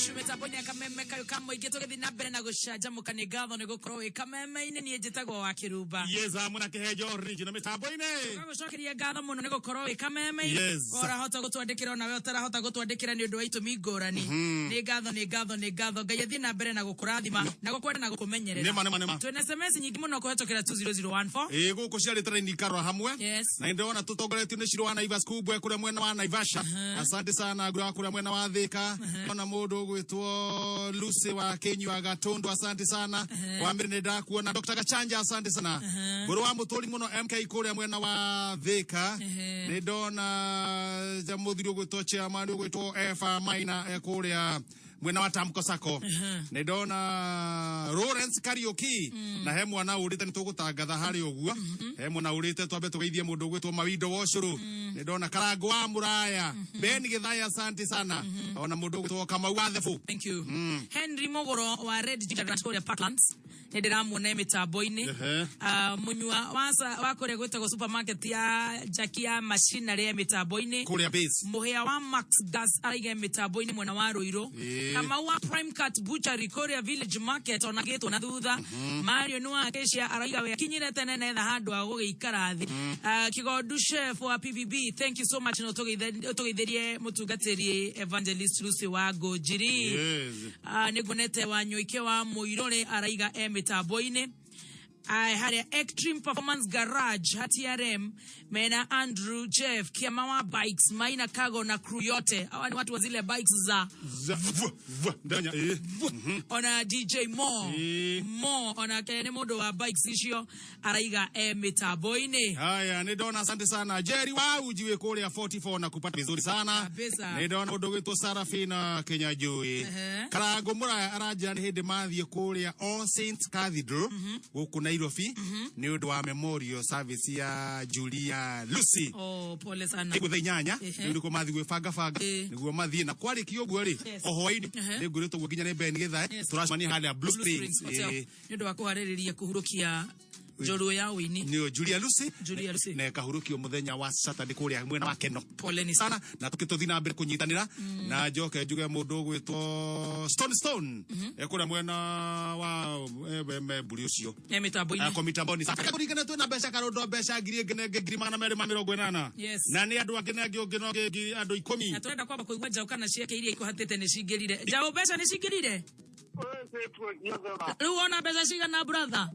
you mĩtambo-inĩ ya kameme kayũ ka mũingĩ tũgĩthiĩ na mbere na gũcanjamũka. Nĩ ngatho nĩ gũkorwo wĩ kameme-inĩ. Niĩ njĩtagwo wa Kĩrumba. Yes, amwe na kĩhenjo original mĩtambo-inĩ. Gũcokeria ngatho mũno nĩ gũkorwo wĩ kameme-inĩ. Ũrahota gũtwandĩkĩra onawe ũtarahota gũtwandĩkĩra nĩ ũndũ wa itũmi ngũrani. Nĩ ngatho, nĩ ngatho, nĩ ngatho. Ngai athiĩ na mbere na gũkũrathima na gũkwenda na gũkũmenyerera. Nĩma, nĩma, nĩma. Twĩna SMS nyingĩ mũno kũhetũkĩra 20014. Ĩ gũkũ ciarĩte raini ikarora hamwe. Na ndĩrona tũtongoretio nĩ Shiro wa Naivas Kubwe kũrĩa mwena wa Naivasha. Asante sana ngura kũrĩa mwena wa Thika. Ona mũndũ ũgwĩtwo Lucy wa Kinyua Gatundu, asante sana. Wa mbere nĩ ndakuona Dr. Gachanja, asante sana. Mbũrũ wa mũtũri mũno MK kũrĩa mwena wa Thika. Nĩ ndona ja mũthuri ũgwĩtwo chairman ũgwĩtwo Eva Maina kũrĩa mwena wa Tamko Sacco. Nĩ ndona Lawrence Kariuki na he mwana ũrĩte nĩ tũgũtangatha harĩ ũguo. He mwana ũrĩte twambe tũgeithie mũndũ ũgwĩtwo Mawindo Woshuru. Nĩ ndona Karango wa Mũraya Ben Gĩthaya, asante sana. Ona mũndũ ũgwĩtwo Kamau wa Thebu. Thank you. Henry Mogoro wa Red Ginger Ranch kũrĩa Parklands nĩ ndĩramuona e mĩtambo-inĩ. Ah, mũnyua wa kũrĩa gwĩtagwo supermarket ya Jackie ya machinery e mĩtambo-inĩ. Kũrĩa base. Mũhĩa wa Max Gas araiga e mĩtambo-inĩ mwena wa Ruiru. Kamau wa Prime Cut Butchery kũrĩa Village Market ona gĩtwo na thutha. Mario nĩ wa Acacia araiga we akinyire tene na etha handũ ha gũgĩikara thĩ. Ah, Kigondu chef wa PBB, thank you so much. No tũgeithĩrie mũtungatĩri Evangelist Lucy wa Ngũnjiri. Ah, nĩ nguonete wa Nyũike wa Mũirũrĩ araiga e mĩtambo-inĩ. Aye, harĩa Extreme Performance Garage ha TRM mena Andrew Jeff Kiama wa bikes Maina Kago na crew yote. Hawa ni watu wa zile bikes za Za- v v ndanya ona DJ Mo. Mo ona ke nĩ mũndũ wa bikes icio araiga e mĩtambo-inĩ. Haya, nĩ ndona, asante sana Jerry wa uji wĩ kũrĩa 44 na kupata vizuri sana. Kabisa. Nĩ ndona mũndũ ũgwĩtwo Sarafina Kĩnyanjui. Karango Mũraya aranjĩra nĩ hĩndĩ mathiĩ kũrĩa All Saints Cathedral gũkũ Nairobi nĩ ũndũ wa memorial service ya Julia Lucy. Oh, pole sana. Ĩguo thaa 8 rĩu nĩkuo mathiĩ gwĩbangabanga nĩguo mathiĩ na kwarĩkia ũguo rĩ o hwainĩ nĩ ngwĩrĩtwo ũguo nginya nĩ Ben Gĩthae tũracemania harĩa Blue Blue Springs. Springs Hotel. Nĩ ũndũ wa kũharĩrĩria kũhurũkia njorua ya ũini. Nĩyo Julia Lucy. Julia Lucy. Na ĩkahurũkio mũthenya wa Saturday kũrĩa mwena wa Keno. Poleni sana na tũgĩtũthi na mbere kũnyitanĩra na njoke njuge mũndũ ũgwĩtwo Stone Stone kũrĩa mwena wa mburi ũcio. E mĩtambo-inĩ. Ako mitamboni kũringana twĩna mbeca karondo mbeca ngiri ĩngĩ na ĩngĩ 280,000. Na nĩ andũ angĩ na angĩ ũngĩ na ũngĩ andũ 10. Na tũrenda kwamba kũigua njaũ kana ciake iria ikũhatĩte nĩ cingĩrire. Njaũ, mbeca nĩ cingĩrire? Rĩu wona mbeca cigana, brother?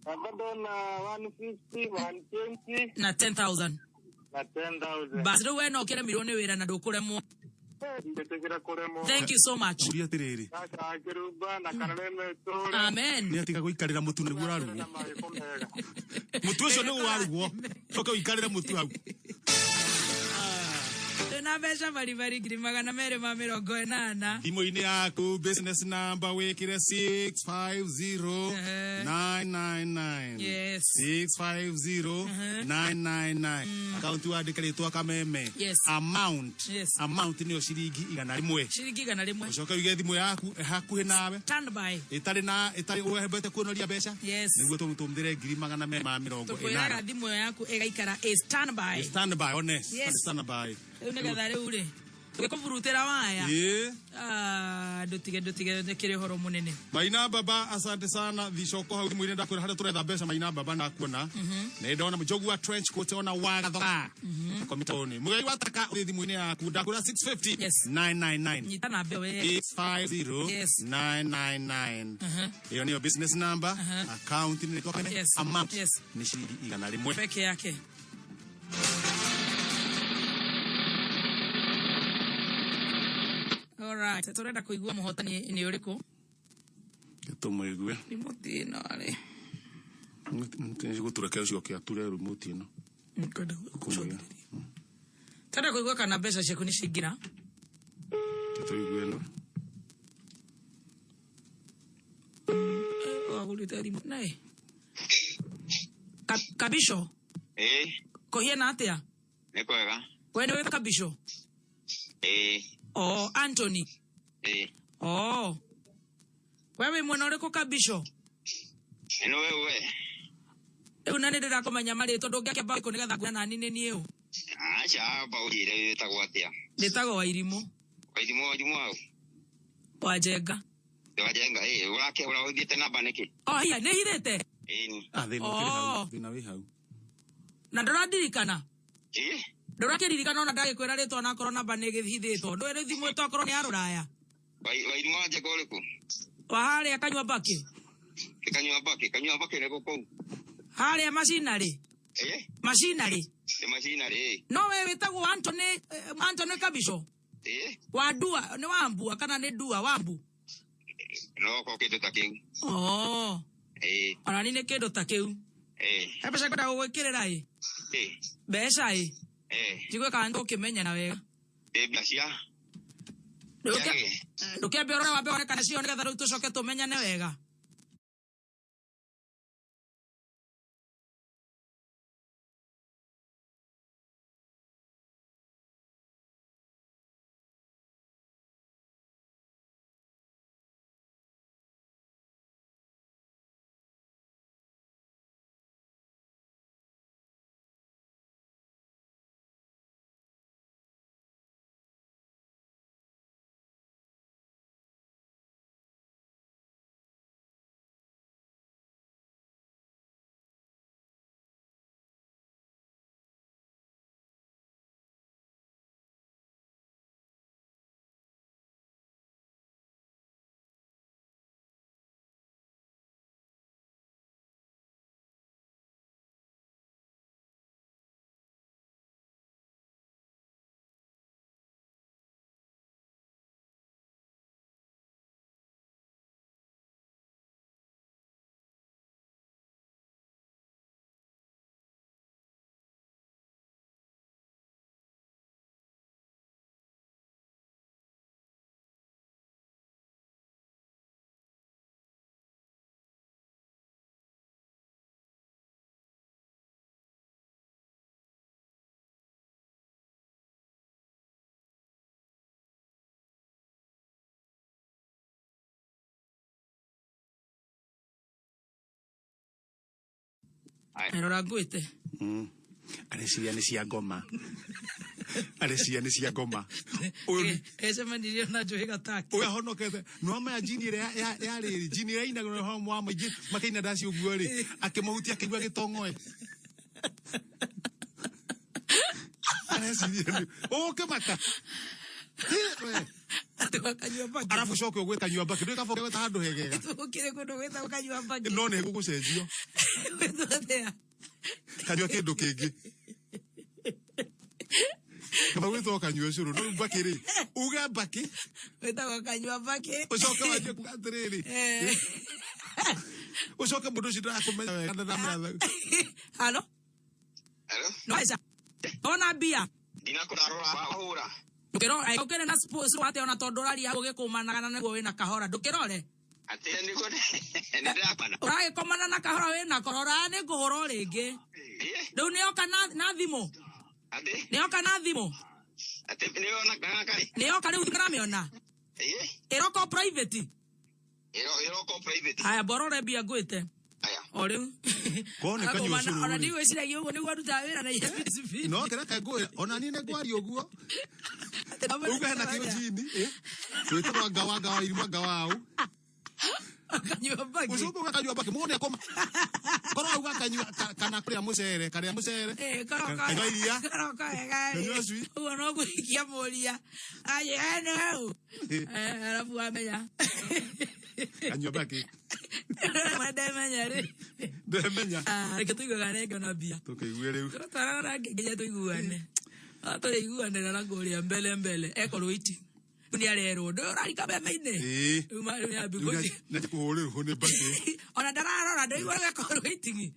Hapa ndona 150, 120 na 10,000. Na 10,000. Basi rĩu we no ũkĩremirwo nĩ wĩra na ndũkũremwo. Ndĩtĩkĩra kũremwo. Thank you so much. Ũria atĩrĩrĩ. Gaka Kĩrumba na Karareme tũre. Amen. Nĩ atiga gũikarĩra mũtu nĩguo ũrarugwo. Na marĩko mega. Mũtu ũcio nĩguo warugwo coke ũikarĩre mũtu hau. Twĩna mbeca baribari 280,000. Thimũ-inĩ yaku business number wĩkĩre 650 999. 650 999. Akaunti wandĩke rĩtwa Kameme. Amount. Amount nĩyo ciringi 100. Ciringi 100. Ũcoke ũige thimũ yaku hakuhĩ nawe. Stand by. Ĩtarĩ na ĩtarĩ ũhembete kuonoria mbeca. Nĩguo tũmũtũmĩre 280. Tũkwĩraga thimũ ĩyo yaku ĩgaikara ĩ stand by. Stand by one. Stand by. Rĩu nĩgetha rĩu rĩ tũgĩkũburutĩra waya. Ah, ndũtige ndũtige nĩ kĩrĩ ũhoro mũnene. Maina Baba, asante sana. Thicoko hau thimũ-inĩ ndakwĩra harĩa tũretha mbeca. Maina Baba ndakuona. Nĩ ndona Njogu wa trench coat ona wa gathoga komitoni mũgei wa taka ũrĩ thimũ-inĩ yaku ndakwĩra 650 999. Nyita na mbeo we. 850 999. Ĩyo nĩyo business number. Account nĩ rĩtwa Kameme. Amount nĩ ciringi 100 peke yake. Alright, tũrenda kũigua mũhotani nĩ ũrĩkũ. Tũmũigue. Remote ĩno rĩ. Gũtureke ũcoke ature remote ĩno. Nĩngwenda gũcũthĩrĩria. Tũrenda kũigua kana mbeca ciaku nĩ ciaingĩra. Tũigue ĩno. Wagũrĩte remote naĩ. Kabisho. Kũhiana atĩa? Nĩ kwega. We nĩ wĩ Kabisho? Ĩĩ. Oh, Anthony. Ĩĩ. Oh. We wĩ mwena ũrĩkũ, Kabisho? Nĩ we we. Rĩu na nĩ ndĩrakũmenya marĩtwa, ndũngĩakĩamba kũ nĩgetha nguona nani nĩ niĩ ũ. Aca, amba ũnjĩre wĩtagwo atĩa. Ndĩtagwo Wairimũ. Wairimũ, Wairimũ hau. Wanjenga. Wajenga ĩ ũrake ũraũthiĩte namba nĩkĩ? Oh hiya nĩ hithĩte. Ĩni. Ah, thĩna ũkĩrĩ hau Oh. thĩna wĩ hau. Na ndũrandirikana. Ĩ? Ndũrakĩririkana ona ndagĩkwĩra rĩtwa onakorwo namba nĩ ĩgĩhithĩtwo. Ndũĩ rĩu thimũ ĩtokorwo nĩ ya rũraya. Wairimũ Wanjenga ũrĩkũ? Wa harĩa kanyua mbakĩ. Kanyua mbakĩ, kanyua mbakĩ nĩkũ kũu? Harĩa macinarĩ. Ĩ? Macinarĩ. Nĩ macinarĩ ĩ. No we wĩtagwo Anthony Anthony Kabisho. Ĩ? Wa ndua nĩ wambua kana nĩ ndua wambu. No okorwo kĩndũ ta kĩu. Oh. Ĩ. Ona ni nĩ kĩndũ ta kĩu. Ĩ. He mbeca ngwenda gũgwĩkĩrĩra ĩ. Ĩ. Mbeca ĩ. Ĩ. Njigue kana nĩtũkĩmenyana wega. Ĩ mbia cia? Ndũkĩambe ũrore wambe wone kana cio nĩgetha rĩu tũcoke tũmenyane wega. Rora ngwĩte. Areciria nĩ cia ngoma. Areciria nĩ cia ngoma. Ũyũ Ecemanirie na Njũhĩ Gatake. ũyũ ahonokete no maya jini ĩrĩa ya rĩrĩ jini ĩrĩa inagwo ho wa maingĩ makaina ndaci ũguo rĩ akĩmũhutia akĩigua gĩtong'oe. Areciria nĩ ũkĩmaka. Atĩ wakanyua mbakĩ. Arabu coke ũgwĩ kanyua mbakĩ ndũĩ kaba ũgwĩta handũ hegega. Gũkĩrĩ kũndũ gwĩtagwo kanyua mbakĩ. No nĩ gũgũcenjio. Gwĩtwo atĩa? Kanyua kĩndũ kĩngĩ. Kaba gwĩtwo kanyua cũrũ no mbakĩ rĩ uge mbakĩ Gwĩtagwo kanyua mbakĩ. ũcoke wanjie kuga atĩrĩrĩ Eh. ũcoke mũndũ ũcio ndarakũmenya wega ndamenya Halo? Hello? No aca. Ona mbia. Ndinakũrarora wahũra. Ndũkĩrore ũkĩrĩ na sports atĩa ona tondũ ũraria hau ũgĩkũmanaga na nĩguo wĩna kahora ndũkĩrore. Atĩ nĩguo nĩndĩrakwana. Ũragĩkomana na kahora wĩna korora nĩ ngũhũra o rĩngĩ. Ĩ? Rĩu nĩyoka na thimũ. Atĩ? Nĩyoka na thimũ. Atĩ nĩyona kana karĩ? Nĩyoka rĩu ndĩramĩona. Ĩ? Ĩroka o private. Ĩroka o private. Haya mborore mbia ngwĩte. Aya. O rĩu. Ko nĩ kanyua cũrũ Ona rĩ. ndigwĩciragia ũguo nĩguo ndutaga wĩra na ihenya. No kĩreka ngwĩre ona niĩ nĩ ngwaria ũguo uge hena kĩo jini gwĩtagwo ngawa ngawa irima ngawa au Kanyua mbakĩ. ũcoke ũgakanyua mbakĩ mũndũ nĩakoma korwo auga kanyua kana kũrĩa mũcere karĩa mũcere Eh, koroka. kanyua iria Koroka wega. Kanyua cui. Ũguo no kũhikia mũria. Aye, ene hau. Eh, arabu wamenya. kanyua mbakĩ Ndemenya rĩ. ndemenya Ah, reke tũiguaga rĩngĩ na mbia. tũkĩigue rĩu Tũratwarana nginya tũiguane. Tũrĩiguanĩra na kũrĩa mbele mbele. Ekorwo iti. Rĩu nĩarerwo ndũĩ ũrarika mbembe-inĩ. Ĩĩ. Rĩu rĩu nĩambi Rĩu nĩanjia kũhũrĩrwo nĩ mbakĩ ona ndararora ndũigua ekorwo itingi.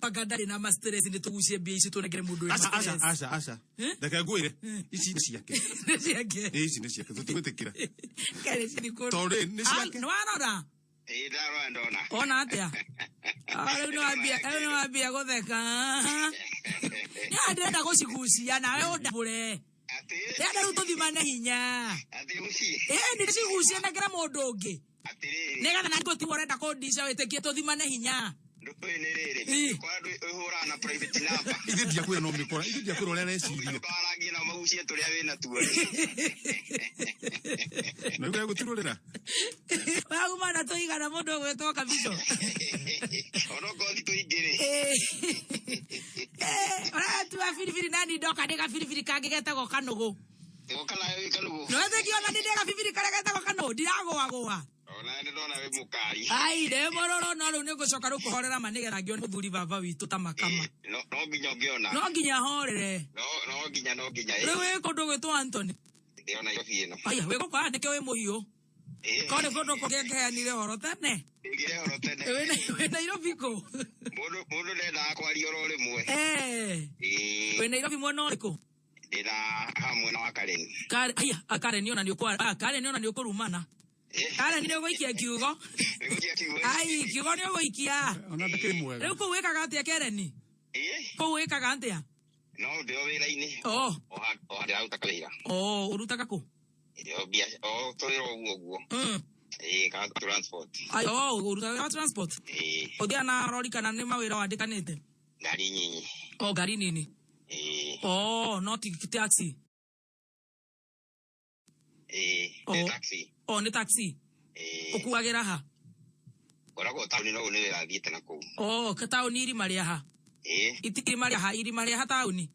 Anga ndarĩ na ma stress nĩ tũgucie mbia ici tũnengere mũndũ wĩna aca aca stress. aca aca reke ngwĩre ici nĩ ciake Nĩ ciake. Ĩ, ici nĩ ciake tũtigwĩtĩkĩra Kere cithi kũndũ. Tondũ rĩ, nĩ ciake. Ah, nĩwarora? Ĩ ndarora ndona. Ona atĩa? Ah, rĩu nĩwambia rĩu nĩwambia gũtheka. Nĩ ndĩrenda gũcigucia nawe ũndambũre. Atĩ? Ndĩrenda rĩu tũthimane hinya. Atĩ mũciĩ? Ĩ ndĩcigucie nengere mũndũ ũngĩ. Atĩrĩrĩ. Nĩgetha na ngũtigwo ũrenda kũndica wĩtĩkie tũthimane hinya. Ndũĩ nĩ rĩrĩ. Ĩ. Kwa andũ ĩhũraga na private number. Ithe ndiakwĩra no mĩkora, ithe ndiakwĩra ũrĩa areciria. Ũkarangie na magucie tũrĩa wĩna tuo. Na rĩu gũtirũrĩra. Wauma na tũigana mũndũ ũgwĩtwo kabico. Onokorwo ti tũingĩ rĩ. Ũratua biribiri nani ndoka ndĩ gabiribiri kangĩ getagwo kanũgũ. Goka nawe wĩ kanũgũ. Nĩwetĩkia ona nĩ ndĩ gabiribiri karĩa getagwo kanũgũ ndiragũagũa. Ona nĩ ndona wĩ mũkari. Ai ndĩ mũrũrũ no rĩu nĩngũcoka rĩu kũhorera ma nĩgetha ngĩone mũthuri baba witũ ta makama. No no nginya ũngĩona. No nginya horere. No no nginya no nginya. Rĩu wĩ kũndũ gwĩtwo Anthony. Ndĩrona Nairobi ĩno. Aya wĩ gũkũ nĩkĩo wĩ mũhiũ. Korwo nĩ kũndũ kũngĩ angĩheanire ũhoro tene. Ngire horo tene. Wĩ Nairobi kũ? Mũndũ mũndũ ndendaga kwaria oro rĩmwe. Eh. Ĩĩ. Wĩ Nairobi mwena ũrĩkũ? Ndĩna haha mwena wa Karen. Karen, aya, Karen ona nĩ ũkwa, Karen ona nĩ ũkũrumana. Karen nĩ ũgũikia kiugo. Nĩgũikia kiugo. Ai, kiugo nĩ ũgũikia. Ona ndakĩrĩ mwega. Rĩu kũu wĩkaga atĩa Karen? Ĩĩ. Kũu wĩkaga atĩa? No ndĩ o wĩra-inĩ. Oh. O handũ ndĩraruta kawĩra. Oh, ũrutaga kũ? Ndĩ o biacara, o tũwĩra ũguo ũguo. Ĩĩ, ka transport. Ai, oh, ũrutaga wa transport? Ĩĩ. Ũthiaga na rori kana nĩ mawĩra wandĩkanĩte? Ngari nyinyi. Oh, ngari nini. Ĩĩ. Oh, no ti taxi. Ĩĩ, nĩ taxi. Oh, nĩ taxi. Ĩĩ. Ũkuagĩra ha? Ngoragwo taũni no nĩ wĩra thiĩte na kũu. Oh, taũni irima rĩa ha? Ĩĩ. Iti irima rĩa ha, irima rĩa ha taũni?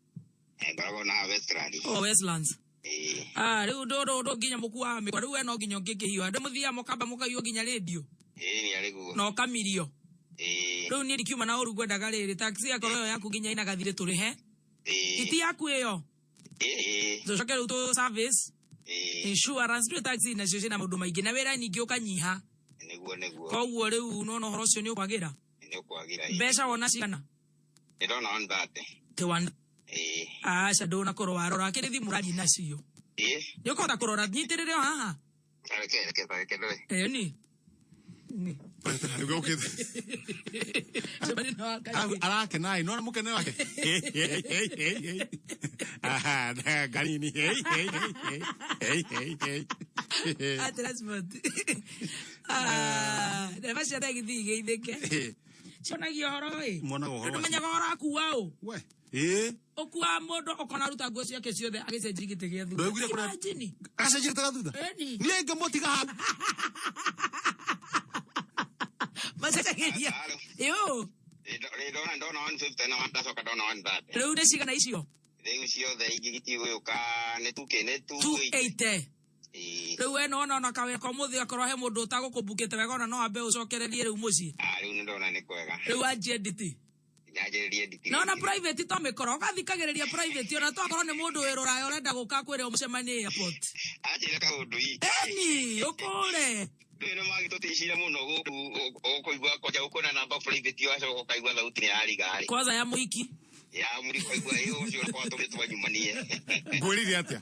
Ngoragwo na Westland. Oh, Westlands. Ĩĩ. Ah, rĩu ndũ nginya mũkuaga mĩkwa, rĩu we no nginya ũngĩkĩhiũha. Ndũ mũthiaga mũkamba mũkaiywo nginya rĩndiũ. Ĩĩ, nĩ arĩ guo. Na ũkamirio. Ĩĩ. Rĩu niĩ ndikiuma na ũru ngwendaga rĩrĩ, taxi yakorwo ĩyo yaku nginya ĩna gathirĩ tũrĩhe. Ĩĩ. Iti yaku ĩyo. Ĩĩ. Tũcoke rĩu tũ service. Ĩĩ. Insurance ndũĩ taxi nacio ciĩna maũndũ maingĩ na wĩra ningĩ ũkanyiha. Nĩguo nĩguo. Koguo rĩu nona ũhoro ũcio nĩ ũkwagĩra. Nĩ ũkwagĩra. Mbeca wona cigana? Ndĩrona 130. Te one. Ĩĩ. Aca ndũnakorwo warora kĩrĩ thimũ ũrathi nacio. Ĩĩ. Nĩ ũkũhota kũrora nyitĩrĩre o haha. Reke reke reke ndore. Ĩĩ ni. Nĩguo ũkĩte. Arakena ĩ, nĩwona mũkene wake. Aha, ngarini. Ah, transport. Ah, ndereba cia tegithi igeithĩke. Cionagia ũhoro ĩ. Monaga ũhoro wacio. Ndũmenyaga ũhoro akua ũ. We. Ĩĩ. Ũkua mũndũ ũkona aruta nguo ciake ciothe agĩcenjia gĩtĩ gĩa thutha. Ndwaiguire kũrĩa- Imagine. Agacenjia gĩtĩ gĩa thutha. Ĩni. Niĩ ngĩmũtiga haha. Macenjagĩria. Ĩũ. Ndona ndona 150 na ndacoka ndona 130. Rĩu nĩ cigana icio? Rĩu ciothe ingĩgĩtigũyũka nĩ 2K nĩ 2 280. Ĩĩ. Rĩu we nona ona kawĩra ka ũmũthĩ akorwo he mũndũ ũtagũkũmbukĩte wega ona no ambe ũcokererie rĩu mũciĩ. Ah, rĩu nĩ ndona nĩ kwega. Rĩu wanjie nditi. Nyanjĩrĩrie nditi. Nona private to mĩkora ũgathikagĩrĩria private ona to akorwo nĩ mũndũ wĩ rũraya ũrenda gũka kwĩre ũmũcemanie airport. Anjĩra kaũndũ i. Eni, ũkũre. Rĩu nĩ magĩtũticire mũno gũkũ ũkũigua kwanja gũkũna namba private wacoka ũkaigua thauti nĩ yariga rĩ. Kwanza ya mũhiki. Ya mũri ũkaigua ĩ ũcio kwa tũrĩtwa nyumanie. Ngwĩrire atĩa?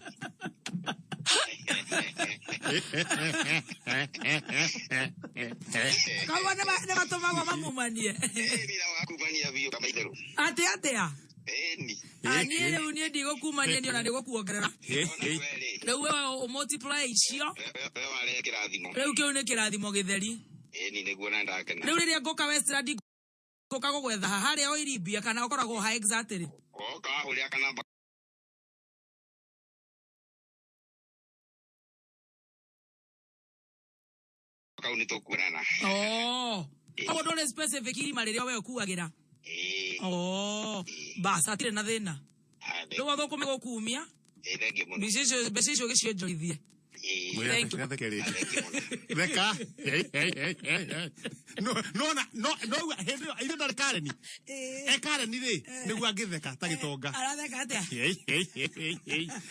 Koguo nĩ matũmagwo mamumanie. Ĩ wĩra wa kumania biũ kama itherũ. Atĩ atĩa? Ĩni. Ah, niĩ rĩu niĩ ndigũkumania niĩ ona nĩgũkuongerera. Rĩu we ũmultiply icio. We warehe kĩrathimo. Rĩu kĩu nĩ kĩrathimo gĩtheri. Ĩni nĩguo na ndakena. Rĩu rĩrĩa ngũka Westland ngũka gũgwetha ha harĩa o Iribia kana ũkoragwo ha exactly. Woka wahũrĩra kanamba kau nĩ tũkuonana. Oh. Koguo ndũrĩ specific irima rĩrĩa we ũkuagĩra. Ĩĩ. Oh. Bas hatirĩ na thĩna. Rĩu athũkũme gũkumia. Ĩĩ thengiũ mũno. Mbeca icio mbeca icio ũgĩcionjorithie. Ĩĩ. Thank you. Theke rĩngĩ. Theka. No no no no hĩndĩ ĩyo ithe ndarĩ Karen. E Karen rĩ nĩguo angĩtheka ta gĩtonga. Aratheka atĩa?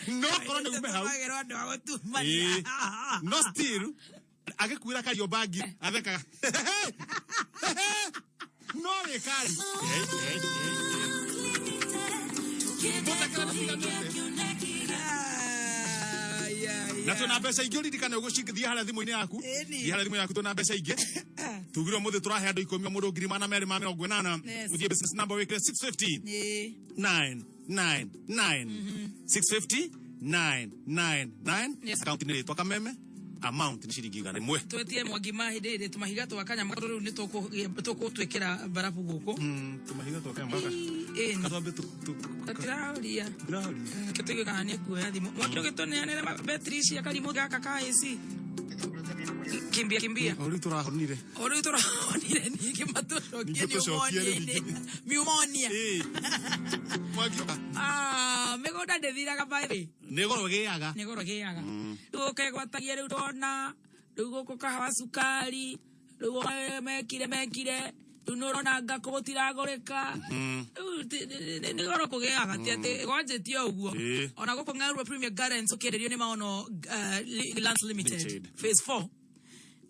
No korwo nĩ ume hau. Tũmagĩrwo andũ a gũtumania. Ĩĩ. No still agĩkuĩra Kariobangi athekaga. No wĩ Karen. Na twĩna mbeca ingĩ ũririkane ũgũcithie harĩa thimũ-inĩ yaku. Ĩni. Thiĩ harĩa thimũ yaku twĩna mbeca ingĩ. Tugire ũmũthĩ tũrahe andũ ikũmi o mũndũ 280,000. Yes. Ũthiĩ business number wĩkĩre 650. Ĩĩ. 9 9 9 650 9 9 9 Yes. akaunti nĩ rĩtwa kameme Amount nĩ ciringi 100. Twetie Mwangi ma hĩndĩ ĩrĩ tũmahiga twa kanyamũ rĩu nĩ tũgũtwĩkĩra mbarabu gũkũ. Tũmahiga twa kanyamũ gaka. Ĩni. Katwambe Tũtiraũria. Ndĩraũria. Tũtũigue kana nĩ ekuoya thimũ. Mwangi, ũgĩtũneanĩre betri cia karimũ gaka ka AC. Kimbia kimbia. O rĩu tũrahonire. O rĩu tũrahonire, ningĩ matũcokie. Ningĩ tũcokie rĩu ningĩ. Pneumonia. Ĩĩ. Mwangi ũka. Ah, mĩgũnda ndĩthiraga by the way. Nĩ goro gĩaga. Nĩ goro gĩaga. Rĩu ũkegwatagia rĩu ndona rĩu gũkũ kahawa cukari rĩu mekire rĩu nĩ ũrona ngakũ gũtiragũrĩka. Rĩu nĩ goro kũgĩaga, ti atĩ gwanjĩtie o ũguo. Ona gũkũ Ng'arua Premier Gardens ũkĩenderio nĩ Maono Lands Limited. Limited. Phase 4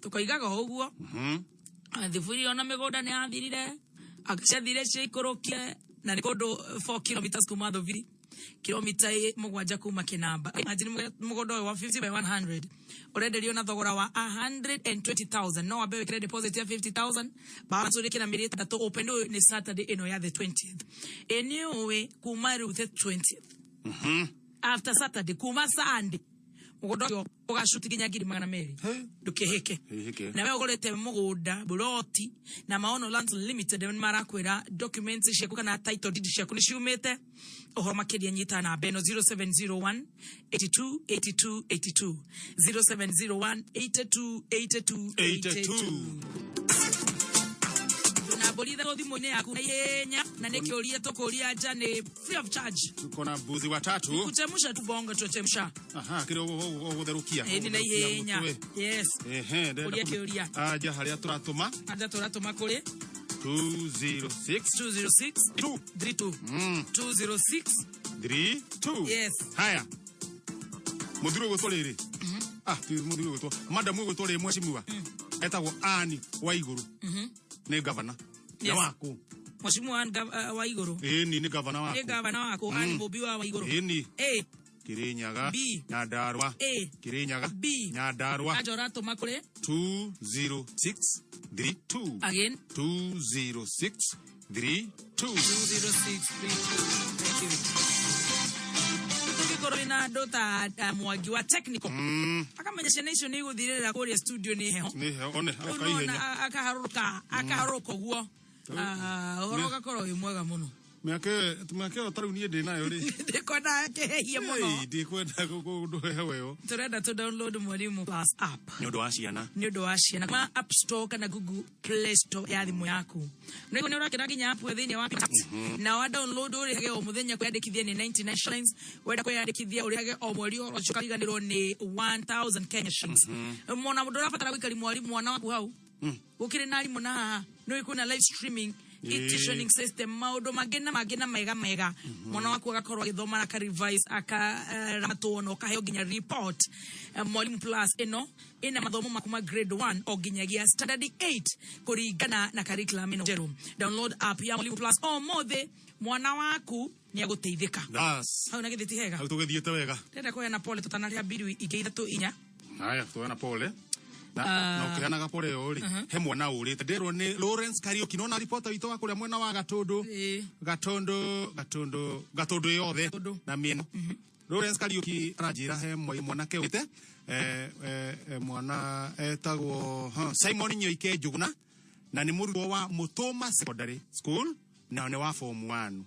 tũkoigaga o ũguo. Thiburi ona mĩgũnda nĩ yathirire, ciathire ciaikũrũkie, na nĩ kũndũ 4 kilometers kuma Thubiri, kilomita 7 kuma Kinamba. Imagine mũgũnda ũyũ wa 50 by 100 ũrenderio na thogora wa 120,000. No wambe wĩkĩre deposit ya 50,000, balance ũrĩke na mĩeri 6. Open ũyũ nĩ Saturday ĩno ya the 20th. Ĩ nĩ ũĩ kuma rĩu the 20th, after Saturday, kuma Sunday, mũgũnda ũcio ũgacuti nginya 200,000. Ndũkĩhĩke. Hĩhĩke. Na we ũgũrĩte mũgũnda buroti na Maono Lands Limited, nĩ marakwĩra documents ciaku kana title deed ciaku nĩ ciumĩte. Ũhoro makĩria nyita namba ĩno, 0701 82 82 82, 0701 82 82 82. Na mbũri ithatũ thimũ-inĩ yaku na ihenya, na nĩ kĩũria tũkũria nja, nĩ free of charge. Tuko na mbuzi watatu. Kuchemsha tu bongo, tuchemsha. Aha, kĩrĩa ũgũtherũkia. Ĩni na ihenya, yes. Ehe, ndĩrenda Ũria kĩũria. Anja harĩa tũratũma. Anja tũratũma kũrĩ 206 206 2 32 206 3 2. Yes. Haya. Mũthuri ũgwĩtwo rĩrĩ. Ah, ti mũthuri ũgwĩtwo. Madam ũgwĩtwo rĩrĩ, mheshimiwa. Etagwo Ann Waiguru. Nĩ gavana. Nĩ waku. Mheshimiwa Ann wa Igũrũ. Ĩni, nĩ gavana Nĩ waku. gavana waku Ann Mũmbi wa Waigũrũ. Ĩni. A. Kirinyaga. B. Nyandarua. A. Kirinyaga. B. Nyandarua. Anja ũratũma kũrĩ 20632. Again. 20632. 20632. Thank you. Tũngĩkorwo wĩna andũ ta Mwangi wa technical akamenya ciana icio nĩ igũthirĩrĩra kũrĩa studio nĩ heho. Nĩ heho one Rĩu aroka nĩwona ihenya. akaharũrũka ũguo. Ah, ũhoro ũgakorwo wĩ mwega mũno. Mĩaka ĩyo tarĩu niĩ ndĩ nayo rĩ. Ndikwenda kĩhehie mũno. Ei, ndikwenda kũndũ heho ĩyo. Tũrenda tũ download Mwalimu Plus app. Nĩ ũndũ wa ciana. Nĩ ũndũ wa ciana, ma App Store kana Google Play Store ya thimũ yaku. Nĩ ũrakĩra nginya app ĩyo thĩinĩ wa na wa download, ũrĩhage o mũthenya. Kwĩyandĩkithia nĩ 99 shillings. Wenda kwĩyandĩkithia ũrĩhage o mweri o ũcio, ũkariganĩrwo nĩ 1000 Kenya shillings. Mwana ndũrabatara gũikari mwarimu mwana waku hau, gũkĩrĩ na arimũ na haha nĩ kwĩna live streaming, e-tuitioning system, maũndũ mangĩ na mangĩ na mega mega. Mwana waku agakorwo agĩthoma, aka revise, akaramatwo na ũkaheo nginya report. Mwalimu Plus ĩno ĩna mathomo ma kuma grade 1 o nginyagia standard 8 kũringana na curriculum ĩno njerũ. Download app ya Mwalimu Plus o mothe, mwana waku nĩ agũteithĩka. Bas. Hau na githĩ ti hega? Hau tũgĩthiĩte wega. Ndĩrenda kũheana pole tũtanarĩha mbiru ingĩ ithatũ inya. Haya, tuona pole na ũkĩheanaga pole ĩyo rĩ, he mwana ũrĩte ndĩrwo nĩ Lawrence Kariuki, nona ripota witũ wa kũrĩa mwena wa Gatũndũ. Gatũndũ, Gatũndũ, Gatũndũ yothe. Gatũndũ. Na mĩena. Lawrence Kariuki aranjĩra he mwanake ũrĩte, mwana etagwo Simon Nyoike Njuguna, na nĩ mũrutwo wa Mũtũma Secondary School na nĩ wa form 1.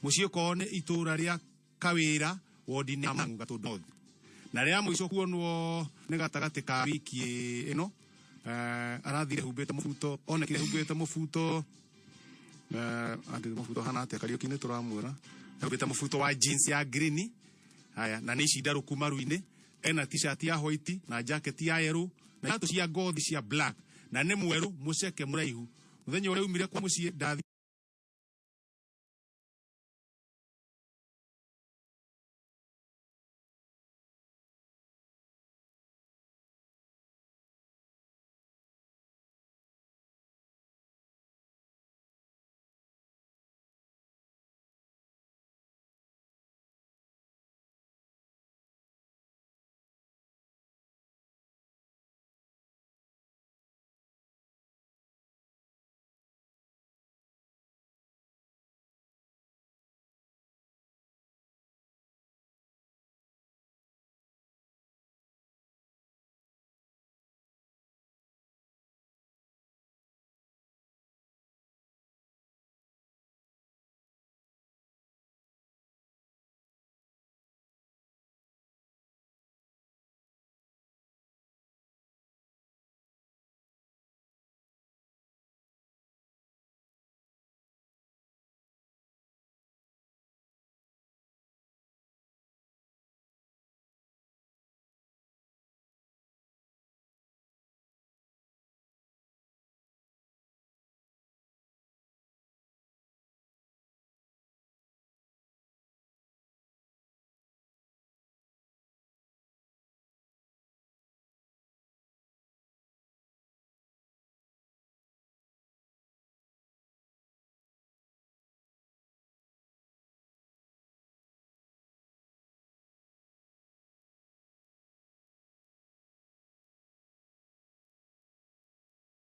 Mũciĩ kwao nĩ itũũra rĩa Kawĩra, wodi-inĩ ya Mang'u, Gatũndũ North, na rĩa mũico kuonwo nĩ gatagatĩ ka wiki ĩno. Arathire humbĩte mũbuto, onekire humbĩte mũbuto. Angĩ mũbuto hana atĩa? Kariũki nĩ tũramwĩra humbĩte mũbuto wa jeans ya green. Haya, na nĩ ici ndarũku maru-inĩ. Ena t-shirt ya white na jacket ya yellow na iratũ cia ngothi cia black, na nĩ mwerũ mũceke mũraihu. Mũthenya ũrĩa umire kwa mũciĩ ndathi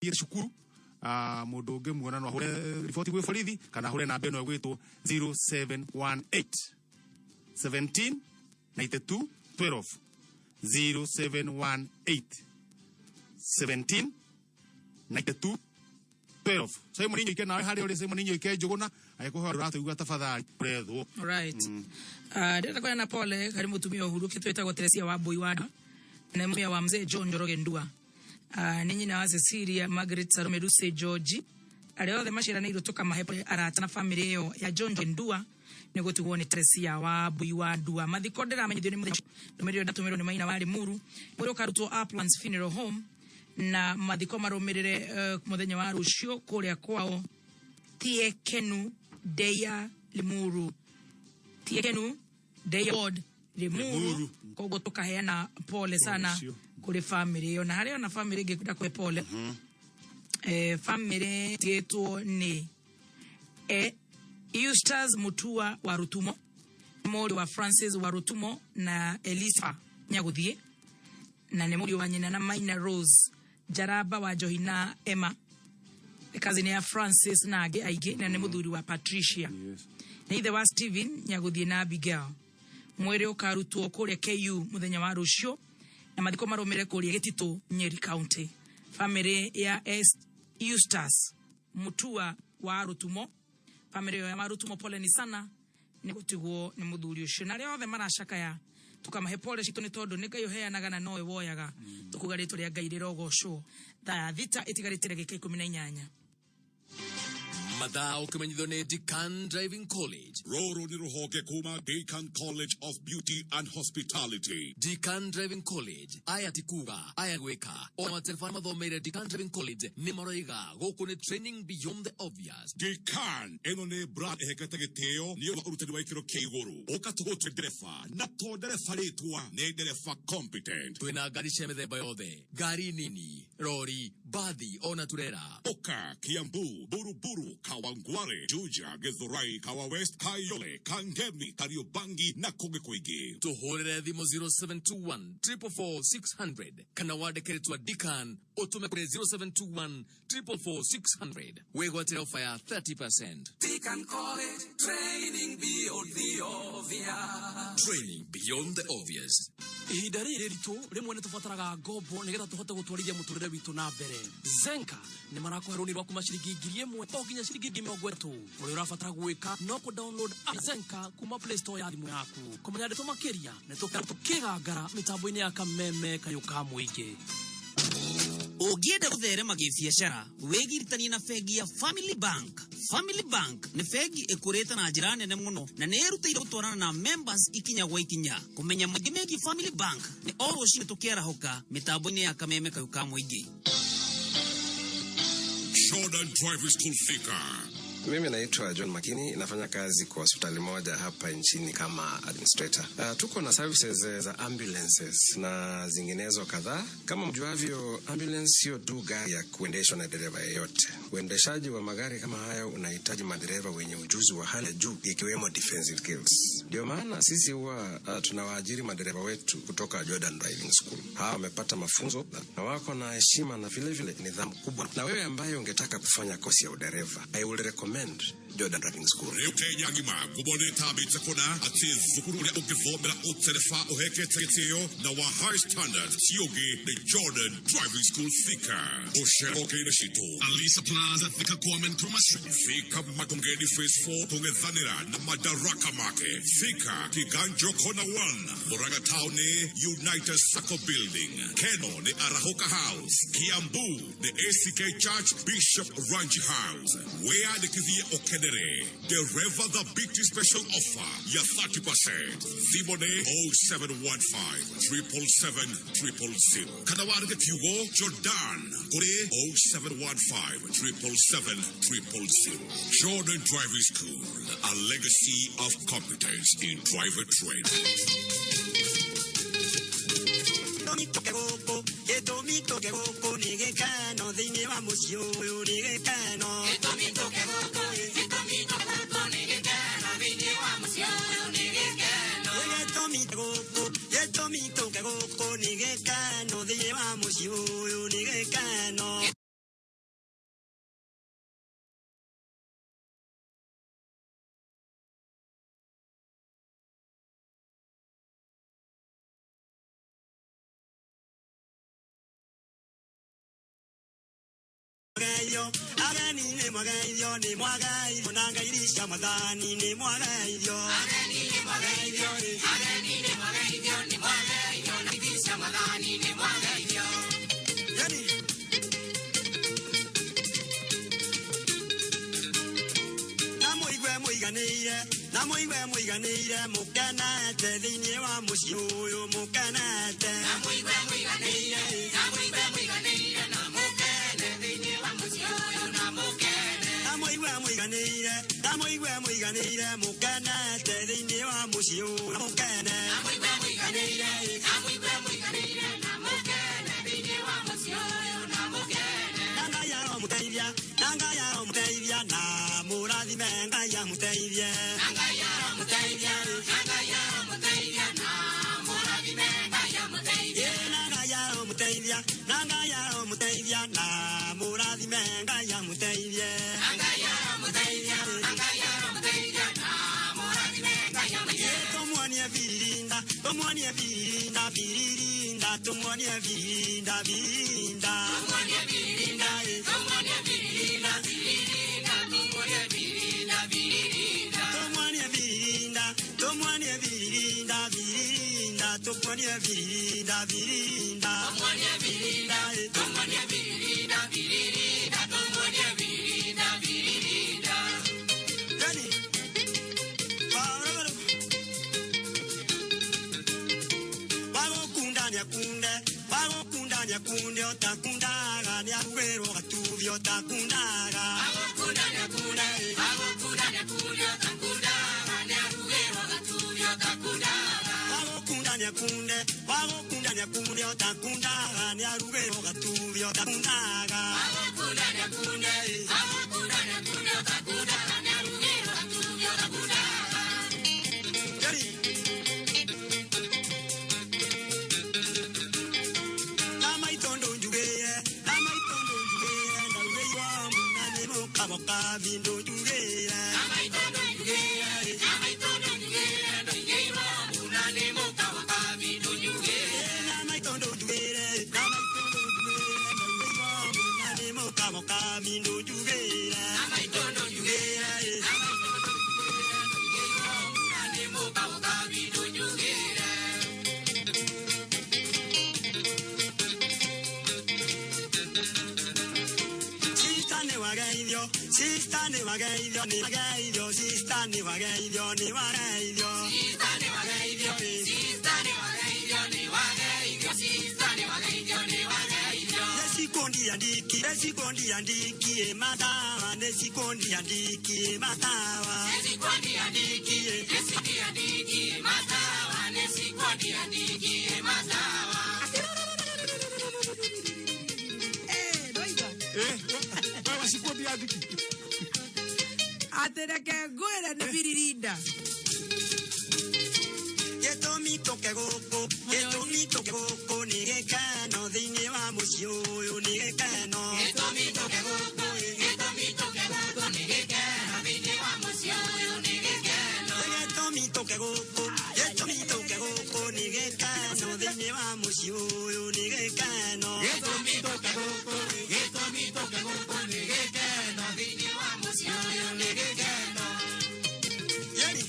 Cukuru mundu ungi muona no ahure riboti gwi borithi kana ahure namba ĩno ĩgwĩtwo 0718 17 92 12 0718 17 92 12. Simon Nyoike, nawe harĩa ũrĩ, Simon Nyoike Njũgũna, agĩkũhoya ũratũigua, tafadhali ũrethwo. Right. Ndĩrenda kũheana pole harĩ mũtumia ũhurũkĩtwo wĩtagwo Teresia wa Mbui wa na mũtumia wa mzee John Njoroge Ndua. Nĩ nyina wa Cecilia, Margaret, Salome, Lucy, George, arĩa othe maciaranĩirwo. Tũkamahe pole arata na famĩlĩ ĩyo ya John Njoroge Ndua nĩ gũtigwo nĩ Teresia wa Mbui wa Ndua. Mathiko ndĩramenyithio nĩ mũthenya, ndũmĩrĩri ĩyo ndatũmĩrwo nĩ Maina wa Limuru, ũrĩa ũkarutwo Uplands Funeral Home, na mathiko marũmĩrĩre mũthenya wa rũciũ kũrĩa kwao Tiekenu Deya Limuru, Tiekenu Deya Ward, Limuru. Limuru. Koguo tukaheana pole sana ũcio. Kũrĩ famĩlĩ ĩyo, na harĩ ona famĩlĩ ĩngĩ kwenda kũhe pole, famĩlĩ tigĩtwo nĩ Eustace Mutua wa Rutumo, mũriũ wa Francis wa Rutumo na Elisa Nyagũthiĩ, na nĩ mũriũ wa nyina na Maina Rose Njaramba wa Njohi na Emma, cousin ya Francis na angĩ aingĩ, na nĩ mũthuri wa Patricia. Nĩ ithe wa Steven Nyagũthiĩ na Abigail. Mwĩrĩ ũkarutwo kũrĩa KU mũthenya wa rũciũ na mathiko marũmĩrĩre kũrĩa Gĩtitũ, Nyeri County. Famĩlĩ ya S Eustace Mutua wa Rutumo, famĩlĩ ĩyo ya Marutumo, poleni sana nĩ gũtigwo nĩ mũthuri ũcio, na arĩa othe maracakaya tukamahe pole citũ, nĩ tondũ nĩ Ngai ũheanaga na nowe woyaga. Tukuga rĩtwa rĩa Ngai rĩrogocwo. Thaa 6 ĩtigarĩte ndagĩka 18. Mathaa ũkĩmenyithio nĩ Decan Driving College. Rũrũ nĩ rũhonge kuma Deacon College of Beauty and Hospitality. Decan Driving College, aya ti kuga, aya gwĩka. Ona matereba mathomeire Decan Driving College nĩ maroiga gũkũ nĩ training beyond the obvious. Decan ĩno nĩ brand ĩhekete gĩtĩo nĩ ũndũ wa ũrutani wa ikĩro kĩa igũrũ. Ũka tũgũtue ndereba, na to ndereba rĩtwa, nĩ ndereba competent. Twĩna ngari cia mĩthemba yothe, ngari nini, rori, bathi ona turera. Ũka Kiambu, Buruburu, Kawangware, Juja, Githurai, Kawa West, Kayole, Kangemi, Kariobangi na kũngĩ kũingĩ. Tũhũrĩre thimũ 0721 444 600 kana wandĩke rĩtwa Decan ũtũme kũrĩ 0721 444 600 wĩgwatĩre ofa ya 30%. Deacon College, training beyond the obvious. Training beyond the obvious. Ihinda rĩrĩ ritũ rĩmwe nĩ tũbataraga ngombo nĩgetha tũhote gũtwarithia mũtũrĩre witũ na mbere. Zenka nĩ marakũhe rũni rwa kuma ciringi 1,000 o nginya ciringi 30,000. Ũrĩa ũrabatara gwĩka no kũ download app Zenka kuma Play Store ya thimũ yaku. Kũmenya ndeto makĩria nĩ tũkĩgangara mĩtambo-inĩ ya kameme kayũ ka mũingĩ. Ũngĩenda gũtherema gĩbiacara, wĩgiritanie na bengi ya Family Bank. Family Bank nĩ bengi ĩkũrĩte na njĩra nene mũno na nĩ ĩrutĩire gũtwarana na members ikinya gwa ikinya. Kũmenya maingĩ megiĩ Family Bank nĩ o rũcinĩ tũkĩarahũka mĩtambo-inĩ ya kameme kayũ ka mũingĩ. Jordan Driving School Thika. Mimi naitwa John Makini, nafanya kazi kwa hospitali moja hapa nchini kama administrator. Tuko na services za ambulances na zinginezo kadhaa. Kama mjuavyo, ambulance sio tu gari ya kuendeshwa na dereva yeyote. Uendeshaji wa magari kama hayo unahitaji madereva wenye ujuzi wa hali ya juu, ikiwemo defensive skills. Ndio maana sisi huwa tunawaajiri madereva wetu kutoka Jordan Driving School. Hawa wamepata mafunzo na wako na heshima na vile vile nidhamu kubwa. Na wewe ambaye ungetaka kufanya kosi ya udereva, I will recommend Jordan Driving School. Rĩu Kenya ng'ima ngumo nĩ ĩtambĩte kũna atĩ thukuru ũrĩa ũngĩthomera ũtereba ũhekete gĩtĩo na wa high standard ti ũngĩ nĩ Jordan Driving School Thika. Ũcero-inĩ citũ Alisa Plaza, Thika, Kwame Nkrumah Street, Thika Makongeni Phase 4 kũng'ethanĩra na Madaraka Market, Thika Kiganjo Corner 1, Murang'a Town nĩ United Sacco Building, Keno nĩ Arahoka House, Kiambu nĩ ACK Church Bishop Ranji House. Wĩyandĩkithie ũkenere dereva thabiti special offer ya 30%. Thimũ nĩ 0715 777 000 kana wandĩke kiugo Jordan kũrĩ 0715 777 000. Jordan Driving School, a legacy of competence in driver training. Gĩtũmi tũke gũkũ nĩ gĩkeno, thĩinĩ wa mũciĩ ũyũ nĩ gĩkeno. Gĩtũmi tũke gũkũ, gĩtũmi tũke gũkũ nĩ gĩkeno, thĩinĩ wa mũciĩ ũyũ nĩ gĩkeno. Gĩtũmi gũkũ, gĩtũmi tũke gũkũ nĩ gĩkeno, thĩinĩ wa mũciĩ ũyũ nĩ gĩkeno. mwageithio, ageni nĩ mwageithio, nĩ mwageithio na ngai cia mwathani nĩ mwageithio. Ageni nĩ mwageithio, ageni nĩ mwageithio, nĩ mwageithio na ngai cia mwathani nĩ mwageithio. Yani na mũigue mũiganĩire, na mũigue mũiganĩire, mũkenete thĩinĩ wa mũciĩ ũyũ mũkenete. Na mũigue mũiganĩire, na mũigue mũiganĩire, na mũkene thĩinĩ wa mũciĩ ũyũ na mũkene. Na mũigue mũiganĩire, na mũigue mũiganĩire, mũkenete thĩinĩ wa mũciĩ ũyũ na mũkene. Na mũigue mũiganĩire, na mũigue mũiganĩire, na mũkene thĩinĩ wa mũciĩ ũyũ na mũkene. Na Ngai aromũteithia, na Ngai aromũteithia, na mũrathime Ngai amũteithie. Na Ngai aromũteithia, na Ngai aromũteithia, na mũrathime Ngai amũteithie. Na Ngai aromũteithia, na Ngai aromũteithia, na mũrathime Ngai amũteithie. Na Ngai aromũteithia, na Ngai aromũteithia, na mũrathime Ngai amũteithie. Tũmuonie birinda, tũmuonie birinda, birinda, tũmuonie birinda, birinda. Tũmuonie birinda, tũmuonie birinda, birinda, tũmuonie birinda, birinda. Tũmuonie birinda, tũmuonie birinda, birinda, tũmuonie birinda, birinda. Tũmuonie birinda, tũmuonie birinda, birinda, tũmuonie birinda, birinda. Yani, barabara. Wagũkunda nĩakunde, wagũkunda nĩakunde, ũtakundaga nĩarugĩrwo gatubi ũtakundaga. Wagũkunda nĩakunde, wagũkunda nĩakunde, ũtakundaga nĩarugĩrwo gatubi ũtakundaga. Wagũkunda nĩakunde, wagũkunda nĩakunde, ũtakundaga nĩarugĩrwo gatubi ũtakundaga. Wagũkunda nĩakunde, wagũkunda nĩakunde, ũtakundaga nĩarugĩrwo gatubi ũtakundaga. Yari. Sista nĩ wageithio, nĩ wageithio, sista nĩ wageithio, nĩ wageithio. Sista nĩ wageithio, sista nĩ wageithio, nĩ wageithio, sista nĩ wageithio, nĩ wageithio. Nesikondi andiki, nesikondi andiki matawa, nesikondi andiki matawa. Nesikondi andiki, nesikondi andiki matawa, nesikondi andiki matawa. Wewe andiki. Atereke ngwĩre nĩ biririnda. Gĩtũmi tũke gũkũ, gĩtũmi tũke gũkũ nĩ gĩkeno thĩinĩ wa mũciĩ ũyũ nĩ gĩkeno. Gĩtũmi tũke gũkũ, gĩtũmi tũke gũkũ nĩ gĩkeno thĩinĩ wa mũciĩ ũyũ nĩ gĩkeno. Gĩtũmi tũke gũkũ, gĩtũmi tũke gũkũ nĩ gĩkeno thĩinĩ wa mũciĩ ũyũ nĩ gĩkeno. Gĩtũmi tũke gũkũ, gĩtũmi tũke gũkũ nĩ gĩkeno thĩinĩ wa mũciĩ ũyũ nĩ gĩkeno. Yeri.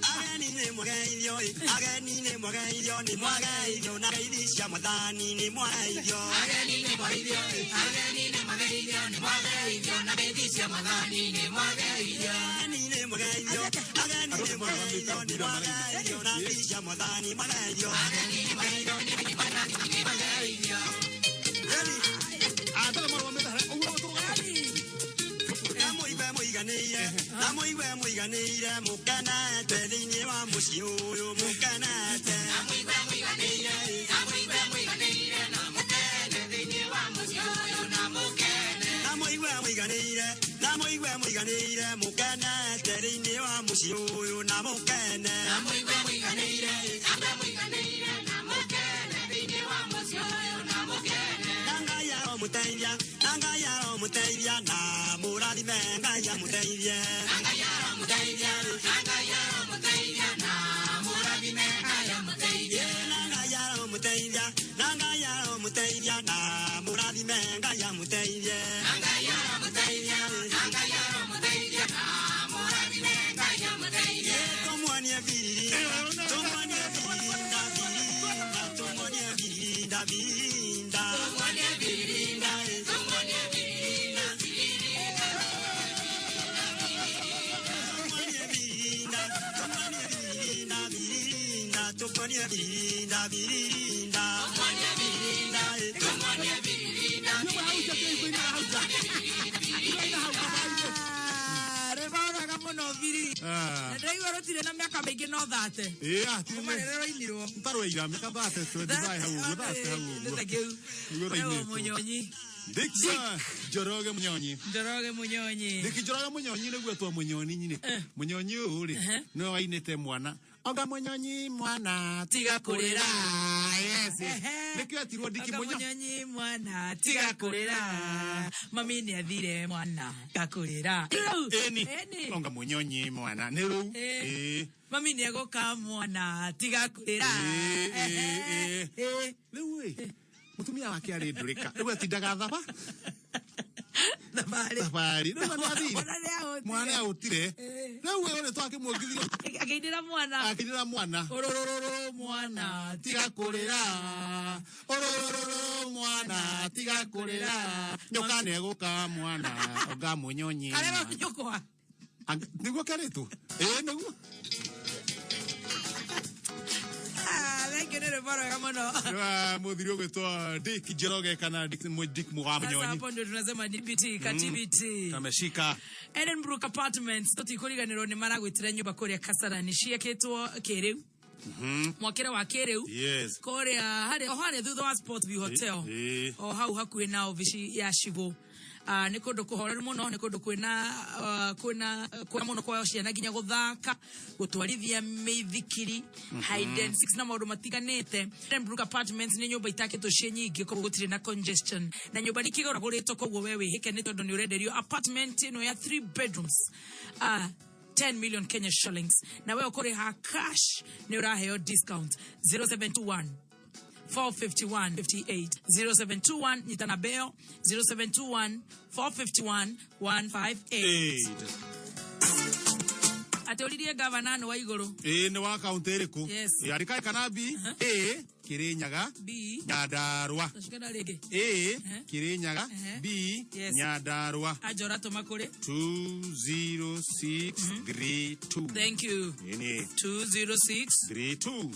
Ageni nĩ mwageithio, ageni nĩ mwageithio, nĩ mwageithio na ngeithi cia mwathani nĩ mwageithio. Ageni nĩ mwageithio, ageni nĩ mwageithio, nĩ mwageithio na ngeithi cia mwathani nĩ mwageithio. Ageni nĩ mwageithio, ageni nĩ mwageithio, nĩ mwageithio na ngeithi cia mwathani mwageithio. Ageni nĩ mwageithio, nĩ mwageithio. Na mũigue mũiganĩire, mũkenete thĩinĩ wa mũciĩ ũyũ mũkenete. Na mũigue mũiganĩire, na mũigue mũiganĩire, na mũkene thĩinĩ wa mũciĩ ũyũ na mũkene. Na mũigue mũiganĩire, na mũigue mũiganĩire, mũkenete thĩinĩ wa mũciĩ ũyũ na mũkene. Na mũigue mũiganĩire, na mũiganĩire, na mũkene thĩinĩ wa mũciĩ ũyũ na mũkene. Na Ngai aromũteithia, na Ngai aromũteithia, na mũrathime Ngai amũteithie. Na Ngai aromũteithia, na Ngai aromũteithia, na mũrathime Ngai amũteithie. Na Ngai aromũteithia, na Ngai aromũteithia. aramũteithia na mũrathime Ngai amũteithie. Na Ngai aramũteithia, na Ngai aramũteithia na mũrathime Ngai amũteithie. Tũmuonie birinda, tũmuonie birinda, birinda, tũmuonie birinda, birinda. Tũmuonie birinda, tũmuonie birinda, birinda. Tũmuonie birinda, tũmuonie birinda, birinda, tũmuonie birinda, birinda. Tũmuonie birinda, tũmuonie birinda, Rwĩmbo rwega mũno biri. Na ndĩraigua rũtirĩ na mĩaka mĩingĩ no thate. Kuma rĩrĩa rwainirwo. Ntarwaira mĩaka thate 25 hau ũguo, thate hau ũguo. Nĩ ta kĩu. Nĩguo Wewe rwainĩtwo. Munyonyi. Dickson Njoroge Munyonyi. Njoroge Munyonyi. Dick Njoroge Munyonyi nĩguo twa Munyoni nyine. Munyonyi ũyũ rĩ nĩwe wainĩte mwana. Onga Munyonyi mwana tiga kũrĩra. Yes. Nĩkĩo etirwo Dick Anga Munyonyi. Munyonyi mwana tiga kũrĩra. Mami nĩ athire mwana tiga kũrĩra. Ĩni. Ĩni. Onga Munyonyi mwana nĩ rũu. Ĩĩ. Mami nĩ egũka mwana tiga kũrĩra. Ĩĩ, ĩĩ. Rĩu ĩ mũtumia wake arĩ ndũrĩka rĩu atindaga thaba thabarĩ thabarĩ rĩu nĩ athire Mwana nĩ ahũtire. mwana nĩ ahũtire rĩu ĩ ũrĩa twakĩmuongithirie Akĩinĩra mwana. Akĩinĩra mwana. Ũrũrũrũ mwana tiga kũrĩra. Ũrũrũrũ mwana tiga kũrĩra. Nyoka nĩ egũka mwana onga Munyonyi. Karero nyũkwa. Nĩguo kerĩtwo ĩĩ nĩguo. Ah, thank you nĩ rwĩmbo rwega mũno. Mũthiri ũgwĩtwo Dick Njoroge kana Dick Dick wa Sasa Munyonyi. hapo ndio tunasema DBT ka TBT. Kameshika. Edenbrook Apartments tũtikũriganĩrwo nĩ maragwĩtĩra nyũmba kũrĩa Kasarani ciakĩtwo kĩrĩu mwakĩre wa kĩrĩu Yes. kũrĩa harĩa o harĩa thutha wa Sport View Hotel Ĩĩ. o hau hakuhĩ na obici ya Shigũ. Nĩ kũndũ kũhoreru mũno, nĩ kũndũ kwĩna kwĩna kwĩna mũno kwa ciana nginya gũthaka, gũtwarithia mĩithikiri, hide and seek na maũndũ matiganĩte. Edenbrook Apartments nĩ nyũmba itakĩtwo ciĩ nyingĩ koguo gũtirĩ na congestion, na nyũmba nĩ kĩgũragũrĩtwo koguo we wĩhĩke nĩ tondũ nĩ ũrenderio apartment ĩno ya 3 bedrooms 10 million Kenya shillings, na we ũkũrĩha cash nĩ ũraheo discount. 0721 451 58 0721 nyitana beo 0721 451 158. Atĩ gavana nĩ wa igũrũ. Ĩĩ nĩ wa kaunti ĩrĩkũ? Yes. Andĩka kana B A Kirinyaga B Nyandarua. Tũcikana rĩngĩ. A Kirinyaga B Yes. Nyandarua. Anjora tũma kũrĩ 20632. Thank you. Ĩni. 206 32.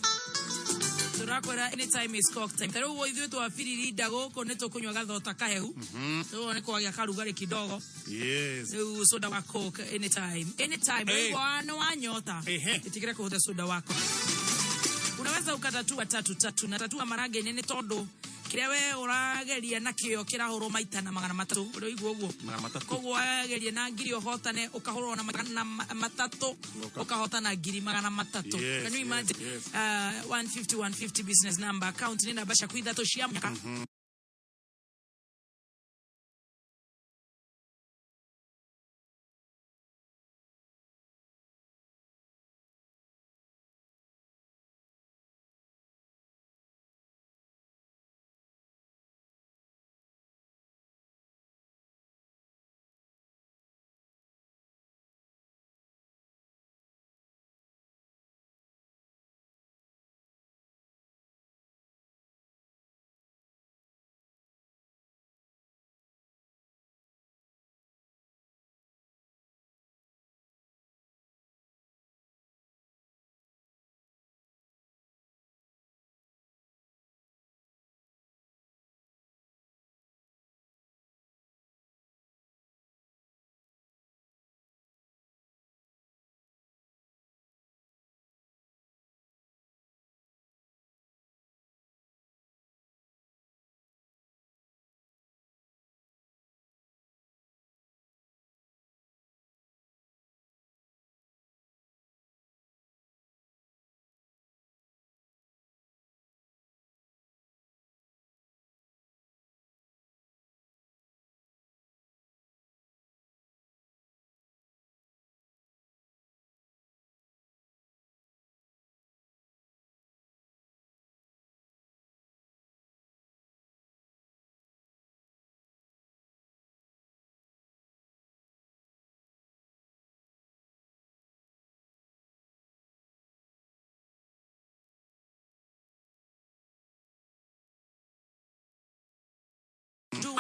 Tũrakwĩra anytime is cock time. Ta rĩu ũguo ithuĩ twabiririnda gũkũ nĩ tũkũnyua gathota kahehu. Rĩu nĩ kwagĩa karugarĩ kidogo. Yes. Rĩu soda wa Coke anytime. Anytime. Eh. Waigua nĩ wanyota. Ĩtigĩre kũhũthĩra soda wako. Unaweza ukatatua tatu tatu na tatua marage nĩ tondũ kĩrĩa we ũrageria nakĩo kĩrahũrwo maita na 300 ũrĩa ũguo. 300. Koguo wageria na ngiri ũhotane ũkahũrwo na 300 ũkahotana ngiri 300. Yes, Can you yes, imagine? yes. 150 150 business number account nĩ namba ciaku ithatũ cia mwaka.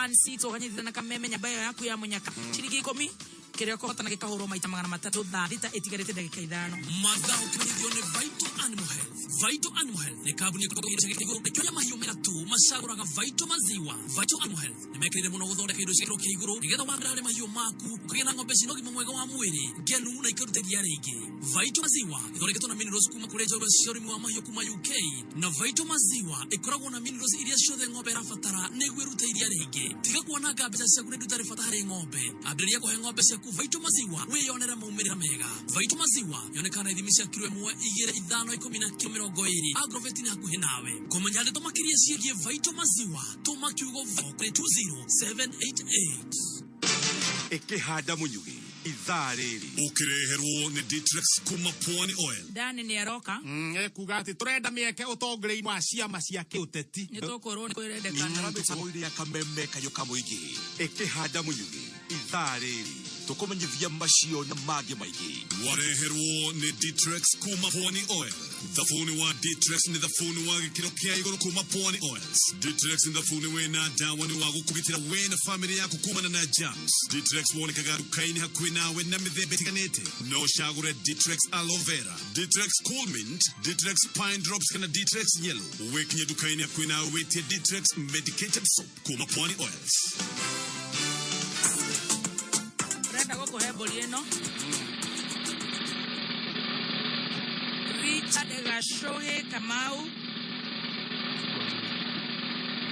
16 ũkanyitithana kameme nyamba ĩyo yaku ya mũnyaka ciringi 10 kĩrĩa ũkũhotana gĩkahũrwo maita 300 thaa 6 ĩtigarĩte ndagĩka 5. Mathaa ũkĩmenyithio nĩ Vital Animal Health. Vital Animal Health nĩ kambuni ĩkoragwo ĩgĩcagĩte igũrũ ĩkĩoya mahiũ mega tu macagũraga Vital Maziwa. Vital Animal Health nĩ mekĩrĩire mũno gũthondeka indo cia gĩkĩro kĩa igũrũ nĩgetha wagĩra harĩ mahiũ maku ũkagĩa na ng'ombe cina ũgima mwega wa mwĩrĩ ngenu na ikaruta iria rĩingĩ. Vital Maziwa ĩthondeketwo na minerals kuma kũrĩ njorua cia ũrĩmi wa mahiũ kuma UK, na Vital Maziwa ĩkoragwo na minerals iria ciothe ng'ombe ĩrabatara nĩguo ĩrute iria rĩingĩ. Tiga kuonanga mbeca ciaku na indo itarĩ bata harĩ ng'ombe. Ambĩrĩria kũhe ng'ombe ciaku Vital Maziwa wĩyonere maumĩrĩra mega. Vital Maziwa yonekana na ithimi cia kiro 1, 2, 5, 10 na kiro 20. Agrovet nĩ hakuhĩ nawe. Kũmenya ndeto makĩria ciĩgiĩ Vital Maziwa tũma kiugo kũrĩ 20788. Ĩkĩhanda mũnyugĩ ithaa rĩrĩ ũkĩreherwo nĩ Ditrex kuma Pwani Oil. Dani nĩ aroka. Ekuga atĩ tũrenda mĩeke ũtongoria-inĩ wa ciama cia kĩũteti. Nĩ tũkwĩrwo nĩ kwĩrendekana. Mĩtambo-inĩ ya kameme kayũ ka mũingĩ ĩkĩhanda mũnyugĩ ithaa rĩrĩ tũkũmenyithia macio na mangĩ maingĩ. Wareherwo nĩ Ditrex kuma Pwani Oil. Thabuni wa Ditrex nĩ thabuni wa gĩkĩro kĩa igũrũ kuma Pwani Oils. Ditrex nĩ thabuni wĩna ndawa nĩ wa gũkũgitĩra we na famĩlĩ yaku kumana na germs. Ditrex wonekaga nduka-inĩ hakuhĩ nawe na mĩthemba ĩtiganĩte. No ũcagũre Ditrex Aloe Vera, Ditrex Cool Mint, Ditrex Pine Drops kana Ditrex Yellow. Wĩkinye nduka-inĩ hakuhĩ nawe wĩtie Ditrex Medicated Soap kuma Pwani Oils. Ũrenda gũkũhe mbũri ĩno. Richard Gashoge Kamau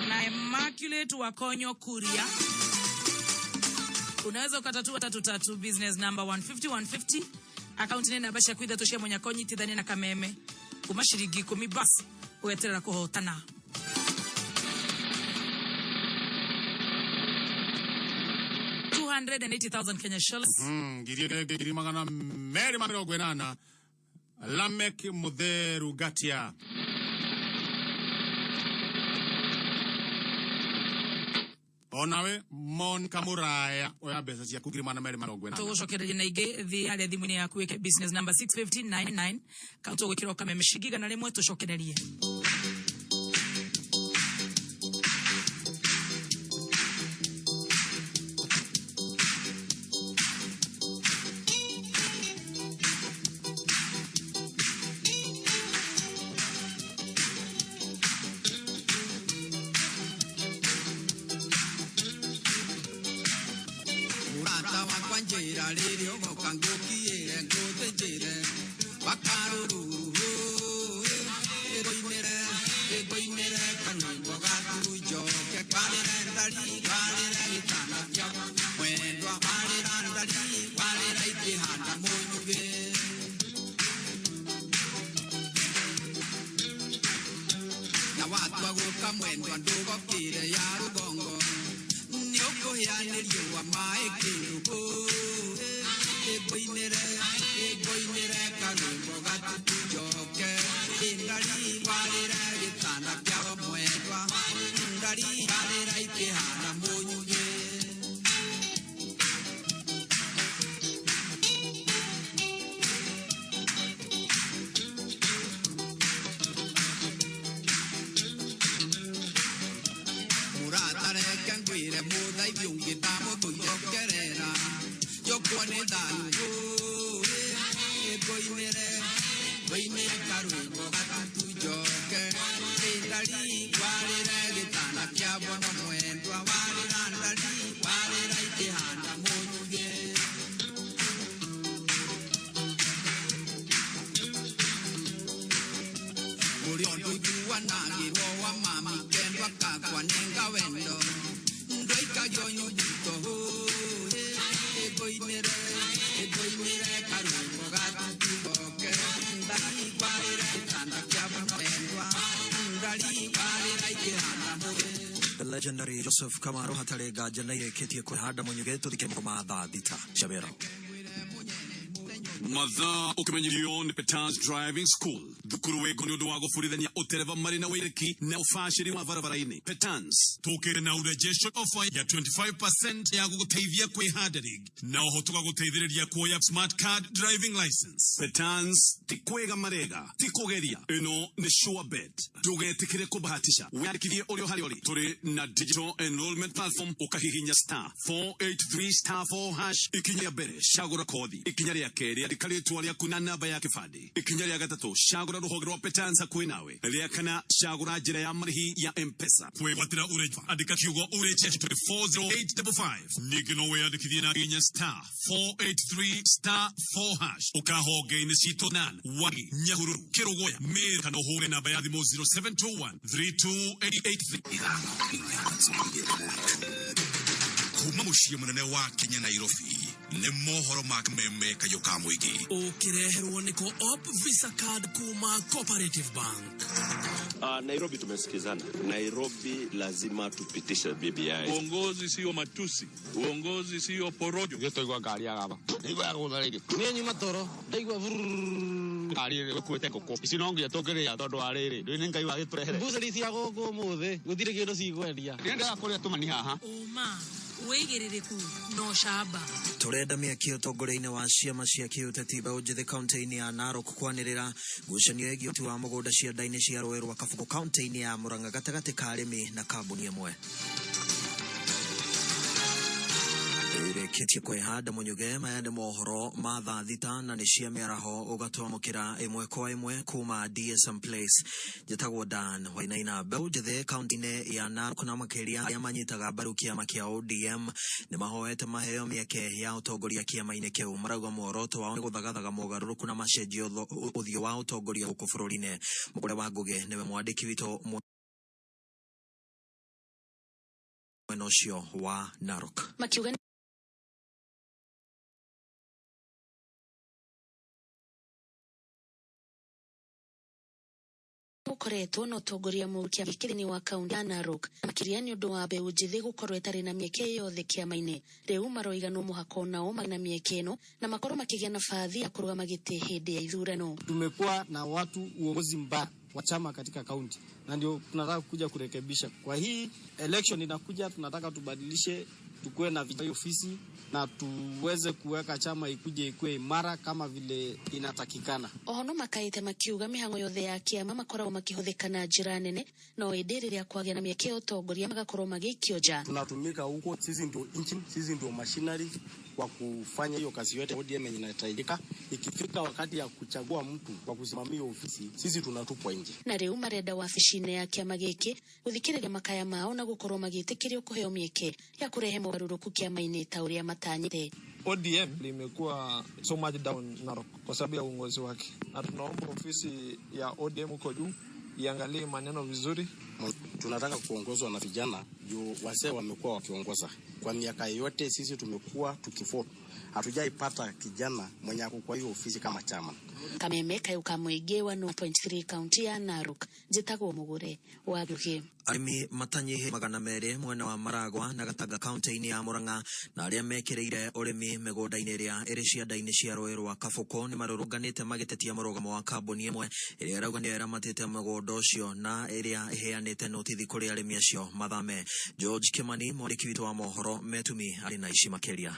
na Immaculate Wakonyo Kuria. Unaweza ukatatua 33 business number 150 150 account nĩ namba ciaku ithatũ cia mũnyaka ũnyitithanie na kameme kuma ciringi 10 basi ũgeterera kũhotana. 280,000 Kenya shillings. 280,000. Lamek Mutheru Gatia. Onawe Monica Muraya oya mbeca ciaku 280,000. Tũgũcokereria na ingĩ thiĩ harĩa thimũ-inĩ yaku wĩke business number 65099 kau tũgwĩkĩra kameme ciringi 100 tũcokererie. Mũrata wakwa njĩra rĩrĩa ũgoka ngũkiĩre ngũthĩnjĩre wakarũruru ĩngũinĩre ĩngũinĩre kanyĩmbo gaku njoke kwarĩre ndari kwarĩre gĩtanda kĩa mwendwa warĩra ndari warĩra ikĩhanda mũnyugĩ. Na watua gũka mwendwa ndũgokĩre ya rũgongo nĩ ũkũhĩa nĩ riũa maĩ kĩndũ ĩngũinĩre ĩngũinĩre karwĩmbo gatutu njoke ndari warĩre gĩtanda kĩa mwendwa ndari warĩra ikĩhana mũnyugĩ. Mũrata reke ngwĩre mũthaithi ũngĩ ndamũtũire kerera njokwo nĩ thayũ ĩngũinĩre ngũinĩre karwĩmbo gatutu njoke ndari warĩre gĩtanda kĩa bono mwendwa warĩra ndari warĩra ikĩhanda mũnyugĩ. Mũrĩ ũndũ iguanagĩrwo wa mami kendwa kakwa nenga wendo ndoikagio nyũnyito ĩngũinĩre ĩngũinĩre karwĩmbo gatutu njoke ndari warĩre gĩtanda kĩa bono mwendwa ndari warĩra ikĩhanda mũnyugĩ. The legendary Joseph Kamaro hatarĩ nganja na irĩkĩtie kũhanda mũnyugĩ tũthike ma thaa 6 cia wĩra. Mathaa ũkĩmenyerio nĩ Peters Driving School, thukuru wĩko nĩ ũndũ wa gũbundithania ũtereba marĩ na wĩrĩki na ũbacĩri wa barabara-inĩ. Peters tũkĩte na urejesho offer ya 25% ya gũgũteithia kwĩhanda rĩngĩ na oho tũgagũteithĩrĩria kuoya smart card driving license. Peters ti kwĩga marega, ti kũgeria, ĩno nĩ sure bet. Ndũgetĩkĩre kũbahatisha, wĩyandĩkithie ũrĩ o harĩa ũrĩ. Tũrĩ na digital enrollment platform, ũkahihinya star 483 star 4 hash. Ikinya rĩa mbere, cagũra kothi. Ikinya rĩa kerĩ, andĩka rĩtwa rĩaku na namba ya kĩbandĩ. Ikinya rĩa gatatũ, cagũra rũhonge rwa Peters hakuhĩ nawe. Rĩa kana, cagũra njĩra ya marĩhi ya M-Pesa. Kwĩgwatĩra ũrejesho, andĩka kiugo ũrejesho 40855. Ningĩ no wĩyandĩkithie na hihinya star 483 star 4 hash ũkahonge-inĩ citũ nan Wagi, Nyahururu, Kĩrũgũya, Meru, kana ũhũre namba ya thimũ 0721 32883. Kuma mũciĩ mũnene wa Kenya, Nairobi, nĩ mohoro ma Kameme Kayũ ka mũingĩ. Ũkĩreherwo nĩ Co-op Visa Card kuma Cooperative Bank. Nairobi tumesikizana. Nairobi lazima tupitishe BBI. Uongozi sio matusi, uongozi sio porojo. Gĩtwaigua ngari ya gaba ndaigua ya gũtha rĩrĩ niĩ nyuma toro ndaigua ngari ĩrĩ gũkuĩte ngũkũ ici no nginya tũngĩrĩa tondũ wa rĩrĩ ndũĩ nĩ Ngai wagĩtũrehere. Mbucĩrĩ cia gũkũ ũmũthĩ gũtirĩ kĩndũ cikwendia. Nĩendaga kũrĩa tũmani haha. Ũma, wĩigĩrĩrĩku na ũcamba. Tũrenda mĩaki ũtongoria-inĩ wa ciama cia kĩũteti mbeũ njĩthĩ kaunti-inĩ ya Narok kwanĩrĩra ngucanio ĩgiĩ ũti wa mũgũnda cianda-inĩ cia rũĩ rwa Kabũkũ kaunti-inĩ ya Murang'a gatagatĩ ka arĩmi na kambuni ĩmwe. Ĩrĩkĩtie kwĩhanda mũnyuge. Maya nĩ mohoro ma thaa 6 na nĩ cia mĩaraho, ũgatwamũkĩra ĩmwe kwa ĩmwe kuma DSM Place. Njĩtagwo Dan Wainaina. Mbeũ njĩthĩ kaunti-inĩ ya Narok na makĩria arĩa manyitaga mbaru kĩama kĩa ODM nĩ mahoete maheo mĩeke ya ũtongoria kĩama-inĩ kĩu. Marauga muoroto wao nĩ gũthagathaga mogarũrũku na macenjio ũthiũ wa ũtongoria gũkũ bũrũri-inĩ. Mũgũre wa Ngũgĩ nĩwe mwandĩki witũ mwena ũcio wa Narok. Makiuga gũkoretwo na ũtongoria mũũru kĩama gĩkĩ thĩinĩ wa kaunti ya Narok, makĩria nĩ ũndũ wa mbeũ njĩthĩ gũkorwo ĩtarĩ na mĩeke yothe kĩama-inĩ. Rĩu maroiga no mũhaka onao magĩe na mĩeke ĩno na makorwo makĩgĩa nabathi ya kũrũgama gĩtĩ hĩndĩ ya ithurano. Tumekuwa na watu uongozi mbaya wa chama katika kaunti, na ndio tunataka kuja kurekebisha. Kwa hii election inakuja, tunataka tubadilishe, tukuwe na vijana ofisi na tuweze kuweka chama ikuje ikuwe imara kama vile inatakikana. Oho no makaĩte makiuga mĩhang'o yothe ya kĩama makoragwo makĩhũthĩka na njĩra nene, no ĩndĩ rĩrĩa kwagĩa na mĩeke ya ũtongoria magakorwo magĩikio nja. Tunatumika huko, sisi ndio engine, sisi ndio machinery kwa kufanya hiyo kazi yote ODM yenye inahitajika. Ikifika wakati ya kuchagua mtu wa kusimamia ofisi, sisi tunatupwa nje. Na rĩu marenda wabici-inĩ ya kĩama gĩkĩ gũthikĩrĩria makaya mao na gũkorwo magĩtĩkĩrio kũheo mĩeke ya kũrehe mogarũrũku kĩama-inĩ ta ũrĩa matanyĩte. ODM limekuwa so much down Narok kwa sababu ya uongozi wake, na tunaomba ofisi ya ODM huko juu iangalie maneno vizuri. Tunataka kuongozwa na vijana juu wazee wamekuwa wakiongoza kwa miaka yote. Sisi tumekuwa tukivote, hatujaipata kijana mwenye ako kwa hiyo ofisi kama chama. Kameme kayũ ka mũingĩ wa 1.3 kaunti ya Narok. Njĩtagwo Mũgũre wa Ngũgĩ. Arĩmi matanyihĩ 200 mwena wa Maragwa na Gatanga kaunti-inĩ ya Murang'a na arĩa mekĩrĩire ũrĩmi mĩgũnda-inĩ ĩrĩa ĩrĩ cianda-inĩ cia rũĩ rwa Kabũkũ nĩ marũrũnganĩte magĩtetia mũrũgamo wa kambuni ĩmwe ĩrĩa ĩrauga nĩyo ĩramatĩte mũgũnda ũcio na ĩrĩa ĩheanĩte notithi kũrĩ arĩmi acio mathame. George Kimani, mwandĩki witũ wa mohoro Metumi, arĩ na ici makĩria.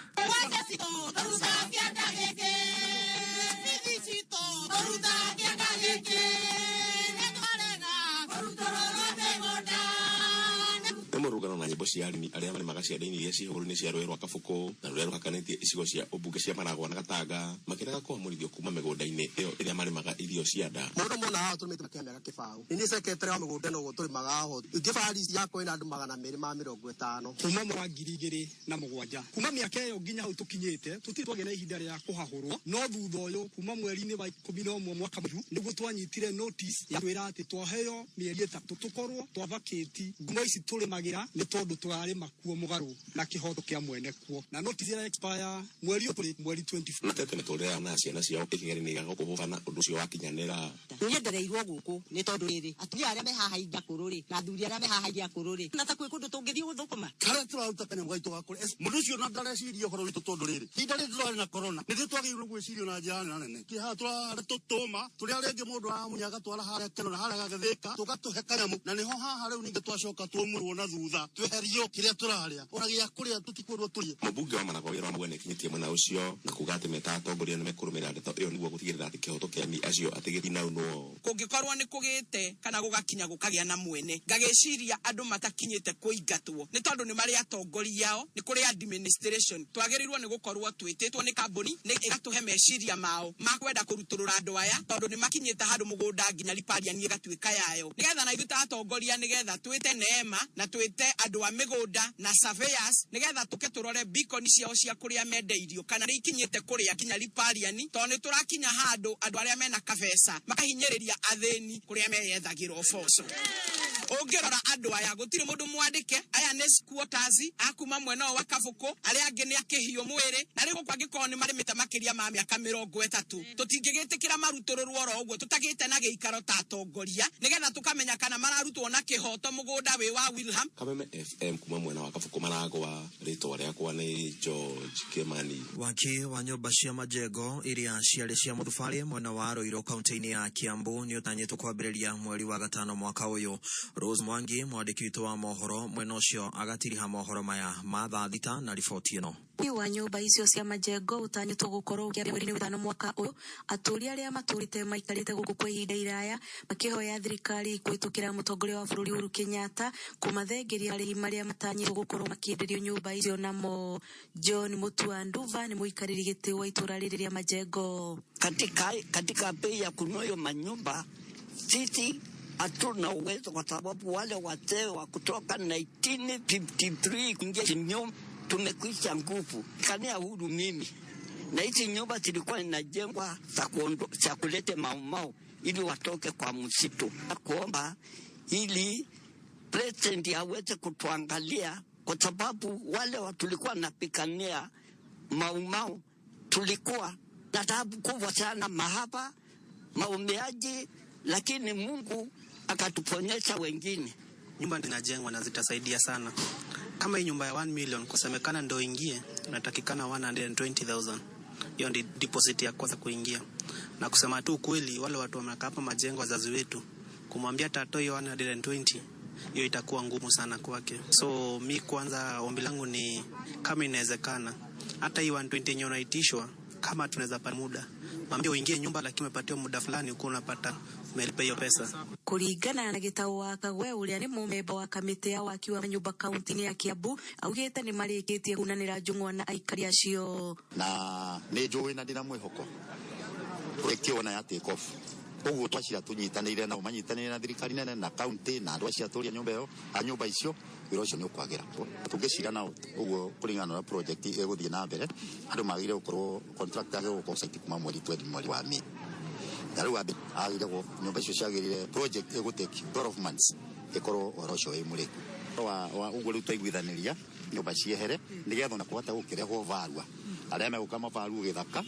Nĩ mũrũngano na nyĩmbo cia arĩmi arĩa marĩmaga cianda-inĩ iria ciĩ hũgũrũrũ-inĩ cia rũĩ rwa Kabũkũ na rũrĩa rũhakanĩtie icigo cia ũmbunge cia Maragwa na Gatanga, makĩrega kũhamũrithio kuma mĩgũnda-inĩ ĩyo ĩrĩa marĩmaga irio cia nda. Mũndũ mona haha tũrĩmĩte makĩria mĩaka 20. Nĩ niĩ secretary wa mĩgũnda ĩno ũguo tũrĩmaga ho. Ingĩ bari yakwa ĩna andũ 250. Kuma mwaka wa 2007, kuma mĩaka ĩyo nginya hau tũkinyĩte, tũtirĩ twagĩa na ihinda rĩa kũhahũrwo, no thutha ũyũ kuma mweri-inĩ wa 11 mwaka mũthiru nĩguo twanyitire notice ya kwĩra atĩ twaheo mĩeri 3 tũkorwo twavakĩti ngumo ici tũrĩmagĩra. expire nĩ tondũ tũrarĩma kuo mũgarũ na kĩhoto kĩa mwene kuo, na notice ĩra expire mweri ũyũ tũrĩ, mweri 24. Matete mĩtũrĩre yao na ciana ciao ĩkĩgeria gĩa gũkũ na ũndũ ũcio wakinyanĩra. Nyendereirwo gũkũ nĩ tondũ rĩrĩ, atumia arĩa me haha ingi akũrũ rĩ, na athuri arĩa me haha ingi akũrũ rĩ, na ta kwĩ kũndũ tũngĩthiĩ gũthũkũma. Karĩa tũraruta kanyamũ gaitũ ga kũrĩa, mũndũ ũcio na ndareciria ũhoro witũ, tondũ rĩrĩ, ihinda rĩrĩ tũrarĩ na corona, nĩrĩo twagĩrĩirwo gwĩcirio na njĩra nene nene. Kĩ haha tũrahanda tũtũma tũrĩa rĩngĩ mũndũ aramunya agatwara harĩa keno na harĩa gagathĩka, tũgatũhe kanyamũ, na nĩho haha rĩu ningĩ twacoka tuomũrwo na thutha, tweherio kĩrĩa tũrarĩa, ona gĩa kũrĩa tũtikwĩrwo tũrĩe. Mũmbunge wa Maragwa wĩra wa Mwene kinyĩtie mwena ũcio na kuga atĩ meta atongoria nĩ mekũrũmĩrĩra ndeto ĩyo nĩguo gũtigĩrĩra atĩ kĩhoto kĩa arĩmi acio atĩ gĩtinaunwo. Kũngĩkorwo nĩ kũgĩte kana gũgakinya gũkagĩa na mwene, ngagĩciria andũ matakinyĩte kũingatwo nĩ tondũ nĩ marĩ atongoria ao, nĩ kũrĩ administration. Twagĩrĩirwo nĩ gũkorwo twĩtĩtwo nĩ kambuni nĩ ĩgatũhe meciria mao ma kwenda kũrutũrũra andũ aya, tondũ nĩ makinyĩte handũ mũgũnda nginya riparian ĩgatuĩka yayo, nĩgetha na ithuĩ ta atongoria nĩgetha twĩte neema na twĩte andũ a mĩgũnda na surveyors, nĩgetha tũke tũrore beacon ciao cia kũrĩa mendeirio kana nĩ ikinyĩte kũrĩa nginya riparian, tondũ nĩ tũrakinya handũ andũ arĩa mena kabeca makahinyĩrĩria athĩni kũrĩa meyethagĩra ũboco. Ũngĩrora andũ aya gũtirĩ mũndũ mwandĩke, aya nĩ squatters a kuma mwena ũyũ wa Kabũkũ, arĩa angĩ nĩ akĩhiũ mwĩrĩ, na rĩu gũkũ angĩkorwo nĩ marĩmĩte makĩria ma mĩaka 30, tũtingĩgĩtĩkĩra marutũrũrwo oro ũguo tũtagĩte na gĩikaro ta atongoria, nĩgetha tũkamenya kana mararutwo na kĩhoto mũgũnda wĩ wa Wilham. Kameme FM kuma mwena wa Kabũkũ Maragwa, rĩtwa rĩakwa nĩ George Kimani. Waki wa nyũmba cia majengo iria ciarĩ cia mũthubarĩ mwena wa Ruiru kaunti-inĩ ya Kiambu nĩ ũtanyĩtwo kwambĩrĩria mweri wa gatano mwaka ũyũ. Rose Mwangi, mwandĩki witũ wa mohoro mwena ũcio, agatiriha mohoro maya ma thaa thita na riboti ĩno. Wa nyũmba icio cia majengo ũtanyĩtwo gũkorwo ũkĩambia mweri-inĩ wa gatano mwaka ũyũ, atũũri arĩa matũũrĩte maikarĩte gũkũ kwa ihinda iraya makĩhoya thirikari kũhĩtũkĩra mũtongoria wa bũrũri Uhuru Kenyatta kũmathengeria marĩhi marĩa matanyĩtwo gũkorwo makĩenderio nyũmba icio namo. John Mutua Nduva nĩ mũikarĩri gĩtĩ wa itũũra rĩrĩ rĩa majengo. Katika bei ya kununua hiyo manyumba, sisi hatuna uwezo, kwa sababu wale wazee wa kutoka 1953 kuingia nyumba tumekwisha nguvu kania huru mimi, na hizi nyumba zilikuwa zinajengwa za kulete maumau ili watoke kwa msitu. Kuomba ili president aweze kutuangalia, kwa sababu wale tulikuwa napigania maumau tulikuwa na taabu kubwa sana, mahaba, maumiaji, lakini Mungu akatuponyesha wengine. Nyumba zinajengwa na zitasaidia sana. Kama hii nyumba ya 1 million kusemekana ndio ingie, inatakikana 120,000. Hiyo ndio deposit ya kwanza kuingia. Na kusema tu kweli, wale watu wamekaa hapa majengo, wazazi wetu, kumwambia tatoe hiyo 120, hiyo itakuwa ngumu sana kwake. So mi kwanza ombi langu ni kama inawezekana, hata hii 120 yenye unaitishwa, kama tunaweza pata muda, mwambie uingie nyumba, lakini umepatiwa muda fulani uko unapata umelipa hiyo pesa. Kuringana na Gitau wa Kagwe uria ni mumemba wa kamĩtĩ ya waki wa manyũmba kaunti-inĩ ya Kiambu, augĩte nĩ marĩkĩtie kunanĩra njũng'wa na aikari acio. Na nĩ njũĩ na ndĩna mwĩhoko project ĩyo ona ya take off, ũguo twacira tũnyitanĩire nao, manyitanĩire na thirikari nene na kaunti na andũ acio atũria nyũmba ĩyo, a nyũmba icio, wĩra ũcio nĩ ũkwagĩra. Tũngĩcira nao ũguo kũringana na project ĩgũthiĩ na mbere, andũ magĩrĩire gũkorwo contractor agĩrĩire gũkorwo site kuma mweri 20 mweri wa May. Na rĩu agĩrĩire nyũmba icio ciagĩrĩire project ĩgũ take 12 months ĩkorwo ũhoro ũcio wĩ mũrĩku. Wa ũguo rĩu twaiguithanĩria nyũmba ciehere nĩgetha ona kũhota gũkĩrehwo varua arĩa megũka mabaruo gĩthaka,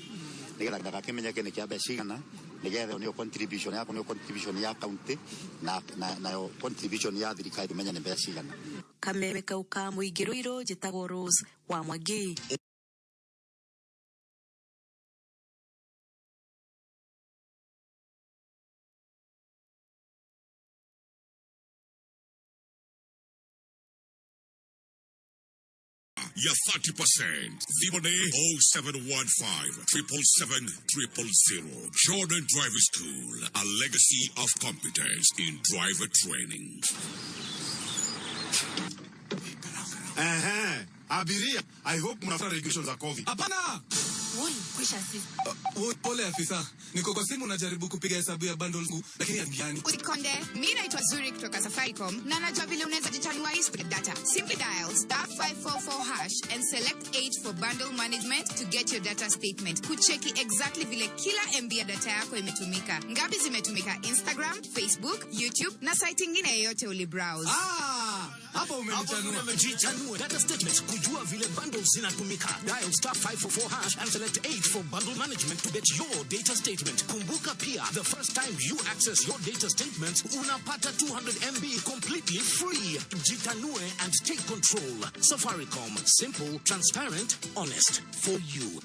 nĩgetha gĩthaka kĩmenyeke nĩ kĩa mbeca cigana, nĩgetha nĩyo contribution yako, nĩyo contribution ya county nayo contribution ya thirikari, tũmenye nĩ mbeca cigana. Kameme kau ka mũingĩ Ruiru, njĩtagwo Rose wa Mwangi. Ya 30%. Thimũ nĩ 0715 777 000. Jordan Driver School, a legacy of competence in driver training. Ehe, abiria, I hope mnafuata regulations za COVID. Hapana. Woi, kwisha sisi. Woi, pole afisa. Niko kwa simu najaribu kupiga hesabu ya bundles lakini haingiani. Usikonde, mimi naitwa Zuri kutoka Safaricom na najua vile unaweza jichanua hii speed data. Simply dial star 544 hash and select 8 for bundle management to get your data statement. Kucheki exactly vile kila MB ya data yako imetumika. Ngapi zimetumika Instagram, Facebook, YouTube na site nyingine yoyote ulibrowse. Hapo umenichanua. Jichanue. Data statements kujua vile bundles zinatumika. Dial star 544 hash and select 8 for bundle management to get your data statement. Kumbuka pia, the first time you access your data statements, unapata 200 MB completely free. Jitanue and take control. Safaricom, simple, transparent, honest for you.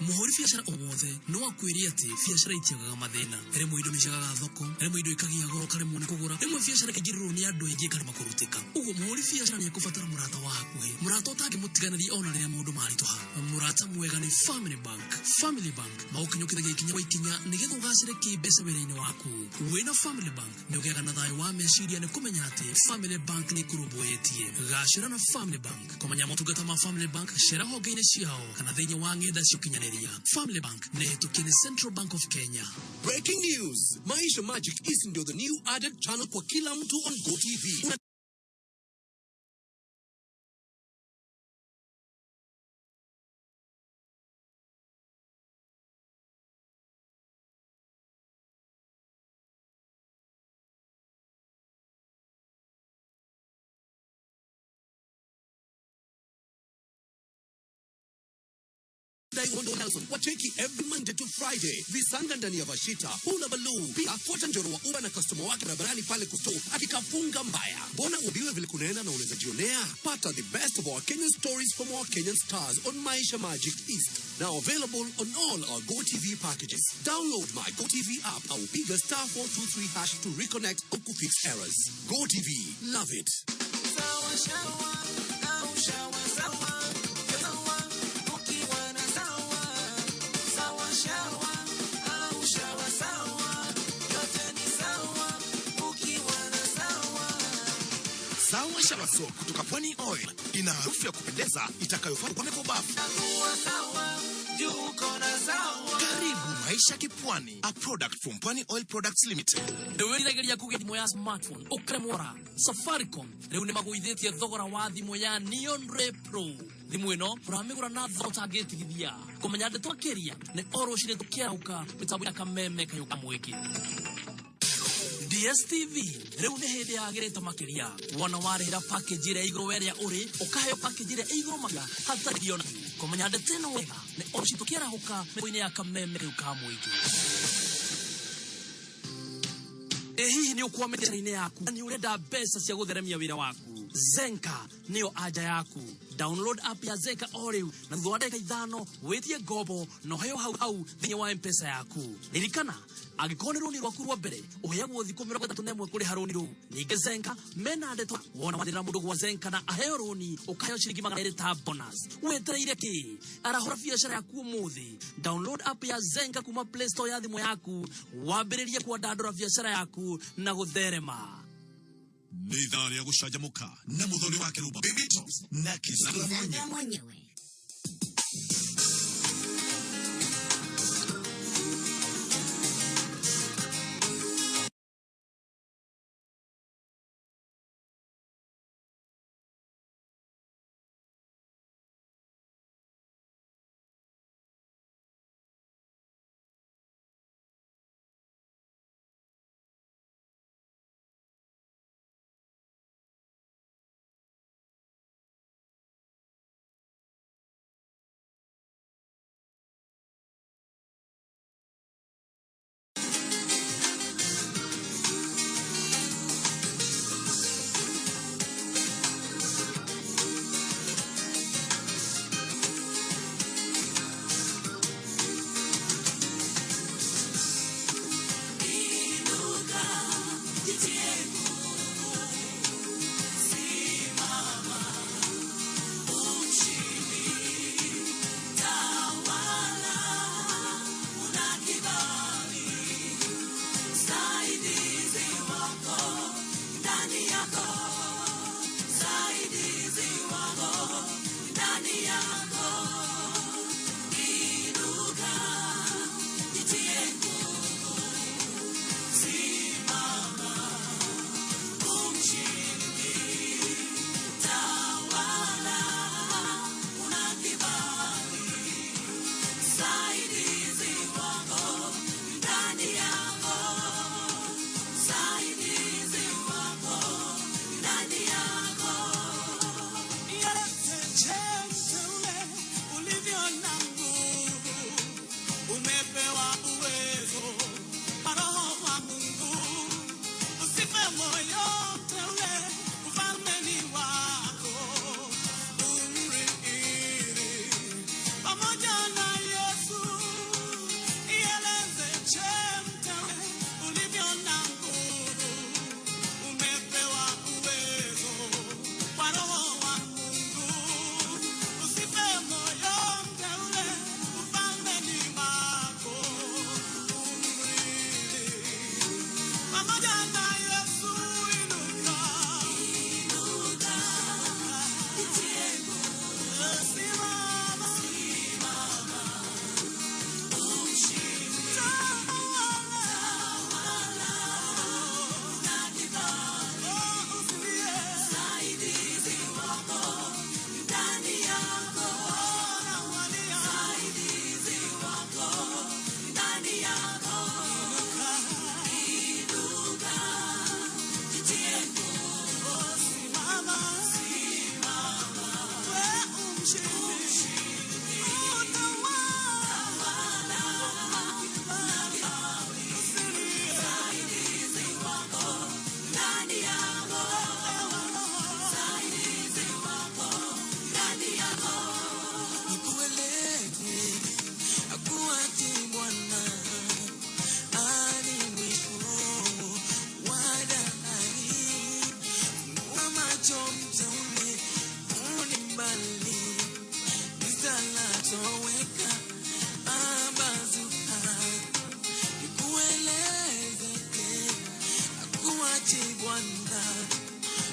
Muhuri biacara o wothe no akwĩre atĩ biacara itiagaga mathĩna. Rĩmwe indo nĩciagaga thoko, rĩmwe indo ikagia goro karemwo nĩ kũgũra, rĩmwe biacara ĩkaingĩrĩrwo nĩ andũ aingĩ ĩkarema kũrutĩka. Ũguo mũhũri biacara nĩ ekũbatara mũrata wa hakuhĩ, mũrata ũtangĩmũtiganĩria ona rĩrĩa maũndũ maritũha. Mũrata mwega nĩ Family Bank. Family Bank magũkinyũkithagia ikinya kwa ikinya nĩgetha ũgacĩre kĩmbeca wĩra-inĩ waku. Wĩna Family Bank nĩ ũgĩaga na thayũ wa meciria nĩ kũmenya atĩ Family Bank nĩ ĩkũrũmbũyĩtie. Gacĩra na Family Bank. Kũmenya motungata ma Family Bank, cera honge-inĩ ciao kana thĩinĩ wa ng'enda cia ũkinyanĩria. Family Bank nĩ hĩtũkie nĩ Central Bank of Kenya. Breaking news! Maisha Magic East ndio the new added channel kwa kila mtu on GoTV. Diamond Nelson wacheki every Monday to Friday. Visanga ndani ya Vashita, Hula Baloo, pia fuata Njoro wa Uber na customer wake barabarani pale Kusto akikafunga mbaya. Mbona ubiwe vile kunaenda na unaweza jionea? Pata the best of our Kenyan stories from our Kenyan stars on Maisha Magic East. Now available on all our GoTV packages. Download my GoTV app au piga star 423 hash to reconnect au kufix errors. GoTV, love it. Sawa shawa, au shawa sawa. Sawa, ukiwa na sawa. Sawa shawa, au shawa sawa. Yote ni sawa, ukiwa na sawa. Sawa Shower Soap kutoka Pwani Oil ina harufu ya kupendeza itakayofaa kwa meko bafu. Kuwa sawa, juu uko na sawa. Karibu Maisha Kipwani, a product from Pwani Oil Products Limited. Wĩriragĩria kũgĩa thimũ ya smartphone ũkaremwo. Safaricom rĩu nĩ magũithĩtie thogora wa thimũ ya Neon Ray Pro. Thimũ ĩno ũramĩgũra na thogora ũtangĩtigithia. Kũmenya ndeto makĩria nĩ o rũcinĩ tũkĩarahũka mĩtambo ya kameme kayũ ka mwĩngĩ. DSTV rĩu nĩ hĩndĩ yagĩrĩte makĩria. Wona warĩhĩra package ĩrĩa igũrũ werĩa ũrĩ, ũkaheo package ĩrĩa ĩ igũrũ makĩria hatarĩ ona. Kũmenya ndeto ĩno wega nĩ o rũcinĩ tũkĩarahũka mĩtambo-inĩ ya kameme kayũ ka mũingĩ. Ĩ hihi nĩ ũkwamĩte biacara-inĩ yaku na nĩ ũrenda mbeca cia gũtheremia wĩra waku? Zenka nĩyo anja yaku. Download app ya Zenka o rĩu na thutha wa ndagĩka 5 wĩtie ngombo na ũheo hau hau thĩinĩ wa M-Pesa yaku. Ririkana, angĩkorwo nĩ rũni rwaku rwa mbere ũheagwo thikũ 31 kũrĩha rũni rũu. Ningĩ Zenka mena ndeto wona wathĩra mũndũ gwa Zenka na aheo rũni ũkaheo ciringi 200 ta bonus. Wetereire kĩ? Arahũra biacara yaku ũmũthĩ. Download app ya Zenka kuma Play Store ya thimũ yaku wambĩrĩrie kwandandũra biacara yaku na gũtherema. Nĩ ithaa rĩa gũcanjamũka na mũthoni wa kĩrũmba Baby Tops na Kizanga mwenyewe. Inuka, jitie nguvu. Simama, ushindi. Tawala, una kibali. Msaidizi wako ndani yako. Msaidizi wako ndani yako. Inuka, jitie nguvu. Simama, umshindi. Tawala, una kibali. Msaidizi wako ndani yako. Msaidizi wako ndani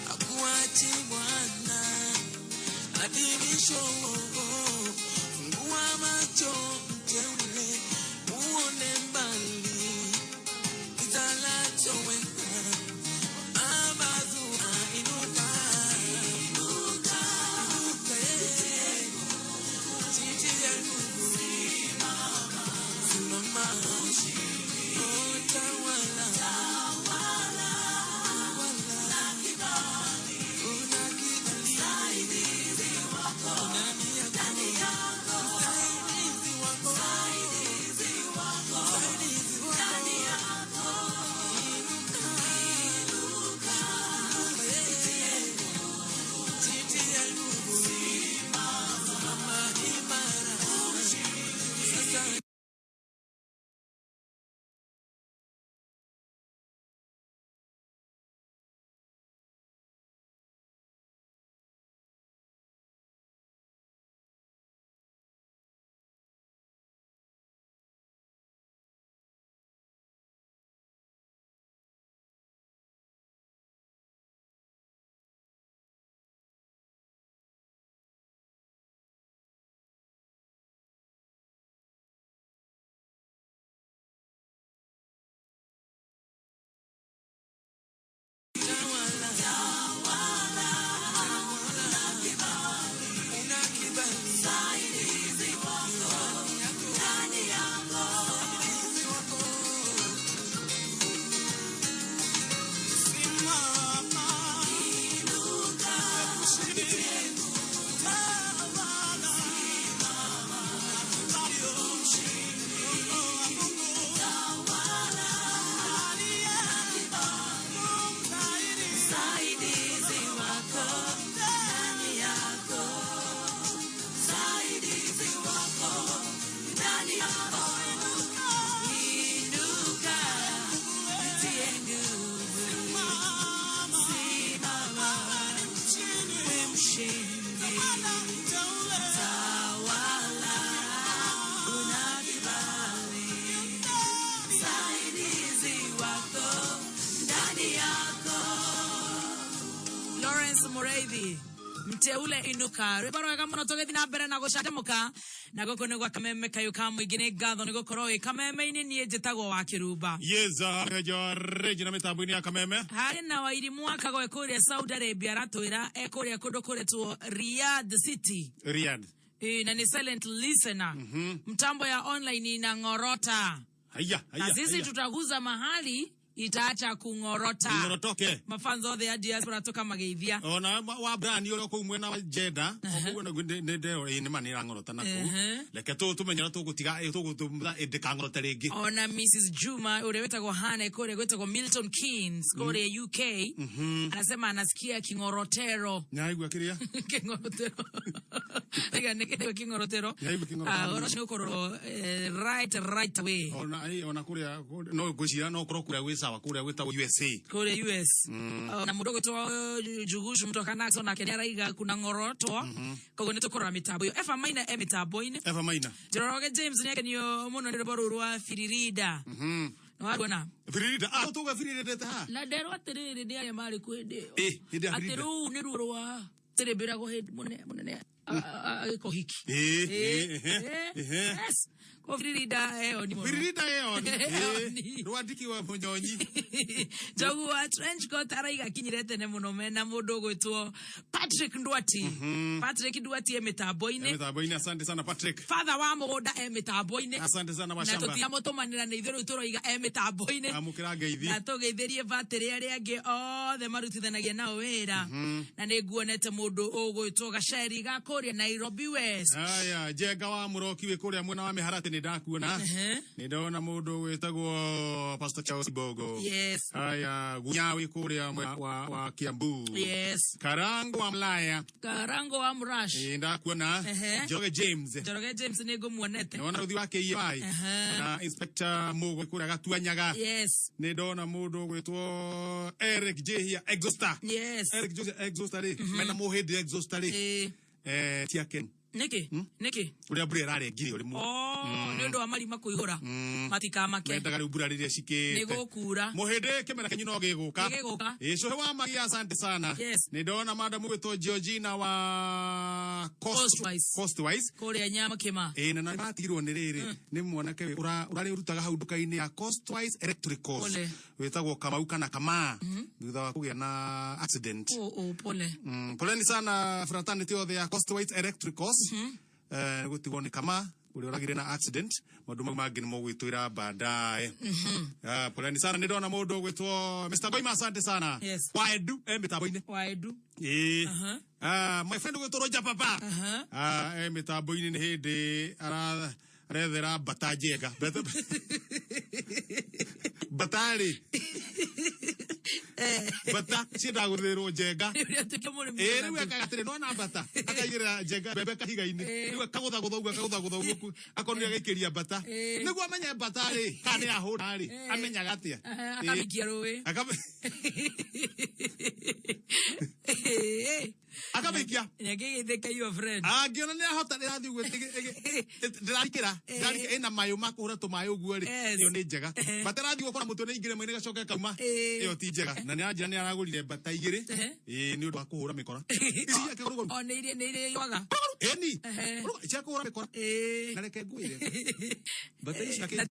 Hakuachi Bwana hadi mwisho. Fungua macho mteule, uone mbali giza latoweka. Abazua, inuka, inuka, inuka, eh. Jitie nguvu, simama, oh, tawala, tawala, una kibali, ndani yako, msaidizi wako, msaidizi wako, inuka, inuka, jitie nguvu, simama imara, sasa. Msaidizi wako ndani yako, msaidizi wako ndani yako. Inuka, jitie nguvu, simama, we mshindi, tawala, una kibali, msaidizi wako ndani yako. Lawrence Mureithi mteule inuka rwimbo rwega muno tũgĩthiĩ na mbere na gũcanjamũka na gũkũ nĩ gwa kameme kayũ ka mũingĩ nĩ ngatho nĩ gũkorwo wĩ kameme-inĩ niĩ njĩtagwo wa kĩrumba. Yeza reji na mitambo-inĩ ya kameme. Harĩ na Wairimu wa Kagwe kũrĩa Saudi Arabia aratwĩra e kũrĩa kũndũ kũretwo Riyadh City. Riyadh. E, na ni silent listener. Mtambo ya online inang'orota. Haya, haya. Na sisi haya. tutaguza mahali itaacha kung'orota. Ing'orotoke. Mafanzo othe ya diaspora toka mageithia. Ona wa brani ũrĩa kũu mwena wa Jeddah ũguo naguo nĩ nĩ ma nĩ ĩrang'orota na kũu. Reke tũmenye ũrĩa tũgũtiga tũgũtũmĩra ndĩkang'orote rĩngĩ. Ona Mrs Juma ũrĩa wĩtagwo Hane kũrĩa gwĩtagwo Milton Keynes kũrĩa UK anasema anasikia king'orotero. Nyaigua kĩrĩa? King'orotero. Rĩga nĩ kĩrĩa king'orotero. Nyaigua king'orotero. Ah, ũhoro ũcio nĩ ũkorwo right away. Ona ona kũrĩa no ngwĩciria no ũkorwo kũrĩa gwĩ sawa kũrĩa gwĩtagwo USA. Kũrĩa US. Na mũndũ ũgwĩtwo Jugushu mtoka Naxo nake nĩ araiga kuna ng'orotwo. Koguo nĩ tũkũrora mĩtambo ĩyo. Eva Maina e mĩtambo-inĩ. Eva Maina. Njoroge James nĩ akenio mũno nĩ rwĩmbo rũrũ rwa Firirida. Nĩwaruona? Firirida. Ah, tũga Firirida ta. Na nderwo atĩrĩrĩ nĩ arĩa marĩ kuo hĩndĩ ĩyo. Eh, hĩndĩ ya Atĩ Firirida. rũu nĩ ruo rwa cĩrĩmbĩragwo hĩndĩ mũnene mũnene agĩka ũhiki. Yes. Ko Firirida ĩyo ni mũno. Firirida ĩyo ni. Ĩyo ni. Rwandiki wa Munyonyi. Njogu wa trench coat araiga kinyire tene mũno mena mũndũ ũgwĩtwo Patrick Ndwati. Patrick Ndwati e mĩtambo-inĩ. Mĩtambo-inĩ, asante sana Patrick. Father wa mũgũnda e mĩtambo-inĩ. Asante sana Na Washamba. tũtiramũtũmanĩra nĩ ithuĩ rĩu tũroiga e mĩtambo-inĩ. Amũkĩra ngeithi. Na tũgeithĩrie batĩrĩ arĩa angĩ othe marutithanagia nao wĩra. Na nĩ nguonete mũndũ ũgwĩtwo Gaceri ga kũrĩa Nairobi West. Aya, Njenga wa Mũroki wĩ kũrĩa mwena wa Mĩharatĩ nĩ ndakuona. Nĩ ndona mũndũ wĩtagwo Pastor Charles Bogo. Yes. Aya, Gunya wĩ kũrĩa mwena wa Kiambu. Yes. Karango wa Mlaya. Karango wa Mrash. Ĩ ndakuona. Njoroge James. Njoroge James nĩ ngũmuonete. Nĩwona rũthi wa KEI. Na Inspector Mugo kũrĩa Gatuanyaga. Yes. Nĩ ndona mũndũ ũgwĩtwo Eric Jehia Exhauster. Yes. Eric Jehia Exhauster rĩ. Mena mũhĩndĩ Exhauster rĩ. Tiaken. Nĩkĩ? Nĩkĩ? Ũrĩa mbura ĩrarengire ũrĩ Oh, nĩ ũndũ wa marima kũihũra. Matikamake. Mendaga rĩu mbura rĩrĩa Nĩ cikĩte. gũkura. Mũhĩndĩ kĩmera kĩanyu no gĩgũka. Nĩ gĩgũka. Ĩ cũhe wa Maria asante sana. Yes. Nĩ ndona madamu gwĩtwo Georgina wa Coastwise. Coastwise. Kũrĩa Nyamakĩma. Ĩ na matigirwo nĩ rĩrĩ nĩ mwanake ũrarĩ ũrutaga hau nduka-inĩ ya Coastwise Electricals Pole. wĩtagwo Kamau kana Kamaa thutha wa kũgĩa na accident. Oh, oh, pole. Poleni sana fraternity othe ya Coastwise Electricals. Gũtigwo nĩ Kama ũrĩa ũragire na accident maũndũ mau mangĩ nĩ mũgwĩtwĩra baadaye. Ah, poleni sana nĩ ndona mũndũ ũgwĩtwo Mr. Goima asante sana. Yes. Waedu mĩtambo-inĩ. Waedu. Ĩĩ. Aha. Ah, my friend ũgwĩtwo Roger Papa. Aha. Ah, mĩtambo-inĩ nĩ hĩndĩ arethera mbata njenga. Mbata rĩ. Mbata ciendaga gũthĩrwo njenga. Ũrĩa atuĩke mũrĩmi. Ĩĩ rĩu ekaga atĩrĩ nona mbata akaigĩrĩra njenga mbembe kahiga-inĩ rĩu akagũthagũtha ũguo akagũthagũtha ũguo akonire agaikĩria mbata nĩguo amenye mbata rĩ kana nĩ yahũra rĩ amenyaga atĩa Aha, Akamikia rũĩ. Akamĩikia Nĩangĩgeithĩka your friend. Angĩona nĩ ahota ĩrathiĩ ũguo ndĩrarikĩra ndĩrarikĩra ĩna mayũ ma kũhũra tũmaĩ ũguo rĩ ĩyo nĩ njega mbata ĩrathiĩ ũguo kona mũtwe nĩ ingĩre mwene ĩgacoka ĩkauma ĩyo ti njega na nĩ aranjĩra nĩ aragũrire mbata igĩrĩ ĩĩ nĩ ũndũ wa kũhũra mĩkora ici cia kĩgũrũgũrũ O nĩ iria nĩ iria iwaga. ĩni cia kũhũra mĩkora na reke ngwĩre mbata ici cia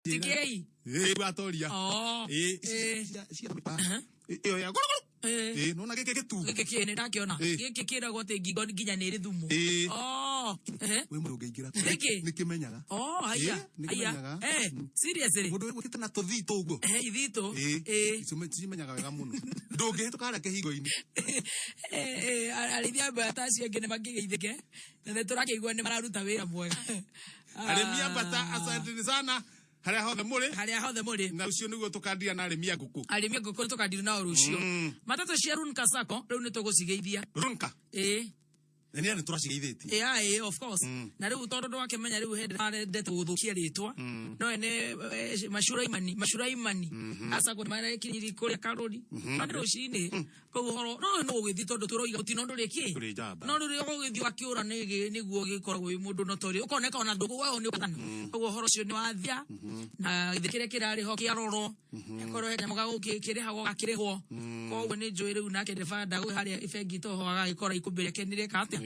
Tikei. Ĩĩ atoria. Oh. Ĩĩ cia mĩkora. Ĩyo ya gũrũgũrũ. Ĩĩ nona gĩkĩ gĩtungu. Gĩkĩ kĩ nĩ ndakĩona. Gĩkĩ kĩragwo atĩ ngingo nginya nĩ ĩrĩ thumu. Ĩĩ. Oh. Ehe. Wĩ mũndũ ũngĩingĩra. Nĩkĩ? Nĩ kĩmenyaga. Oh, haya. Ĩĩ, nĩ Haya. kĩmenyaga. Eh, seriously. Mũndũ wĩkĩte na tũthitũ ũguo. Eh, ithitũ. Ĩĩ. Icio cimenyaga wega mũno. Ndũngĩhĩtũka harĩa kĩhingo-inĩ. Eh, eh, arĩithi a mbata acio angĩ nĩ mangĩgeithĩke na nĩ tũrakĩigua nĩ mararuta wĩra mwega. Arĩmi a mbata asanteni sana harĩa hothe mũrĩ. Harĩa hothe mũrĩ. Na ũcio nĩguo tũkandia na arĩmi a ngũkũ. Arĩmi a ngũkũ tũkandiri nao rũciũ. Matatũ cia Runka Sacco rĩu nĩ tũgũcigeithia. Runka. Ĩĩ. Na nĩ tũracigeithĩtie. Ĩĩ aĩ, of course. Na rĩu tondũ ndwakĩmenya rĩu hĩndĩ arendete gũthũkia rĩtwa. No ene Mashura Imani, Mashura Imani. Asa kũ marekinyiri kũrĩa Karũri. No nĩ rũcinĩ. Koguo ũhoro no no ũgĩthiĩ tondũ tũroiga mũtino ndũrĩ kĩ. Ndũrĩ njamba. No rĩrĩa ũgũgĩthiĩ wakĩũra nĩguo gĩkoragwo wĩ mũndũ notorious. Ũkoneka ona ndũgũ wewe nĩ ũkana. Koguo ũhoro ũcio nĩ wathia. Na gĩthĩ kĩrĩa kĩrarĩ ho kĩarorwo. Korwo he kanyamũ gakĩrĩhagwo gakĩrĩhwo. Koguo nĩ njũĩ rĩu nake ndereba ndagũ harĩa bengi toho agagĩkora ikũmbĩ rĩake nĩ rĩeka atĩa.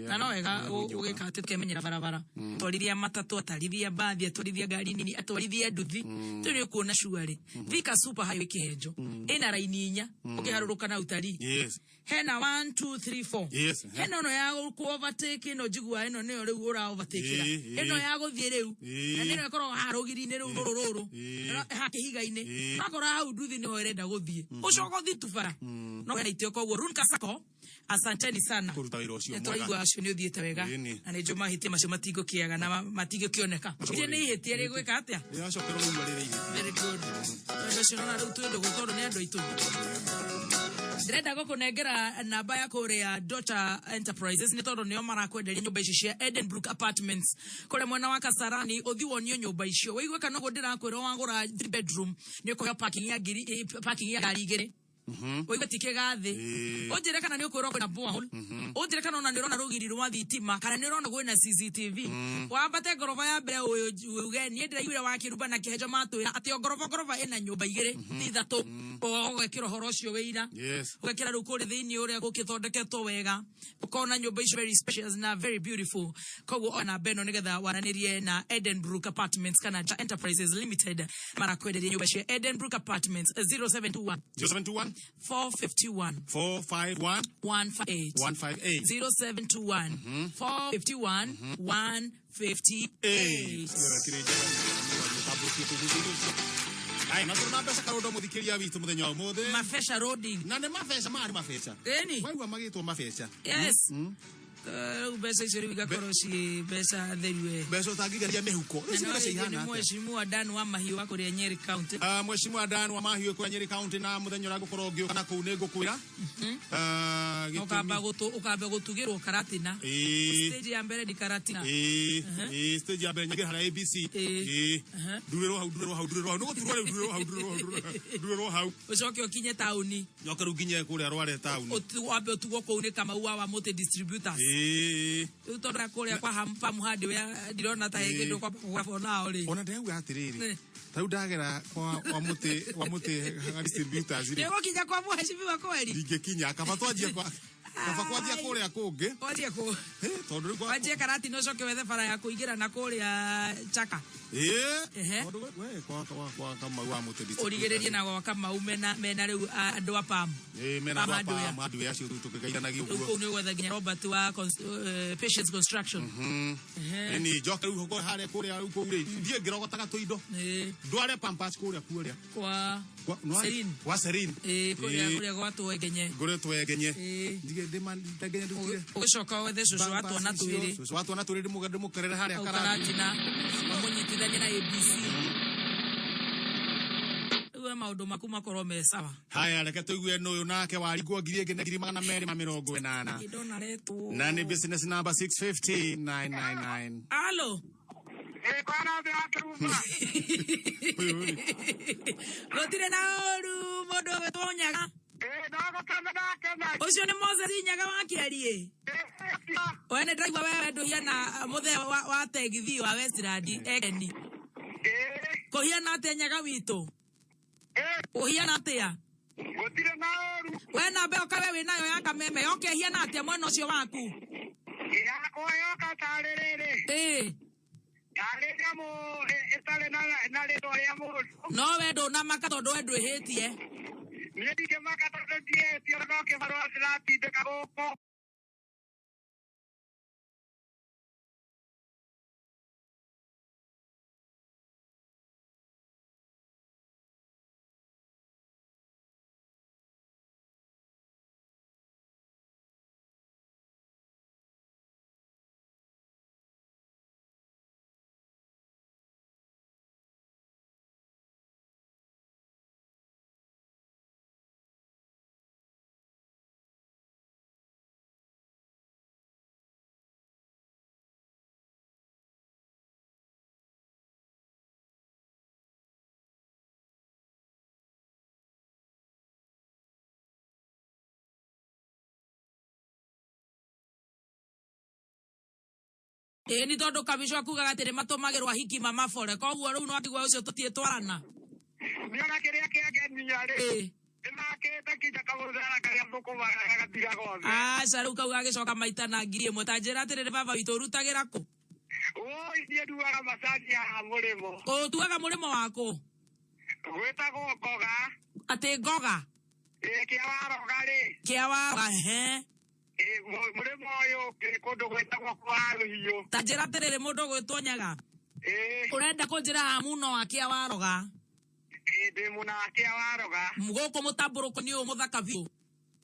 Na no wega ũgĩka atĩ tũkemenyera barabara. Twarithia matatũ, atwarithia mbathi, atwarithia ngari nini, atwarithia nduthi. Tũ nĩ ũkuona cuarĩ. Thika Super Highway Kĩhenjo. Ĩna raini inya ũkĩharũrũka na utarii. Yes. Hena 1 2 3 4. Yes. Hena ĩno ya kũ overtake ĩno njiguaga ĩno nĩyo rĩu ũra overtake-ĩra. Ĩĩ, Ĩno ĩĩ. ya gũthiĩ rĩu. Ĩĩ. Na nĩyo ĩkoragwo haha rũgiri-inĩ rũu rũrũ rũrũ. Ĩĩ. Haha kĩhiga-inĩ. Ĩĩ. Wakora hau nduthi nĩho ĩrenda gũthiĩ. Ũcoke ũthiĩ tu bara. No hena itĩo koguo Runka Sacco asanteni sana. Kũruta wĩra ũcio Nĩ mwega. tũraigua acio nĩ ũthiĩte wega. Ĩni. Na nĩ njũĩ mahĩtia macio matingũkĩaga na matingĩkĩoneka. Iria nĩ ihĩtia rĩgwĩka atĩa? Rĩracokerwo rĩu rĩrĩ ihĩtia. Very good. Tondũ ũcio nona rĩu twĩ ndũgũ tondũ nĩ andũ aitũ. Ndĩrenda gũkũnengera namba ya kũrĩa Dota Enterprises nĩ tondũ nĩo marakwenderia nyũmba icio cia Edenbrook Apartments kũrĩa mwena wa Kasarani ũthiĩ wonio nyũmba icio wĩigue kana ũguo ndĩrakwĩra wagũra 3 bedroom nĩ ũkũheo parking ya ngiri parking ya ngari igĩrĩ ũigue ti kĩgathĩ ũnjĩre kana nĩ ũkwĩrwo kwĩna borehole ũnjĩre kana ona nĩ ũrona rũgiri rwa thitima kana nĩ ũrona kwĩna CCTV wambate ngoroba ya mbere uge niĩ ndĩraiguire wa kĩrumba na kĩhenjo matwĩra atĩ o ngoroba ngoroba ĩna nyũmba igĩrĩ ti ithatũ ũgekĩra ũhoro ũcio wĩira Yes. ũgekĩra rĩu kũrĩ thĩinĩ ũrĩa gũkĩthondeketwo wega ũkona nyũmba icio very spacious na very beautiful koguo ona namba ĩno nĩgetha waranĩrie na Edenbrook Apartments kana Ja Enterprises Limited marakwenderia nyũmba cia Edenbrook Apartments 0721 0721 451 451 158 158 0721 451 158. Ai, na tũrĩ na mbeca karondo mũthikĩria witũ mũthenya wa ũmũthĩ. Mabesha loading. Na nĩ mabeca marĩ mabeca. Ĩni. Waigua magĩtwo mabeca. Yes. Rĩu mbeca icio rĩu igakorwo ciĩ mbeca theru we. Mbeca ũtangĩgeria mĩhuko. Rĩu Na ici no mbeca rĩngĩ ihana nĩ atĩa? mheshimiwa Dan wa Mahiũ wa kũrĩa Nyeri County. Ah, mheshimiwa Dan wa Mahiũ kũrĩa Nyeri County na mũthenya ũrĩa ngũkorwo ngĩũka na kũu nĩ ngũkwĩra. Ah, gĩtũmi- Ũkamba gũtũ ũkamba gũtugĩrwo karatina. Ĩĩ. Stage ya mbere ni karatina. Ĩĩ, ĩĩ, stage ya mbere nyingĩre harĩa ABC. Ĩĩ. Ndurĩrwo hau, ndurĩrwo hau, ndurĩrwo hau. Nĩ gũturwo rĩu, ndurĩrwo hau, ndurĩrwo hau, ndurĩrwo hau. Ũcoke ũkinye taũni. Njoke rĩu nginye kũrĩa Rware taũni. Wambe ũtugwo kũu nĩ Kamau wa Mũtĩ Distributors. Ĩĩ. Rĩu tondũ na kũrĩa kwa Farm Hardware ndirona ta he Ĩĩ. kĩndũ kwamba kũgũra for now rĩ. Ona ndĩrauga atĩrĩrĩ, Ĩ. ta rĩu ndagera kwa wa mũtĩ distributors rĩ, Nĩũgũkinya kwa mheshimiwa kweli? ndingĩkinya kaba twanjie kwa kaba kwanjia kũrĩa kũngĩ. Wanjie kũ? Tondũ rĩu kwa Wanjie karatina ũcoke wethe bara ya kũingĩra na kũrĩa Chaka. Ĩĩ. Ehe. Tondũ we kwa Kamau wa mũtĩ distributors. Ũrigĩrĩrie na gwa Kamau mena rĩu andũ a Pam. Ĩĩ, mena Pam andũ a Hardware. Pam Hardware acio rĩu tũkĩgeithanagia Rĩu ũguo. kũu nĩ ũgwetha nginya Robert wa Patience Construction. Ehe. Ĩni njoke rĩu kũrĩa harĩa kũrĩa rĩu kũu rĩ, thiĩ ngĩrogotaga tũindo. Ĩĩ. Ndware Pampers kũrĩa kuoria. Kwa Serene. Kwa Serene. Ĩĩ, kũrĩa Ĩĩ. kũrĩa gwatwo Ngenye. Ngũrĩ twengenye. Ĩĩ. Ndige ndĩma ndengenye ndutire. Ũgĩcoka wethe cũcũ wa twana twĩrĩ. Cũcũ wa twana twĩrĩ ndĩmũkerere harĩa Hau karatina. karatina. Ũmũnyitithanie na ABC. Rĩu we maũndũ maku makorwo me sawa. Haya, reke tũigue nũ ũyũ nake waringwo ngiri ĩngĩ na ngiri magana merĩ ma mĩrongo ĩnana. Ndona retwo. Na nĩ business number 650999. Alo. Gũtirĩ na ũru mũndũ ũgwĩtwo Nyaga. Ũcio nĩ Moses Nyaga wa Kĩariĩ. We nĩ ndĩraigua wewe ndũhiana mũthee wa tegithi wa Westland Ekeni. Kũhiana atĩa Nyaga witũ? Ũhiana atĩa? Gũtirĩ na ũru. We namba ĩyo kawe wĩnayo ya kameme yoka ĩhiana atĩa mwena ũcio waku? Yakwa yoka tarĩ rĩrĩ. Ĩĩ. Tarĩ nyamũ ĩtarĩ na rĩtwa rĩa mũndũ. No we ndũnamaka tondũ we ndwĩhĩtie. Niĩ ndingĩmaka tondũ ndiĩhĩtie no kĩbarũa ndĩratindĩka gũkũ. Ĩĩ nĩ tondũ kabico akugaga atĩ nĩ matũmagĩrwo ahiki mamabore koguo rĩu no atigwo ũcio tũtiĩtwarana. Nĩona kĩrĩa kĩangenia rĩ. Nĩmakĩte nginya kamũthara karĩa thũkũmaga gagathira gothe. Aca rĩu kau gagĩcoka maita na ngiri ĩmwe ta njĩra atĩrĩrĩ baba witũ ũrutagĩra kũ? Woi niĩ nduaga macani haha mũrĩmo. Ũtuaga mũrĩmo wakũ? Gwĩtagwo ngoga. Atĩ ngoga? Ĩĩ kĩa waroga rĩ. Kĩa waroga ehe. Ĩĩ mũrĩmo ũyũ ũngĩ kũndũ gwĩtagwo kwa Rũhiũ. Ta njĩra atĩrĩrĩ mũndũ ũgwĩtwo Nyaga. Ĩĩ. Ũrenda kũnjĩra haha muno wa kĩa waroga? Ĩĩ ndĩ mũna wa kĩa waroga. Gũkũ mũtambũrũko nĩ ũyũ mũthaka biũ.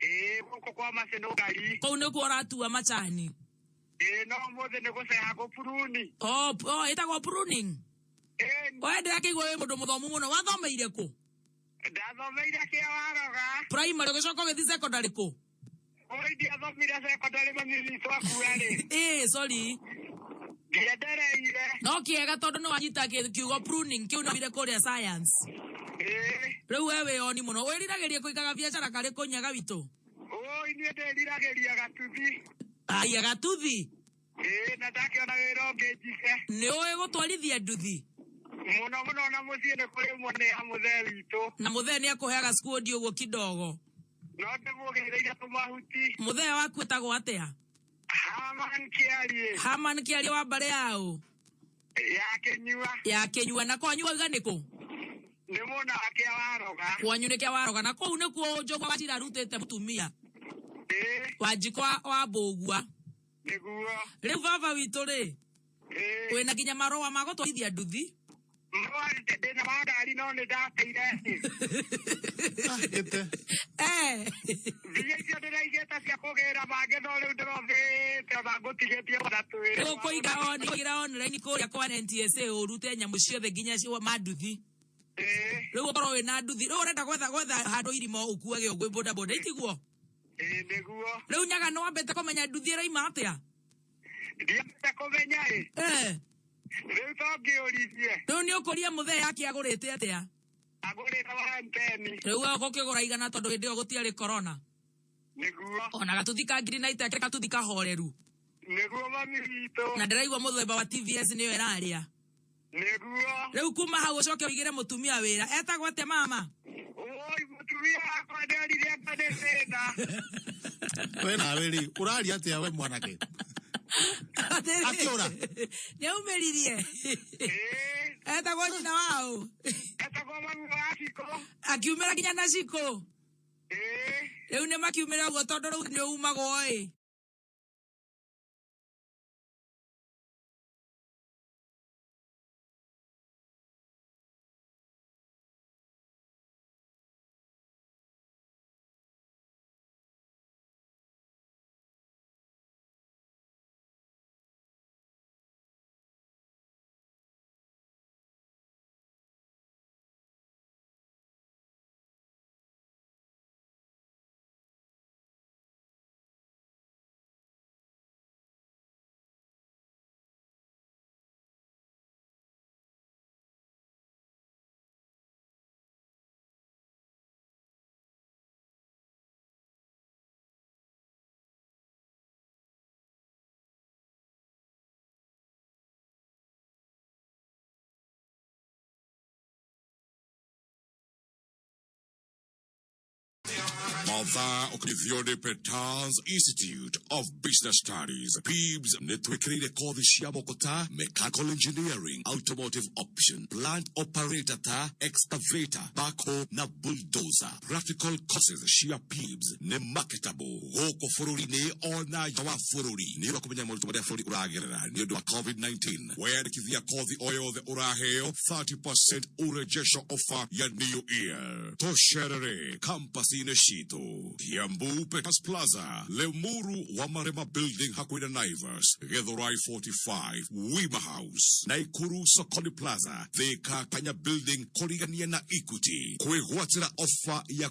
Ĩĩ gũkũ kwa macinũngari. Kũu nĩkuo ũratua macani? Ĩĩ no ũmũthĩ nĩ gũceha gũpuruni. Oh, oh, ĩtagwo pruning? Ĩĩ. We ndĩrakĩigua wĩ mũndũ mũthomu mũno. Wathomeire kũ? Ndathomeire kĩa waroga. Primary ũgĩcoka ũgĩthiĩ secondary kũ? Oi ndiathomire secondary mami witũ akua rĩ. Ĩĩ sorry. Ndiendereire. No kĩega tondũ nĩ wanyita kiugo pruning kĩu nĩwire kũrĩa science. Ĩĩ. Rĩu we wĩ oni mũno. Wĩriragĩria kũigaga biacara karĩ kũ Nyaga witũ? Oi niĩ ndĩriragĩria gatuthi. Aya gatuthi? Ĩĩ na ndakĩona wĩra ũngĩ njike. Nĩ ũĩ gũtwarithia nduthi? Mũno mũno na mũciĩ nĩ kũrĩmwo nĩ ya mũthee witũ. Na mũthee nĩ akũheaga skuondi ũguo kidogo. No ndĩmũgĩrĩire tũmahuti. Mũthee waku etagwo atĩa? Haman Kĩariĩ. Haman Kĩariĩ wa mbarĩ yaũ? Ya Kĩnyua. Ya Kĩnyua. Na kwanyu wauga nĩ kũ? Nĩ mwena wa Kĩawaroga. Kwanyu nĩ Kĩawaroga na kũu nĩkuo Njogu wa Wachira arutĩte mũtumia. Wanjikũ wa Mbũgua. Nĩguo. Rĩu baba witũ rĩ, wĩna nginya marũa ma gũtwarithia nduthi? Marũa ndĩna ma ngari no nĩ ndateire. Mbia icio ndĩraigĩte cia kũgĩra mangĩ no rĩu ndĩrothĩte ona ngũtigĩtie ona twĩrĩ. Ũkũiga ũkũiga online kũrĩa kwa NTSA ũrute nyamũ ciothe nginya cia ma nduthi. Rĩu ũkorwo wĩna nduthi. Rĩu ũrenda gwetha handũ irima ũkuage ũguo boda boda itiguo? Ĩĩ nĩguo. Rĩu Nyaga nĩ wambĩte kũmenya nduthi ĩraima atĩa? Ndiambĩte kũmenya ĩ. Rĩu to ngĩũririe. Rĩu nĩ ũkũria mũthee yake agũrĩte atĩa? Agũrĩte wa nteni. Rĩu we ũgũkĩgũra igana tondũ hĩndĩ ĩyo gũtiarĩ corona. Nĩguo. Ona gatuthi ka ngiri na iteke gatuthi kahoreru. Nĩguo mami witũ. Na ndĩraigua mũthemba wa TVS nĩyo ĩrarĩa. Nĩguo. Rĩu kuma hau ũcoke ũigĩre mũtumia wĩra. Etagwo atĩa mama? Oi mũtumia wakwa ndĩorire anga nĩ thĩna. We nawe rĩ, ũraria atĩa we mwanake? Akĩũra. Nĩaumĩririe. Etagwo nyina wao. Etagwo mami wa Cikũ. Akiumĩra nginya na Cikũ. Rĩu nĩ makiumĩra ũguo tondũ rĩu nĩ umagwo ĩ. Mathaa ũkĩrithio nĩ Petals Institute of Business Studies PIBS nĩ twĩkĩrĩire kothi cia moko ta mechanical engineering, automotive option, plant operator ta excavator, backhoe na bulldozer. Practical courses cia PIBS nĩ marketable gũkũ bũrũri-inĩ ona nja wa bũrũri. Nĩ ũndũ wa kũmenya moritũ marĩa bũrũri ũragerera nĩ ũndũ wa COVID-19. Weyandĩkithia kothi o yothe ũraheo 30% urejesho offer ya New Year. Tũcerere kampasi-inĩ citũ Kiambu Peters Plaza, Limuru wa Marema Building hakuhĩ na Naivas, Githurai 45, Wima House, Naikuru Sokoni Plaza, Thika Kanya Building kũrigania na Equity. Kwĩgwatĩra offer ya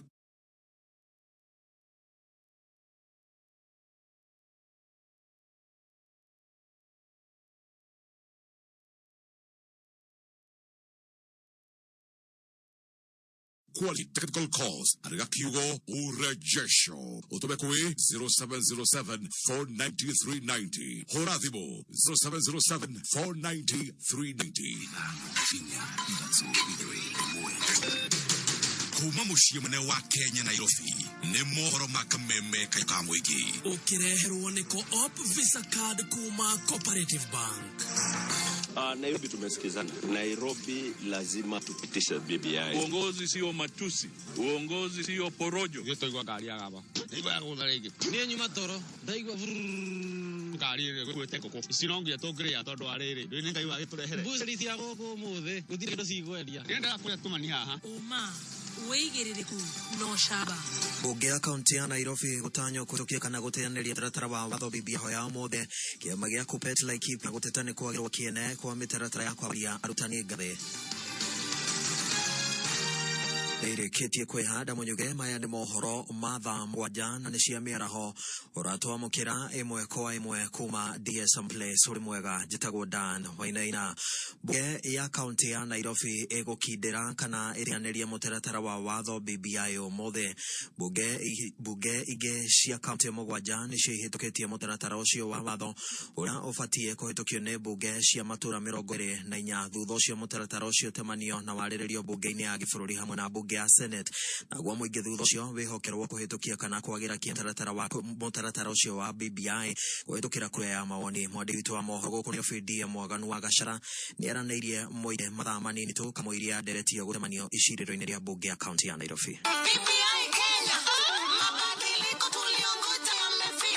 quality technical course andĩka kiugo urejesho ũtũme kwĩ 0707 490 390 hũra thimũ 0707 490 390. Kuma mũciĩ mũnene wa Kenya Nairobi nĩ mohoro ma kameme kayũ ka mũingĩ. Ũkĩreherwo nĩ Co-op Visa Card kuma Cooperative Bank. Nairobi tumesikizana. Nairobi lazima tupitishe BBI. Uongozi sio matusi, uongozi sio porojo. Gĩtoigua ngari ya gaba. Ndaigua ya gũtha rĩngĩ. Niĩ nyuma toro, ndaigua ngari ĩrĩa ĩkuĩte ngũkũ. Ici no nginya tũngĩrĩa tondũ wa rĩrĩ. Rĩu nĩ Ngai wagĩtũrehere. Mbucĩrĩ cia gũkũ ũmũthĩ, gũtirĩ kĩndũ cikwendia. Nĩendaga kũrĩa tũmani haha. Ũma wĩigĩrĩrĩku no camba. Bunge ya kaunti ya Nairobi gũtanywo kũhĩtũkia kana gũteanĩria mũtaratara wa watho BBI ya ũmũthĩ. Kĩama gĩa Kuppet Laikipia gũteta nĩ kwagĩrwo kĩene kwa mĩtaratara ya kwambaria arutani ngathĩ. Ĩrĩkĩtie kwĩhanda mũnyuge. Maya nĩ mohoro ma thaa mũgwanja na nĩ cia mĩaraho. Ũratwamũkĩra ĩmwe kwa ĩmwe kuma DSM Place. Ũrĩ mwega, njĩtagwo Dan Wainaina. Bunge ya kaunti ya Nairobi ĩgũkindĩra kana ĩrĩanĩrie mũtaratara wa watho BBI ũmũthĩ. Bunge ingĩ cia kaunti mũgwanja nĩcio ihĩtũkĩtie mũtaratara ũcio wa watho ũrĩa ũbatiĩ kũhĩtũkio nĩ bunge cia matũra 24. Thutha ũcio mũtaratara ũcio ũtemanio na warĩrĩrio bunge-inĩ ya gĩbũrũri hamwe na bunge mbunge ya Senate, naguo mũingĩ thutha ũcio wĩhokerwo kũhĩtũkia kana kwagĩra mũtaratara ũcio wa BBI kũhĩtũkĩra kura ya mawoni. Mwandĩki witũ wa mohoro gũkũ Nairobi DM Mwaganu wa Gachara nĩaranĩirie mũingĩ mathaa manini tu kamũiria ndereti ĩyo gũcemanio icirĩro-inĩ rĩa mbunge ya kaunti ya Nairobi.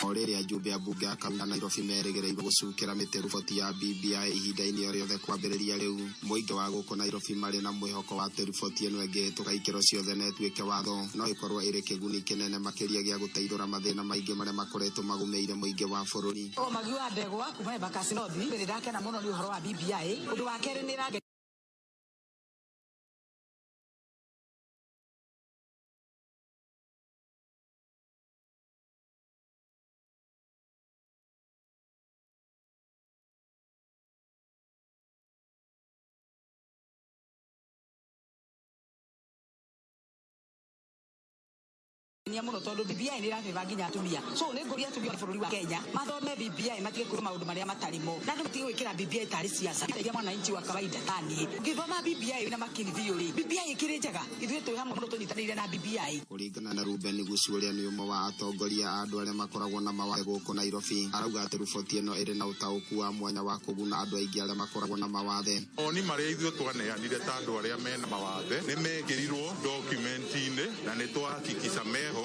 O rĩrĩa ajumbe a mbunge ya kaunti ya Nairobi merĩgĩrĩirwo gũcukĩra mĩtĩ riboti ya BBI ihinda-inĩ o rĩothe kwambĩrĩria rĩu, mũingĩ wa gũkũ Nairobi marĩ na mwĩhoko wa atĩ riboti ĩno ĩngĩhĩtũka ikĩro ciothe na ĩtuĩke watho no ĩkorwo ĩrĩ kĩguni kĩnene makĩria gĩa gũteithũra mathĩna maingĩ marĩa makoretwo magũmĩire mũingĩ wa bũrũri. Ũmagi wa ndegwa kuma Embakasi North nĩ ndakena mũno nĩ ũhoro wa BBI. Ũndũ wa kerĩ nĩ ĩrange muno tondu BBI nä ĩrabeba nginya atumia, so nä ngåria atumia a bũrũri wa Kenya mathome BBI matige kwĩrwo maũndũ marĩa matarĩ mo, na andũ matige gwĩkĩra BBI tarĩ siasa ya mwananchi wa kawaida taniĩ ũngĩthoma BBI na makini biũ rĩ, BBI ĩkĩrĩ njega, ithuĩ twĩ hamwe mũno tũnyitanĩire na BBI. Kũringana na Ruben Gusu ũrĩa nĩ ũmwe wa atongoria a andũ arĩa makoragwo na mawathe gũkũ Nairobi, arauga atĩ riboti ĩno ĩrĩ na ũtaũku wa mwanya wa kũguna andũ aingĩ arĩa makoragwo na mawathe. Mawoni marĩa ithuĩ twaneanire ta andũ arĩa mena mawathe nĩ mekĩrirwo document-inĩ na nĩ twahakikisha meho 70%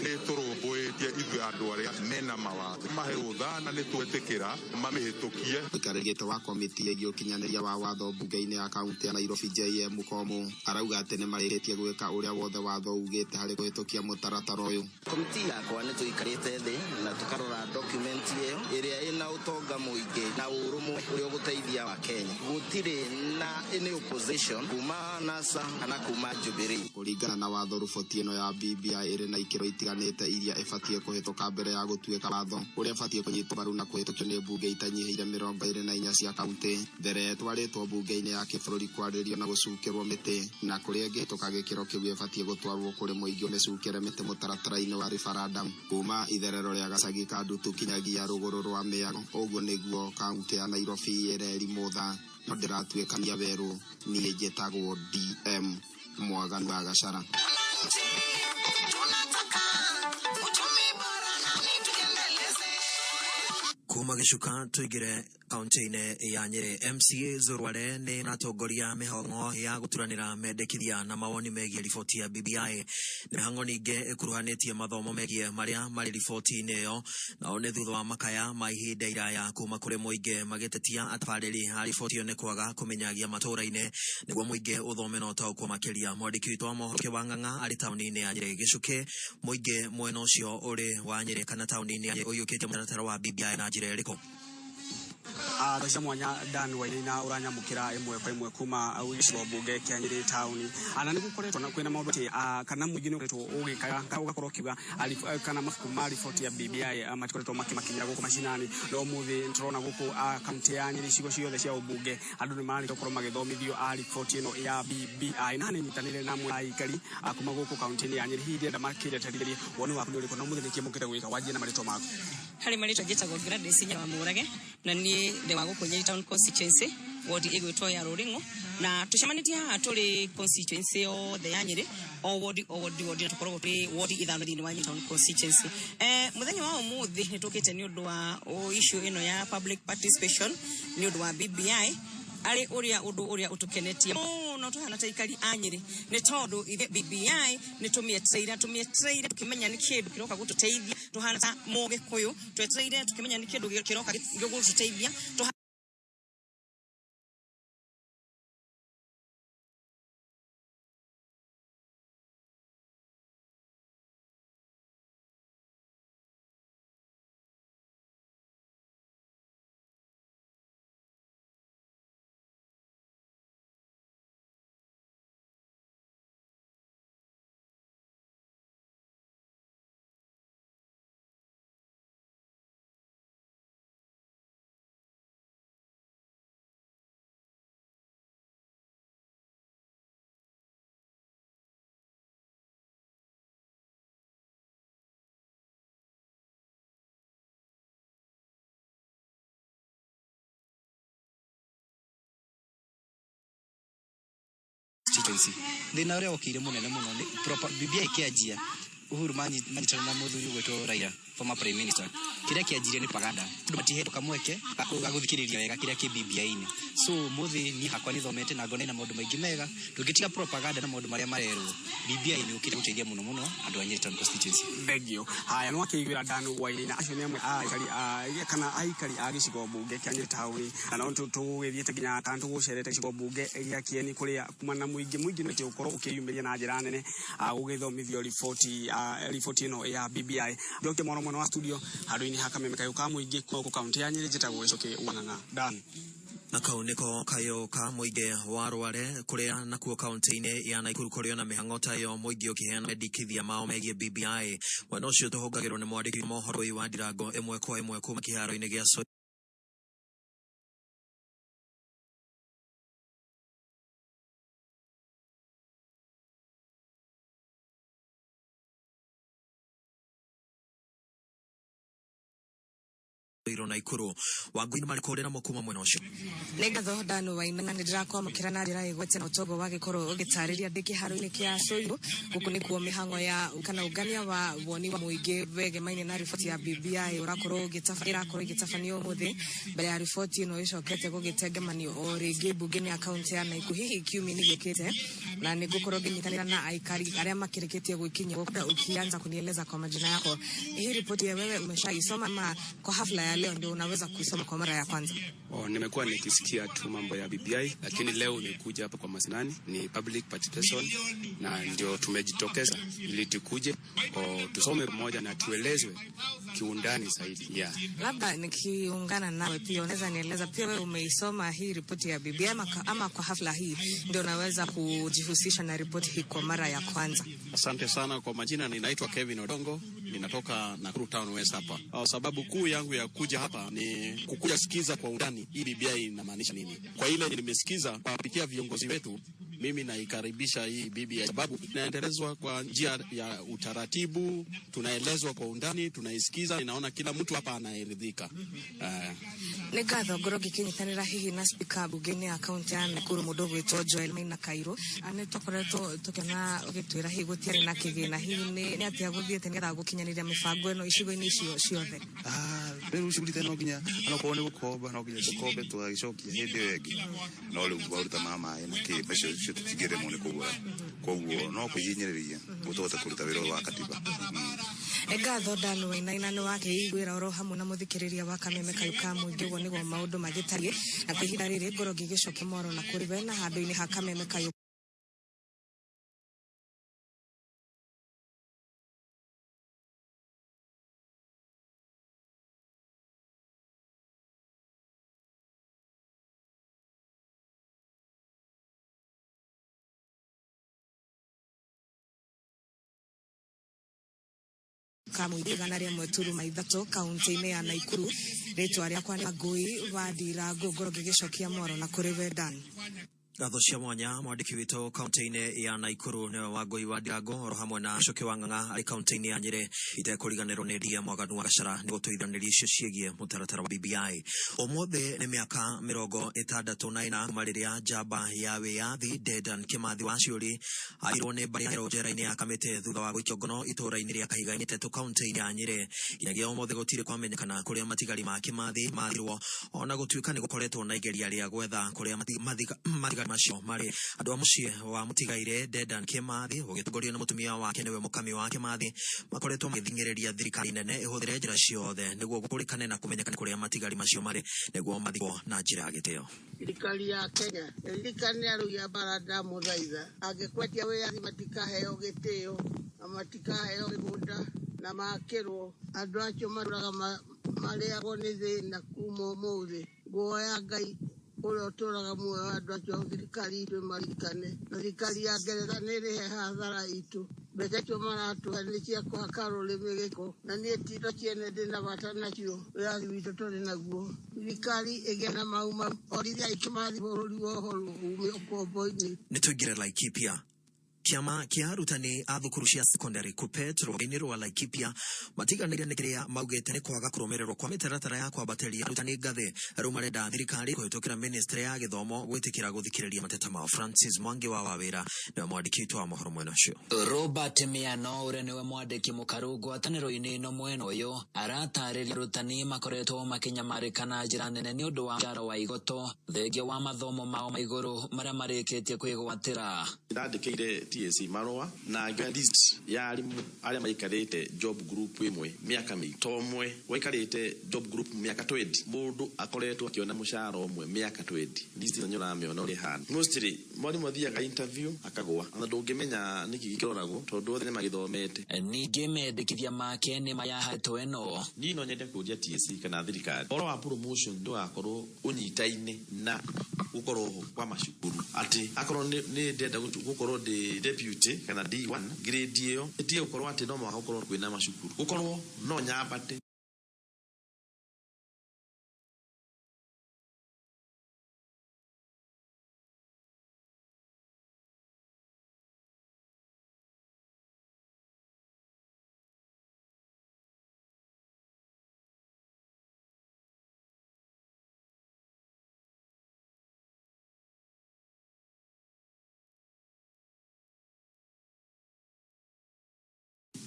nĩ tũrũmbũĩtie ithuĩ andũ arĩa mena mawathe, mahe rũtha na nĩ twetĩkĩra mamĩhĩtũkie. Mũikarĩri gĩtĩ wa komiti ĩgiĩ ũkinyanĩria wa watho mbunge-inĩ ya kaunti ya Nairobi JM Komu arauga atĩ nĩ marĩkĩtie gwĩka ũrĩa wothe watho ugĩte harĩ kũhĩtũkia mũtaratara ũyũ. Komiti yakwa nĩ tũikarĩte thĩ na tũkarora document ĩyo ĩrĩa ĩna ũtonga mũingĩ na ũrũmwe ũrĩa ũgũteithia wa Kenya. Gũtirĩ na any opposition kuma NASA kana kuma Jubilee. Kũringana na watho, riboti ĩno ya BBI ĩrĩ na ikĩro itiganĩte iria ĩbatiĩ kũhĩtũka mbere ya gũtuĩka watho ũrĩa ĩbatiĩ kũnyitwo mbaru na kũhĩtũkio nĩ mbunge itanyihĩire 24 cia kaunti mbere ĩtwarĩtwo mbunge-inĩ ya kĩbũrũri kwarĩrio na gũcukĩrwo mĩtĩ, na kũrĩa ĩngĩhĩtũka gĩkĩro kĩu ĩbatiĩ gũtwarwo kũrĩ mũingĩ ũmĩcukĩre mĩtĩ mũtaratara-inĩ wa referendum. Kuma itherero rĩa gacagi ka Ndutu kinyagia rũgũrũ rwa Mĩago, ũguo nĩguo kaunti ya Nairobi ĩrerimũtha no ndĩratuĩkania werũ. Niĩ njĩtagwo DM Mwaganu wa Gachara. Kuma gĩcuka tũingĩre kaunti-inĩ ya Nyĩrĩ. MCA Zurware nĩ ĩratongoria mĩhang'o ya gũturanĩra mendekithia na mawoni megiĩ riboti ya BBI. Mĩhang'o ningĩ ĩkuruhanĩtie mathomo megiĩ marĩa marĩ riboti-inĩ ĩyo, nao nĩ thutha wa makaya ma ihinda iraya kuma kũrĩ mũingĩ magĩtetia atabarĩri a riboti ĩyo nĩ kwaga kũmenyagia matũũra-inĩ nĩguo mũingĩ ũthome na ũtaũkwo makĩria. Mwandĩki witũ wa mohoro wa Ng'ang'a arĩ taũni-inĩ ya Nyĩrĩ. Gĩcukĩ, mũingĩ mwena ũcio ũrĩ wa Nyĩrĩ kana taũni-inĩ ya Nyĩrĩ ũiyũkĩtie mũtaratara wa BBI na njĩra ĩrĩkũ? Thaa mwanya Dan Wainaina ũranyamũkĩra ĩmwe kwa ĩmwe kuma gĩcigo mbunge kĩa Nyĩrĩ taũni, na nĩ gũkoretwo na kwĩna maũndũ atĩ kana mũingĩ nĩ ũkoretwo ũgĩkaya kana ũgakorwo ũkiuga kana mabuku ma riboti ya BBI matikoretwo makĩmakinyĩra gũkũ macinani. No ũmũthĩ tũrona gũkũ kaunti ya Nyĩrĩ icigo ciothe cia ũmbunge andũ nĩ marĩkia gũkorwo magĩthomithio riboti ĩno ya BBI, na nĩ nyitanĩire na amwe a aikari kuma gũkũ kaunti-inĩ ya Nyĩrĩ. Hihi ndĩrenda makĩreterithĩrie woni waku nĩ ũrĩkũ na ũmũthĩ nĩkĩ mũkĩte gwĩka, wanjie na marĩtwa maku. Harĩ marĩtwa njĩtagwo Gladys Nyawamũrage na niĩ ndĩ wa gũkũ Nyeri Town constituency ward ĩgwĩtwo ya Rũrĩng'o, na tũcemanĩtie haha tũrĩ constituency yothe ya Nyĩrĩ, o ward o ward ward, na tũkoragwo tũrĩ ward 5 thĩinĩ wa Nyeri Town constituency. Mũthenya wa ũmũthĩ nĩ tũkĩte nĩ ũndũ wa issue ĩno ya public participation nĩ ũndũ wa BBI, arĩ ũrĩa ũndũ ũrĩa ũtũkenetie mũno tũhana ta aikari a Nyĩrĩ nĩ tondũ ithuĩ BBI nĩ tũmĩetereire tũkĩmenya nĩ kĩndũ kĩroka gũtũteithia, tũhana ta Mũgĩkũyũ twetereire tũkĩmenya nĩ kĩndũ kĩroka gũtũteithia. Constituency. Thĩna ũrĩa wokĩire mũnene mũno nĩ BBI ĩkĩanjia Uhuru manyitana na mũthuri ũgwĩtwo Raila, former prime minister. Kĩrĩa kĩanjirie nĩ paganda, andũ matihetwo kamweke ga gũthikĩrĩria wega kĩrĩa kĩ BBI-inĩ. So mũthĩ niĩ hakwa nĩthomete na ngona ĩna maũndũ maingĩ mega, ndũngĩtiga propaganda na maũndũ marĩa marerwo. BBI nĩ yũkĩte gũteithia mũno mũno andũ a Nyeri Town Constituency. Thengio. Haya, nĩ wakĩiguĩra Dan Wainaina, acio nĩ amwe a aikari a kana aikari a gĩcigo mbunge kĩa Nyeri Town, na no tũgĩthiĩte nginya kana tũgũcerete gĩcigo mbunge gĩa Kieni kũrĩa kuma na mũingĩ mũingĩ nĩ ũkorwo ũkĩyumĩria na njĩra nene gũgĩthomithio riboti ĩno ya BBI. Njoke mwana mwena wa studio handũ-inĩ ha kameme kayũ ka mũingĩ kuma gũkũ kaunti ya Nyeri, njĩtagwo Gĩcũkĩ Wang'ang'a. Dan. Na kau niko kayo ka mũingĩ wa Rware kũrĩa nakuo kaunti-inĩ ya Nakuru kũrĩ ona mĩhang'o ta ĩyo mũingĩ ũkĩheana mendekithia mao megiĩ BBI. Mwena ũcio tũhũngagĩrwo nĩ mwandĩki mohoro wa Ndirango ĩmwe kwa ĩmwe kuma kĩharo-inĩ gĩa Soiro Nakuru. Wangui nĩ marĩkũ namo kuma mwena ũcio? Nĩ ngatho Dan Wainaina, nĩ ndĩrakwamũkĩra na njĩra ĩgwete na ũtongo wa gĩkorwo ũgĩtarĩria ndĩ kĩharo-inĩ kĩa Soiro. Gũkũ nĩkuo mĩhang'o ya kana ũngania wa woni wa mũingĩ wegemaine na riboti ya BBI ũrakorwo ĩrakorwo ĩgĩtabanio ũmũthĩ mbere ya riboti ĩno ĩcokete gũgĩtengemanio o rĩngĩ mbunge-inĩ ya kaunti ya Nakuru hihi kiumia-inĩ gĩũkĩte, na nĩ ngũkorwo ngĩnyitanĩra na aikari arĩa makĩrĩkĩtie gwĩkinyia. Labda ukianza kunieleza kwa majina yako, hii ripoti ya wewe umeshaisoma ama kwa hafla ya leo ndio unaweza kuisoma kwa mara ya kwanza? Oh, nimekuwa nikisikia tu mambo ya BBI, lakini leo nimekuja hapa kwa mashinani, ni public participation, na ndio tumejitokeza ili tukuje tusome pamoja na tuelezwe kiundani zaidi. Yeah. Labda nikiungana nawe pia unaweza nieleza pia wewe umeisoma hii ripoti ya BBI ama kwa hafla hii ndio unaweza kujihusisha na ripoti hii kwa mara ya kwanza? Asante sana kwa majina, ninaitwa Kevin Odongo, ninatoka Nakuru Town West hapa. Sababu kuu yangu ya kuja hapa ni kukuja sikiza kwa undani hii BBI inamaanisha nini. Kwa ile nimesikiza kupitia viongozi wetu, mimi naikaribisha hii BBI sababu inaendelezwa kwa njia ya utaratibu, tunaelezwa kwa undani, tunaisikiza, ninaona kila mtu hapa anaeridhika. Nĩ ngatho ngorwo ngĩkĩnyitanĩra hihi na speaker mbunge-inĩ ya kaunti ya Nakuru mũndũ ũgwĩtwo Joel Maina Kairũ. Nĩ tũkoretwo tũkĩona ũgĩtwĩra hihi gũtiarĩ na kĩgĩna, hihi nĩ atĩa gũthiĩte nĩgetha gũkinyanĩria mĩbango ĩno icigo-inĩ icio ciothe? Rĩu shughuli ta no nginya onokorwo nĩ gũkomba no nginya tũkombe tũgagĩcokia hĩndĩ ĩyo ĩngĩ, no rĩu maruta ma maĩ na kĩ macio icio tũtingĩremwo nĩ kũgũra, koguo no kwĩhinyĩrĩria nĩguo tũhote kũruta wĩra ũyũ wa katiba. Nĩ ngatho Dan Wainaina, nĩ wakĩiguĩra oro hamwe na mũthikĩrĩria wa kameme kayũ ka mũingĩ, ũguo nĩguo maũndũ magĩtariĩ, na kwa ihinda rĩrĩ ngorwo ngĩgĩcokia mwaro na kũrĩ we na handũ-inĩ ha kameme kayũ ka mũingĩ 101.3 kaunti-inĩ ya Nakuru. Rĩtwa rĩakwa nĩ Wangui wa Ndirango, ngorwo ngĩgĩcokia mwaro na kũrĩ we Dan. Ngatho cia mwanya mwandĩki witũ kaunti-inĩ ya Nakuru nĩwe Wangui wa Ndirango oro hamwe na Coki wa Ng'ang'a arĩ kaunti-inĩ ya Nyĩrĩ, itekũriganĩrwo nĩ DM Mwaganu wa Gachara nĩ gũtũithanĩria icio ciĩgiĩ mũtaratara wa BBI. Ũmũthĩ nĩ mĩaka 64 kuma rĩrĩa njamba ya wĩyathi Dedan Kimathi wa Ciũri airwo nĩ mbarĩ ya njera-inĩ ya Kamĩtĩ thutha wa gũikio ngono itũũra-inĩ rĩa Kahiga-inĩ Tetũ kaunti-inĩ ya Nyĩrĩ. Nginyagia ũmũthĩ gũtirĩ kwamenyekana kũrĩa matigari ma Kimathi mathirwo, ona gũtuĩka nĩ gũkoretwo na igeria rĩa gwetha kũrĩa matigari macio marĩ. Andũ a mũciĩ wa mũtigaire Dedan Kimathi ũgĩtongorio nĩ mũtumia wake nĩwe mũkami wa Kimathi makoretwo magĩthing'ĩrĩria thirikari nene ĩhũthĩre njĩra ciothe nĩguo gũkũrĩkane na kũmenyekane kũrĩa matigari macio marĩ nĩguo mathikwo na njĩra ya gĩtĩo. Thirikari ya Kenya ĩririkane arũi a mbara ndamũthaitha, angĩkwendia wĩyathi matikaheo gĩtĩo na matikaheo mĩgũnda na makĩrwo. Andũ acio matũraga marĩagwo nĩ thĩna kuma ũmũthĩ. Nguoya Ngai ũrĩa ũtũraga muoyo wa andũ acio, thirikari itũ ĩmaririkane, na thirikari ya Ngeretha nĩ ĩrĩhe hathara itũ. Mbeca icio maratũhe nĩ cia kũhaka rũrĩmĩ gĩko, na niĩ ti indo ciene ndĩna bata nacio, wĩyathi witũ tũrĩ naguo. Thirikari ĩgĩe na mau mau, orithia Kimathi bũrũri wohorwo ume ũkombo-inĩ. Nĩ tũingĩre Laikipia. Kĩama kĩa arutani a thukuru cia secondary KUPPET rũgongo-inĩ rwa Laikipia matiganĩire nĩ kĩrĩa maugĩte nĩ kwaga kũrũmĩrĩrwo kwa mĩtaratara ya kwambatĩria arutani ngathĩ. Rĩu marenda thirikari kũhĩtũkĩra ministry ya gĩthomo gwĩtĩkĩra gũthikĩrĩria mateta mao. Francis Mwangi wa Wawĩra nĩwe mwandĩki witũ wa mohoro mwena ũcio. Robert Miano ũrĩa nĩwe mwandĩki mũkaru ngwatanĩro-inĩ ĩno mwena ũyũ aratarĩria arutani makoretwo makĩnyamarĩka na njĩra nene nĩ ũndũ wa mũcara wa igoto thengia wa mathomo mao ma igũrũ marĩa marĩkĩtie kwĩgwatĩra. Ndandĩkĩire TSC marũa na ngĩoya list ya arimũ arĩa maikarĩte job group ĩmwe mĩaka mĩingĩ, to ũmwe waikarĩte job group mĩaka 20, mũndũ akoretwo akĩona mũcara ũmwe mĩaka 20. List ĩno nĩũramĩona ũrĩa ĩhana. Mostly mwarimũ athiaga interview akagũa, na ndũngĩmenya nĩkĩ gĩkĩroragwo tondũ othe nĩmagĩthomete. Ningĩ mendekithia make nĩ maya hatũ ĩno. Niĩ no nyende kũria TSC kana thirikari ũhoro wa promotion ndũgakorwo ũnyitaine na gũkorwo ho kwa macukuru, atĩ akorwo nĩ ndĩrenda gũkorwo ndĩ deputy kana D1 grade ĩyo ĩtige gũkorwo atĩ no mũhaka gũkorwo kwĩna macukuru, gũkorwo no nyambate.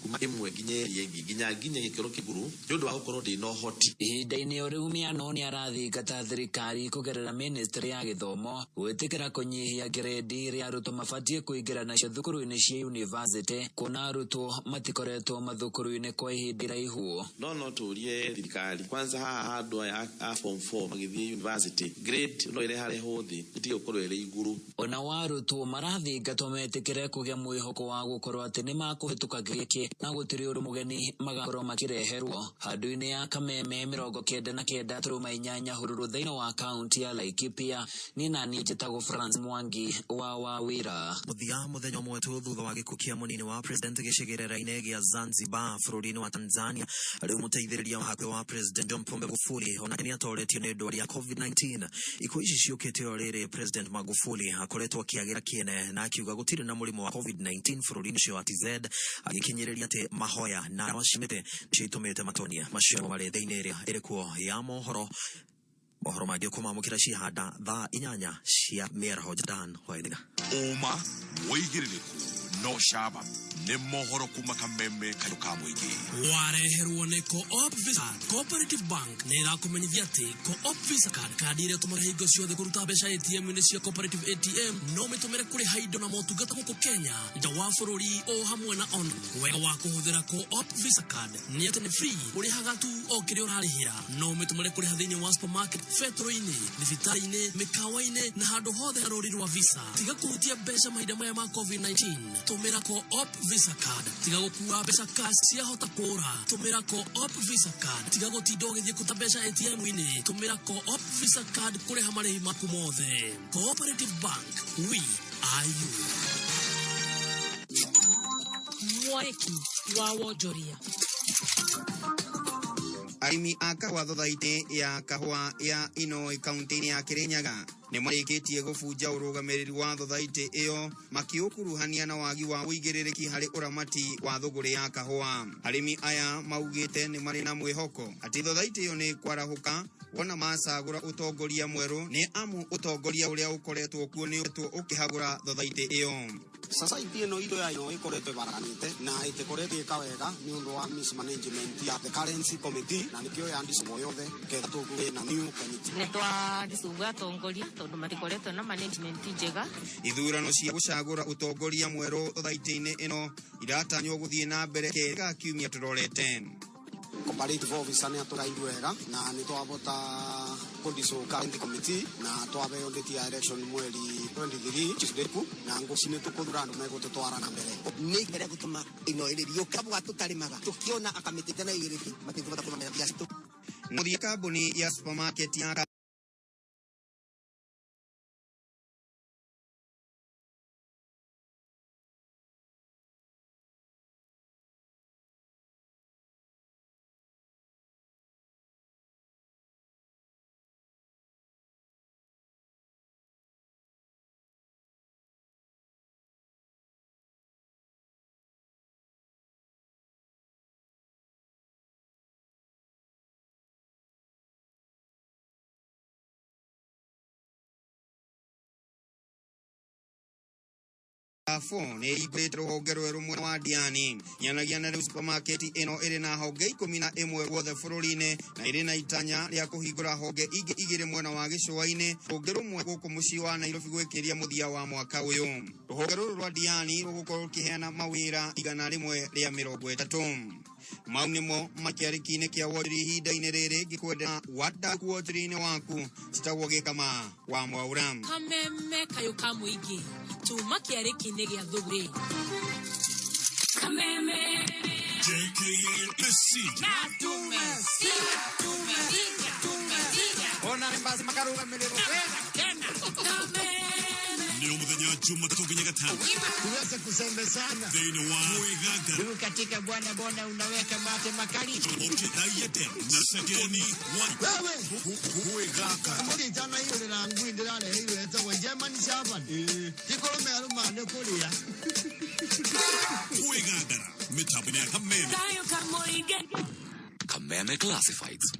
Kuma ĩmwe nginya ĩrĩa ĩngĩ nginya gĩkĩro kĩa igũrũ nĩ ũndũ wa gũkorwo ndĩna ũhoti. Ihinda-inĩ o rĩu Miano nĩ arathingata thirikari kũgerera ministry ya gĩthomo gwĩtĩkĩra kũnyihia grade iria arutwo mabatiĩ kũingĩra nacio thukuru-inĩ cia university, kuona arutwo matikoretwo mathukuru-inĩ kwa ihinda iraihu. No tũrie thirikari kwanza haha andũ aya a form 4 magĩthiĩ university grade no ĩreharehwo thĩ ĩtige gũkorwo ĩrĩ igũrũ. Ona wa arutwo marathingatwo metĩkĩre kũgĩa mwĩhoko wa gũkorwo atĩ nĩ makũhĩtũka gĩkĩ na gũtirĩ ũndũ mũgeni magakorwo makĩreherwo. Handũ-inĩ ya Kameme 99.8 Hururu thĩinĩ wa kaunti ya Laikipia, niĩ na niĩ njĩtagwo Francis Mwangi wa Wawĩra. Mũthia mũthenya ũmwe tu thutha wa gĩkuũ kĩa mũnini wa president gĩcigĩrĩra-inĩ gĩa Zanzibar bũrũri-inĩ wa Tanzania, rĩu mũteithĩrĩria wa hakuhĩ wa president John Pombe Magufuli onake nĩatoretio nĩ ndwari ya COVID-19. Ikuũ ici ciũkĩte o rĩrĩ president Magufuli akoretwo akĩagĩra kĩene na akiuga gũtirĩ na mũrimũ wa COVID-19 bũrũri-inĩ ũcio wa TZ, agĩkinyĩrĩria atĩ mahoya na ndawa cia mĩtĩ nĩcio itũmĩte matonie macio marĩ thĩinĩ ĩrĩa ĩrĩ kuo ya mohoro. Mohoro mangĩ kũmamũkĩra cihanda thaa 8 cia mĩaraho. Dan Waithera. Ũma wĩigĩrĩrĩku no caba nĩ mohoro kuma Kameme kayũ ka mũingĩ. Wareherwo nĩ Co-op Visa. Cooperative Bank nĩ ĩrakũmenyithia atĩ Co-op Visa card, kandi ĩrĩa ũtũmagĩra hingo ciothe kũruta mbeca ATM-inĩ cia Cooperative ATM, no ũmĩtũmĩre kũrĩha indo na motungata gũkũ Kenya, nja wa bũrũri o hamwe na online. Wega wa kũhũthĩra Co-op Visa card nĩ atĩ nĩ free, ũrĩhaga tu o kĩrĩa ũrarĩhĩra. No ũmĩtũmĩre kũrĩha thĩinĩ wa supermarket, betũrũ-inĩ, thibitarĩ-inĩ, mĩkawa-inĩ na handũ hothe rũri rwa Visa. Tiga kũhutia mbeca mahinda maya ma COVID-19, tũmĩra Co-op Visa card. Tiga gũkua mbeca cash ciahota kũra, tũmĩra Co-op Visa card. Tiga gũtinda ũgĩthiĩ kũruta mbeca ATM-inĩ, tũmĩra Co-op Visa card kũrĩha marĩhi maku mothe. Cooperative Bank, we are you. Mwarĩki wa wonjoria. Arĩmi a kahũa thothaitĩ ya kahũa ya Inoi kaunti-inĩ ya Kirinyaga nĩ marĩkĩtie gũbunja ũrũgamĩrĩri wa thothaitĩ ĩyo makĩũkuruhania na wagi wa ũigĩrĩrĩki harĩ ũramati wa thũgũrĩ ya kahũa. Arĩmi aya maugĩte nĩ marĩ na mwĩhoko atĩ thothaitĩ ĩyo nĩ ĩkwarahũka wona macagũra ũtongoria mwerũ, nĩ amu ũtongoria ũrĩa ũkoretwo kuo nĩ ũkoretwo ũkĩhagũra thothaitĩ ĩyo. Society ĩno itũ ya ino ĩkoretwo ĩbaraganĩte na ĩtĩkoretwo ĩka wega nĩ ũndũ wa mismanagement ya the currency committee, na nĩkĩo ya dissolve yothe ketha tũgĩe na new committee. Nĩ twa dissolve atongoria tondũ matikoretwo na management njega. Ithurano cia gũcagũra ũtongoria mwerũ thothaitĩ-inĩ ĩno iratanywo gũthiĩ na mbere kerĩ ga kiumia tũrorete. Cooperative officer nĩ atũrairwo wega na nĩ twabota kũdissolve current committee na twabeo date ya election mweri 23 Tuesday na ngũci nĩ tũkũthura andũ megũtũtwara na mbere. Nĩ mbere gũtũma ino ĩrĩ riũka bwa tũtarĩmaga tũkĩona akamĩtĩ na igĩrĩki matingĩhota kũmenya mbia citũ. Mũthia kambuni ya supermarket ya Carrefour nĩ ĩhingũrĩte rũhonge rwerũ mwena wa Diani. Nyanagia na rĩu supermarket ĩno ĩrĩ na honge 11 guothe bũrũri-inĩ na ĩrĩ na itanya rĩa kũhingũra honge ingĩ 2 mwena wa gĩcũa-inĩ, rũhonge rũmwe gũkũ mũciĩ wa Nairobi gwĩkĩria mũthia wa mwaka ũyũ. Rũhonge rũrũ rwa Diani rũgũkorwo rũkĩheana mawĩra 130. Mau nĩmo makĩarĩki-inĩ kĩa wonjori ihinda-inĩ rĩrĩ ngĩkwendera wanda wonjori-inĩ waku citagwo Gĩkama wa Mwaura. Kameme kayũ ka mũingĩ tuma kĩarĩki-inĩ gĩa thũgũrĩ. Kameme JKLC na tume si tume inya tume inya ona nĩ mbasi makarũgamĩrĩrwo wega tena. Kameme nĩ mũthenya Jumatatũ nginya Gatano tuweze kusemezana thĩinĩ wa Mwĩganga rĩu katika bwana bona unaweka mate makali Ũkĩthaiyete na Sekeni wewe Mwĩganga mbũri itanaiyũrĩra ngui ndĩrareheirwo ĩtagwo German Shepherd ti kũrũme arũma nĩ kũrĩa. Mwĩgangara mĩtambo-inĩ ya Kameme. Kayũ ka mũingĩ. Kameme Classifieds.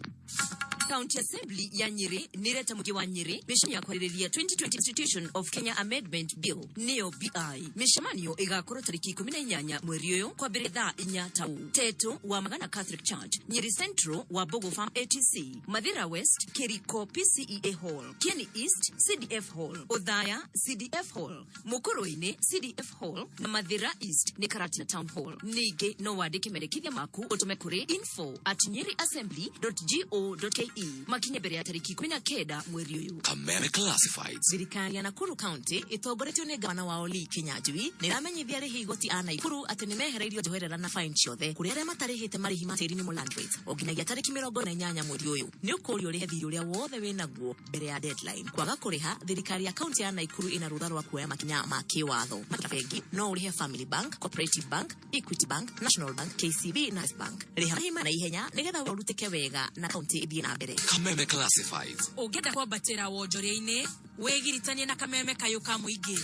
County Assembly ya Nyeri nĩreta mũingĩ wa Nyeri mĩcemanio ya kwarĩrĩria 2020 Constitution of Kenya Amendment Bill nĩyo BI. Mĩcemanio ĩgakorwo tarĩki 18 mweri ũyũ kwambĩrĩria thaa 4 tau. Teto wa Magana Catholic Church, Nyeri Central wa Bogo Farm ATC, Mathira West Kiriko PCEA Hall, Kieni East CDF Hall, Othaya CDF Hall, Mukurwe-inĩ CDF Hall na Mathira East nĩ Karatina Town Hall. Ningĩ no wandĩke mendekithia maku ũtũme kũrĩ info@nyeriassembly.go.ke makinye mbere ya tarĩki 19 mweri ũyũ. Kameme Classifieds. Thirikari ya Nakuru County ĩtongoretio nĩ gavana wao Lee Kinyanjui nĩ ĩramenyithia arĩhi igoti a Nakuru atĩ nĩ mehereirio njoherera na fine ciothe kũrĩ arĩa matarĩhĩte marĩhi ma tĩri nĩmo land rates o nginyagia tarĩki 48 mweri ũyũ. Nĩ ũkũrio ũrĩhe thirĩ ũrĩa wothe wĩ naguo mbere ya deadline. Kwaga kũrĩha, thirikari ya kaunti ya Nakuru ĩna rũtha rwa kuoya makinya ma kĩwatho. Bengi no ũrĩhe Family Bank, Cooperative Bank, Equity Bank, National Bank, KCB na First Bank. Rĩha marĩhi na ihenya nĩgetha ũrutĩke wega na kaunti ĩthiĩ na mbere. Kameme Classifieds. Ũngĩenda kwambatĩra wonjoria-inĩ wĩgiritanie na Kameme kayũ ka mũingĩ.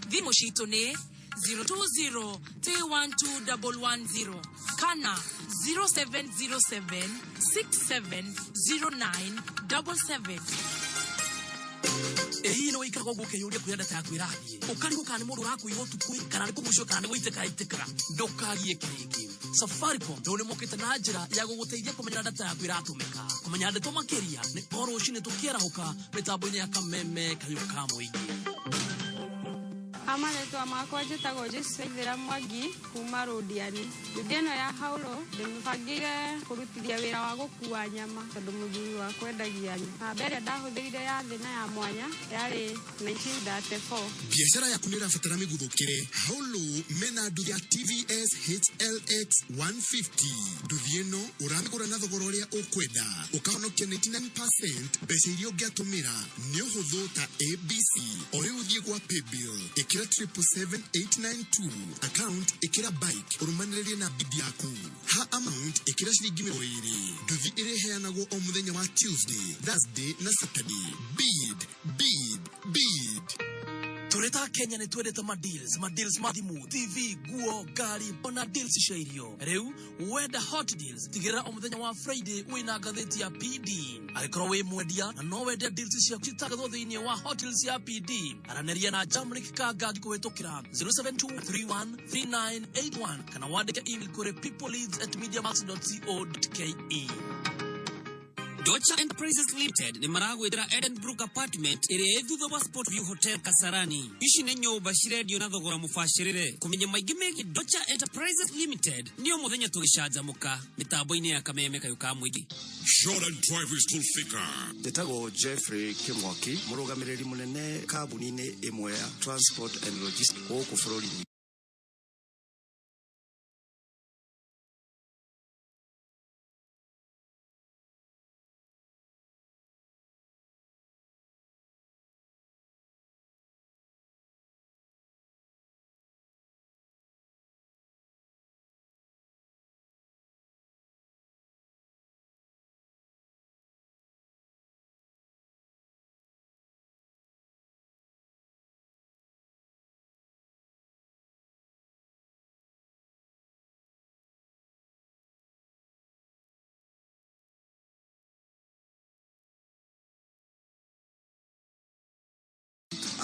Thimũ citũ nĩ 020 312 110 kana 0707 670977. Ĩĩ no ikaraga ũguo ũkeyũria kũrĩa data yaku ĩrathiĩ ũkarigwo kana nĩ mũndũ ũrakũiga ũtukũ kana nĩ kũgucio kana nĩ gũitĩka itĩkaga ndũkagiĩke rĩngĩ. Safaricom rĩu nĩ mokĩte na njĩra ya gũgũteithia kũmenya data yaku ĩratũmĩka. Kũmenya ndeto makĩria nĩ o rũcinĩ tũkĩarahũka mĩtambo-inĩ ya Kameme kayũ ka mũingĩ. Amarĩtwa makwa njĩtagwo Joyce Mwangi kuma Rũndiani. Nduthi ĩno ya Hauro ndĩmĩbangĩire kũrutithia wĩra wa gũkua nyama tondũ mũthuri wakwa endagia nyama. Namba ĩrĩa ndahũthĩrire ya thĩ na ya mwanya yarĩ 1934. Biacara yaku nĩ ĩrabatara mĩguthũkĩre. Haulu mena nduthi ya TVS HLX 150. Nduthi ĩno ũramĩgũra na thogora ũrĩa ũkwenda ũkahonokia 99% mbeca iria ũngĩatũmĩra. Nĩ ũhũthũ ta ABC. O rĩu ũthiĩ gwa paybill ĩkĩra 777,892, account ĩkĩra bike ũrũmanĩrĩrie na bid yaku. Ha amount ĩkĩra ciringi 20. Nduthi ĩrĩheanagwo o mũthenya wa Tuesday, Thursday na Saturday. Bid, bid, bid. Tũrĩ ta Kenya nĩ twendete ma deals, ma deals ma thimũ, TV, nguo, ngari ona deals cia irio. Rĩu wenda hot deals, tigĩrĩra o mũthenya wa Friday wĩna ngathĩti ya PD. Angĩkorwo wĩ mwendia na no wende deals ciaku citangathwo thĩinĩ wa hot deals ya PD, aranĩria na Jamrick Kangangi kũhĩtũkĩra 072313981 kana wandĩke email kũrĩ peopleleads@mediamax.co.ke. Deutsche Enterprises Limited nĩ maragwĩtĩra Edenbrook Apartment ĩrĩa ĩ thutha wa Sport View Hotel Kasarani. Ici nĩ nyũmba cirendio na thogora mũbacĩrĩre. Kũmenya maingĩ megiĩ Deutsche Enterprises Limited nĩ o mũthenya tũgĩcanjamũka mĩtambo-inĩ ya Kameme kayũ ka mũingĩ. Jordan Driving School Thika. Njĩtagwo Jeffrey Kĩmwaki, mũrũgamĩrĩri mũnene kambuni-inĩ ĩmwe ya Transport and Logistics gũkũ bũrũri-inĩ.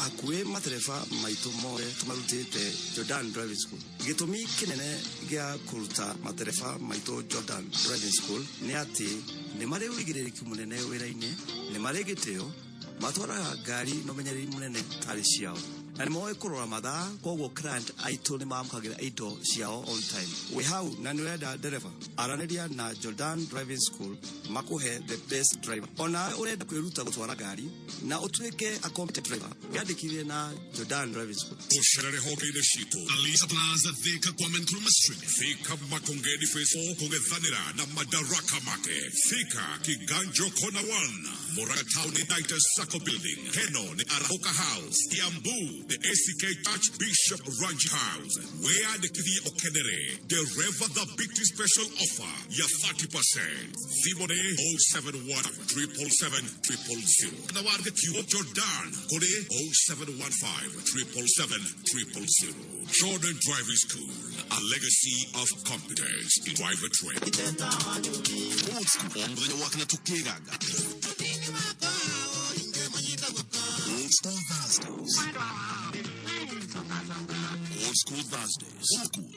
Hakuhĩ matereba maitũ mothe tũmarutĩte Jordan Driving School. Gĩtũmi kĩnene gĩa kũruta matereba maitũ Jordan Driving School nĩ atĩ nĩ marĩ ũigĩrĩrĩki mũnene wĩra-inĩ, nĩ marĩ gĩtĩo, matwaraga ngari na ũmenyereri mũnene tarĩ ciao, na nĩ moĩ kũrora mathaa, koguo client aitũ nĩ mamũkagĩra indo ciao on time. Wĩ hau na nĩ ũrenda ndereba, aranĩria na Jordan Driving School makũhe the best driver. Ona ũrenda kwĩruta gũtwara ngari na ũtuĩke a competent driver, wĩandĩkithie na Jordan Driving School. Ũcerere honge-inĩ citũ Alisa Plaza, Thika, Kwame Nkrumah Street. Thika Makongeni Phase 4 kũng'ethanĩra na Madaraka Market. Thika Kiganjo Corner 1, Murang'a Town United Sacco Building. Keno ni Arahoka House. Kiambu the ACK Church Bishop Ranji House. Wĩyandĩkithie ũkenere Dereva the Big Special Offer ya 30%. Thimũ nĩ 071 777 000 na warge kiugo Jordan kũrĩ 0715 777 000. Jordan Driving School, a legacy of competence in driver training. Old school mũthenya wa kana tũkĩganga. Old School Thursdays. Old School Thursdays. Old School.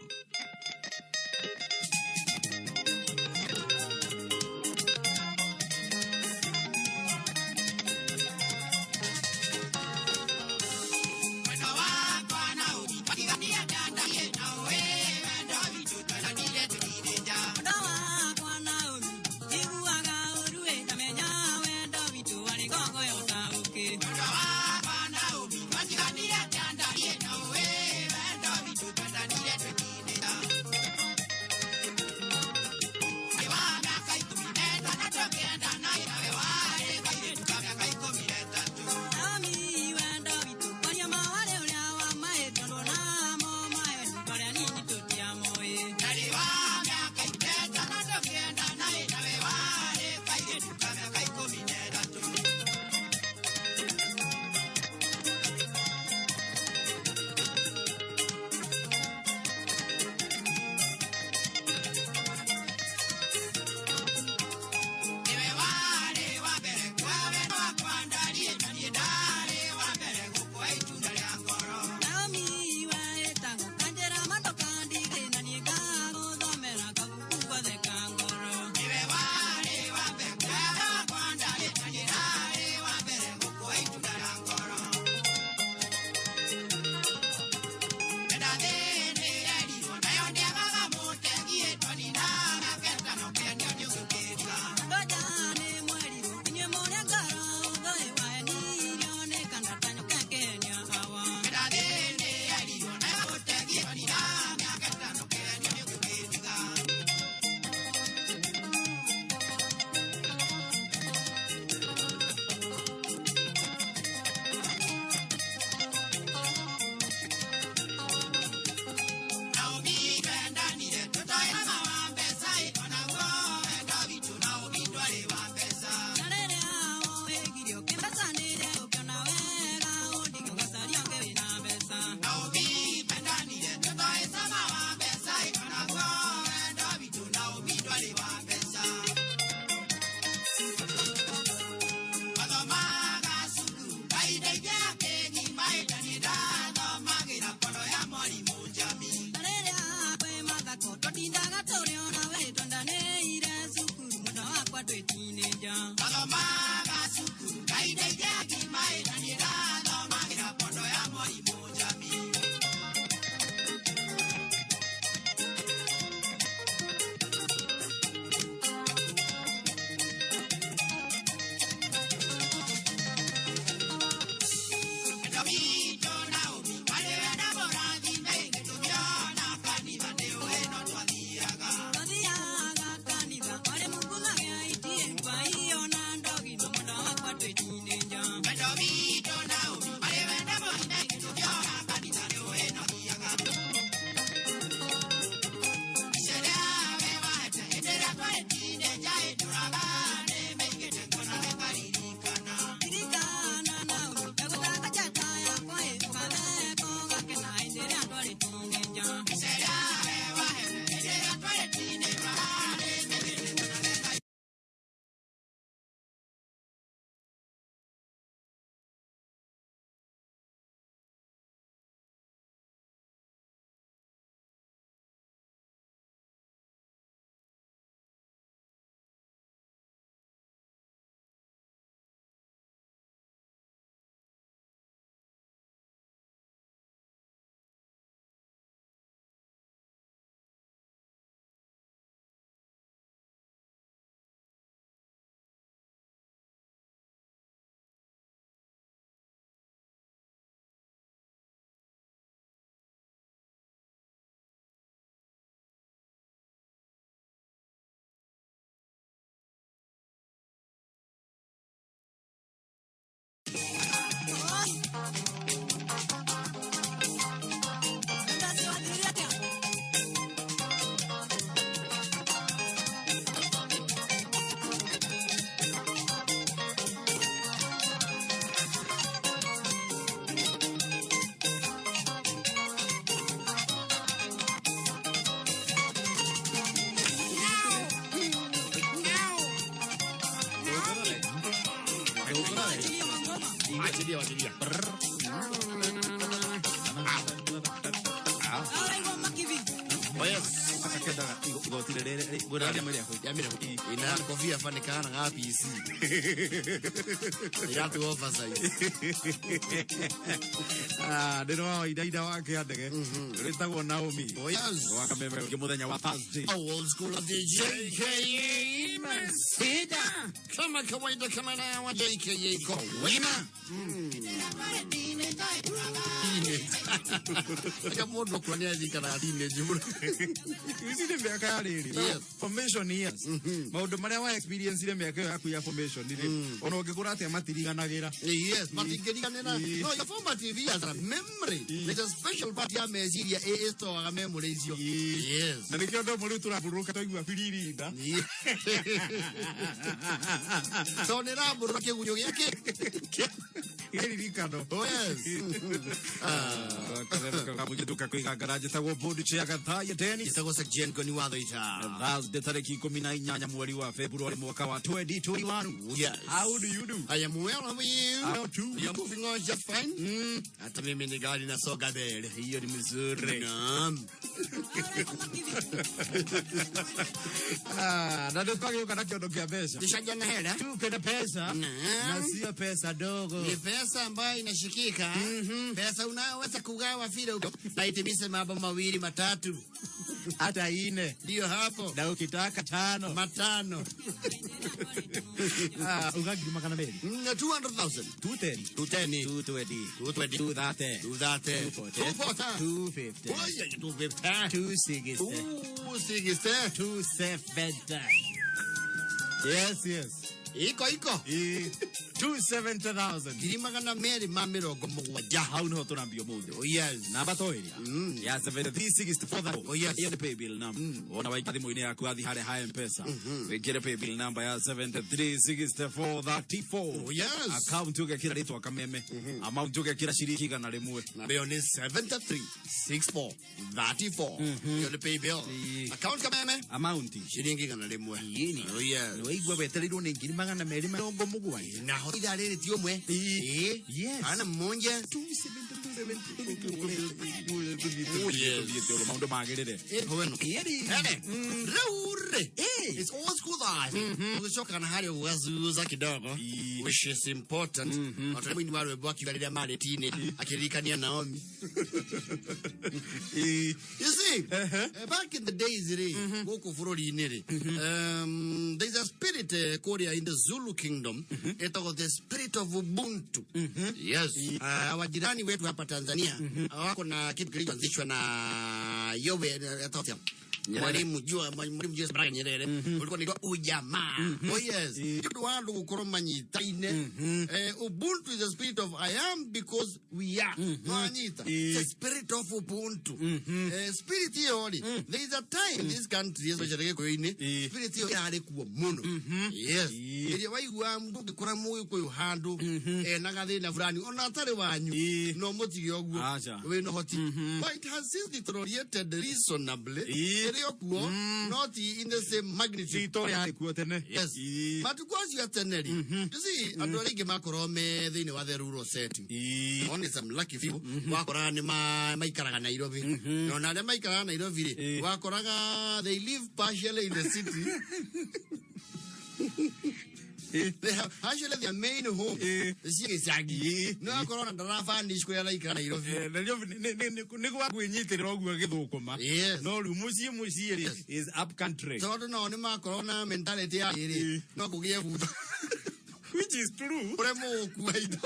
Teenager. Achilia, achilia. Igoti rĩrĩ ngwĩra rĩa mĩrĩahu. Ya mĩrĩahu. Ina kofia bani kana ga PC. Iratu oversize. Ah, ndĩrĩ wa waindainda wa kĩandege rĩtagwo Naomi. Oh yes. Wa Kameme ũngĩ mũthenya wa Thursday. Old school of the JKA Masida. Kama kawaida kama na wa JKA kwa wema. Aka mũndũ akũra nĩ athikaraga teenage mũno. Ici nĩ mĩaka ya rĩrĩ. Formation years. Maũndũ marĩa wa experience-ire mĩaka ĩyo yaku ya formation rĩ. Ona ũngĩkũra atĩa matiriganagĩra. Yes, matingĩriganĩra. No, your formative years are memory. There's a special part ya meciria ĩstoaga memory icio. Yes. Na nĩkĩo andũ amwe rĩu tũrambũrũka twaigua biririnda. Tondũ nĩ ĩrambũrũra kĩgunyũ gĩake. Kĩririkano. Oh yes. Kamũgĩtuka kwĩgangara njĩtagwo Board Chair Gathaiya Dennis. Njĩtagwo Sekjen Ngoni wa Thaita. Thursday tarĩki 18 mweri wa February mwaka wa 2021. Yes. How do you do? I am well, how are you? How too? You're moving on just fine. Hata mimi ni gari nasonga mbele. Hiyo ni mzuri. Naam. Ah, na ndio twagĩũka na kĩondo kĩa mbeca. Tushaja na hela. Tupe na pesa. Naam. Na sio pesa dogo. Ni pesa ambayo inashikika. Pesa unayoweza kugawa vile na itimize mambo mawili matatu. Hata ine. Ndio hapo. Na ukitaka tano. Matano. Ah, ugagiri magana merĩ. Na 200,000. 210. 210. 220. 220. 230. 230. 240. 240. 250. Oye, 250. 260. 260. 270. Yes, yes. Iko iko. 270,000. Ngiri magana merĩ ma mĩrongo mũgwanja. Hau niho tũrambia ũmũthĩ. Oh yes. Namba to ĩrĩa ya 7364. Oh yes. Iyo nĩ paybill number. Wona waika thimũ-inĩ yaku wathiĩ harĩa ha M-Pesa. Wĩkĩre paybill number ya 736434. Oh yes. Account ũgekĩra rĩtwa Kameme. Amount ũgekĩra ciringi 100. Namba ĩyo nĩ 73 64 34. Iyo nĩ paybill. Account Kameme. Amount ciringi 100. Yini. Oh yes. Waigua wetereirwo nĩ ngiri magana merĩ mĩrongo mũgwanja. Naho ithaa rĩrĩ ti ũmwe. Ĩĩ. Yes. Kana mmoja. Maũndũ magĩrĩre. Ene. Rĩu rĩ. It's old school life. Ũgĩcoka na harĩa ũgacuza kidogo. Which is important. O ta mũini wa rwĩmbo akiuga rĩrĩa marĩ teenage akĩririkania Naomi. You see, back in the days rĩ, gũkũ bũrũri-inĩ rĩ, there's a spirit kũrĩa in the Zulu kingdom ĩtagwo the spirit of Ubuntu. Yes. Wajirani wetu hapa Tanzania wako na kitu kilichoanzishwa na Yowe Ethiopia. Mwalimu Jua Mwalimu Julius Kambarage Nyerere ulikuwa unaitwa ujamaa. Oh yes. Nĩ wa andũ gũkorwo manyitaine. Ubuntu is the spirit of I am because we are. Nwanyita. It's the spirit of Ubuntu. Spirit hiyo rĩ, there is a time in this country especially Gĩkũyũ-inĩ, spirit hiyo yarĩ kuo mũno. Yes. Ĩrĩa waigua mũngĩkora mũgĩkũyũ handũ ena gathĩna fulani ona atarĩ wanyu no mũtige ũguo Acha. wĩna ũhoti. But it has since deteriorated reasonably. Ĩrĩ o kuo not in the same magnitude. Ti yarĩ kuo tene. Yes. Matukũ acio a tene rĩ, you see, andũ arĩa aingĩ makorwo me thĩinĩ wa the rural setting. Only some lucky few wakoraga nĩ maikaraga Nairobi. Na ona arĩa maikaraga Nairobi rĩ, wakoraga they live partially in the city. They have actually their main home cia gĩcagi. No akorwo ona ndarabanish kũrĩa araikara Nairobi. Nairobi nĩ gwa kwĩnyitĩrĩra ũguo gĩthũkũma. Yes. No rĩu mũciĩ mũciĩ rĩ is up country. Tondũ nao nĩ makorwo na mentality ya rĩrĩ, no kũgĩe bunda. Which is true. Ũremwo gũkua indo.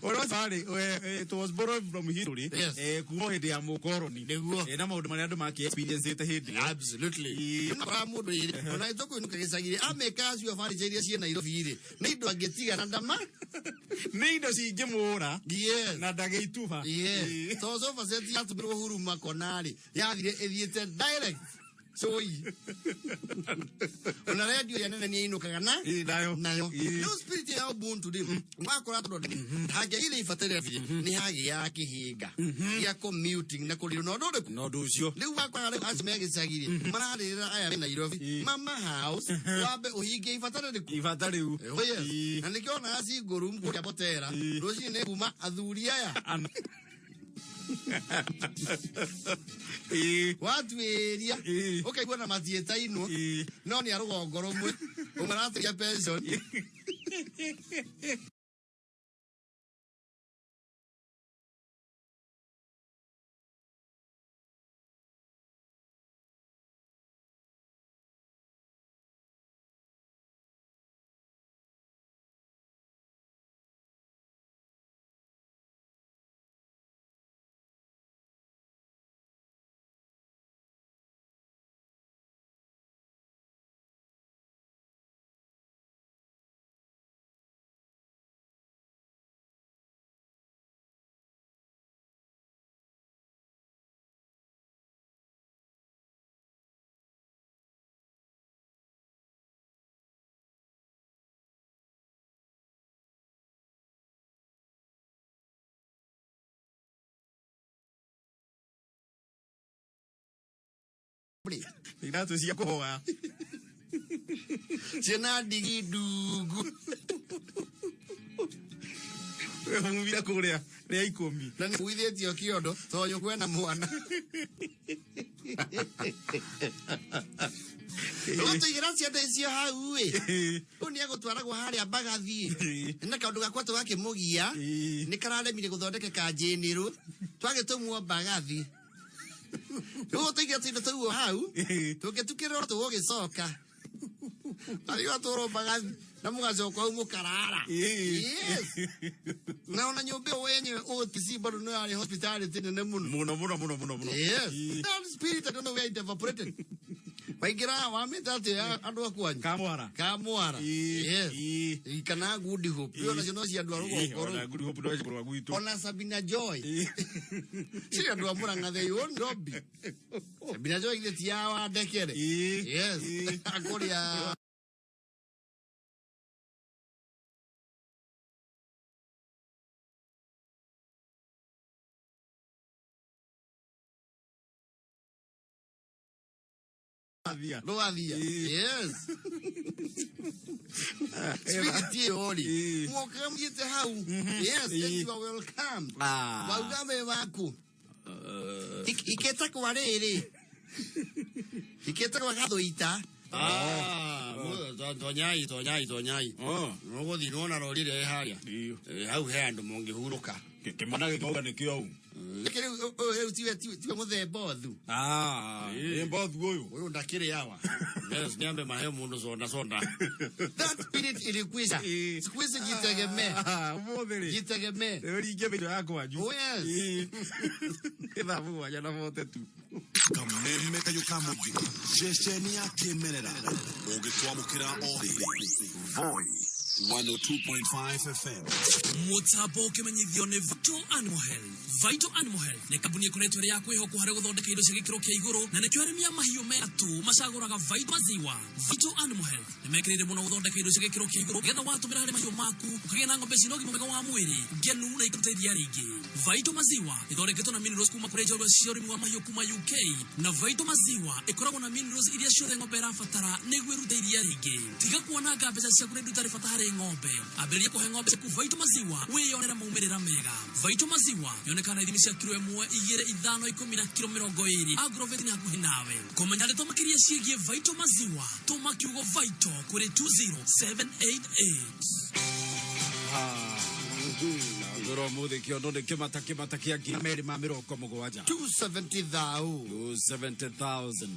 Ũrĩa warĩ, it was borrowed from history. Yes. Kuma hĩndĩ ya mũkoroni. Nĩguo. Na maũndũ marĩa andũ maki experience-ĩte hĩndĩ ĩyo. Absolutely. Ũkoraga mũndũ rĩrĩ, ona tũkũinũka gĩcagi rĩ, ameka acio furniture iria ciĩ Nairobi rĩ, nĩ indo angĩtiga na ndama. Nĩ indo cingĩmũra. Yes. Na ndagĩituba. Yes. Tondũ sofa set yatũmĩrwo huruma kona rĩ, yathire ĩthiĩte direct. Cũi. Ona redio ĩrĩa nene nĩ ĩinũkaga na Nayo. nayo. Rĩu spirit ya Ubuntu rĩ, wakora tondũ hangĩagire ibata rĩa nĩ hagĩaga kĩhĩnga gĩa commuting na kũrĩrwo na ũndũ ũrĩkũ? Na ũndũ ũcio. Rĩu wakora rĩu acio me gĩcagi-rĩ, mararĩrĩra aya me Nairobi, mama house, wambe ũhingie ibata rĩrĩkũ? Ibata rĩu. Oh, yes. Na nĩkĩo onaga single room kũrĩa Botera, rũcinĩ nĩ kuma athuri aya. Watuĩria ũkaigua na matiĩtainwo no nĩ a rũgongo rũmwe, ũmwe aratũria pension. Iratũ cia kũhoya. Ciĩna ndigi ndungu. Mumire kũrĩa rĩa 10. Na nĩ kuithĩtio kĩondo tondũ kwĩna mwana. Ũgũtũigĩra cianda icio hau ĩ. Ũyũ nĩ egũtwaragwo harĩa mbagathi. Na kaũndũ gakwa tũgakĩmũgia nĩ kararemire gũthondekeka njĩnĩrũ. Twagĩtũmwo mbagathi. Rĩu ũtũigĩra tũindo tũu hau, tũngĩtukĩrĩrwo tũgũgĩcoka. Arĩo atwarwo mbagathi na mũgacoka hau mũkarara. Yes. Na ona nyũmba ĩyo wenyewe OTC bado no yarĩ hospitality nene mũno. Mũno mũno mũno mũno mũno. Yes. That spirit, I don't know where it evaporated. Waingĩra wamĩta atĩa andũ a kwanyu? Kamwara. Kamwara. Yes. Kana Good Hope. Iyo nacio no cia andũ a rũgongo Ona rũu. Good Hope no cia gwitũ. Ona Sabina Joy. Cia andũ a Murang'a they own Nairobi. Sabina Joy githĩ ti ya Wandekere. Yes. Akũrĩa rwathia. Yes. Spirit ĩyo rĩ, mwokaga mũthiĩte hau. Yes, and you are welcome. Wauga me waku. Ikĩtagwa rĩrĩ. Ikĩtagwa gathũita. Tonyai, tonyai, tonyai. Mũgũthiĩ nĩwona rori ĩrĩa ĩ harĩa. Hau he andũ mũngĩhurũka. Kĩmwana gĩkauga nĩkĩo u. Gĩkĩ rĩu ũyũ rĩu tiwe mũthemba othu. Ĩ mbothu ũyũ. Ũyũ ndakĩrĩ awa. Yes, niambe mahe mũndũ sonda sonda. That spirit ilikwisha. Siku hizi jitegemee. Ũmũthĩ rĩ. Jitegemee. Rĩu ringĩ mĩtwe ya kwanyu. Oh yes. Thaa 7 na 42. Kameme kayũ ka mũingĩ ceceni ya kĩmerera ũngĩtwamũkĩra o rĩrĩ Voi 102.5 FM. Mũtambo ũkĩmenyithio nĩ Vital Animal Health. Vital Animal Health nĩ kambuni ĩkoretwo ĩrĩ ya kwĩhokwo harĩ gũthondeka indo cia gĩkĩro kĩa igũrũ na nĩkĩo arĩmi a mahiũ metũ macagũraga Vital Maziwa. Vital Animal Health nĩ mekĩrĩire mũno gũthondeka indo cia gĩkĩro kĩa igũrũ nĩgetha watũmĩra harĩ mahiũ maku ũkagĩa na ng'ombe cina ũgima mwega wa mwĩrĩ ngenu na ikaruta iria rĩingĩ. Vital Maziwa ĩthondeketwo na minerals kuma kũrĩ njorua cia ũrĩmi wa mahiũ kuma UK na Vital Maziwa ĩkoragwo na minerals iria ciothe ng'ombe ĩrabatara nĩguo ĩrute iria rĩingĩ. Tiga kuonanga mbeca ciaku na indo itarĩ bata harĩ ng'ombe. Ambĩrĩria kũhe ng'ombe ciaku Vital Maziwa wĩyonere maumĩrĩra mega. Vital Maziwa yonekaga na ithimi cia kiro 1, 2, 5, 10 na kiro 20. Agrovet nĩ hakuhĩ nawe. Kũmenya ndeto makĩria ciĩgiĩ Vital Maziwa, tũma kiugo Vital kũrĩ 20788. Ngoro mũthĩ kĩondo nĩ kĩmata kĩmata kĩa 270,000. 270,000. 270,000.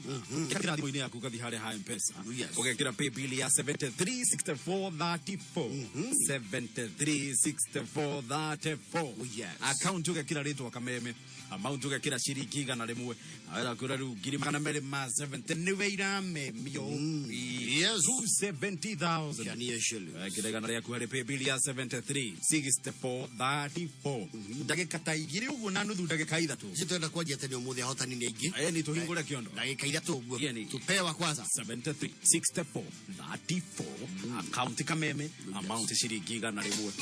Kĩra thimũ-inĩ yaku ũgathiĩ harĩa ha M-Pesa. Ũgekĩra paybill ya 736434. 736434. Yes. Account ũgekĩra rĩtwa Kameme. Amount ũgekĩra ciringi 100. Awera kwĩra rĩu 270,000 nĩwe iramemio. Yes. 270,000. Chania shillings. Wekĩra 100 rĩaku harĩ paybill ya 73 64 34. Ndagĩka ta igĩrĩ ũguo na nuthu, ndagĩka ithatũ. Ici twenda kwanjia tene ũmũthĩ, ahotani nĩ aingĩ. Ĩni tũhingũre kĩondo. Ndagĩka ithatũ ũguo. Ĩni. Tupewa kwanza. 73 64 34, akaunti Kameme, amount ciringi 100.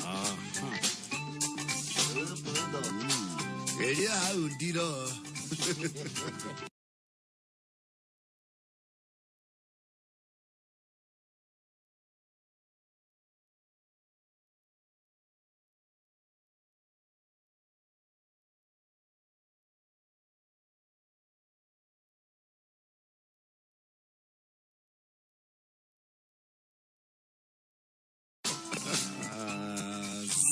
Ah. Ĩrĩa hau ndiro.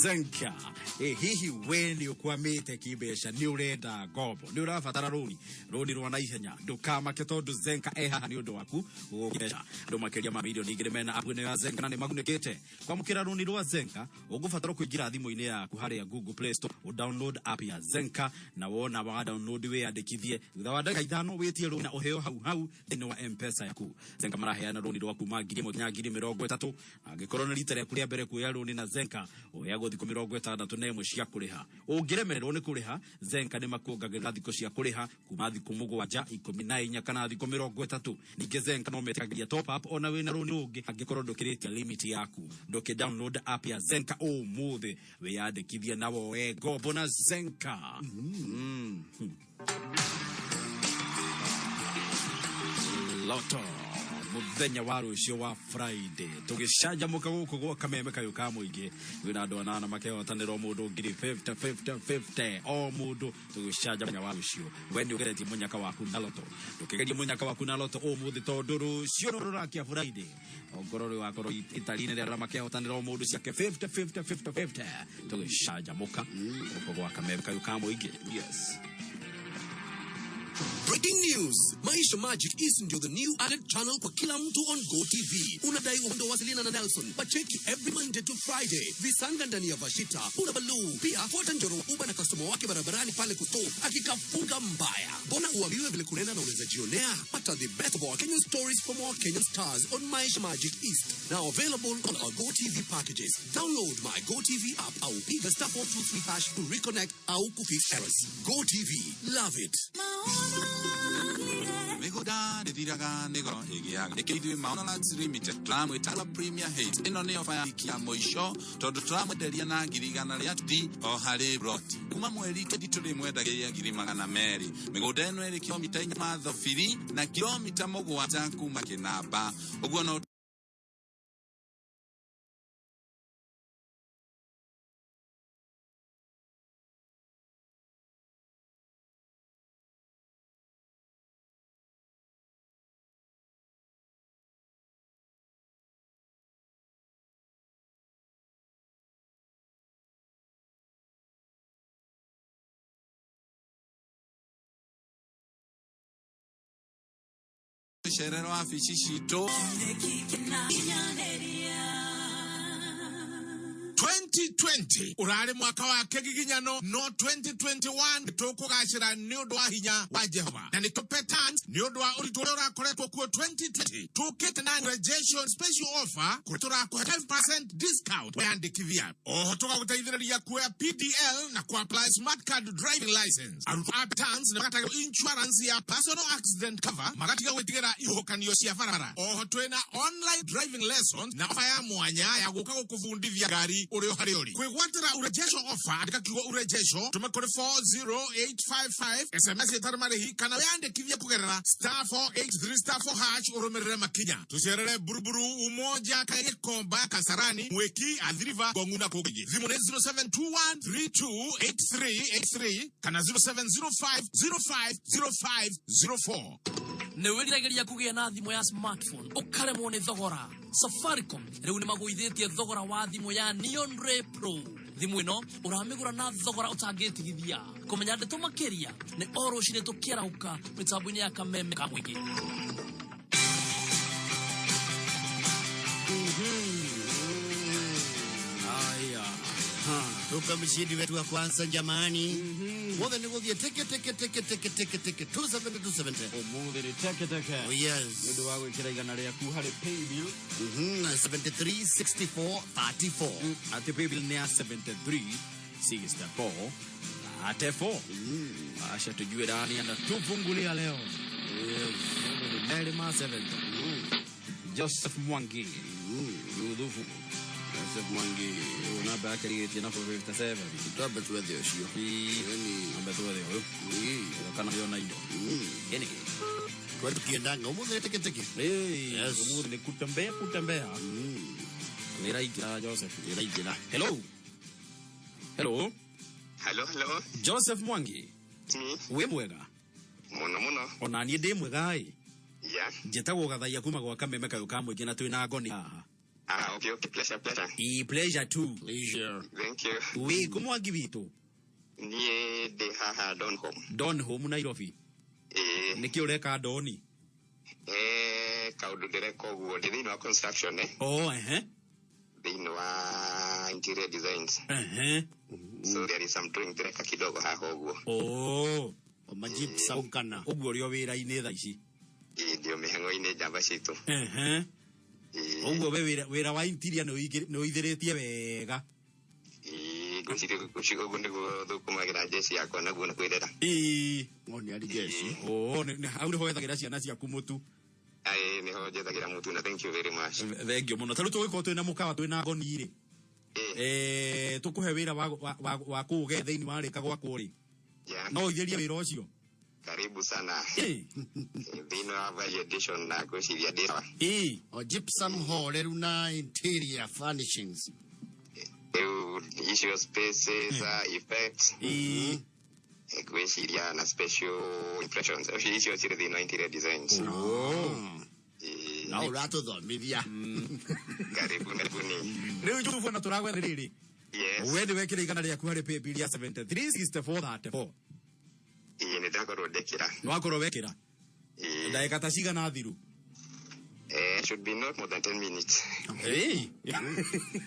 Zenka. Hihi we nĩ ũkwamĩte kĩmbeca, nĩ ũrenda ngombo, nĩ ũrabatara rũni rwa naihenya, ndũkamake tondũ Zenka e haha nĩ ũndũ waku gũgũkĩmbeca. Andũ makĩria ma mirioni 2 mena app ĩno ya Zenka na nĩ magunĩkĩte. Kwamũkĩra rũni rwa Zenka ũgũbatara kũingĩra thimũ-inĩ yaku harĩa Google Play Store, download app ya Zenka, na wona wa download wĩyandĩkithie. Thutha wa ndagĩka 5 wĩtie rũni na ũheo hau hau thĩinĩ wa M-Pesa yaku. Zenka maraheana rũni rwa kuma 1,000 nginya 30,000. Angĩkorwo nĩ rita rĩaku rĩa mbere kuoya rũni na Zenka, ũheagwo thikũ 61 cia kũrĩha. Ũngĩremererwo nĩ kũrĩha, Zenka nĩ makuongagĩrĩra thikũ cia kũrĩha kuma thikũ 7, 14 kana thikũ 30. Ningĩ Zenka no metĩkagĩria top up ona wĩna rũni rũngĩ angĩkorwo ndũkĩrĩtie limit yaku. Ndũkĩ download app ya Zenka ũmũthĩ, wĩyandĩkithie na woe ngombo na Zenka. Loto muthenya wa rũciũ wa Friday tũgĩcanjamũka gũkũ gwa Kameme kayũ ka mũingĩ, kwĩna andũ anana makehotanĩra, o mũndũ ngiri 50 50 50 o mũndũ, tũgĩcanja mũthenya wa rũciũ. We nĩ ũgeretie mũnyaka waku na loto? Ndũkĩgerie mũnyaka waku na loto ũmũthĩ tondũ rũciũ nĩ rũrakia Friday. Ongorwo rĩ wakorwo itari-inĩ rĩa arĩa makehotanĩra o mũndũ ciake 50 50 50 50, tũgĩcanjamũka gũkũ gwa Kameme kayũ ka mũingĩ. Yes. Breaking news! Maisha Magic East ndio the new added channel kwa kila mtu on Go TV. Unadai uhondo, wasiliana na Nelson. Wacheki every Monday to Friday. Visanga ndani ya Vashita. Una Baloo. Pia fuata Njoro Uba na customer wake barabarani pale kusto. Akikafunga mbaya. Mbona uambiwe vile kunena na unaweza jionea? Pata the best of our Kenyan stories from our Kenyan stars on Maisha Magic East. Now available on our Go TV packages. Download my Go TV app au piga *423# to reconnect au kufix errors. Go TV. Love it. Mĩgũnda ndĩthiraga nĩ goro, ĩgĩaga. Nĩkĩo ithuĩ Maono Lands Limited tũramwĩta Premier Heights. Ĩno nĩyo ofa ya wiki ya mũico tondũ tũramwenderia na 100,000 rĩa ndi o harĩ ploti. Kuma mweri 20 tũrĩmwendagĩria 200,000. Mĩgũnda ĩno ĩrĩ kilomita 4 Mathobiri na kilomita 7 kuma Kĩnamba. Ũguo no cerero wabici citũ. 2020 urari mwaka wa kĩgiginyano, no 2021 tũkũgacĩra nĩ ũndũ wa hinya wa Jehova, na nĩkĩo Petans nĩ ũndũ wa ũritũ ũrĩa ũrakoretwo kuo 2020 tũkĩte na rejection special offer kũrĩa tũrakũhe 5% discount weyandĩkithia. Oho tũgagũteithĩrĩria kuoya PDL na kũ-apply smart card driving license. Arutwo a Petans nĩ magatagwo insurance ya personal accident cover, magatiga gwĩtigĩra ihuhũkanio cia barabara. Oho twĩna online driving lessons na ofa ya mwanya ya gũka gũkũbundithia ngari ũrĩ o harĩa ũrĩ. Kwĩgwatĩra urejesho offer, andĩka kiugo urejesho tũme kũrĩ 40855 SMS ĩtarĩ marĩhi, kana wĩyandĩkithie kũgerera *483*4# ũrũmĩrĩre makinya. Tũcerere Buruburu, Umoja, Gĩkomba, Kasarani, Mwĩki, Athi River, Ngongu na kũngĩ. Thimũ nĩ 0721 328383 kana 0705 050504. Nĩ wĩriragĩria kũgĩa na thimũ ya smartphone ũkaremwo nĩ thogora? Safaricom rĩu nĩ magũithĩtie thogora wa thimũ ya Neon Ray Pro. Thimũ ĩno ũramĩgũra na thogora ũtangĩtigithia. Kũmenya ndeto makĩria nĩ o rũcinĩ tũkĩarahũka mĩtambo-inĩ ya Kameme ka mũingĩ. Aya. Kwa mshindi wetu wa kwanza jamani. Mothe nĩ gũthiĩ teke teke teke teke teke teke 270 270. Ũmũthĩ nĩ teke teke. Oh yes. Nĩ ũndũ wa gwĩkĩra igana rĩaku harĩ paybill. 73 64 34. Atĩ paybill nĩ ya 73 64 34. Acha tujue nani anatufungulia leo. Yes. Mungu ni Mary ma 70. Joseph Mwangi. Yuthufu. Joseph Mwangi. Namba yake rĩgĩtie na 457. Twambe twethe ũcio. Twambe twethe ũyũ. Kana yona indo. Ĩnĩ. Kwa tukiendanga ũmũthĩ teke teke. Yes. Ũmũthĩ nĩ kutembea kutembea. Nĩraingĩra Joseph. Nĩraingĩra. Hello. Hello. Hello, hello. Joseph Mwangi. Me. Wĩ mwega? Muno muno. Ona niĩ ndĩ mwega ĩ. Yeah. Njĩtagwo Gathaia kuma gwa Kameme kayũ ka mũingĩ na twĩna ngoni haha. Ah, okay, okay. Pleasure, pleasure. I pleasure too. Pleasure. Thank you. Wĩ kũ Mwangi witũ? Niĩ ndĩ haha Donholm. Donholm Nairobi. Ĩĩ. Nĩkĩ ũreka Doni? Kaũndũ ndĩreka ũguo ndĩ thĩinĩ wa construction eh? Oh, ehe. Thĩinĩ wa interior designs. Ehe. So there is some drawing ndĩreka kidogo haha ũguo. Oh. Majipsum kana. Ũguo ũrĩ o wĩra-inĩ thaa ici. Ĩĩ ndĩ o mĩhang'o-inĩ njamba citũ. Ehe. Ũguo we wĩra wa interior nĩ ũithĩrĩtie wega. Ĩĩ ngwĩciria ũguo nĩguo thũkũmagĩra jeci yakwa naguo na kwĩrera. Ĩĩ. Oh, nĩ arĩ jeci. Oh, hau nĩho wethagĩra ciana ciaku mũtu. Ĩĩ nĩho njethagĩra mũtu na thank you very much. Thank you mũno. Ta rĩu tũgĩkorwo twĩna mũkawa twĩna ngoni rĩ. Tũkũhe wĩra wa kũũge thĩinĩ wa rĩka gwakwo rĩ. Yeah. No ũithĩrie wĩra ũcio. Karibu sana. Thĩinĩ wa Value Edition na ngwĩciria ndĩ sawa. Ĩĩ. O gypsum horeru na interior furnishings. Rĩu icio spaces, effects. Ĩĩ. Ngwĩciria na special impressions. Icio cirĩ thĩinĩ wa interior designs. No ũratũthomithia. Karibu, karibuni. Rĩu Jusufu ona tũragwetha rĩrĩ. Yes. We nĩ wekĩra igana rĩaku harĩ paybill ya 73 64 34. Ĩĩ nĩ ndakorwo ndekĩra. Nĩ wakorwo wekĩra. Ndagĩka ta cigana thiru? Should be not more than 10 minutes. Ĩĩ.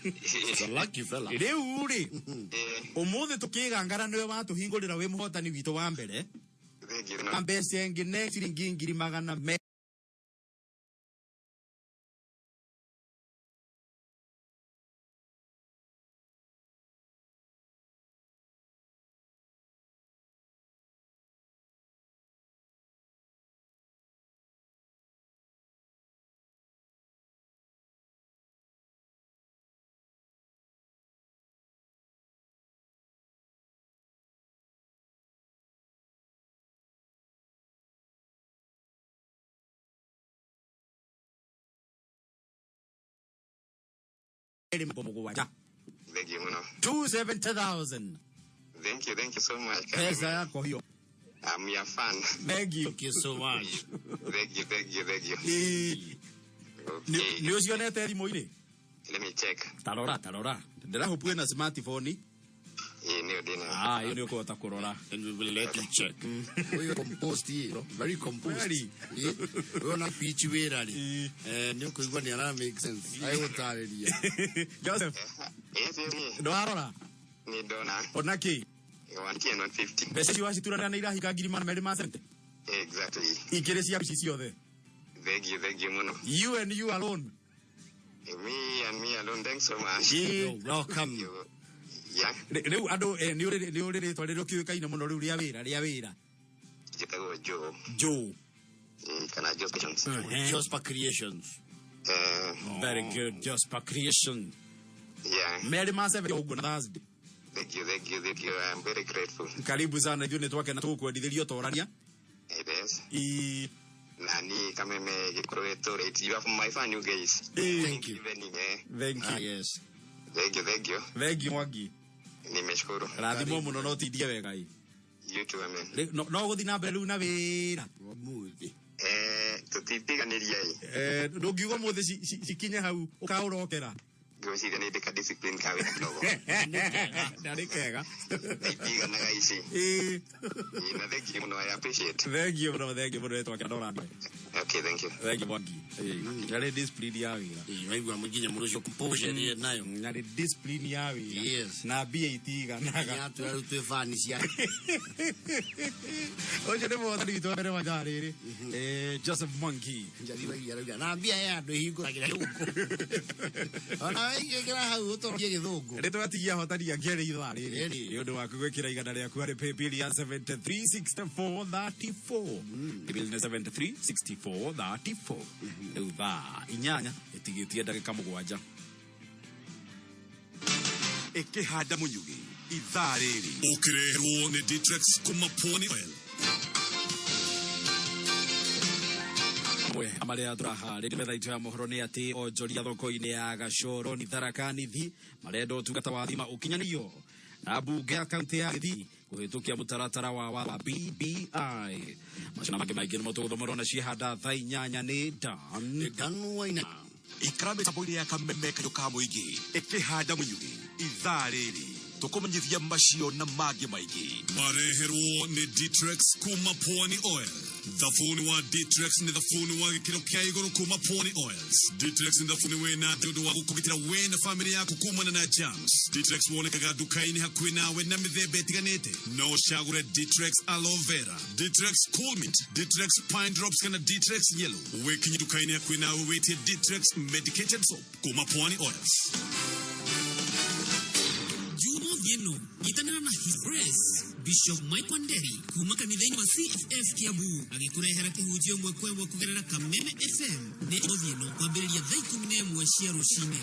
It's a lucky fella. Rĩu rĩ, ũmũthĩ tũkĩgangara nĩwe watũhingũrĩra wĩ mũhotani witũ wa mbere. Thank you. Na mbeca ĩngĩ ne ciringi ngiri magana merĩ mũgwanja. Thank you mũno. 270,000. Thank you, thank you so much. Pesa yako hiyo. I'm your fan. Thank you. Thank you so much. Thank you, thank you, thank you. Nĩ ũcionete thimũ-inĩ? Let me check. Tarora, tarora. Ndĩrahũpu ĩna smartphone. Ĩĩ nĩyo ndĩnayo. Ah, ĩyo nĩ ũkũhota kũrora. And we will let you check. Ũyũ composed ĩ, very composed. Very. Ĩ, ũyũ na pitch wĩra rĩ. Nĩ ũkũigua nĩ ara make sense. Agũtarĩria. Joseph. Yes, yes, yes. Ndwarora? Nĩ ndona. Ona kĩ? 110, 150. Mbeca icio waciturana nĩ irahika ngiri magana merĩ ma 70. Exactly. Ikĩrĩ cia ici ciothe. Thank you, thank you mũno. You and you alone. Me and me alone, thanks so much. You're welcome. Yeah. Rĩu andũ nĩ ũrĩ rĩtwa rĩrĩa ũkĩũĩkaine mũno rĩu rĩa wĩra rĩa wĩra. Njĩtagwo Joe. Joe. Kana Joe Creations. Jospa Creations. Very good, Jospa Creation. Yeah. Merĩ ma 7 ũguo na Thursday. Thank you, thank you, thank you. I'm very grateful. Karibu sana ithuĩ nĩ twakena tũgũkwendithĩria ũtorania. It is. Ĩĩ. Na niĩ Kameme gĩkũrũ gĩtũrĩte. You are my fan, you guys. Thank you. Evening, eh. Thank you. Ah, yes. Thank you, thank you. Thank you Mwangi. Nimeshukuru. Rathimwo mũno na ũtindie wega ĩ. You too, amen. No gũthiĩ na mbere rĩu na wĩra. Ũmũthĩ. Tũtitiganĩria ĩ. Ndũngiuga ũmũthĩ cikinye hau ũkaũrokera. Ngwĩciria nĩ ndĩka discipline ka wĩra kidogo. Na nĩ kega. Itiganaga ici. Ĩĩ. Ĩĩ, na thank you mũno, I appreciate. Thank you mũno, thank you mũno, twakĩra ndora. Okay, thank you. Thank you Mwangi. Yarĩ discipline ya wĩra. Waigua nginya mũndũ ũcio composure ĩrĩa nayo. Yarĩ discipline ya wĩra. Yes. Na mbia itiganaga. Nginya atwĩra rĩu twĩ fan cia. Ũcio nĩ mwathani witũ wa mbere wa ithaa rĩrĩ. Joseph Mwangi. Njathi waigua arauga na mbia ya andũ ĩhingũragĩra gũkũ. Ona waingĩra hau ũtũrie gĩthũngũ. Nĩ twatigia ahotani angĩ erĩ ithaa rĩrĩ nĩ ũndũ waku gwĩkĩra igana rĩaku harĩ paybill ya 736434. Paybill nĩ 736434. Rĩu thaa 8 ĩtigĩtie ndagĩka 7. Ĩkĩhanda mũnyugĩ ithaa rĩrĩ ũkĩreherwo nĩ Ditrex kuma Pwani Oil. Mwe marĩa tũraharĩria metha itũ ya mohoro nĩ atĩ onjoria thoko-inĩ ya Gacoro ni Tharaka Nithi marenda ũtungata wa thima ũkinyanĩrio na mbunge ya kaunti ya Gĩthii kũhĩtũkia mũtaratara wa BBI. Macio na mangĩ maingĩ nĩmo tũgũthomerwo na ciehanda thaa 8 nĩ Dan. Dan Waina. Ikara mĩtambo-inĩ ya kameme kayũ ka mũingĩ ĩkĩhanda mũnyugĩ ithaa rĩrĩ tũkũmenyithia macio na mangĩ maingĩ. Mareherwo nĩ Ditrex kuma Pwani Oil. Thabuni wa Ditrex nĩ thabuni wa gĩkĩro kĩa igũrũ kuma Pwani Oils. Ditrex nĩ thabuni wĩna ũndũ wa gũkũgitĩra we na famĩlĩ yaku kumana na germs. Ditrex wonekaga nduka-inĩ hakuhĩ nawe na mĩthemba ĩtiganĩte. No ũcagũre Ditrex Aloe Vera, Ditrex Cool Mint, Ditrex Pine Drops kana Ditrex Yellow. Wĩkinye nduka-inĩ hakuhĩ nawe wĩtie Ditrex Medicated Soap kuma Pwani Oils. Jumamothi ĩno nyitanĩra na His Grace Bishop Mike Wanderi kuma kanitha-inĩ wa CFF Kiambu agĩkũrehera kĩhunjio ĩmwe kwa ĩmwe kũgerera Kameme FM nĩ Jumamothi ĩno kwambĩrĩria thaa 11 cia rũcinĩ.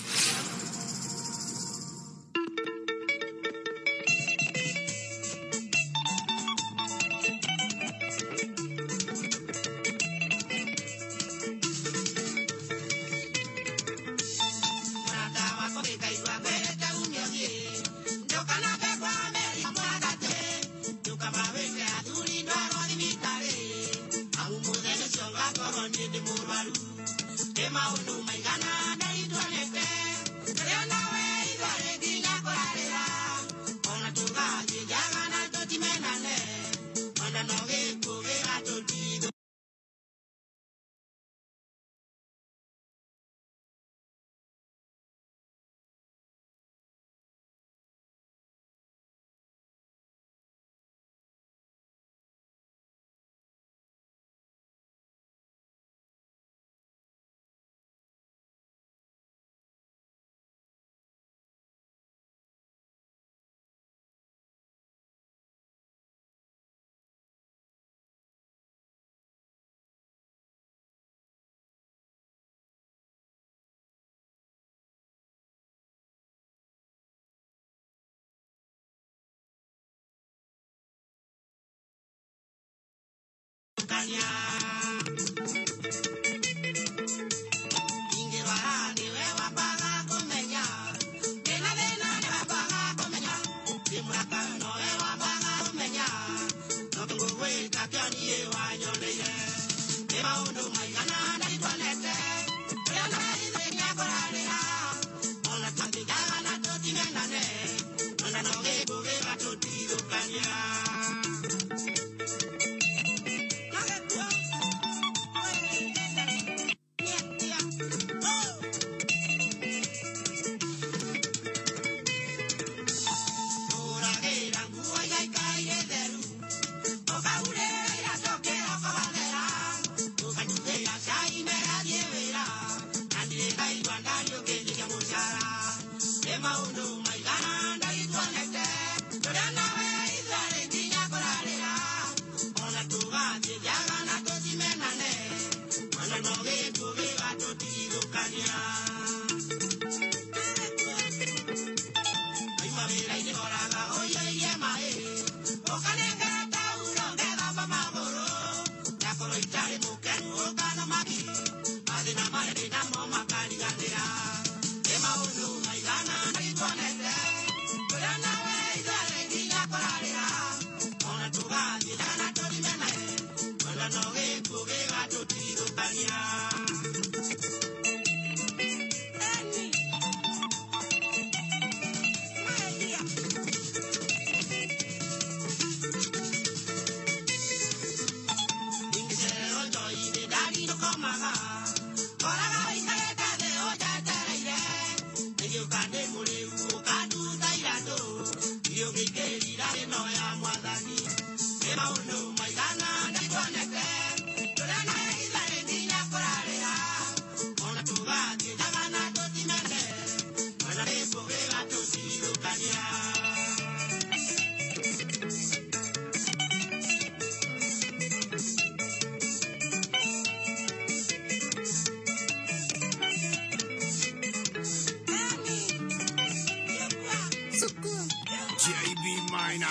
Maina.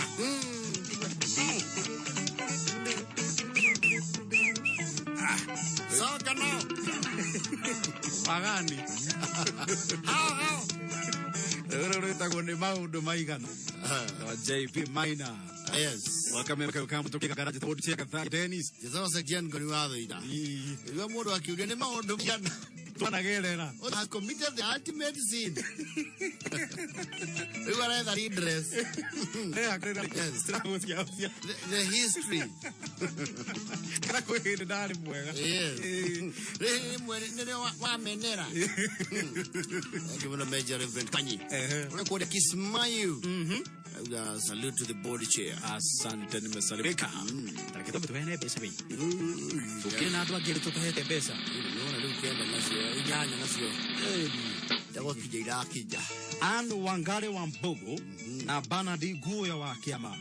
Soka nao. Pagani. Hao hao. Rũrũ rwĩtagwo nĩ maũndũ maigana. Wa JP Maina. Yes. Wakameme kama tukiga garaji tondũ cia Gatha Dennis. Jethero Sekian ngori wa thĩina. Rĩu mũndũ akiuria nĩ maũndũ maigana. Twanagerera. Has committed the ultimate sin. Rĩu aretha redress. Yes. The history. Kana kwĩ hĩndĩ ndarĩ mwega. Yes. Rĩmwe nĩrĩo wamenera. Thank you mũno Major Reverend Kanyi. Ũrĩa kũrĩa Kismayu. Auga salute to the board chair. Asante nimesalimika. Tareke twambe tuheane mbeca wei. Tũkĩrĩ na andũ angĩ tũtahete mbeca. Nĩwona rĩu kenda nacio inyanya nacio. Ndagũkinya irakinya. Anne Wangari wa Mbugu na Bernard Guoya wa Kĩama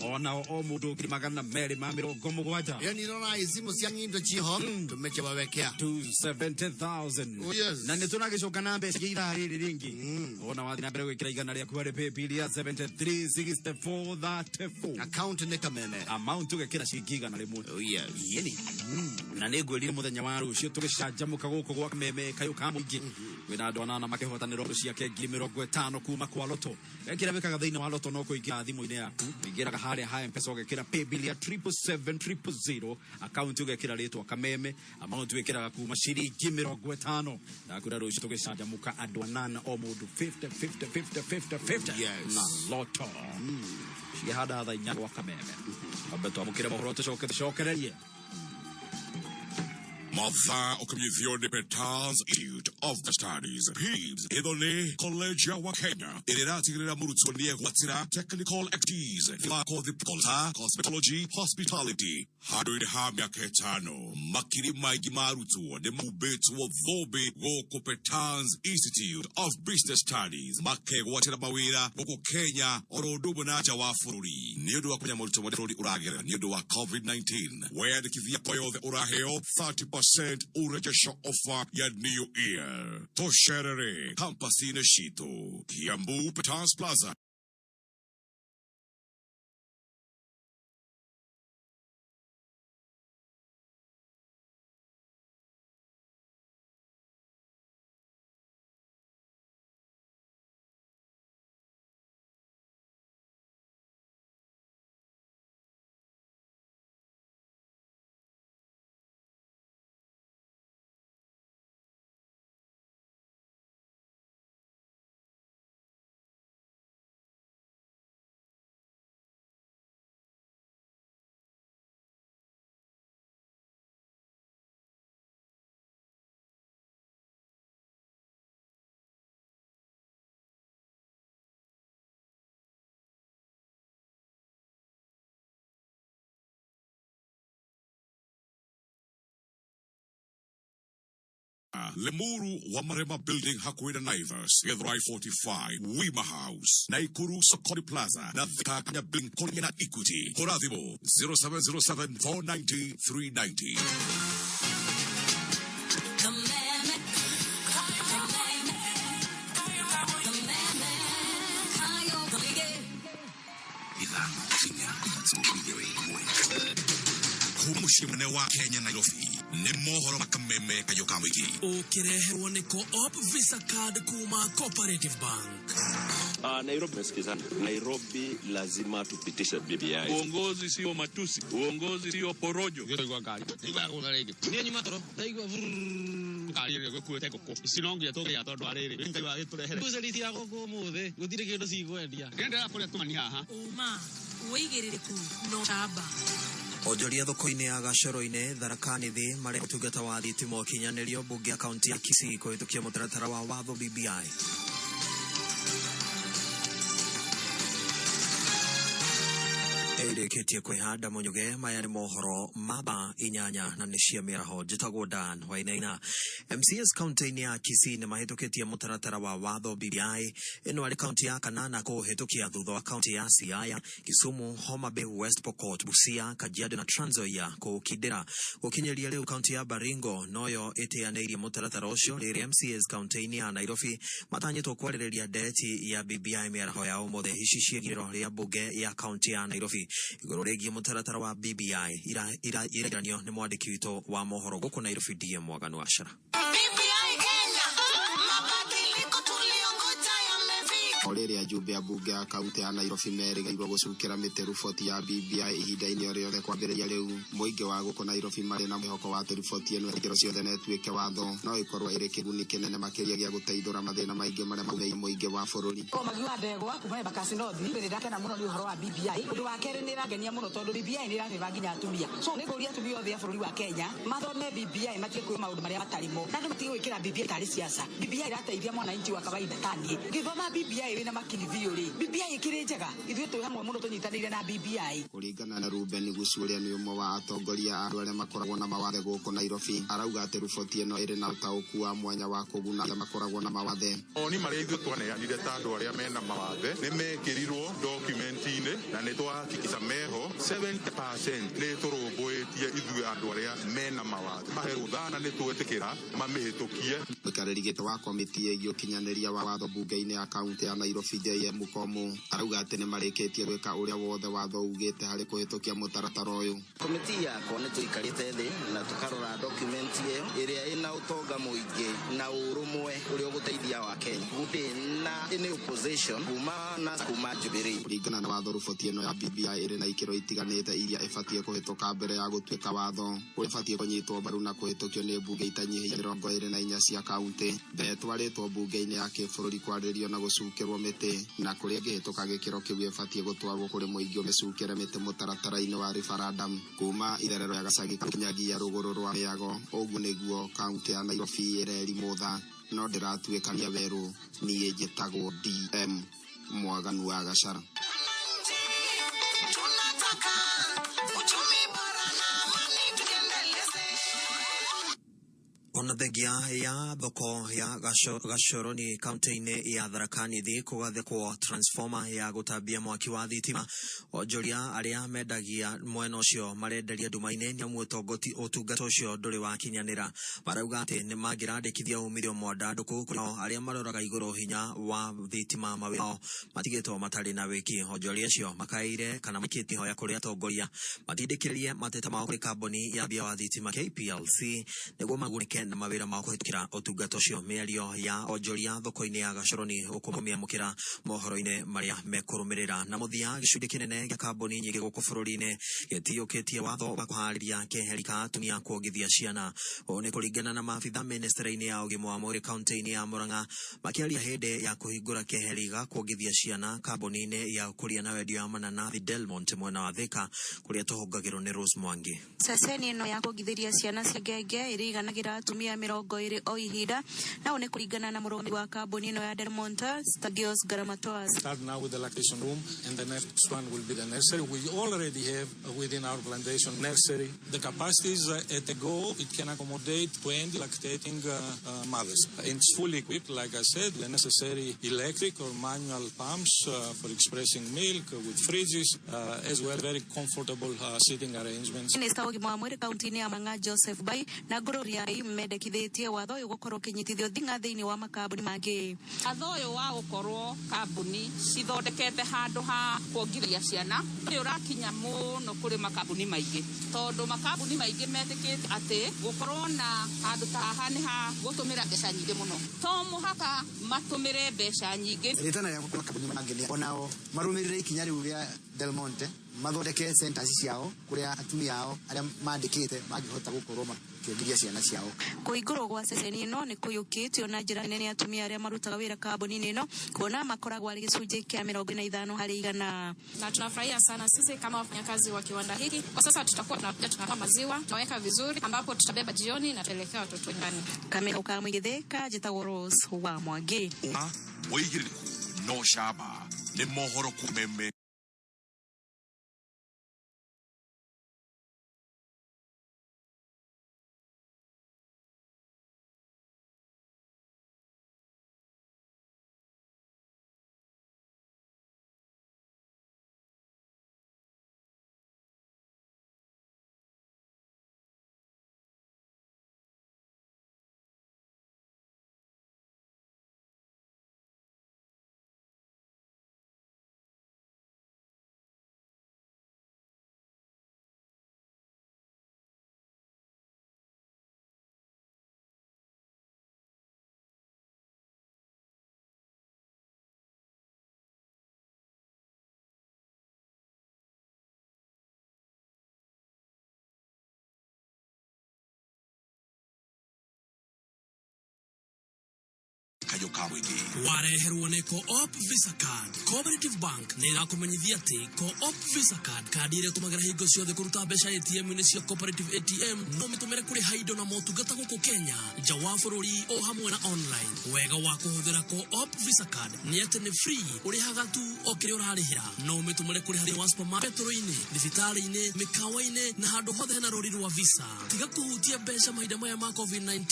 onao o mũndũ 270,000. Ĩyo nĩrona icimu cia ng'indo ciho tumeche wawekea 270,000. Oh, yes. Na nĩ tũragĩcoka na mbeca ingĩ ithaa rĩrĩ rĩngĩ ona wathiĩ na mbere gwĩkĩra igana rĩaku harĩ paybill ya 736434 account nĩ Kameme amount ũgekĩra ciringi 100. Oh, yes. Yeni. Na nĩ ngwĩrire mũthenya wa rũciũ tũgĩcanjamũka gũkũ gwa Kameme kayũ ka mũingĩ kwĩna andũ anana makĩhotanĩra ũndũ ciake 50,000 kuma kwa Loto. Kĩrĩa wĩkaga thĩinĩ wa Loto no kũingĩra thimũ-inĩ yaku ũingĩraga harĩa ha M-Pesa ũgekĩra paybill ya 777,000 account ũgekĩra rĩtwa Kameme amount wĩkĩraga kuma ciringi 50. Ndakwĩra rũciũ tũgĩcanjamũka andũ anana o mũndũ 50 50 50 50 50 Yes. na Loto cigĩhanda thaa inya gwa Kameme. Twambe twamũkĩre mohoro tũcoke tũcokererie. Mathaa ũkĩmenyithio nĩ Petals Institute of the Studies PIBS ĩno nĩ college ya wa Kenya ĩrĩa ĩratigĩrĩra mũrutwo nĩ egwatĩra technical expertise wa kothi ta cosmetology hospitality handũ-inĩ ha mĩaka ĩtano makiri maingĩ ma arutwo nĩ mahumbĩtwo thũmbĩ gũkũ Petals Institute of Business Studies makegwatĩra mawĩra gũkũ Kenya oro ũndũ ũmwe na nja wa bũrũri nĩ ũndũ wa kũmenya moritũ marĩa bũrũri ũragerera nĩ ũndũ wa COVID-19 weyandĩkithia kwa yothe ũraheo 30% urejesho offer ya New Year. Tũcerere kampasi-inĩ citũ Kiambu Petals Plaza. Limuru wa Marema Building hakuhĩ na Naivas, Githurai 45, Wima House, Naikuru Sokoni Plaza na Thika Kanya Building kũrĩa na Equity. Hũra thimũ 0707 490 390. Ithano inya ithatũ igĩrĩ ĩmwe. Kuma mũciĩ mũnene wa Kenya Nairobi nĩ mohoro makameme kayũ ka mũingĩ. Ũkĩreherwo nĩ Co-op Visa Card kuma Cooperative Bank. Nairobi mesikizana. Nairobi lazima tupitishe BBI. Uongozi sio matusi, uongozi sio porojo. Niĩ nyuma toro ndaigua ngari ĩrĩa ĩgũkuĩte ngũkũ ici no nginya tũgĩa tondũ arĩrĩ Ngai wagĩtũrehere mbucĩri cia gũkũ ũmũthĩ gũtirĩ kĩndũ cikwendia ndĩrenda kũrĩa tumani haha Ũma wĩigĩrĩrĩku no tamba. Onjoria thoko-inĩ ya Gacoro-inĩ Tharaka Nithi marĩa ũtungata wa thitima ũkinyanĩrio mbunge ya kaunti ya Kisii kũhĩtũkia mũtaratara wa watho BBI. Ĩrĩkĩtie kwĩhanda mũnyuge. Maya nĩ mohoro maba 8 na nĩ cia mĩaraho. Njĩtagwo Dan Wainaina. MCS kaunti-inĩ ya Kisii nĩ mahĩtũkĩtie mũtaratara wa watho BBI. Ĩno arĩ kaunti ya kanana kũũhĩtũkia thutha wa kaunti ya Siaya, Kisumu, Homa Bay, West Pokot, Busia, Kajiado na Trans Nzoia kũũkindĩra. Gũkinyĩria rĩu kaunti ya Baringo noyo ĩteanĩirie mũtaratara ũcio, rĩrĩa MCAs kaunti-inĩ ya Nairobi matanyĩtwo kwarĩrĩria ndereti ya BBI mĩaraho ya ũmũthĩ. Ici ciĩgĩrĩro rĩa mbunge ya kaunti ya Nairobi igũrũ rĩgiĩ mũtaratara wa BBI irageranio nĩ mwandĩki witũ wa mohoro gũkũ Nairobi DM Mwaganu Wachara. BBI Kenya, mabadiliko tuliongoja yamefika. O rĩrĩa ajumbe a mbunge ya kaunti ya Nairobi merĩgĩrĩirwo gũcukĩra mĩtĩ riboti ya BBI ihinda-inĩ o rĩothe kwambĩrĩria rĩu, mũingĩ wa gũkũ Nairobi marĩ na mwĩhoko wa atĩ riboti ĩno ikĩro ciothe na ĩtuĩke watho no ĩkorwo ĩrĩ kĩguni kĩnene makĩria gĩa gũteithũra mathĩna maingĩ marĩa maumĩire mũingĩ wa bũrũri. Magi wa ndegwa kuma Embakasi North nĩ ndakena mũno nĩ ũhoro wa BBI. Ũndũ wa kerĩ nĩ ĩrangenia mũno tondũ BBI nĩ ĩrabĩba nginya atumia. So nĩ ngũria atumia othe a bũrũri wa Kenya mathome BBI matige kwĩra maũndũ marĩa matarĩ mo, na andũ matige gwĩkĩra BBI tarĩ siasa. BBI ĩrateithia mwananchi wa kawaida taniĩ. Ngĩthoma BBI wĩna makini biũ rĩ, BBI ĩkĩrĩ njega, ithuĩ twĩ hamwe mũno tũnyitanĩire na BBI. Kũringana na Ruben Gusu ũrĩa nĩ ũmwe wa atongoria a andũ arĩa makoragwo na mawathe gũkũ Nairobi, arauga atĩ riboti ĩno ĩrĩ na ũtaũku wa mwanya wa kũguna arĩa makoragwo na mawathe. Mawoni marĩa ithuĩ twaneanire ta andũ arĩa mena mawathe nĩ mekĩrirwo document-inĩ na nĩ twahakikisha meho 70% nĩ tũrũmbũĩtie ithuĩ andũ arĩa mena mawathe. Mahe rũtha na nĩ twetĩkĩra mamĩhĩtũkie. Mũikarĩri gĩtĩ wa komiti ĩgiĩ ũkinyanĩria wa watho mbunge-inĩ ya kaunti ya Nairobi JM Mukomu arauga atĩ nĩ marĩkĩtie gwĩka ũrĩa wothe watho ugĩte harĩ kũhĩtũkia mũtaratara ũyũ. Komiti yakwa nĩ tũikarĩte thĩ na tũkarora document ĩyo ĩrĩa ĩna ũtonga mũingĩ na ũrũmwe ũrĩa ũgũteithia wa Kenya. Gũtirĩ na any opposition kuma na kuma Jubilee. Kũringana na watho, riboti ĩno ya BBI ĩrĩ na ikĩro itiganĩte iria ĩbatiĩ kũhĩtũka mbere ya gũtuĩka watho, ũrĩa ĩbatiĩ kũnyitwo mbaru na kũhĩtũkio nĩ mbunge itanyihĩire 24 cia kaunti. Mbere ĩtwarĩtwo mbunge-inĩ ya kĩbũrũri kwarĩrĩrio na gũcukĩrwo mĩtĩ, na kũrĩa ĩngĩhĩtũka gĩkĩro kĩu ĩbatiĩ gũtwarwo kũrĩ mũingĩ ũmĩcukĩre mĩtĩ mũtaratara-inĩ wa referendum. Kuma itherero ya Gacagi kinyagia rũgũrũ rwa Mĩago, ũguo nĩguo kaunti ya Nairobi ĩrerimũtha, no ndĩratuĩkania werũ. Niĩ njĩtagwo DM Mwaganu wa Gachara. Tunataka uchumi bora na amani tujiendeleze. Ona thengia ya thoko ya Gachoroni kaunti-inĩ ya Tharaka Nithi kũgathĩkwo transformer ya gũtambia mwaki wa thitima, onjoria arĩa mendagia mwena ũcio marenderia nduma-inĩ nĩamu ũtungata ũcio ndũrĩ wakinyanĩra. Marauga atĩ nĩ mangĩrandĩkithia umithio mwandandũku kũrĩ arĩa maroraga igũrũ hinya wa thitima mawĩra mao matigĩtwo matarĩ na wĩki. Onjoria acio makaĩire kana maikĩtie ihoya kũrĩ atongoria matindĩkĩrĩrie mateta mao kũrĩ kambuni ya mbia wa thitima KPLC nĩguo magunĩke na mawĩra mao kũhĩtũkĩra ũtungata ũcio. Mĩario ya onjoria thoko-inĩ ya Gachoroni ũkũmĩamũkĩra mohoro-inĩ marĩa mekũrũmĩrĩra. Na mũthia, gĩcunjĩ kĩnene gĩa kambuni nyingĩ gũkũ bũrũri-inĩ gĩtiyũkĩtie watho wa kũharĩria keheri ka atumia kuongithia ciana. Ũũ nĩ kũringana na maabitha ministry-inĩ ya ũgima wa mwĩrĩ kaunti-inĩ ya Murang'a makĩaria hĩndĩ ya kũhingũra keheri ga kuongithia ciana kambuni-inĩ ya ũkũria na wendia wa mananathi Delmont mwena wa Thika kũrĩa tũhũngagĩrwo nĩ Rose Mwangi. Ceceni ĩno ya kuongithĩria ciana cia ngenge ĩrĩiganagĩra atumia 20 o ihinda, na ũũ nĩ kũringana na mũrũgamĩrĩri wa kambuni ĩno ya Delmont Stagios Garamatoas. Start now with the lactation room, and the next one will be the nursery. We already have within our plantation nursery. The capacity is at a go. It can accommodate 20 lactating mothers. It's fully equipped, like I said, the necessary electric or manual pumps for expressing milk with fridges, as well very comfortable seating arrangements. Minista wa ũgima wa mwĩrĩ kaunti-inĩ ya Murang'a Joseph Bai na Ngũrũriai mendekithĩtie watho ũyũ gũkorwo ũkĩnyitithio thing'a thĩinĩ wa makambuni mangĩ. Watho ũyũ wa gũkorwo kambuni cithondekete handũ ha kuongithia ciana nĩ ũrakinya mũno kũrĩ makambuni maingĩ, tondũ makambuni maingĩ metĩkĩtie atĩ gũkorwo na handũ ta haha nĩ ha gũtũmĩra mbeca nyingĩ mũno. To mũhaka matũmĩre mbeca nyingĩ. Rĩtana rĩa makambuni mangĩ nĩ onao marũmĩrĩre ikinya rĩu rĩa Del Monte, mathondeke centers ciao kũrĩa atumia ao arĩa mandĩkĩte mangĩhota gũkorwo makĩongithia ciana ciao. Kũhingũrwo gwa ceceni ĩno nĩ kũiyũkĩtio na njĩra nene nĩ atumia arĩa marutaga wĩra kambuni-inĩ ĩno, kuona makoragwo arĩ gĩcunjĩ kĩa 45%. Na tunafurahia sana sisi kama wafanyakazi wa kiwanda hiki. Kwa sasa tutakuwa tunakuja tunatoa maziwa, tunaweka vizuri ambapo tutabeba jioni na tuelekea watoto nyumbani. Kamera ukamwigithika njĩtagwo Rose wa Mwangi. Wĩigĩrĩrĩku no camba nĩ mohoro kumeme. Kayũ ka mũingĩ. Wareherwo nĩ Co-op Visa Card. Cooperative Bank nĩ ĩrakũmenyithia atĩ Co-op Visa Card, kandi ĩrĩa ũtũmagĩra hingo ciothe kũruta mbeca ATM-inĩ cia Cooperative ATM, no mĩtũmĩre kũrĩha indo na motungata gũkũ Kenya, nja wa bũrũri o hamwe na online. Wega wa kũhũthĩra Co-op Visa Card nĩ atĩ nĩ free, ũrĩhaga tu o kĩrĩa ũrarĩhĩra. No ũmĩtũmĩre kũrĩha thĩinĩ wa supermarket, petro-inĩ, thibitarĩ-inĩ, mĩkawa-inĩ na handũ hothe hena rũri rwa Visa. Tiga kũhutia mbeca mahinda maya ma COVID-19,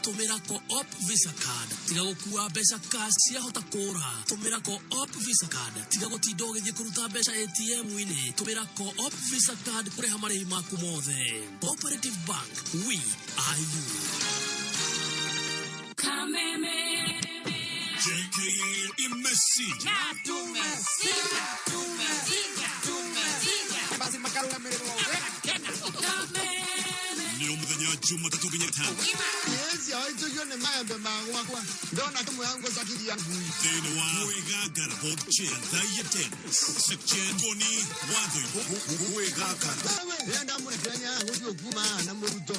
tũmĩra Co-op Visa Card. Tiga gũkua mbeca cash, ciahota kũra, tũmĩra Co-op Visa Card. Tiga gũtinda ũgĩthiĩ kũruta mbeca ATM-inĩ, tũmĩra Co-op Visa Card kũrĩha marĩhi maku mothe. Cooperative Bank, we are you. Kameme. JKIA imesija. Tumesiga. Tumesiga. Tumesiga. Basi makarũgamĩrĩrwo. Nĩ o mũthenya Jumatatũ nginya tano. Yes, yaitũgio nĩ maembe ma gwakwa. Ndona kĩmwe yangu cakiria ngui. Thĩinĩ wa Mwĩgangara Bob Chair Thaiya Dennis Section Goni Watho Mwĩgangara. Wewe, enda mũrekenya gũthiĩ kuma na mũruto.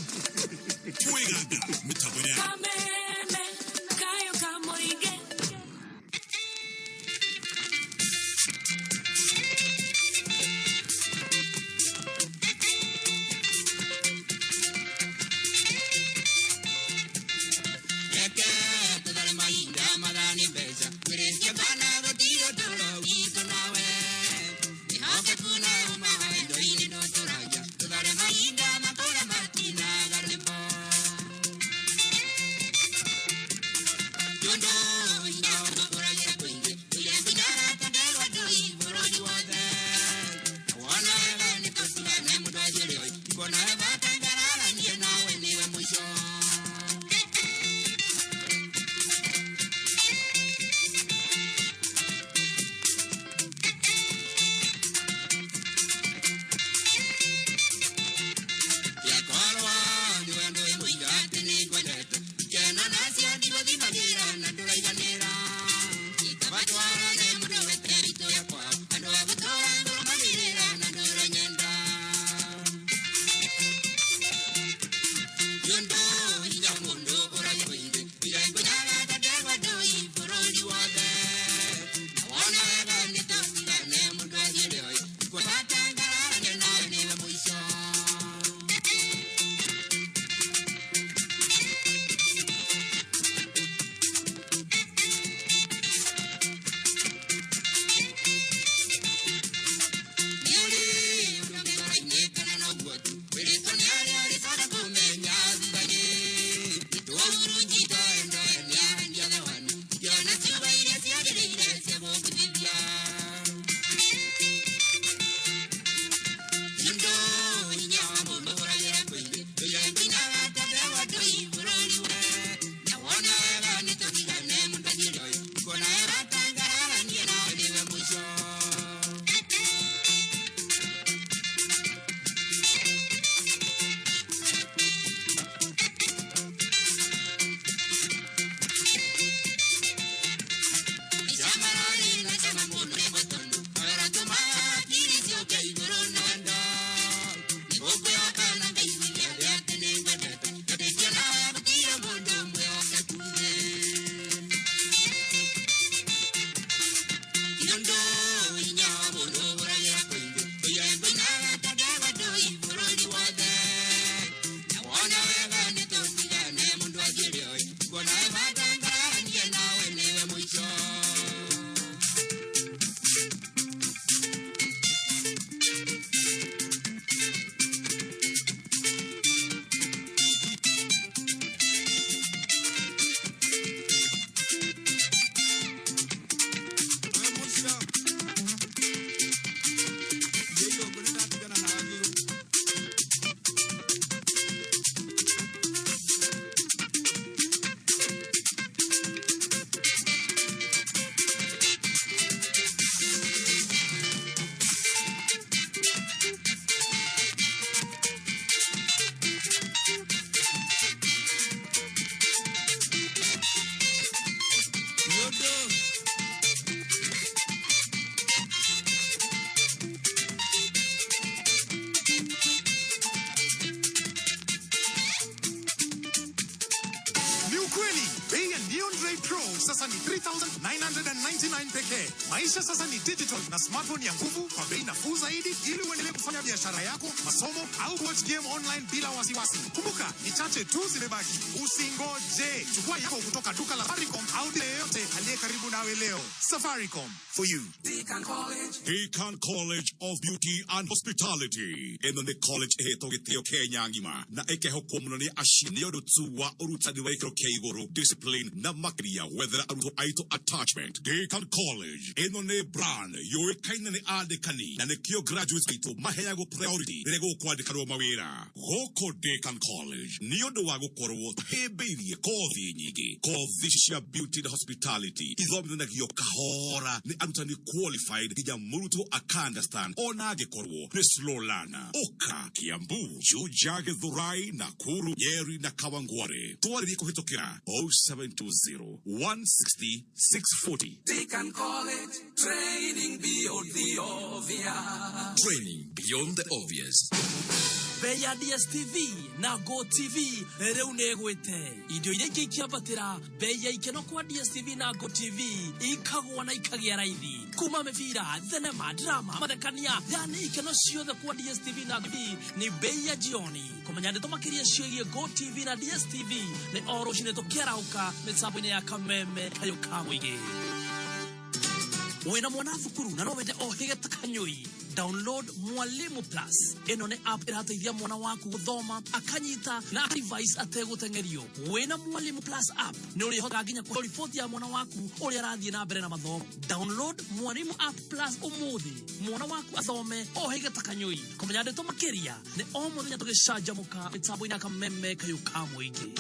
Mwĩgangara mĩtambo ya Kameme. Kayo kamoige. Reke tũthare mahinda mathani mbeca twĩrĩtie bana gũtirĩ ũtũũro witũ nawe ĩhokeku na ũma wa indo-inĩ ndũtũragia tũthare mahinda makũra matinaga rwĩmbo tondũ hinya ũtũkũragia kũingĩ tũgĩe kwinara ta ndegwa ndũi bũrũri wothe wona wega nĩ tũtigane mũndũ anjĩre oi kuona wega ngararanie nawe nĩwe mũico. Yakorwo nĩwe ndũĩ mũiga atĩ nĩngwendete ikeno nacio ndigũthimagĩra na ndũraiganĩra. sasa ni 3999 pekee. Maisha sasa ni digital na smartphone ya nguvu kwa bei nafuu zaidi, ili uendelee kufanya biashara yako, masomo au watch game online bila wasiwasi. Kumbuka, ni chache tu zimebaki. Usingoje, chukua yako kutoka duka la Safaricom au dealer yeyote aliye karibu nawe leo. Safaricom for you. Deacon College of Beauty and Hospitality ĩno nĩ college ĩhetwo gĩtĩo Kenya ng'ima na ĩkehokwo mũno nĩ aciari nĩ ũndũ tu wa ũrutani wa gĩkĩro kĩa igũrũ, discipline na makĩria gwethera arutwo aitũ attachment. Deacon College ĩno nĩ brand yũĩkaine nĩ andĩkani na nĩkĩo graduates aitũ maheagwo priority rĩrĩa gũkwandĩkanwo mawĩra gũkũ Deacon College nĩ ũndũ wa gũkorwo tũhĩmbĩirie kothi nyingĩ. Kothi ici cia beauty na hospitality ithomithanagio kahora nĩ arutani qualified nginya mũrutwo aka understand ona angĩkorwo nĩ slow learner. Ũka Kiambu, Juja, Githurai, Nakuru, Nyeri na Kawangware. Twarĩrie kũhĩtũkĩra 0720 160 640. Deacon College, training beyond the obvious. Training beyond the obvious. Bei ya DSTV na GoTV rĩu nĩ ĩgwĩte. Indo iria ingĩ ikĩambatĩra, bei ya ikeno kwa DSTV na GoTV ikagwa na ikagĩa raithi. Kuma mĩbira, thenema, drama, mathekania, yani ikeno ciothe kwa DSTV na GoTV nĩ bei ya jioni. Kũmenya ndeto makĩria ciĩgiĩ GoTV na DSTV nĩ o rũcinĩ tũkĩarahũka mĩtambo-inĩ ya Kameme kayũ ka mũingĩ. Wĩna mwana thukuru na no wende ohĩge ta kanyũi, download Mwalimu Plus. Ĩno nĩ app ĩrateithia mwana waku gũthoma, akanyita na akarevise ategũteng'erio. Wĩna Mwalimu Plus app nĩ ũrĩhotaga nginya kũheo riboti ya mwana waku ũrĩa arathiĩ na mbere na mathomo. Download Mwalimu app Plus ũmũthĩ, mwana waku athome ohĩge ta kanyũi. Kũmenya ndeto makĩria nĩ o mũthenya tũgĩcanjamũka mĩtambo-inĩ ya Kameme kayũ ka mũingĩ.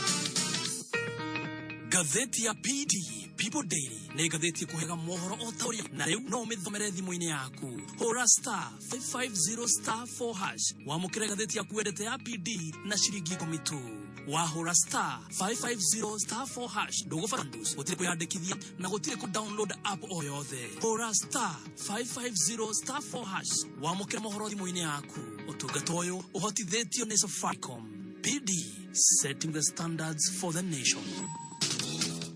Ngathĩti ya PD People Daily nĩ ngathĩti ĩkũheaga mohoro o ta ũrĩa, na rĩu no ũmĩthomere thimũ-inĩ yaku. Hũra star 550 star 4 hash wamũkĩre ngathĩti yaku wendete ya PD na ciringi 10 tu. Wahũra star 550 star 4 hash, ndũgũbatara bundles, gũtirĩ kwĩyandĩkithia na gũtirĩ kũ download app o yothe. Hũra star 550 star 4 hash wamũkĩre mohoro thimũ-inĩ yaku. Ũtungata ũyũ ũhotithĩtio nĩ Safaricom. PD, setting the standards for the nation.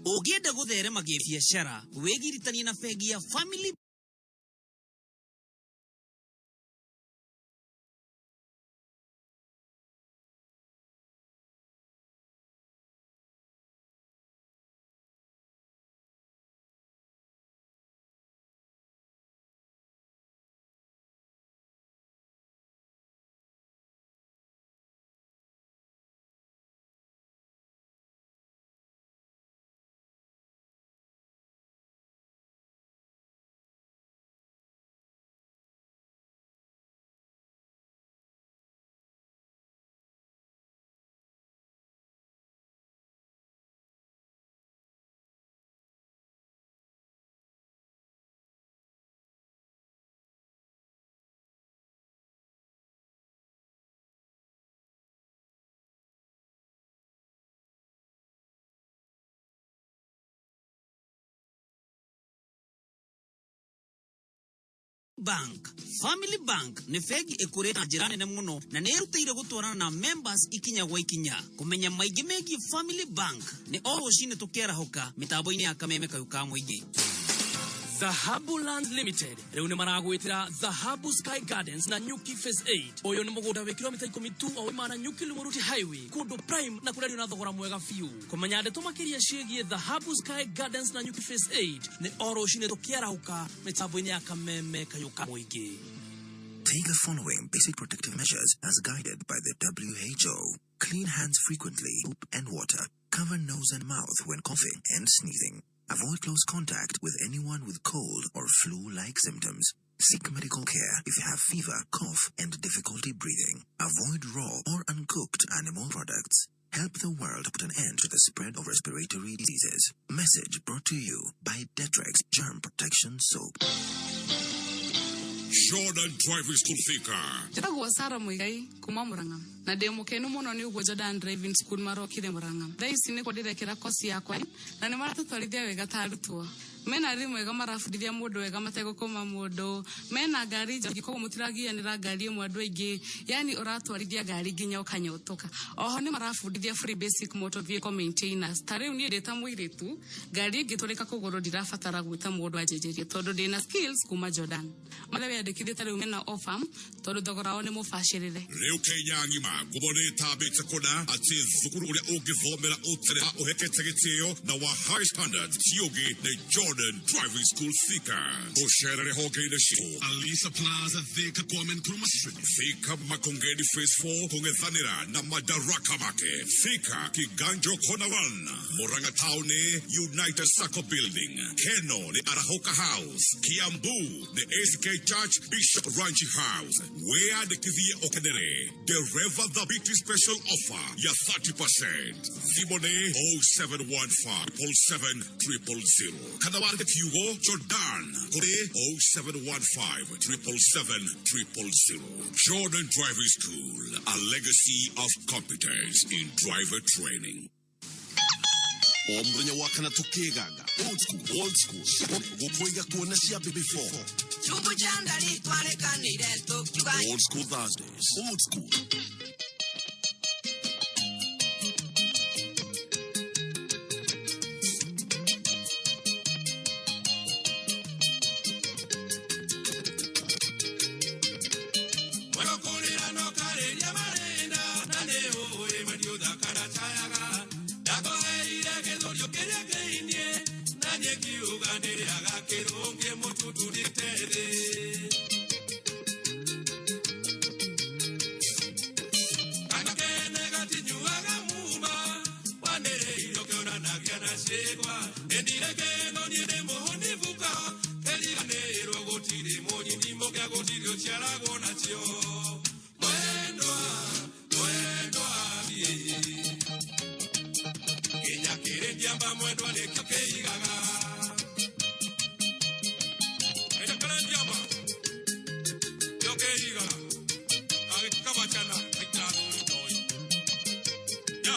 Ũngĩenda gũtherema gĩbiacara, wĩgiritanie na bengi ya Family Bank. Family Bank nĩ bengi ĩkũrĩte na njĩra nene mũno na nĩ ĩrutĩire gũtwarana na members ikinya gwa ikinya. Kũmenya maingĩ megiĩ Family Bank nĩ o rũcinĩ tũkĩarahũka mĩtambo-inĩ ya Kameme kayũ ka mũingĩ. Dhahabu Land Limited rĩu nĩ maragwĩtĩra Dhahabu Sky Gardens na Nyuki Phase 8. Ũyũ nĩ mũgũnda wĩ kilomita 10 tu o waima na Nyuki Lumuruti Highway, kũndũ prime na kũrĩa na thogora mwega biũ. Kũmenya ndeto makĩria ciĩgiĩ Dhahabu Sky Gardens na Nyuki Phase 8 nĩ o rũcinĩ tũkĩarahũka mĩtambo-inĩ ya Kameme kayũ ka mũingĩ. Take the following basic protective measures as guided by the WHO. Clean hands frequently, soap and water. Cover nose and mouth when coughing and sneezing. Avoid close contact with anyone with cold or flu-like symptoms. Seek medical care if you have fever, cough, and difficulty breathing. Avoid raw or uncooked animal products. Help the world put an end to the spread of respiratory diseases. Message brought to you by Detrex Germ Protection Soap. Jordan Driving School Thika. Njĩtagwo Sara Muigai kuma Murang'a na ndĩ mũkenu mũno nĩ ũguo Jordan Driving School marokire Murang'a. Thaa ici nĩkuo ndĩrekĩra kosi yakwa na nĩ maratũtwarithia wega ta arutwo. Mena arimũ ega marabundithia mũndũ wega mategũkũma mũndũ. Mena ngari njega koguo mũtiragianĩra ngari ĩmwe andũ aingĩ, yani ũratwarithia ngari nginya ũkanyotoka. Oho nĩ marabundithia free basic motor vehicle maintenance. Ta rĩu niĩ ndĩ ta mũirĩtu, ngari ĩngĩtũrĩka kũgũrũ ndirabatara gwĩta mũndũ anjenjerie tondũ ndĩna skills kuma Jordan. Marĩa weyandĩkithie ta rĩu mena offer tondũ thogora wao nĩ mũbacĩrĩre. Rĩu Kenya ng'ima ngumo nĩ ĩtambĩte kũna atĩ thukuru ũrĩa ũngĩthomera ũtereba ũhekete gĩtĩo na wa high standards ti ũngĩ nĩ Jordan Driving School Thika. Ũcerere honge-inĩ citũ Alisa Plaza, Thika, Kwame Nkrumah Street. Thika Makongeni Phase 4 kũng'ethanĩra na Madaraka Market. Thika Kiganjo Corner 1, Murang'a Town United Sacco Building. Keno nĩ Arahoka House. Kiambu nĩ ACK Church Bishop Ranchi House. Wĩyandĩkithie ũkenere Dereva Thabiti Special Offer ya 30%. Thimũ nĩ 0715 777 000 kana wandĩke kiugo Jordan kũrĩ 0715 777 000. Jordan Driving School, a legacy of competence in driver training. O mũthenya wa kana tũkĩganga old school, old school gũkũiga kuona cia before. Chungu cha ndari twarekanire tukiuga. Old School Thursdays, old school. Mwerũkũrĩra no karĩria marĩna na nĩ ũĩ mwendi ũthakara cayaga ndakũheire gĩthũrio kĩrĩa kĩinie na niĩ ngiuga ndĩrĩaga kĩrũngĩ mũtundurĩte thĩ. Kana kene gatinyuaga muma wanĩrĩirwo kĩonanagia na ciĩgwa endire kĩno niĩ ndĩ mũhũnibuka kĩriganĩirwo gũtirĩ mũnyini mũkĩa gũtirĩ ũciaragwo nacio. Mwendwa, mwendwa niĩ nginya kĩrĩndĩamba mwendwa nĩkĩo kĩigaga. Nginya kĩrĩndĩamba nĩkĩo kĩigaga agĩkabacana aikara thuri ndoi ya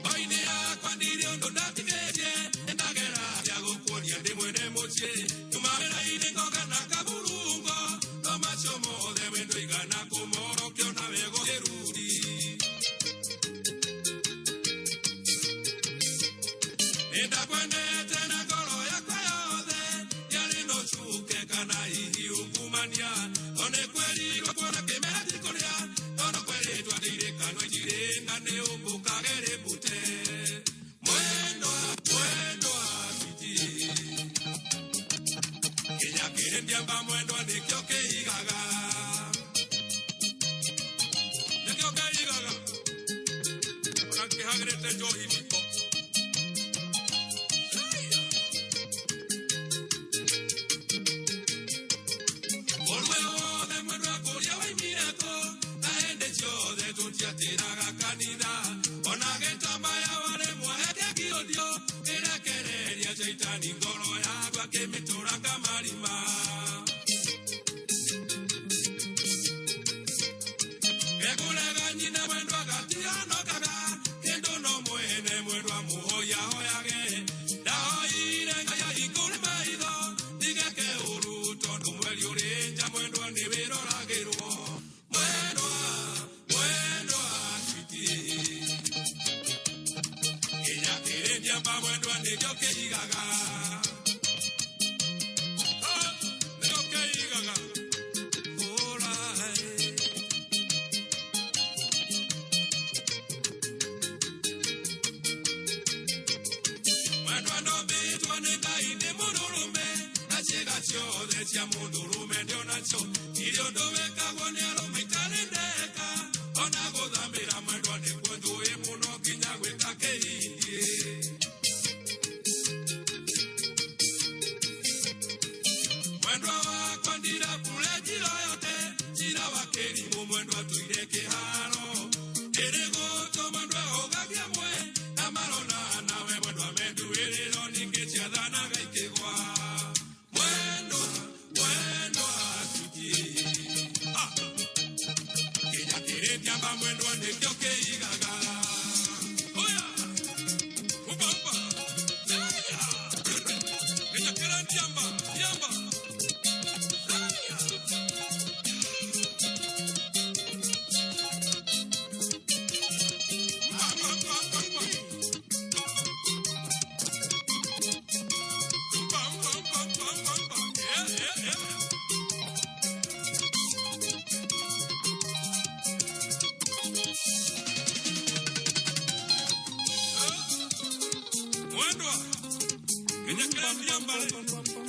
Mbainĩ yakwa ndirĩ ũndũ ndatigĩtie ndageragia gũkuonia ndĩ mwene mũciĩ nyuma wĩra-inĩ ngoka na kaburungo no macio mothe we ndũigana kũmorokio na wego kĩruri. Nĩndakwendete na ngoro yakwa yothe ndiarĩ na ũcuke kana hihi ungumania to nĩkwerirwo kuona kĩmera ti kũrĩa tondũ kwerĩtwo ndirĩkanwo itirĩnga nĩ ũmbũkage rĩmbute. Mwendwa, mwendwa biti nginya kĩrĩndĩamba mwendwa nĩkĩo kĩigaga, nĩkĩo kĩigaga ona kĩhagĩrĩte njohi miko. Ũrũme wothe mwendwa kũrĩa waimire kũ na hĩndĩ ciothe tũtiatĩraga kanitha ona gĩtambaya warĩ mwaheke kĩũndio kĩrekereria caitani ngoro yakwa kĩmĩtũra kamarima. Gekũrega nyina mwendwa gatianokaga kĩndũ no mwene mwendwa mũhoyahoyage ndahoire Ngai ahingũre maitho ndigeke ũru tondũ mweri ũrĩ nja mwendwa nĩ wĩroragĩrwo. Mwendwa, mwendwa switi nginya kĩrĩndĩamba mwendwa nĩkĩo kĩigaga. Ah, nĩkĩo kĩigaga. Ũra, mwendwa ndombĩtwo nĩ Ngai ndĩ mũndũrũme na ciĩga ciothe cia mũndũrũme ndĩonacio irĩ ũndũ wĩkagwo nĩ arũme itarĩ ndeka ona gũthambĩra mwendwa nĩkuo njũĩ mũno nginya gwĩka kĩhindi. Mwendwa wakwa ndirabure njira yote njira wa kĩrimũ mwendwa tũire kĩharo ĩrĩ gũtũ mwendwa ũgagia mwe na marona nawe mwendwa menduĩrĩro ningĩ ciathanaga ikĩgwa. Mwendwa, mwendwa switi. Ah, nginya kĩrĩndĩamba mwendwa nĩkĩo kĩigaga. Mwendwa Kenya kĩrendia mbarĩ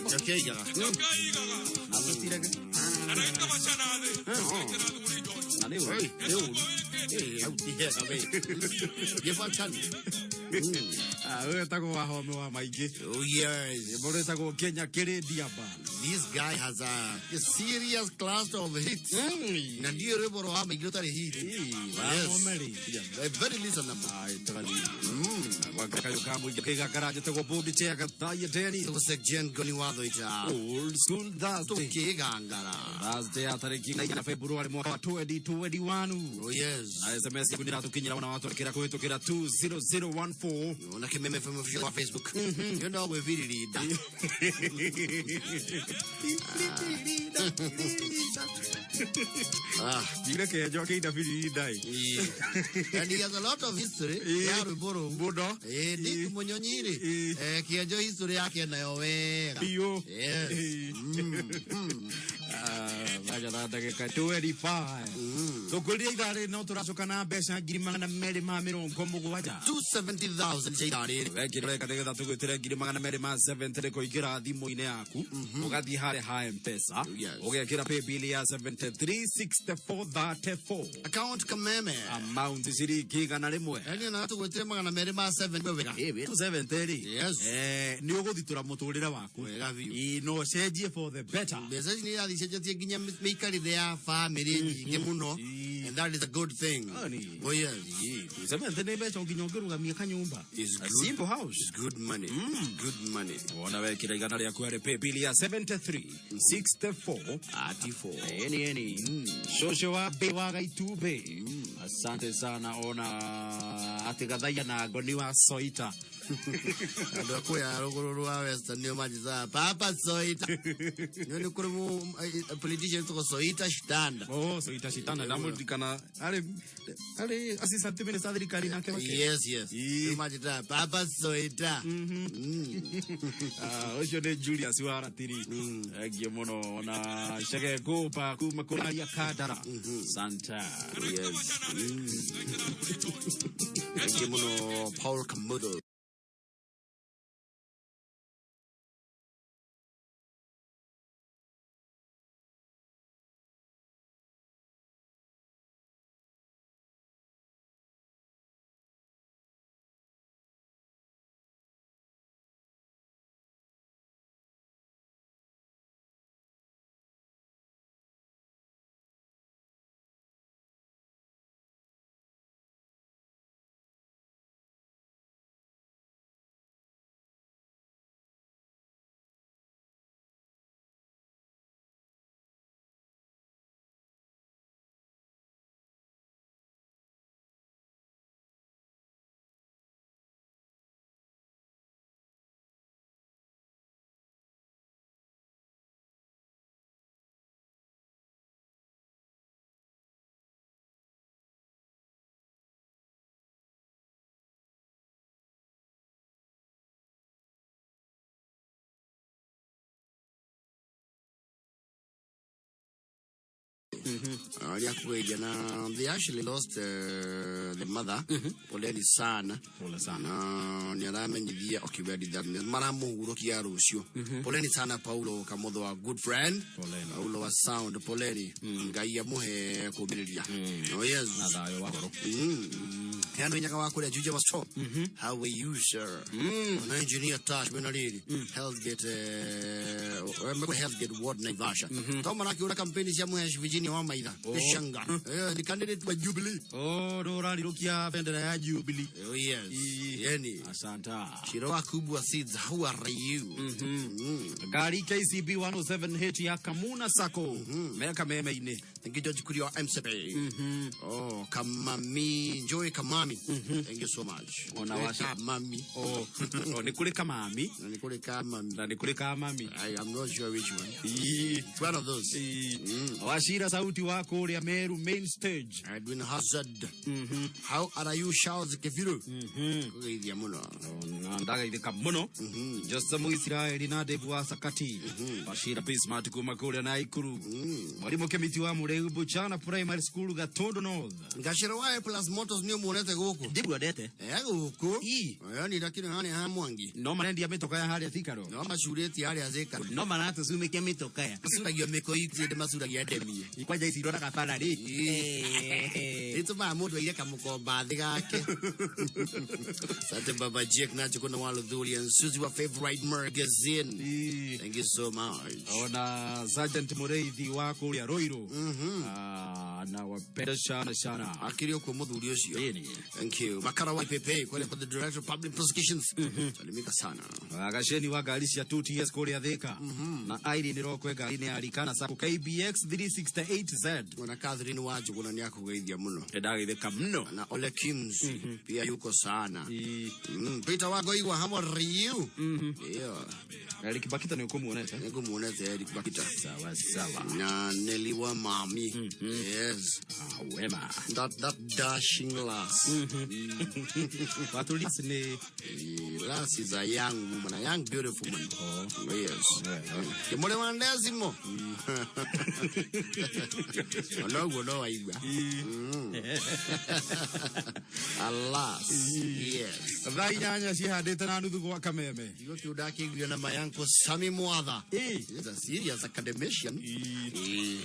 Njokia igaga. Njokia igaga. Amutirege. Anaita macana thĩ. Ĩkĩra thuri njohi. Na nĩ ũru. Nĩ ũru. Eh, hau ti hega we. Gĩbacani. Ah, ũyũ etagwo Wahome wa maingĩ. Oh yes. Rwĩmbo rwĩtagwo Kenya Kĩrĩndiamba. This guy has a serious cluster of hits. Na ndiyo rwĩmbo rwa maingĩ ũtarĩ hit. Wahome rĩ. Yeah, very listenable. Gwakayũ ka mũingĩ kĩgakara njĩtagwo Bobby Chega Thaya Deni. Tũgũcenjia ngoni watho ita. Old School Thursday. Tũkĩgangara. Thursday ya tarĩki 9 February mwaka wa 2021. Oh yes. Na SMS yaku nĩratũkinyĩra ona watwandĩkĩra kũhĩtũkĩra 20014. Ona Kimeme FM official wa Facebook. Yo no gwĩbiririnda. Ah. Ndigire kĩenjo kĩina biririnda ĩ. And he has a lot of history ya rwĩmbo rũu. Mũno. Eh, Dick Munyonyi rĩ. Eh, kĩenjo history yake nayo wega. Biũ. Yes. Magetha ndagĩka 25. Tũkwĩrire ithaa rĩrĩ no tũracoka na mbeca 270,000. 270,000 cia ithaa rĩrĩ. Wekĩra weka nĩgetha tũgwĩtĩre 270,000 nĩ kũingĩra thimũ-inĩ yaku ũgathiĩ harĩa ha M-Pesa ũgekĩra paybill ya 736434 Account Kameme. Amount ciringi 100. Yaani na tũgwĩtĩre 207 wega. 270 rĩ. Yes. Eh, nĩ ũgũthitura mũtũrĩre waku. Wega biũ. Ĩ, no ũcenjie for the better. Mbeca ici nĩ irathiĩ icenjetie nginya mĩikarĩre ya bamĩrĩ nyingĩ mũno. And that is a good thing. Oh yes. 270 nĩ mbeca nginya ũngĩrũgamia kanyũmba. It's A good. simple house. It's good money. Good money. Wona wekĩra 100 rĩaku harĩ paybill ya 73 64 34. Eni eni. Shosho wa be wa gaitube. Asante sana ona ati gathaia na ngoni wa soita. Andũ a kũrĩa rũgũrũ rwa Western nĩo manjĩtaga Papa Soita. Nĩo nĩ kũrĩ politician wĩtagwo Soita Shitanda. Oh, Soita Shitanda ndamũririkana arĩ arĩ assistant minister thirikari nake wake. Yes, yes. Nĩo manjĩtaga Papa Soita. Ah, ũcio nĩ Julius wa Ratiri. Thengiũ mũno na Chege Ngũmba kuma kũrĩa Kandara. Santa. Yes. Thengiũ mũno Paul Kamudo. Arĩa kũgeithia na they actually lost the mother. Poleni sana. Pole sana. Na nĩ aramenyithia ũkĩwendithia maramũhurũkia rũciũ. Poleni sana Paulo Kamotho wa good friend. Poleni. Paulo wa sound poleni. Ngai amũhe kũmĩrĩria. Oh yes. Na thayũ wa ngoro. Heno nyaga wa kũrĩa Juja Masto. How are you sir? Na engineer Tash wena rĩrĩ. Healthgate Healthgate Ward Naivasha. To marakĩũra campaign cia Mũhesh Virginia wa Maitha. Gĩcanga. Eh, the candidate wa Jubilee. Oh, no ũrarirũkia bendera ya Jubilee. Oh yes. Yani. Asante. Shiro Kubwa Seeds, how are you? Ngari KCB 107H ya Kamuna Sacco. Meka meme-inĩ. Thank you George Kurio MCP. Oh, Kamami, Joy Kamami. Thank you so much. Ona Joy washa. Kamami. Oh, oh, nĩ kũrĩ kamami. Na nĩ kũrĩ Kamami. Na nĩ kũrĩ kamami. I am not sure which one. It's one of those. Wachira sauti wa kũrĩa Meru main stage. Edwin Hazard. How are you Charles Keviru? Kũgeithia mũno. Na ndagaithĩka mũno. Jose Mũisiraeli na Dave wa Sakati. Bashira Bismarck kuma kũrĩa Naikuru. Mwarimũ Kĩmiti wa Mũrĩithi. Rĩu Buchana Primary School, Gatundu North. Ngacĩro wa A Plus Motors nĩ ũmuonete gũkũ? Ndiguonete. E gũkũ yani, lakini hani ha Mwangi. No marendia mĩtoka ya harĩa Thika Road. No macurĩtie harĩa Thika. No maratũcumĩkia mĩtoka ya macuragio mĩkoi ĩndĩ macuragia ndemie. Kwanja ici iroraga bara rĩ. Nĩtũmaga mũndũ aire kamũkomba thĩ gake. Asante Baba Jake na Njũgũna wa Luthuli and Suzy wa Favorite Magazine. Thank you so much. Ona Sergeant Mũrĩithi wa kũrĩa Ruiru. Ah, na wapenda sana sana. Akĩrĩ okuo mũthuri ũcio. Thank you. Makara wa IPP kwenda kwa the Director of Public Prosecutions. Salimika sana. Gaceni wa ngari cia 2TS kũrĩa Thika na Irene Rokwe ngari-inĩ ya Rikana Sacco KBX 368Z. Ona Catherine wa Njũgũna nĩ akũgeithia mũno. Ndagithĩka mũno. Na Ole Kims pia yuko sana. Peter Wagoigwa, how are you? Yeah. Eric Bakita nĩ ũkũmuonete? Nĩngũmuonete Eric Bakita. Sawa sawa. Na Nelly wa Mami. Yes. Ah, wema. That dashing lass. Watuli nĩ Lass is a young woman, a young beautiful woman. Oh. Yes. Kimore wa ndezimo. Onoguo no waigua. Alas. Yes. Thaa 8 cihandĩte na nuthu gwa Kameme. Kiugo kĩu ndakĩiguire na mayanko Sami Mwatha. He's a serious academician.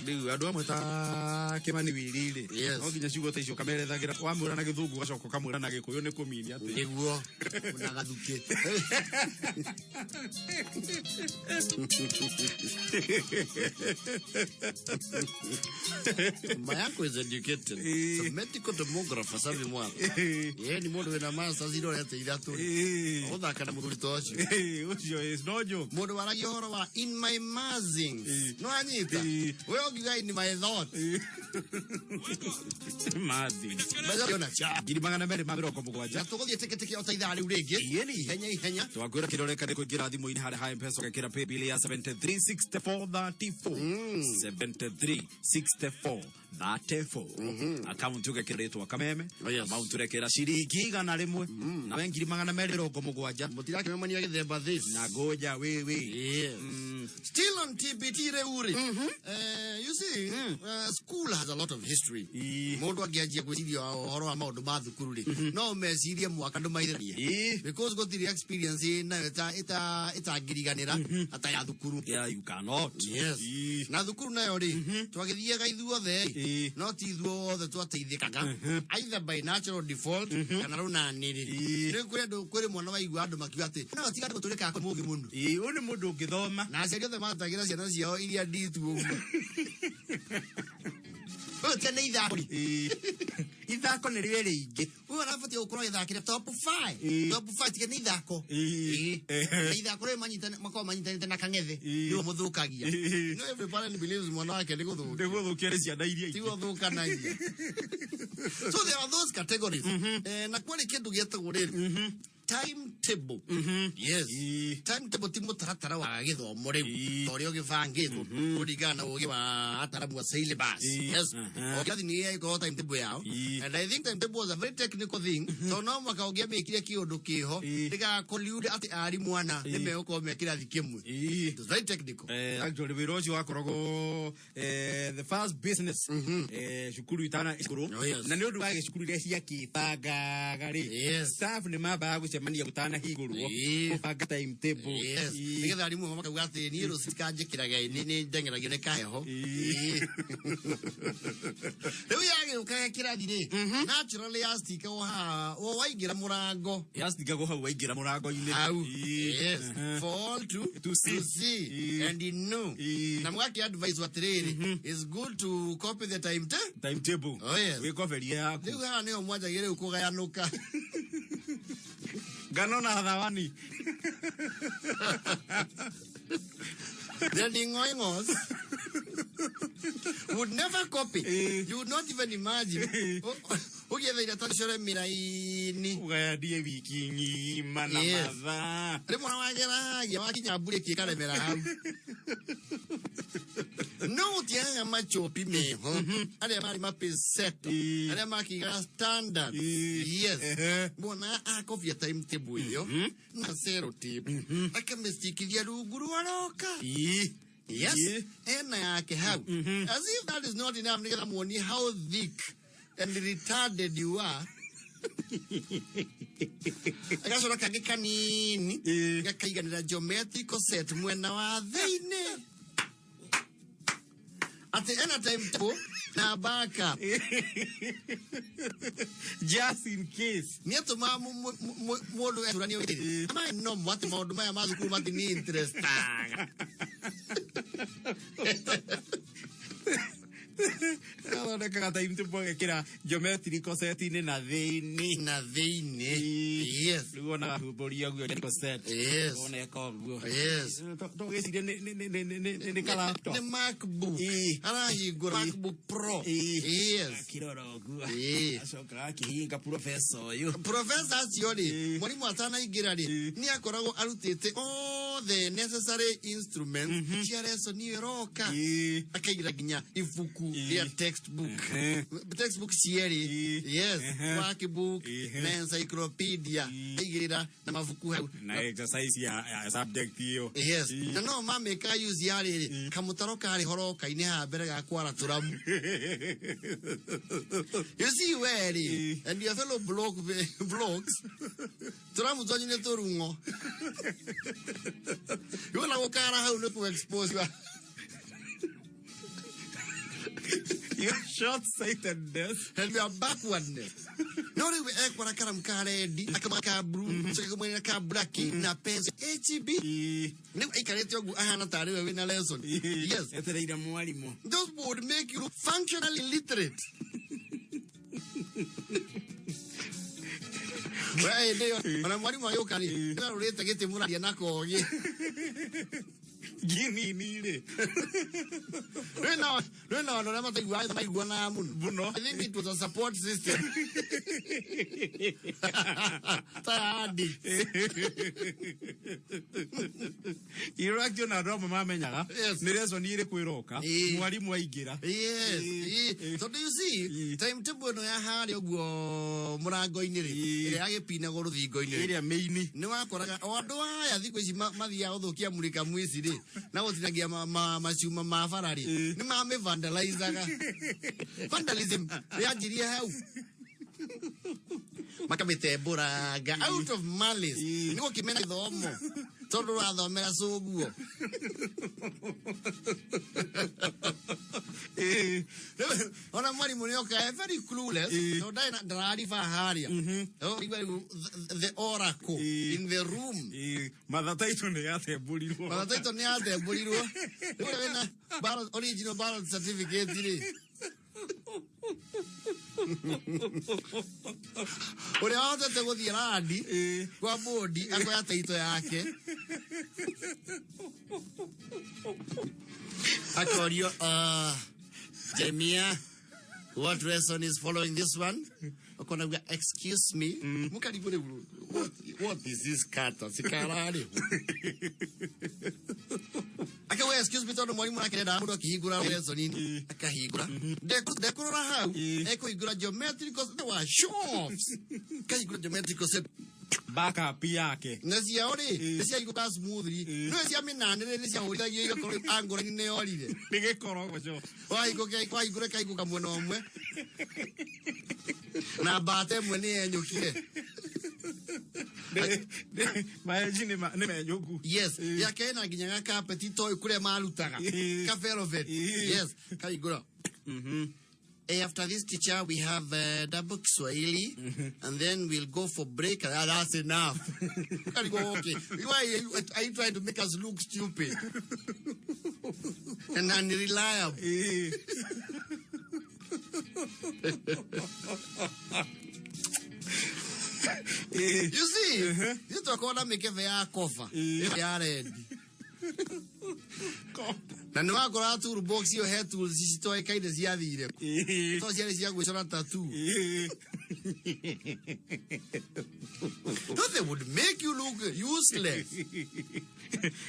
Rĩu andũ amwe ta Kĩmani Wili rĩ, Yes. no nginya ciugo ta icio ũkamerethagĩra, wamwĩra na gĩthũngũ ũgacoka ũkamwĩra na gĩkũyũ nĩ kũmini atĩ nĩguo na gathukĩ. Mayanko is educated. He's a medical demographer, Sami Mwatha. Ye ni mũndũ wĩna masters irorete ithatũ. Gũthaka na mũthuri ta ũcio. Ũcio is no joke. Mũndũ waragia ũhoro wa in my musings. No anyita. We ũngiuga in my thoughts. Mathi. Mbeca cha. 270,000. Na tũgũthiĩ tikitiki o ta ithaa rĩu rĩngĩ. Ihenya ihenya. Twakwĩra kĩroreka nĩ kũingĩra thimũ-inĩ harĩa ha M-Pesa ũgekĩra paybill ya 736434, 736434, account ũgekĩra rĩtwa Kameme, amount ũrekĩra ciringi 100 nawe 270,000. Mũtirakĩmemania gĩthemba this. Na ngoja wewe. Yes. Still on TBT rĩu rĩ. You see, school has a lot of history. Mũndũ angĩanjia gwĩciria ũhoro wa maũndũ ma thukuru rĩ, no mecirie mwaka ndũmaithanie. Because gũtirĩ experience ĩnayo ĩtangĩriganĩra ata ya thukuru. Yeah, you cannot. Yes. Na thukuru nayo rĩ, twagĩthiaga ithuothe rĩ, no ti ithuothe twateithĩkaga either by natural default kana rũnanĩrĩ. Rĩu kũrĩ andũ, kwĩrĩ mwana waigua andũ makiuga atĩ no tiga andũ tũrĩkaga mũgĩ mũno. Ũyũ nĩ mũndũ ũngĩthoma. Na aciari othe matagĩra ciana ciao iria nditu ũguo. Ũyũ tiga nĩ ithako rĩ. Ithako nĩ rĩrĩ rĩingĩ. Ũyũ arabatiĩ gũkorwo agĩthakĩra top 5. Top 5 tiga nĩ ithako. Na ithako rĩrĩ makoragwo manyitanĩte na kang'ethe. Nĩwe mũthũkagia. No every parent believes mwana wake nĩ gũthũkia. Nĩ gũthũkia nĩ ciana iria ingĩ. Ti gũthũkanagia. So there are those categories. Na kwarĩ kĩndũ gĩetagwo rĩrĩ. Timetable. Yes. Timetable ti mũtaratara wa gĩthomo rĩu ta ũrĩa ũgĩbangĩtwo kũringana na ũgĩ wa ataramu a syllabus. Yes. O kĩrathi nĩ gĩgĩkorwo timetable yao. And I think timetable was a very technical thing. Tondũ no mũhaka ũngĩamĩkire kĩũndũ kĩho ndĩgakoliude atĩ arimũ ana nĩ megũkorwo me kĩrathi kĩmwe. It was very technical. Actually wĩra ũcio wakoragwo the first business cukuru itana cukuru. Oh, yes. Na nĩ ũndũ wa gĩcukuru iria ciakĩbangaga rĩ, staff nĩ mambaga gũcemania gũtanahingũrwo gũbanga timetable. Yes. Nĩgetha arimũ makauga atĩ niĩ rũciũ kanjĩkĩraga nĩ ndeng'eragio nĩ kaheho. Rĩu yagĩũkaga kĩrathi rĩ, naturally yastikagwo haha o waingĩra mũrango. Yastikagwo hau waingĩra mũrango-inĩ. Hau. Yes. For all to see and know. Na mũgakĩ advise atĩrĩrĩ, it's good to copy the timetable. Oh, yes. Wĩkoberie yaku. Rĩu haha nĩho mwanjagia rĩu kũgayanũka. Ngano na thawani. The dingoingos would never copy. You would not even imagine. Ũgĩetha iratathi core mĩraini. Ũgayandie wiki ng'ima na Yes. mathaa. Rĩmwe wageragia wakinya mburĩki ĩkaremera hau. No gũtiagaga machopi meho arĩa marĩ mapeseto arĩa makigaga standard. Yes. Mwana akobia timetable ĩyo na sellotape akamĩstikithia rungu rwa roka. Yes, ena yake hau. As if that is not enough, nĩgetha muonie how thick and retarded you are. Agacora kangĩ kanini gakaiganĩra geometrical set mwena wa thĩinĩ, atĩ ena timetable na backup just in case. Nĩ atũmaga mũndũ ecũranie wĩrĩ ama no atĩ maũndũ maya ma thukuru matini interestaga. Athondekaga timetable agekĩra geometrical set-inĩ na thĩinĩ. Na thĩinĩ, yes. Rĩu wonaga humbũria ũguo geometrical set. Yes. Wona eka ũguo. Yes. Tũgĩciria nĩ ka laptop. Nĩ MacBook arahingũra, MacBook Pro, yes. Akĩrora ũguo, acoka akĩhinga professor ũyũ. Professor acio rĩ, mwarimũ atanaingĩra rĩ, nĩ akoragwo arutĩte all the necessary instruments cia lesson ĩyo ĩroka, akaigĩra nginya ibuku rĩa textbook, textbook cierĩ, yes, workbook na encyclopedia, aigĩrĩra na mabuku hau. Na exercise ya subject ĩyo. Yes, na no mamĩka use ya rĩrĩ kamũtaro karĩ horoka-inĩ haha mbere ga kwara tũramu. You see where rĩ, and your fellow blocks, tũramu twanyu nĩ tũrung'o. Wona gũkara hau nĩ kũ expose your short-sightedness and your backwardness. No rĩu ekwara karamu ka red, akama ka blue, coke kamwe ka black na pencil HB. Rĩu aikarĩte ũguo ahana tarĩ we wĩna lesson, yes. Etereire mwarimũ. Those would make you functionally illiterate. We hĩndĩ ĩyo ona mwarimũ agĩũka rĩ, nĩarũrĩte gĩtĩ mũraria na kogĩ. Nginini rĩ. Rwĩna andũ arĩa mataiguaga maiguanaga mũno mũno. I think it was a support system ta ya addicts. Irakio na andũ amwe mamenyaga nĩ lesson ĩrĩkũ ĩroka mwarimũ aingĩra. Yes. Tondũ you see, timetable ĩno ya harĩa ũguo mũrango-inĩ rĩ, ĩrĩa yagĩpinagwo rũthingo-inĩ rĩ, ĩrĩa mĩini, nĩ wakoraga o andũ aya thikũ ici mathiaga gũthũkia mũrika mwici rĩ, na gũtinagia macuma ma bara rĩ, nĩ mamĩvandalizaga. Vandalism yanjirie hau, makamĩtembũranga out of malice, nĩ gũkĩmena gĩthomo tondũ ũrathomera cũguo. Rĩu, ona mwarimũ nĩ oka e very clueless tondũ ndarĩ ndarariba harĩa. Oh, igua rĩu the oracle in the room. Mother title nĩ yatembũrirwo. Mother title nĩ yatembũrirwo. Rĩu ũrĩa wĩna original birth certificate rĩ, ũrĩa wahotete gũthiĩ randi kwa bodi akoya taito yake, akorio, "Jeremia, what lesson is following this one?" Ukona, "Excuse me." Mukarigwo rĩu, what is this kata sikararĩ? Akauga, "Excuse me," tondũ mwarimũ akĩrenda mũndũ akĩhingũra lesson akahingũra. Ndekũrora hau, ekũhingũra geometrical, they were show-offs. Kahingũra geometrical set. Backup yake. Na ciao rĩ, nĩ ciahingũka smoothly, no cia mĩnanĩre nĩ ciahũrithagio igakorwo angũra-inĩ nĩ yorire. Nĩ gĩkorogoco. Wahingũra ĩkahingũka mwena ũmwe na mbata ĩmwe nĩ yenyũkire. Maenji nĩ menyũku. Yes, yake ĩna nginya gakapeti toy kũrĩa marutaga ka velvet, yes, kahingũra. After this, teacher, we have double Kiswahili, and then we'll go for break. Ah, that's enough. Go, okay. Why are you trying to make us look stupid and unreliable? You see, you talk about mĩkebe ya koba ya red. Na nĩ wakora toolbox ĩyo he tools citoĩkaine ciathire to ciarĩ cia gwĩcora tattoo. No, they would make you look useless.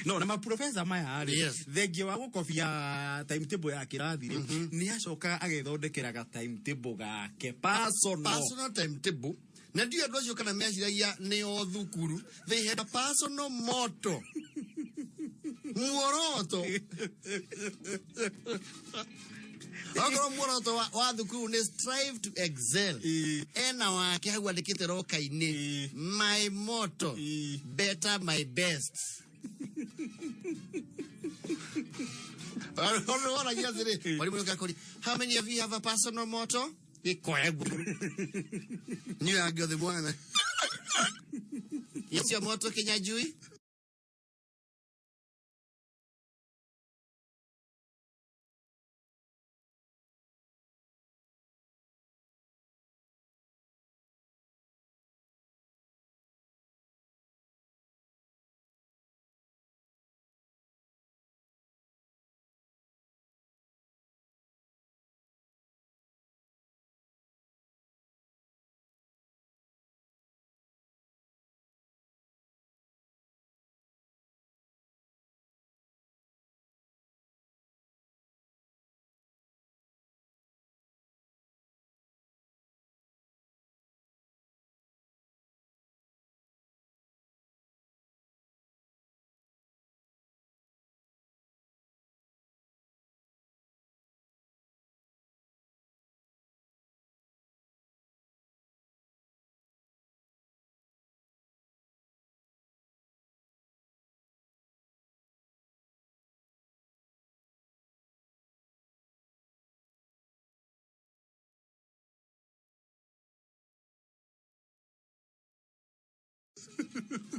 No na maprofesa maya rĩ, Yes. thengia wa gũkobia timetable ya kĩrathi rĩ, nĩ acokaga agethondekera ga timetable gake personal. Personal timetable, na ndiũ andũ acio kana meciragia nĩ o thukuru, they had a personal motto. Muoroto. Okorwo muoroto wa thukuru nĩ strive to excel, ena wake hau andĩkĩte roka-inĩ, my motto, better my best. Woragia atĩrĩ, mwarimũ nĩoka akũria, how many of you have a personal motto? Gĩkoya guo. Niĩ angĩ othe mwana. Yes, your motto, Kinyanjui?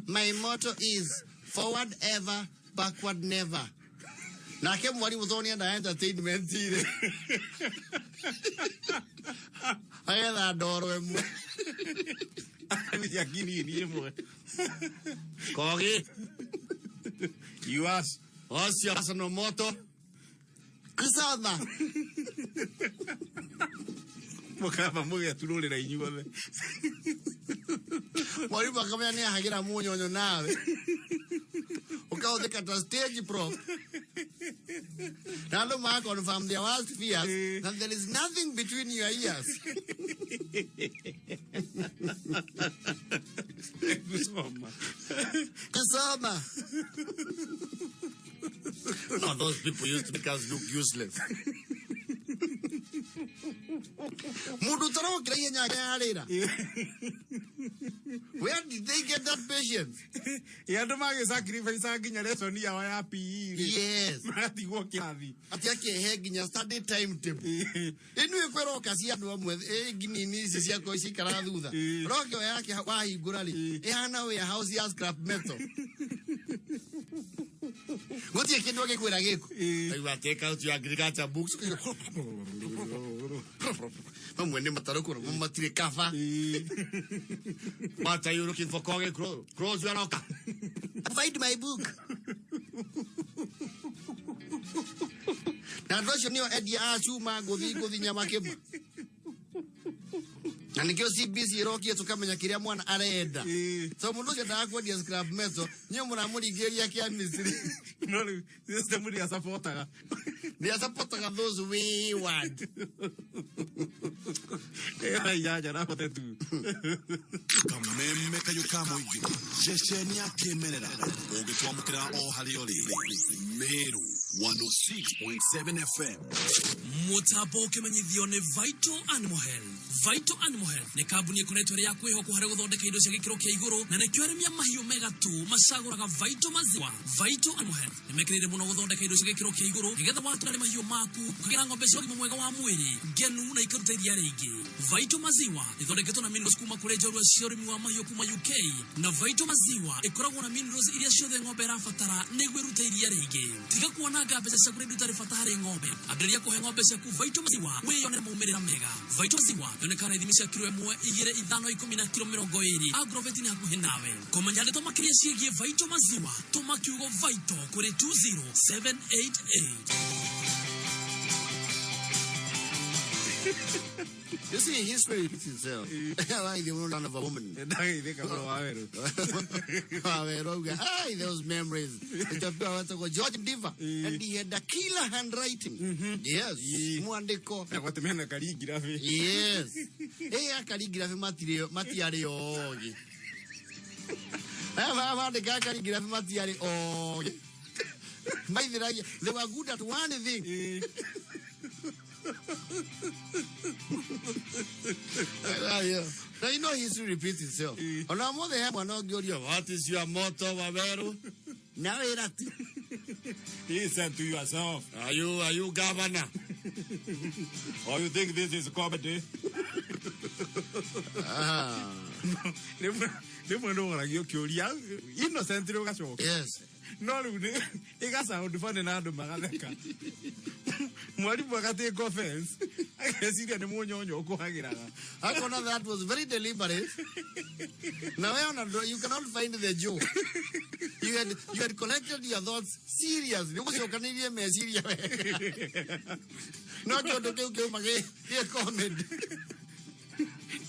My motto is forward ever, backward never. Nake mwarimu tondũ nĩendaga entertainment rĩ, agetha ndoro ĩmwe. Ya kinini ĩmwe. Kogi. You ask. What's your personal motto? Kusoma. Mũkamba mũgeturũrĩra inyuothe. Mwarimu akamenya nĩ ahagĩra mũnyonyo nawe. Ũkahũthĩka ta stage prop. Na andũ ma confirm their worst fears that there is nothing between your ears. Kusoma. Kusoma. No, those people used to make us look useless. Mundu utarokira ihenya arĩra. Where did they get that patience? Ĩ andũ magĩ sacrifice nginya lesson yao ya PE rĩ. Yes. Maratigwo kĩrathi. Ati akĩhe nginya study timetable. Ĩnu ĩkwĩroka cia andũ amwe ĩ nginini ici ciakwa cikaraga thutha. Roka ĩyo yake wahingũra rĩ, ĩhana warehouse ya scrap metal. Gũtirĩ kĩndũ agĩkwĩra gĩku. Aigua take out your agriculture books. Mamwe nĩ matarũkũ namo matirĩ cover. What are you looking for, Kogi? Close your locker. Find my book. Na andũ acio nĩo endia a cuma ngũthi ngũthi nyama kĩma. Na nĩkĩo CBC ĩrokie tũkamenya kĩrĩa mwana arenda. So mũndũ ũcio endaga kwendia scrap metal, inyuĩ mũramũringĩrĩria kĩa Misri. No rĩu system nĩ asapotaga. Nĩ asapotaga those wayward. Ĩyo inyanya na bote tu. Kameme kayũ ka mũingĩ, ceceni ya kĩmerera ũngĩtwamũkĩra o harĩa ũrĩ. Meru 106.7 FM. Mũtambo ũkĩmenyithio nĩ Vital Animal Health. Vital Animal Health nĩ kambuni ĩkoretwo ĩrĩ ya kwĩhokwo harĩ gũthondeka indo cia gĩkĩro kĩa igũrũ, na nĩkĩo arĩmi a mahiũ mega tu macagũraga Vital Maziwa. Vital Animal Health nĩ mekĩrĩire mũno gũthondeka indo cia gĩkĩro kĩa igũrũ nĩgetha watũra mahiũ maku ũkagĩra ng'ombe cia ũgima mwega wa mwĩrĩ, ngenu na ikaruta iria rĩingĩ. Vital Maziwa ĩthondeketwo na minerals kuma kũrĩ njorua cia ũrĩmi wa mahiũ kuma UK, na Vital Maziwa ĩkoragwo na minerals iria ciothe ng'ombe ĩrabatara nĩguo ĩrute iria rĩingĩ. Tiga kuonanga mbeca ciaku na indo itarĩ bata harĩ ng'ombe. Ambĩrĩria kũhe ng'ombe ciaku Vital Maziwa wĩyonere maumĩrĩra mega. Vital Maziwa yonekaga na ithimi cia kiro 1, 2, 5, 10 na kiro 20. Agrovet nĩ hakuhĩ nawe. Kũmenya ndeto makĩria ciĩgiĩ Vital Maziwa, tũma kiugo Vital kũrĩ 20788. You see, history repeats itself. Like the one of a woman. Waweru auga, ai, those memories. Itapewa watu kwa George Diva. And he had a killer handwriting. Yes. Mwandĩko. Na gwatemena calligraphy. Yes. Calligraphy matiarĩ ogĩ. Aya mandĩkaga calligraphy matiarĩ ogĩ. Maithiragia they were good at one thing. Now you know history repeats itself. Ona mothe he mwana ũngĩũrio what is your motto Waweru? Na wĩra tu. Listen to yourself. Are you governor? Or you think this is comedy? Ah. Rĩmwe nĩ ũragio kĩũria innocently ũgacoka. Yes. No rĩu nĩ ĩga sound funny na andũ magatheka. Mwarimũ agatake offense. Ageciria nĩ mũnyonyo ũkũhagĩraga. Akona that was very deliberate. Now we ona you cannot find the joke. You had collected your thoughts seriously. Ũgũcokanĩrie meciria wega. No kĩũndũ kĩu kĩuma gĩ comedy.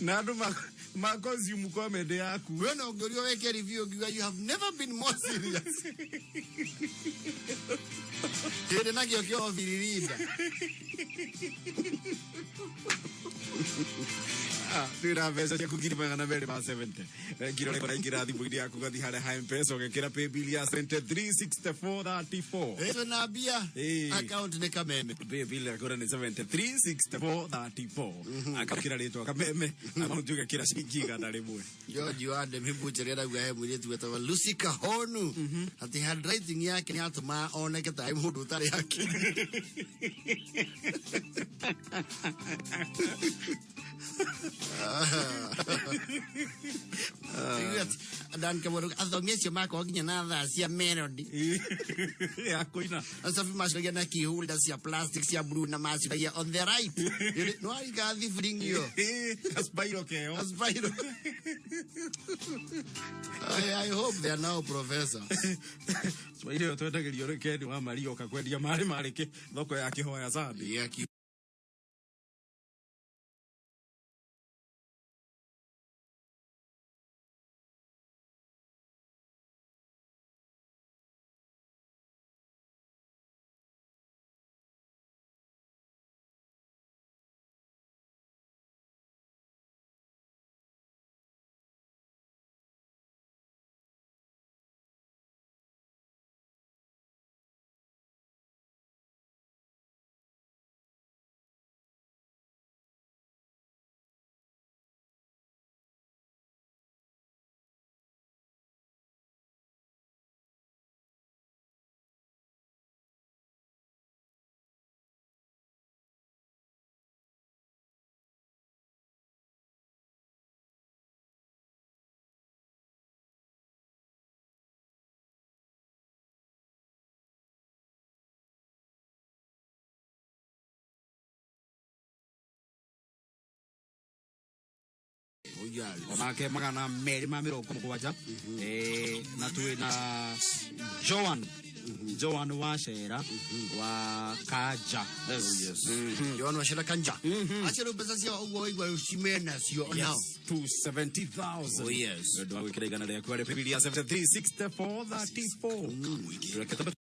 Na andũ ma consume comedy yaku. We no ũngĩũrio weke review ũngiuga you have never been more serious. Kĩrĩ nakĩo kĩoho biririnda. Twĩna mbeca ciaku 270,000. Ngiro rĩmwe raingĩra thimũ-inĩ yaku ũgathiĩ harĩa ha M-Pesa ũgekĩra paybill ya 736434. Twĩna mbia account nĩ Kameme. Paybill yaku nĩ 736434. Akakĩra rĩtwa Kameme, amount ũgekĩra ciringi 100. George wa Ndemi Butchery arauga he mũirĩtu wetagwo Lucy Kahonu atĩ handwriting yake nĩ yatũmaga oneke tarĩ mũndũ ũtarĩ hakiri. Igua atĩ Dan Kamwerũ athomi acio makorwo nginya na thaa cia melody ya kũina. Acabi macuragia na keyholder cia plastic cia blue na macuragia on the right. No arika thibring iyo. Kaspairo keo. Kaspairo. I hope they are now professors. Swahili ĩyo twendagĩrio nĩ Ken wa Maria oka kwendia marĩ marĩ thoko ya kĩhoya Sunday. Yeah, Onake 270. Na twĩ na Joan wa Cera wa Kanja. Yes. Joan wa Cera Kanja. Acio rĩu mbeca ciao ũguo waigua rĩu cimena cio nao. Yes, 270,000. Oh, yes. Ũndũ wa gwĩkĩra 100 rĩaku harĩ paybill ya 736434. Reke tũmbe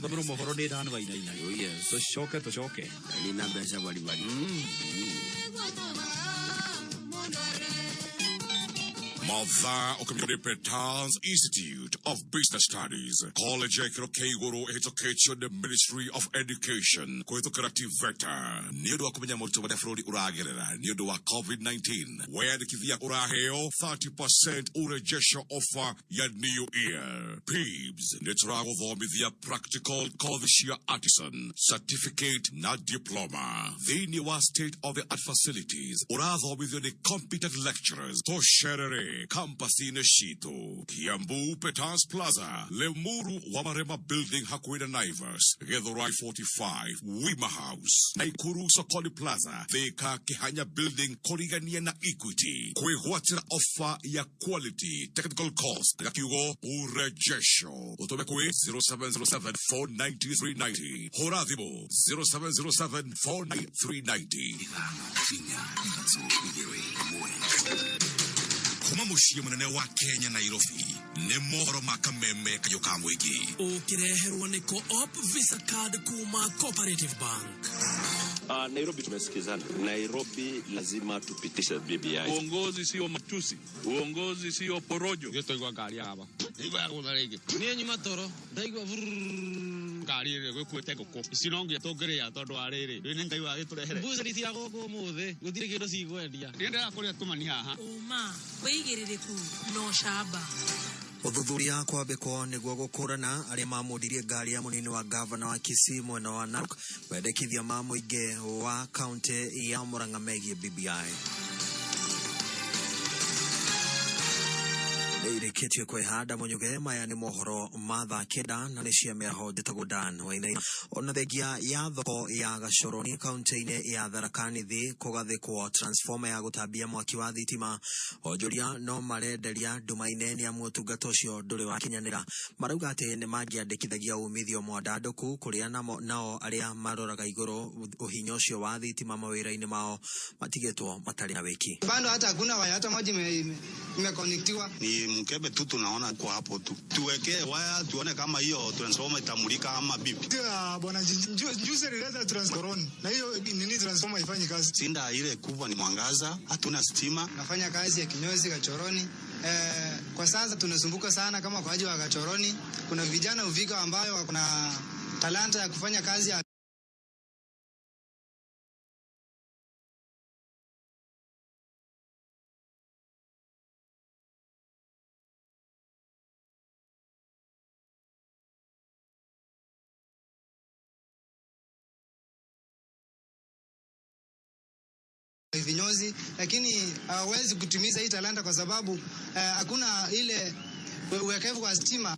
thomerwo mohoro nĩ Dan Wainaina. Oh, yes. Tũcoke tũcoke. Nĩ na mbeca baribari. Mathaa ũkĩmenya Petals Institute of Business Studies College ya ikĩro kĩa igũrũ ĩhĩtũkĩtio nĩ Ministry of Education kũhĩtũkĩra TVETA nĩ ũndũ wa kũmenya moritũ marĩa bũrũri ũragerera nĩ ũndũ wa COVID-19. Weyandĩkithia ũraheo 30% urejesho offer ya New Year. PIBS nĩ tũragũthomithia practical course cia artisan certificate na diploma thĩinĩ wa state of the art facilities. Ũrathomithio nĩ competent lecturers. Tũcerere campus-inĩ citũ Kiambu, Petals Plaza, Limuru Wamarema Building hakuhĩ na Naivas, Githurai 45 Wima House, Naikuru Sokoli Plaza, Thika Kihanya Building kũrigania na Equity. Kwĩgwatĩra offer ya quality technical course ga kiugo urejesho ũtũme kwĩ 0707 49390. Hũra thimũ 0707 49390. 4 inya 3 2 1. Kuma mũciĩ mũnene wa Kenya Nairobi nĩ mohoro ma kameme kayũ ka mũingĩ. Ũkĩreherwo nĩ Co-op Visa Card kuma Cooperative Bank. Nairobi tumesikizana. Nairobi lazima tupitishe BBI. Uongozi sio matusi, uongozi sio porojo. Gĩtwaigua ngari ya baba. Ndaigua yagũtha rĩngĩ. Niĩ nyuma toro, ndaigua vurururu. Ngari ĩrĩa gwĩkuĩte ngũkũ. Ici no nginya tũngĩrĩa tondũ wa rĩrĩ. Rĩu nĩ Ngai wagĩtũrehere. Mbucĩrĩ cia gũkũ ũmũthĩ gũtirĩ kĩndũ cikwendia. Niĩ ndĩrakũrĩa tũmani haha. Ũma, wĩigĩrĩrĩku na ũcamba. Ũthuthuria kwambĩkwo nĩguo gũkũrana arĩa mamundirie ngari ya mũnini wa gavana wa Kisii mwena wa Narok mendekithia ma mũingĩ wa kaunti ya Murang'a megiĩ BBI. Nĩirĩkĩtie kwĩhanda mũnyuge maya nĩ mohoro ma thaa kenda na nĩ cia mĩaraho njĩtagwo Dan Wainaina. Ona thengia ya thoko ya Gacoroni kaunti-inĩ ya Tharaka Nithi kũgathĩkwo transformer ya gũtambia mwaki wa thitima, onjoria no marenderia nduma-inĩ nĩ amu ũtungata ũcio ndũrĩ wakinyanĩra. Marauga atĩ nĩ mangĩandĩkithagia umithio mwandandũku kũrĩa nao arĩa maroraga igũrũ ũhinya ũcio wa thitima mawĩra-inĩ mao matigĩtwo matarĩ na wĩki. Bado hata hakuna waya hata moja imekonektiwa. Ni mkebe tu tunaona kwa hapo tu. Tuwekee waya tuone kama hiyo transformer itamulika ama vipi. Ndio bwana Njuse alileta transformer na hiyo nini transformer ifanye kazi. Sinda ile kubwa ni mwangaza, hatuna stima. Nafanya kazi ya kinyozi Gachoroni. Kwa sasa tunasumbuka sana kama kwa ajili wa Gachoroni. Kuna vijana Uvika ambayo wako na talanta ya kufanya kazi ya vinyozi, lakini hawawezi kutimiza hii talanta kwa sababu hakuna ile uwekevu wa stima.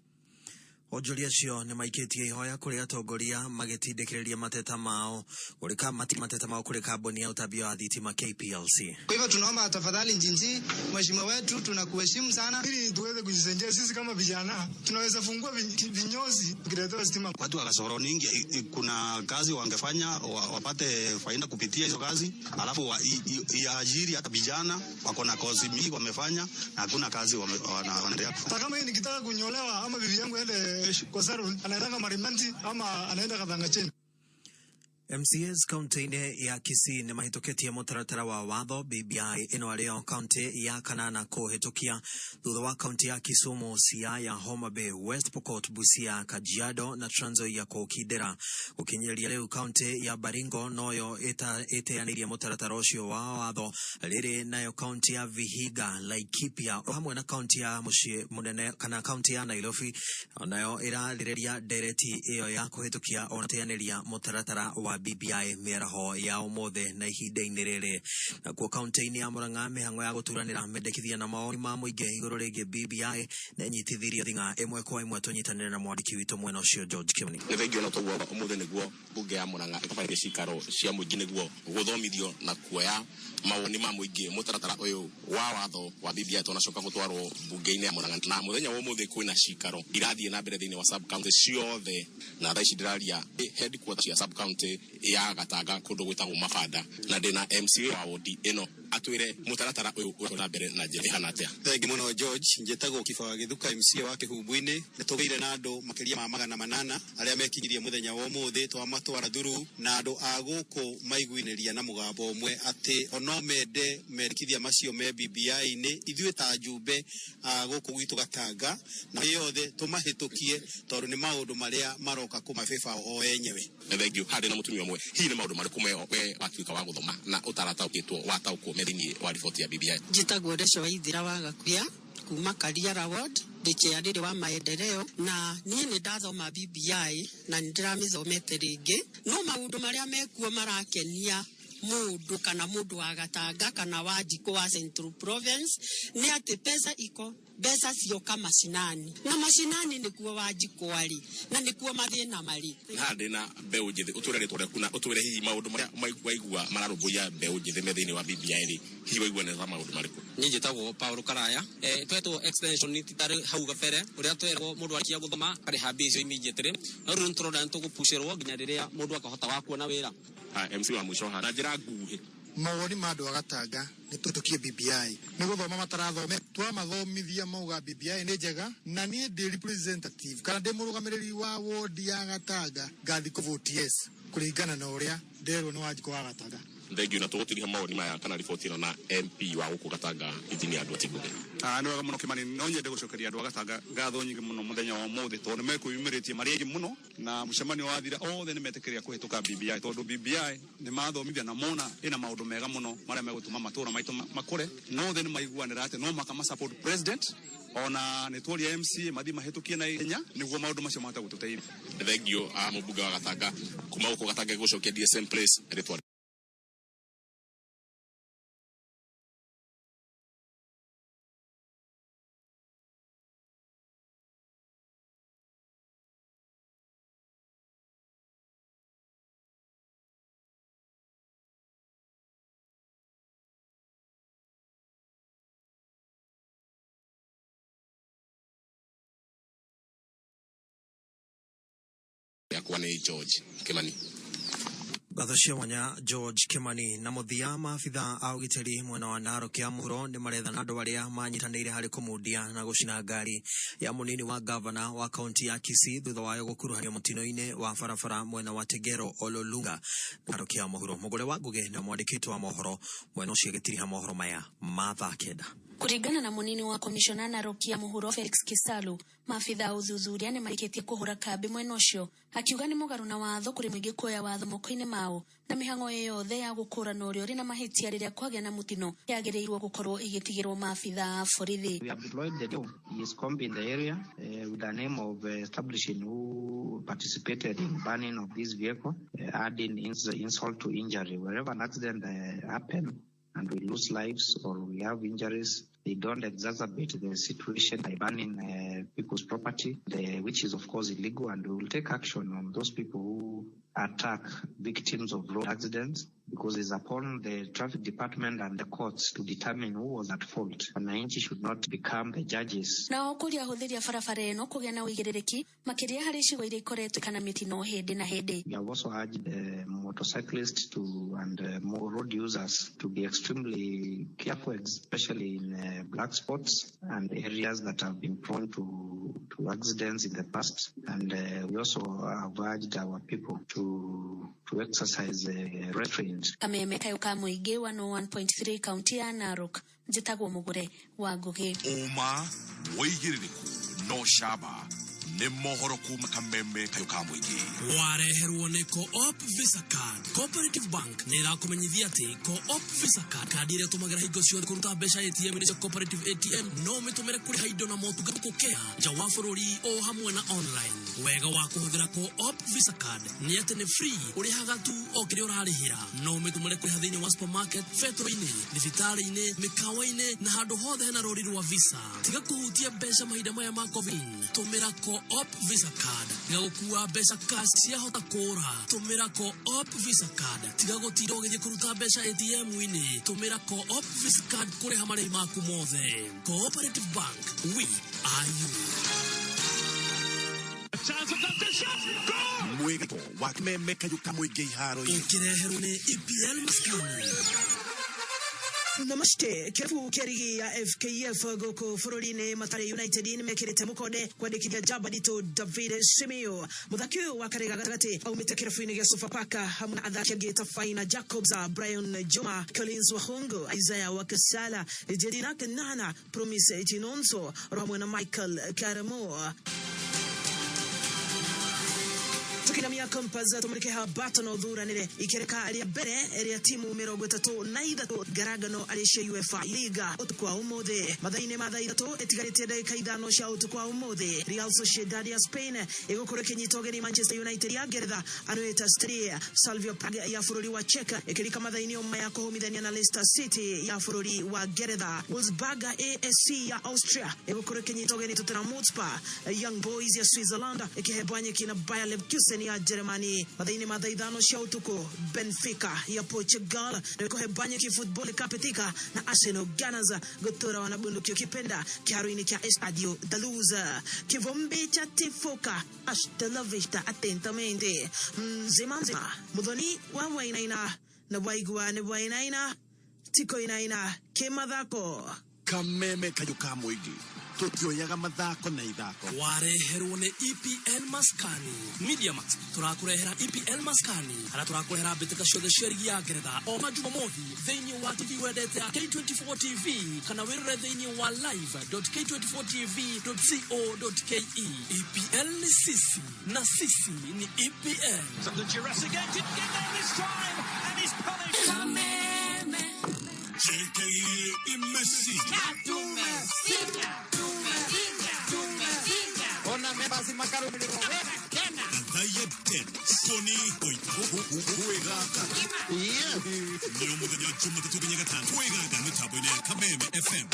Onjoria acio nĩ maikĩtie ihoya kũrĩ atongoria magĩtindĩkĩrĩria mateta mao kũrĩ mateta mao kũrĩ kambuni ya ũtambia wa thitima KPLC. Kwa hivyo tunaomba tafadhali Njinji, mheshimiwa wetu, tunakuheshimu sana, ili tuweze kujisaidia sisi kama vijana, tunaweza fungua vinyozi tukiletewa stima. Watu wa Gacoroni kuna kazi wangefanya wapate faida kupitia hizo kazi, alafu iajiri hata vijana wako na kozi mingi wamefanya na hakuna kazi wanaendelea kufanya. Hata kama yeye nikitaka kunyolewa ama bibi yangu aende kwa salon, anaenda Marimanti ama anaenda Kathangacheni. MCAs kaunti-inĩ ya Kisii nĩ mahĩtũkĩtie mũtaratara wa watho BBI ĩno arĩo kaunti ya kanana kũhĩtũkia thutha wa kaunti ya Kisumu, Siaya, Homa Bay, West Pokot, Busia, Kajiado na Trans Nzoia kũkindĩra. Gũkinyĩria rĩu kaunti ya Baringo noyo ĩteanĩirie mũtaratara ũcio wa watho, rĩrĩ nayo kaunti ya Vihiga, Laikipia o hamwe na kaunti ya mũciĩ mũnene kana kaunti ya Nairobi nayo ĩrarĩrĩria ndereti ĩyo ya kũhĩtũkia ona teanĩria mũtaratara wa BBI mĩaraho ya ũmũthĩ na ihinda-inĩ rĩrĩ. Nakuo kaunti-inĩ ya Murang'a mĩhang'o ya gũturanĩra mendekithia na mawoni ma mũingĩ igũrũ rĩgiĩ BBI nĩ ĩnyitithirio thing'a ĩmwe kwa ĩmwe. Tũnyitanĩre na mwandĩki witũ mwena ũcio George Kimani. Nĩ thengiũ na toguo ũmũthĩ nĩguo mbunge ya Murang'a ĩtabanirie cikaro cia mũingĩ nĩguo gũthomithio na kuoya mawoni ma mũingĩ mũtaratara ũyũ wa watho wa BBI tonacoka gũtwarwo mbunge-inĩ ya Murang'a. Na mũthenya wa ũmũthĩ kwĩna cikaro irathiĩ na mbere thĩinĩ wa sub county ciothe, na thaa ici ndĩraria headquarters cia sub county ya Gatanga kũndũ gwĩtagwo Mabanda, na ndĩna MCA wa wodi ĩno atwĩre mũtaratara ũyũ ũrathiĩ na mbere na njĩra ĩhana atĩa. Thengi mũno George, njĩtagwo Kibaga Gĩthuka, MCA wa Kĩhumbu-inĩ. Nĩ tũgĩire na andũ makĩria ma 800 arĩa mekinyirie mũthenya wa ũmũthĩ, twamatwara thuru na andũ a gũkũ maiguinĩria na mũgambo ũmwe atĩ ono mende mendekithia macio me BBI-inĩ, ithuĩ ta njumbe a gũkũ gwitũ Gatanga na yothe tũmahĩtũkie tondũ nĩ maũndũ marĩa maroka kũmabĩba o enyewe. Nĩ thengiũ harĩ na mũtumia ũmwe, hihi nĩ maũndũ marĩkũ we watuĩka wa gũthoma na ũtarataũkĩtwo wataũkwo me thĩinĩ wa riboti ya BBI? Njĩtagwo Rachel Waithira wa Gakuya kuma Kariara Ward, ndĩ chairĩrĩ wa maendeleo, na niĩ nĩ ndathoma BBI na nĩ ndĩramĩthomete rĩngĩ, no maũndũ marĩa mekuo marakenia mũndũ kana mũndũ wa Gatanga kana wa Njikũ wa Central Province nĩ atĩ pesa iko, mbeca cioka macinani, na macinani nĩkuo wa Njikũ arĩ na nĩkuo mathĩna marĩ. Haha ndĩna mbeũ njĩthĩ, ũtwĩre rĩtwa rĩaku na ũtwĩre hihi maũndũ marĩa waigua mararũmbũiya mbeũ njĩthĩ me thĩinĩ wa BBI rĩ, hihi waigua nĩ ta maũndũ marĩkũ? Niĩ njĩtagwo Paul Karaya. Twetwo extension ti tarĩ hau gabere ũrĩa twerwo mũndũ arĩkia gũthoma akarĩha mbia icio immediately, no rĩu nĩtũrona nĩtũgũpucĩrwo nginya rĩrĩa mũndũ akahota wa kuona wĩra. MC wa mũico haha na njĩra nguhĩ, Mawoni ma andũ a Gatanga nĩ tũhĩtũkie BBI. Nĩ gũthoma matarathome, twamathomithia mauga BBI nĩ njega, na niĩ ndĩ representative kana ndĩ mũrũgamĩrĩri wa wodi ya Gatanga ngathi kũ vote yes kũringana na ũrĩa nderwo nĩ Wanjikũ wa Gatanga. Thengio na tũgũtiriha mawoni maya kana riboti ĩno na MP wa gũkũ Gatanga Engineer Edward Ngũgĩ. Nĩ wega mũno Kĩmani, no nyende gũcokeria andũ a Gatanga ngatho nyingĩ mũno mũthenya wa ũmũthĩ tondũ nĩ mekwĩyumĩrĩtie marĩ aingĩ mũno na mũcemanio wathira othe nĩ metĩkĩria kũhĩtũka BBI tondũ BBI nĩ mathomithia na mona ĩna maũndũ mega mũno marĩa megũtũma matũũra maitũ makũre na othe nĩ maiguanĩra atĩ no mũhaka ma support president ona nĩ tworia MCA mathiĩ mahĩtũkie na ihenya nĩguo maũndũ macio mahote gũtũteithia. Thengio mũmbunge wa Gatanga kuma gũkũ Gatanga gũcokia DSM Place rĩtwa yakwa nĩ George Kimani. Ngatho cia mwanya George Kimani. Na mũthia, maabitha a ũgitĩri mwena wa Narok ya mũhuro nĩ marethana andũ arĩa manyitanĩire harĩ kũmundia na gũcina ngari ya mũnini wa gavana wa kaunti ya Kisii thutha wayo gũkuruhanio mũtino-inĩ wa barabara mwena wa Tegero Ololunga, Narok ya mũhuro. Mũgũre wa Ngũgĩ na mwandĩkĩtwo wa mohoro mwena ũcio agĩtiriha mohoro maya ma thaa 9. Kũringana na mũnini wa komishona Narok ya mũhuro Felix Kisalu, maabitha a ũthuthuria nĩ marĩkĩtie kũhũra kambi mwena ũcio, akiuga nĩ mũgarũ na watho kũrĩ mũingĩ kuoya watho moko-inĩ mao na mĩhang'o yothe ya gũkũrana ũrĩa ũrĩ na mahĩtia rĩrĩa kwagĩa na mũtino yagĩrĩirwo gũkorwo ĩgĩtigĩrwo maabitha a borithi. We have deployed the team. He is combing the area with the name of establishing who participated in burning of this vehicle, adding insult to injury. Wherever an accident happens and we lose lives or we have injuries, they don't exacerbate the situation by burning people's property, which is of course illegal, and we will take action on those people who attack victims of road accidents, because it's upon the traffic department and the courts to determine who was at fault. Wananchi should not become the judges. Nao kũria ahũthĩri a barabara ĩno kũgĩa na ũigĩrĩrĩki makĩria harĩ icigo iria ikoretwo kana mĩtino hĩndĩ na hĩndĩ. We have also urged the motorcyclists to and more road users to be extremely careful, especially in black spots and areas that have been prone to accidents in the past. And we also have urged our people to exercise restraint. Kameme kayo ka mũingĩ 101.3 kaunti ya Narok, njĩtagwo Mũgũre wa Ngũgĩ. Ũma wĩigĩrĩrĩku no camba nĩ mohoro kuma Kameme kayo ka mũingĩ. Wareherwo nĩ Co-op Visa Card. Cooperative Bank nĩ ĩrakũmenyithia atĩ Co-op Visa Card, kandi ĩrĩa ũtũmagĩra hingo ciothe kũruta mbeca ATM-inĩ cia Cooperative ATM, no ũmĩtũmĩre kũrĩha indo na motungata gũkũ nja wa bũrũri o hamwe na online. Wega wa kũhũthĩra Co-op Visa Card nĩ atĩ nĩ free, ũrĩhaga tu o kĩrĩa ũrarĩhĩra. No ũmĩtũmĩre kũrĩha thĩinĩ wa supermarket, betũrũ-inĩ, thibitarĩ-inĩ, mĩkawa-inĩ na handũ hothe hena rũri rwa Visa. Tiga kũhutia mbeca mahinda maya ma COVID, tũmĩra Co-op Visa Card. Tiga gũkua mbeca cash ciahota kũra, tũmĩra Co-op Visa Card. Tiga gũtinda ũgĩthiĩ kũruta mbeca ATM-inĩ, tũmĩra Co-op Visa Card kũrĩha marĩhi maku mothe. Cooperative Bank, we are you. Mwĩgĩto wa Kameme kayo ka mũingĩ iharo-inĩ. Ũkĩreherwo nĩ EPL Maskani. Namaste. Kĩrabu kĩa rigi ya FKF gũkũ bũrũri-inĩ Mathare United nĩ mekĩrĩte mũkonde kwandĩkithia njamba nditũ David Simiyu. Mũthaki ũyũ wa karega gatagatĩ aumĩte kĩrabu-inĩ gĩa Sofapaka hamwe na athaki angĩ ta Faina Jacobs, Brian Juma, Collins Wahungu, Isaiah Wakasala, Jedina Kanana, Promise Chinonso hamwe na Michael Karamo. Tukinamia Compass tumurike batono thuranire ikereka ria mbere ria timu 33 ngarangano arĩ cia UEFA Liga ũtukũ wa ũmũthĩ mathaa-inĩ ma thaa 3 ĩtigarĩtie ndagĩka 5 cia ũtukũ wa ũmũthĩ. Real Sociedad ya Spain ĩgũkorwo ĩkĩnyita ũgeni Manchester United ya Ngeretha Anoeta Strie. Slavia Prague ya bũrũri wa Czech ĩkĩrika mathaa-inĩ maya kũhũmithania na Leicester City ya bũrũri wa Ngeretha. Wolfsburg ASC ya Austria ĩgũkorwo ĩkĩnyita ũgeni Tottenham Hotspur. Young Boys ya Switzerland ĩkĩhembwa nyeki na Bayer Leverkusen ya Germany. Mathaa-inĩ ma thaa 5 cia ũtukũ Benfica ya Portugal ĩkũhembwa nyeki Football Cup na Arsenal Gunners gũtũra wanabunduki ukipenda kĩharo-inĩ kĩa Estadio da Luz. Kivumbi cha tifuka hasta la vista atentamente. Mzima mzima Muthoni wa Wainaina Na bwaigua nĩ bwainaina tikoinaina kĩmathako. Kameme kayũ ka mũingĩ tũtioyaga mathako na ithako. Wareherwo nĩ EPL Maskani Media Max. Tũrakũrehera EPL Maskani harĩa tũrakũrehera mbĩtĩka ciothe cia rigi ya Ngeretha o ma Jumamothi thĩinĩ wa TV wendete ya K24 TV, kana wĩrore thĩinĩ wa live.k24tv.co.ke. EPL ni sisi na sisi ni EPL. The Duress again didn't get there this time and is punished. Kameme. JKE Messi. Gathaiya Dennis Tony Kwĩganga nĩ o mũthenya Jumatatũ nginya Gatano Kwĩganga mĩtambo-inĩ ya Kameme FM.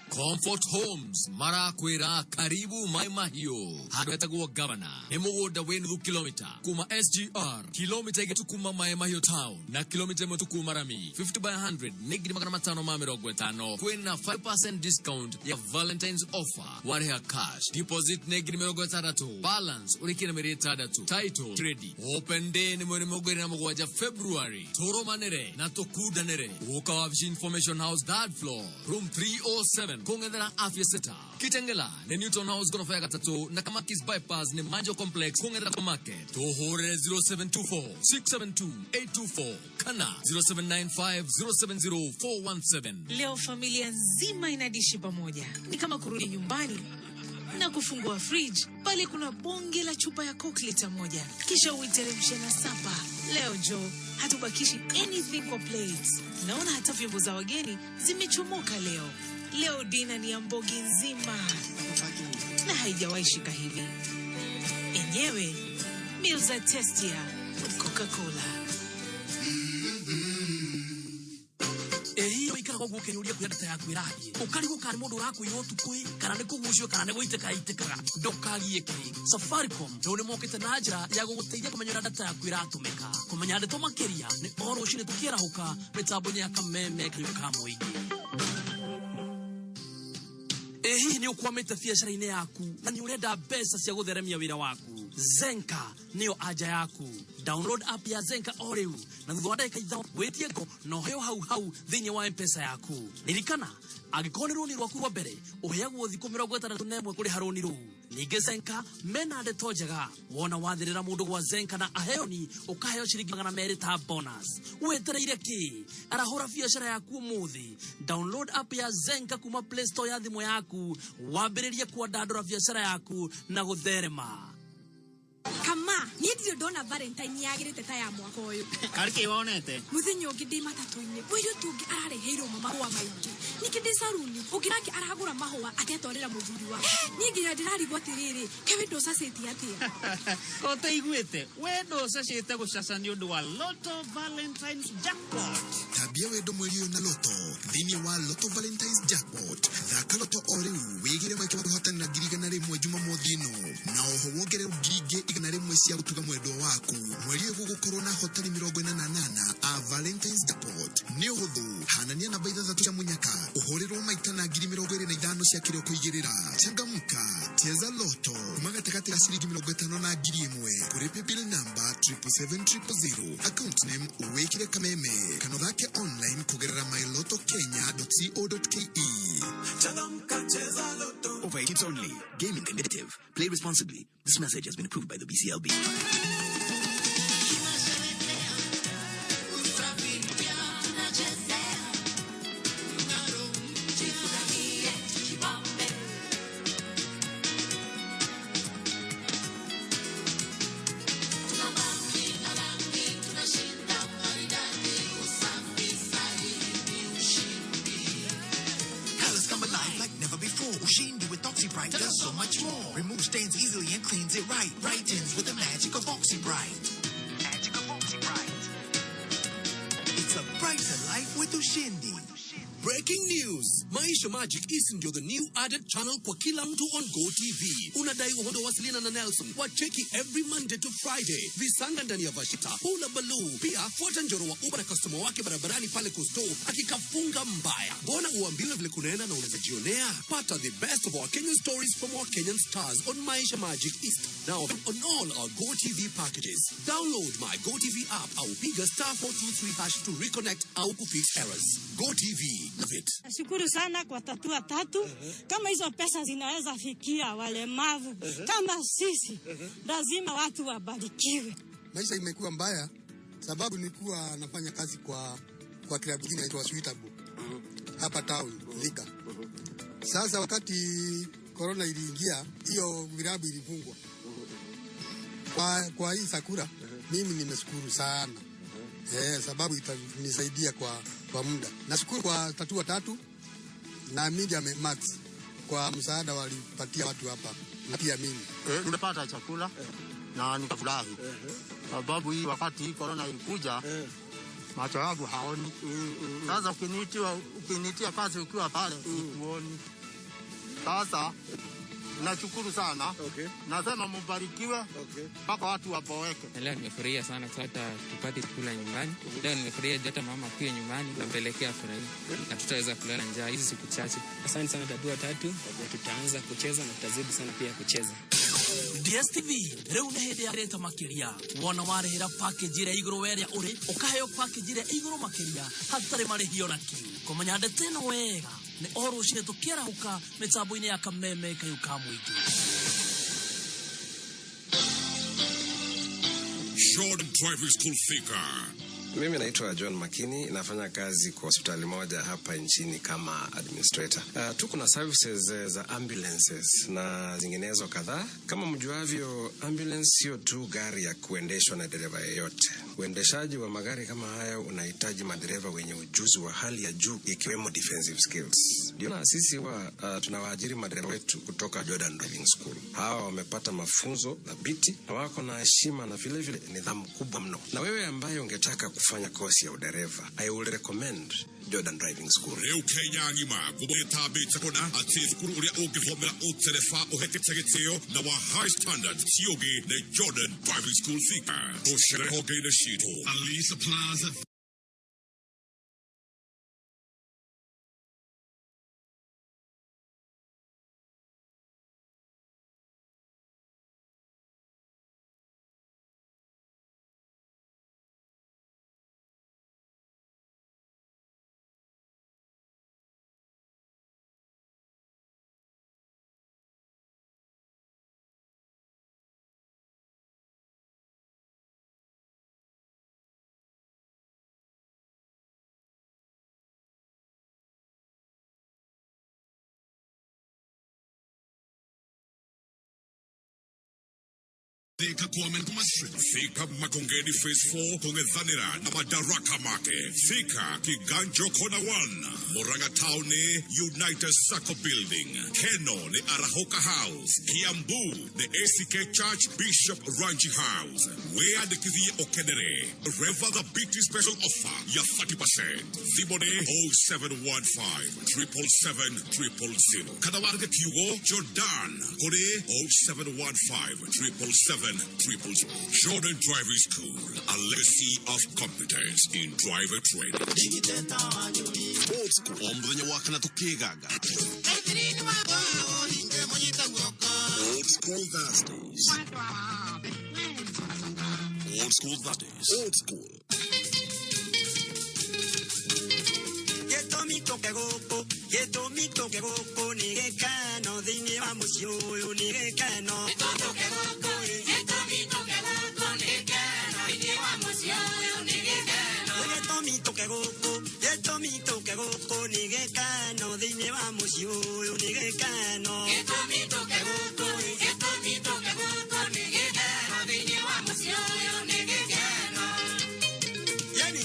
Comfort Homes marakwĩra karibu Mai Mahiũ handũ hetagwo Governor nĩ mũgũnda wĩ nuthu kilomita kuma SGR, kilomita 3 kuma Mai Mahiũ town na kilomita 1 tu kuma Rami. 50 by 100 nĩ 550,000. Kwĩna 5% discount ya Valentine's offer. Warĩha cash deposit nĩ 60,000, balance ũrĩkie na mĩeri 6. Title ready. Open day nĩ mweri 27 February. Tũrũmanĩre na tũkundanĩre. Gũka wabici Information House, third floor, room 307, kũng'ethera Afya Center. Kitengela nĩ Newton House gorofa ya gatatũ, na Kamakis Bypass nĩ Manjo Complex kũng'ethera Market. Tũhũrĩre 0724 672 824 kana 0795 070 417. Leo familia nzima inadishi pamoja, ni kama kurudi nyumbani na kufungua fridge, pale kuna bonge la chupa ya Coke lita 1, kisha uiteremshe na sapa. Leo Jo, hatubakishi anything kwa plates. Naona hata vyombo za wageni zimechomoka leo. Leo dina ni ya mbogi nzima na haijawahi shika hivi. Enyewe meals are tastier with Coca-Cola. Ĩhiyo ikaraga ũguo ũkĩyũria kũrĩa data yaku ĩrathiĩ, ũkarigwo kana nĩ mũndũ ũrakũiya ũtukũ ĩ, kana nĩ kũgucio kana nĩ gũitĩka itĩkaga. Ndũkagiĩke, Safaricom rĩu nĩ mokĩte na njĩra ya gũgũteithia kũmenya ũrĩa data yaku ĩratũmĩka. Kũmenya ndeto makĩria nĩ o rũcinĩ tũkĩarahũka mĩtambo-inĩ ya Kameme kayũ ka mũingĩ. Ĩ hihi nĩ ũkwamĩte biacara-inĩ yaku na nĩ ũrenda mbeca cia gũtheremia wĩra waku? Zenka nĩyo anja yaku. Download app ya Zenka o rĩu na thutha wa ndagĩka 5 wĩtie ngo na ũheo hau hau thĩinĩ wa M-Pesa yaku. Ririkana, angĩkorwo nĩ rũni rwaku rwa mbere ũheagwo thikũ 61 kũrĩha rũni rũu. Ningĩ Zenka mena ndeto njega, wona wathĩrĩra mũndũ gwa Zenka na aheoni ũkaheo ciringi 200 ta bonus. Wetereire kĩ? Arahũra biacara yaku ũmũthĩ. Download app ya Zenka kuma Play Store ya thimũ yaku, wambĩrĩrie kwandandũra biacara yaku na gũtherema. Kama niĩ ndirĩ ndona Valentine yagĩrĩte ta ya mwaka ũyũ. Karĩ kĩ wonete? Mũthenya ũngĩ ndĩ matatũ-inĩ mũirĩtu ũngĩ arareheirwo mahũa maingĩ, ningĩ ndĩ saruni ũngĩ nake aragũra mahũa atetwarĩra mũthuri wake. Niĩ nginya ndĩrarigwo atĩrĩrĩ, kaĩ we ndũcacĩtie atĩa? Ko ũtaiguĩte we ndũcacĩte gũcaca nĩ ũndũ wa Lotto Valentine's Jackpot. Tambia wendo mweri ũyũ na Lotto thĩinĩ wa Lotto Valentine's Jackpot. Thaka Lotto o rĩu wĩgĩre mweke wa kũhotanĩra 100,000 Jumamothi ĩno, na oho wongererwo 100,000 cia gũtuga mwendwa waku. Mweri ũyũ gũgũkorwo na hotari 48 a Valentine's Jackpot. Nĩ ũhũthũ, hanania namba 6 cia mũnyaka ũhũrĩrwo maita na 25,000 cia kĩrĩa ũkũigĩrĩra. Changamka, cheza Lotto kuma gatagatĩ ga ciringi 50 na 1,000 kũrĩ paybill number 777 000, account name wĩkĩre Kameme, kana ũthake online kũgerera mylottokenya.co.ke. Changamka, cheza Lotto. Over 18 only. Gaming can be addictive. Play responsibly. This message has been approved by the BCLB. Colors come alive like never before. Ushindi with OxyBright does so much more. Removes stains easily and cleans it right. Brightens with the magic of OxyBright. Ushindi. Breaking news! Maisha Magic East ndio the new added channel kwa kila mtu on Go TV. Unadai uhondo wasiliana na Nelson. Wacheki every Monday to Friday. Visanga ndani ya Vashita, Hula Baloo. Pia fuata njoro wa Uber na customer wake barabarani pale Kusto akikafunga mbaya. Mbona uambiwe vile kunaenda na unaweza jionea? Pata the best of our Kenyan stories from our Kenyan stars on Maisha Magic East. Now on all our Go TV packages. Download my Go TV app au piga star 423 hash to reconnect au kufix errors. Go TV. Love it. Nashukuru sana kwa tatua tatu. Kama hizo pesa zinaweza fikia walemavu kama sisi, lazima watu wabarikiwe. Maisha imekuwa mbaya sababu nilikuwa nafanya kazi kwa klabu ingine inaitwa Suitable hapa town Thika. Sasa wakati corona iliingia, hiyo vilabu ilifungwa. Kwa hii sakura mimi nimeshukuru sana sababu itanisaidia kwa muda. Nashukuru kwa tatua tatu na Media Max kwa msaada walipatia watu hapa na pia mimi. Nimepata chakula na nikafurahi sababu hii wakati hii corona ilikuja macho yangu haoni. Sasa ukinitia kazi ukiwa pale sikuoni. Sasa nashukuru sana, nasema mubarikiwe mpaka watu wapoeke. Leo nimefurahia sana kwa sababu hata tupate kula nyumbani. Leo nimefurahia hata mama pia nyumbani nampelekea furahi na tutaweza kulala njaa hizi siku chache. Asante sana Tatua Tatu, tutaanza kucheza na tutazidi sana pia kucheza. DSTV riu nä hä ndä ya reta makä wona warä hä ra package ĩrĩa igũrũ werĩa ũrĩ ũkaheo package ĩrĩa igũrũ makĩria hatarĩ marĩhi ona kĩ kũmenya ndete ĩno wega nĩ o rũcinĩ tũkĩarahũka mĩtambo-inĩ ya kameme kayũ ka mũingĩ. Jordan Driving School Thika. Mimi naitwa John Makini, nafanya kazi kwa hospitali moja hapa nchini kama administrator. Tuko na services za ambulances na zinginezo kadhaa. Kama mjuavyo, ambulance sio tu gari ya kuendeshwa na dereva yeyote. Uendeshaji wa magari kama haya unahitaji madereva wenye ujuzi wa hali ya juu, ikiwemo defensive skills. Ndio na sisi huwa tunawaajiri madereva wetu kutoka Jordan Driving School. Hawa wamepata mafunzo thabiti na wako na heshima na vile vile nidhamu kubwa mno. Na wewe ambaye ungetaka kufanya kosi ya udereva, I will recommend Jordan Driving School. Rĩu Kenya ng'ima ngumo ĩtambĩte kũna atĩ cukuru ũrĩa ũngĩthomera ũtereba ũhetete gĩtĩo na wa high standard ti ũngĩ nĩ Jordan Driving School Thika. Tũcere honge-inĩ citũ Alisa Plaza. Thika Kwame Nkrumah Street, Thika Makongeni Phase 4 kung'ethanĩra na Madaraka Market, Thika Kiganjo Corner 1, Murang'a Town nĩ United Sacco Building, Keno nĩ Arahoka House, Kiambu nĩ ACK Church Bishop Ranji House. Wĩyandĩkithie ũkenere Reva the Beauty Special Offer ya 30%. Thimũ nĩ 0715 777 000 kana warĩke kiugo Jordan kũrĩ 0715 777 000. Jordan Driving School, a legacy of competence in driver training. Old school. O mũthenya wa kana tũkĩganga. Old school Thursdays. Old school Thursdays. Old school. Gĩtũmi tũke gũkũ, gĩtũmi tũke gũkũ nĩ gĩkeno thĩinĩ wa mũciĩ ũyũ nĩ gĩkeno. Tũke gũkũ, gĩtũmi tũke gũkũ nĩ gĩkeno thĩinĩ wa mũciĩ ũyũ nĩ gĩkeno. Gĩtũmi tũke gũkũ, gĩtũmi tũke gũkũ nĩ gĩkeno thĩinĩ wa mũciĩ ũyũ nĩ gĩkeno. Gĩtũmi tũke gũkũ, gĩtũmi tũke gũkũ nĩ gĩkeno thĩinĩ wa mũciĩ ũyũ nĩ gĩkeno. Yani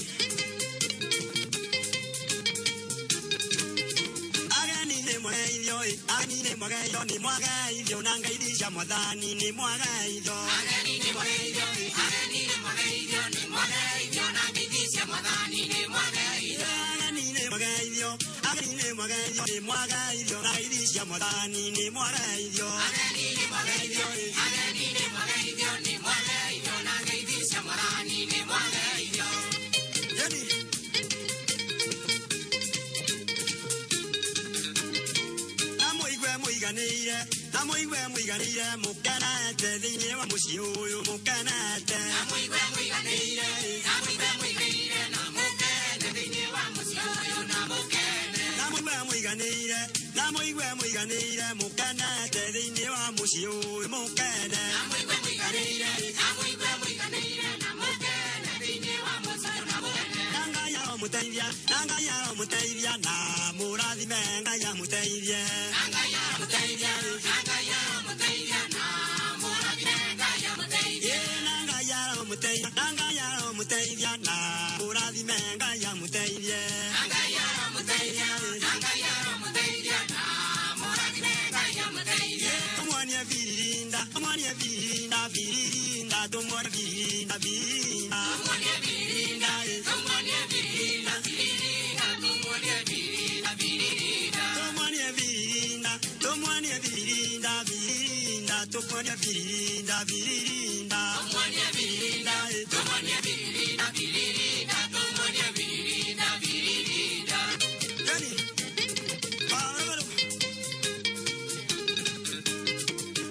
ageni nĩ mwageithio ĩ, ageni nĩ mwageithio nĩ mwageithio na ngeithi cia mwathani nĩ mwageithio. Ageni nĩ mwageithio ĩ, ageni nĩ mwageithio nĩ mwageithio na ngeithi cia mwathani nĩ mwageithio. Ageni mwageithio nĩ mwageithio na ithi cia mwathani nĩ mwageithio. Ageni nĩ mwageithio, ageni nĩ mwageithio, nĩ mwageithio na ngeithi cia mwathani nĩ mwageithio. Yani na mũigue mũiganĩire, na mũigue mũiganĩire, mũkenete thĩinĩ wa mũciĩ ũyũ mũkenete. Na mũigue mũiganĩire, na mũigue mũiganĩire, na mũkene thĩinĩ wa mũciĩ ũyũ na mũkene. Na mũigue mũiganĩire, na mũigue mũiganĩire, mũkenete thĩinĩ wa mũciĩ ũyũ mũkene. Na mũigue mũiganĩire, na mũigue mũiganĩire, na mũkene thĩinĩ wa mũciĩ ũyũ na mũkene. Na Ngai aromũteithia, na Ngai aromũteithia, na mũrathime Ngai amũteithie. Na Ngai aromũteithia, na Ngai aromũteithia, na mũrathime Ngai amũteithie. Na Ngai aromũteithia, na Ngai aromũteithia, na mũrathime Ngai amũteithie. Na Ngai aromũteithia, na Ngai aromũteithia, na mũrathime Ngai amũteithie. Tũmuonie biririnda, tũmuonie biririnda, biririnda, tũmuonie biririnda, biririnda. Tũmuonie biririnda, tũmuonie biririnda, biririnda, tũmuonie biririnda, biririnda. Tũmuonie biririnda, tũmuonie biririnda, biririnda, tũmuonie biririnda, biririnda. Tũmuonie biririnda, tũmuonie biririnda, biririnda, tũmuonie biririnda, biririnda. Yani,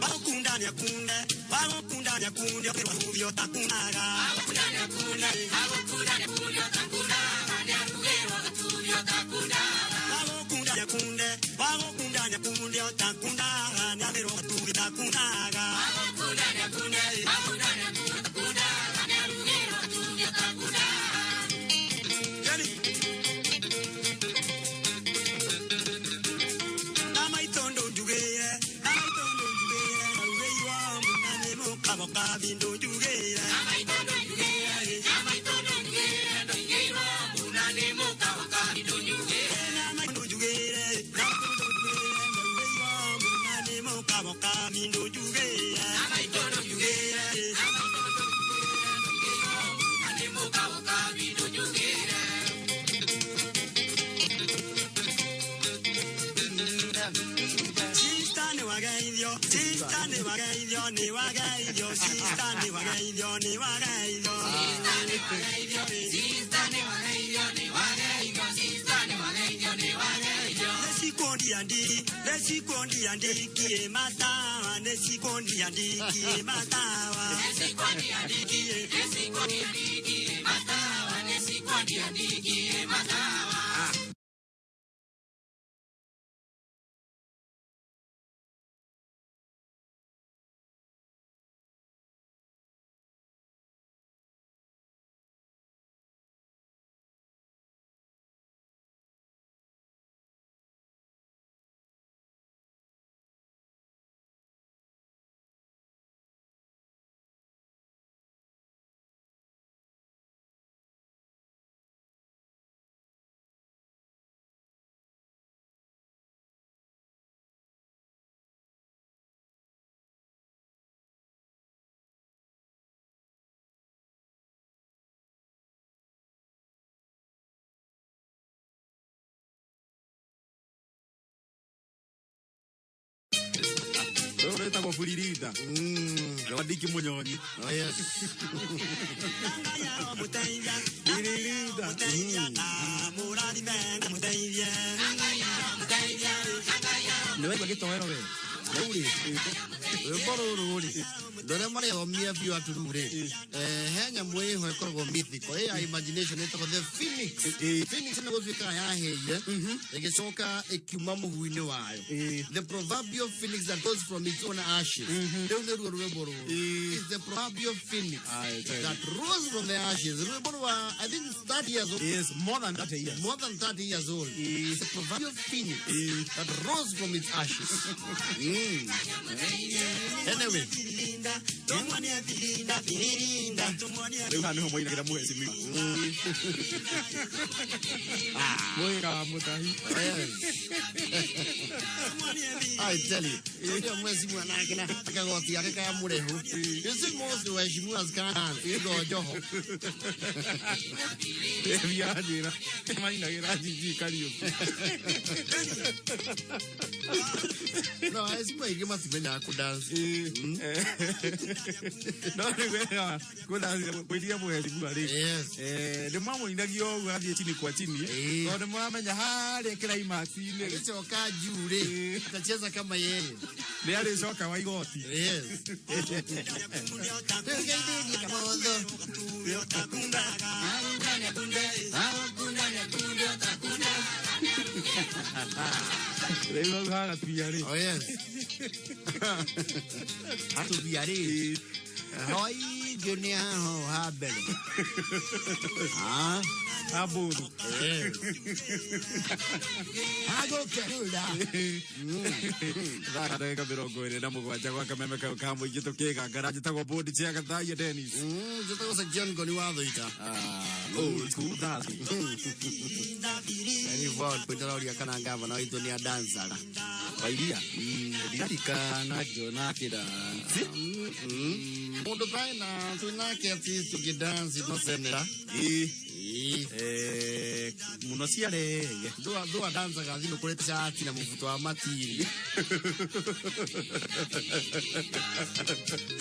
bagũkunda nĩakunde, bagũkunda nĩakunde, ũkĩrwo ũtakundaga. Agũkunda nĩakunde, agũkunda nĩakunde, ũtakundaga, nĩarugĩrwo gatubi ũtakundaga. Bagũkunda nĩakunde, bagũkunda nĩakunde, ũtakundaga, nĩarugĩrwo gatubi ũtakundaga. Agũkunda nĩakunde, agũkunda nĩakunde, ũtakundaga, nĩarugĩrwo gatubi ũtakundaga. Yani, na maitũ ndũnjugĩire, na maitũ ndũnjugĩire, ndaugĩirwo muna nĩ mũkabokabi ndũnjugĩire. Na maitũ ndũnjugĩire, na maitũ ndũnjugĩire, ndoigĩirwo muna nĩ mũkabokabi ndũnjugĩire. Na maitũ ndũnjugĩire, na maitũ ndũnjugĩire, ndaugĩirwo muna nĩ mũkabokabi ndũnjugĩire. Na maitũ ndũnjugĩire, na maitũ ndũnjugĩire, ndoigĩirwo muna nĩ mũkabokabi ndũnjugĩire. Sista nĩ wageithio, sista nĩ wageithio, nĩ wageithio, sista nĩ wageithio, nĩ wageithio. Sista nĩ wageithio, sista nĩ wageithio, nĩ wageithio, sista nĩ wageithio, nĩ wageithio. Nesikondiandiki, nesikondiandikie matawa, nesikondiandikie matawa. Nesikondiandikie, nesikondiandikie matawa, nesikondiandikie matawa. Wetagwo buririnda wandiki munyonyi. Biririnda. Nĩ waigua gĩtoero we rĩu rĩ rwĩmbo rũrũ rĩ ndũrĩa marĩthomia biũ aturu rĩ, he nyamũ ĩho ĩkoragwo mythical ĩ ya imagination ĩtagwo the phoenix. Phoenix nĩ gũtuĩkaga yahĩire ĩgĩcoka ĩkiuma mũhu-inĩ wayo, the proverbial phoenix that goes from its own ashes. Rĩu nĩruo rwĩmbo rũrũ is the proverbial phoenix that rose from the ashes. Rwĩmbo rwa, I think it's 30 years old. Yes, more than 30 years. More than 30 years old. It's the proverbial phoenix that rose from its ashes. Anyway. Rĩu haha nĩho moinagĩra mũhecimiwa. Mwĩra wa mũtahi. I tell you. Ndio mheshimiwa nake na kagoti gake ka mũrĩhu. You see most waheshimiwas can dance. Igo Joho. Thianjĩra mainagĩra Gigi Kariũki. No, waheshimiwa aingĩ matimenyaga kũdance. No rĩu wega kũiria mũhecimiwa rĩ, nĩ mwamũinagia ũguo athiĩ chini kwa chini, tondũ nĩ mũramenya harĩa climax-inĩ rĩ, Agĩcoka juu rĩ, atacheza kama yeye. Nĩ arĩcoka wa igoti. Yes. Rĩu hau hagatubia rĩ. Oh yes. Hatubia rĩ. Hoingĩ nĩ haho ha mbere. Ah. Aburu. Yes. Hagũkerũra. Thaa ndagĩka 27 gwa kameme kau ka mũingĩ tũkĩgangara. Njĩtagwo Bũndi cia Gathaia Dennis. Njĩtagwo Sir John Ngoni wa Thũita. Old school Thursday. Yaani Vaughan kwĩtaroria kana ngavana witũ nĩ adansaga. Wairia. Ndirikana ngĩona akĩdansi. Mũndũ tarĩ na twĩ nake atĩ tũkĩdansi no seneta. Mũno ciarege. Thua dansaga thimũ kũrĩ cati na mũbuto wa matiri.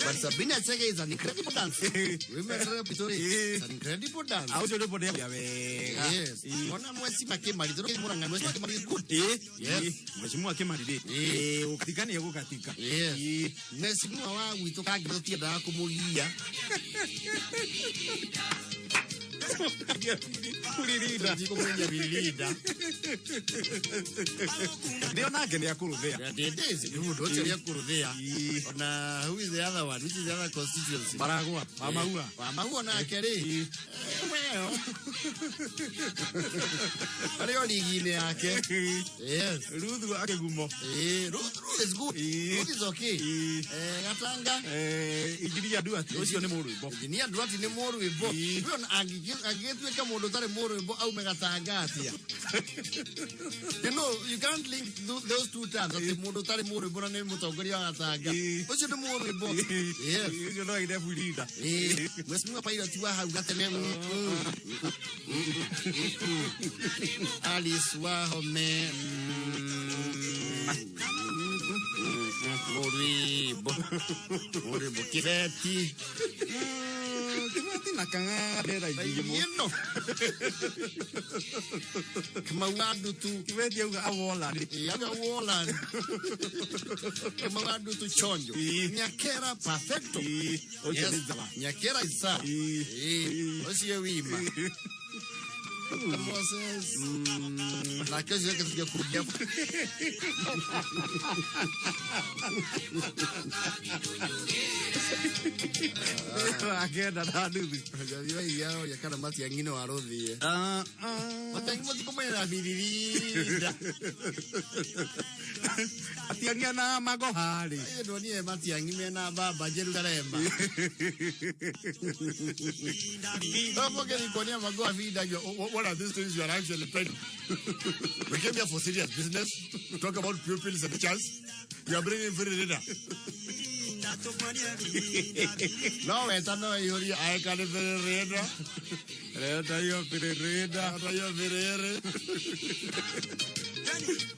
But Sabina Chege is an incredible dancer. Women rep is an incredible dancer. Ũcio rwĩmbo nĩ wega. Yes. Ona mweci makĩmari tũrĩ mũranga mweci makĩmari is good. Yes. Mheshimiwa Kĩmari rĩ, gũkatika nĩ egũkatika. Yes. Mheshimiwa wa gwitũ kangĩ tũtiendaga kũmũgia. Kuririnda. Kũmũgia birinda. Ndio nake nĩ akũrũthĩa. Ndĩndĩzi mũndũ ũcio nĩ akũrũthĩa. Ona who is the other one? Which is the other constituency? Maragwa, wa Mahua. Wa Mahua nake rĩ. Well. Arĩ o ligi-inĩ yake. Yes. Ruthu akĩgumo. Ruth, Ruth is good. Ruth is okay. Gatanga. Injinia Duarte ũcio nĩ mũrwĩmbo. Injinia Duarte nĩ mũrwĩmbo. Rĩu ona angĩgĩtuĩka mũndũ ũtarĩ mũrwĩmbo aume Gatanga atĩa? You know, you can't link those two terms. Atĩ mũndũ ũtarĩ mũrwĩmbo na nĩ mũtongoria wa Gatanga. Ũcio nĩ mũrwĩmbo. Yes. Ũcio no aine burinda. Mheshimiwa Pilot wa hau gatene. Alice Wahome. Mũrwĩmbo. Mũrwĩmbo Kĩbeti. Kĩbeti na kang'arera ingĩ mũno. Kamau wa Ndutu. Kĩbeti auga awola. Auga wola. Kamau wa Ndutu chonjo. Nyakera perfecto. Ũcio nĩ sawa. Nyakera is sawa. Ũcio wima. Moses. Nake ũcio gĩtuge kurugia. Akenda na nuthu. Njathira iria oria kana Matiang'i no arũthie. Matiang'i matikũmenyera biririnda. Matiang'i na magoha rĩ. Ndonire Matiang'i mena baba Jerusalema. Don't kuonia magoha bindagio. What are these things you are actually trying? We came here for serious business. Talk about pupils and teachers. You are bringing free reader. No, weta no ihũrie aekane birĩrĩnda. Renda hiyo birĩrĩnda. Renda hiyo birĩrĩ.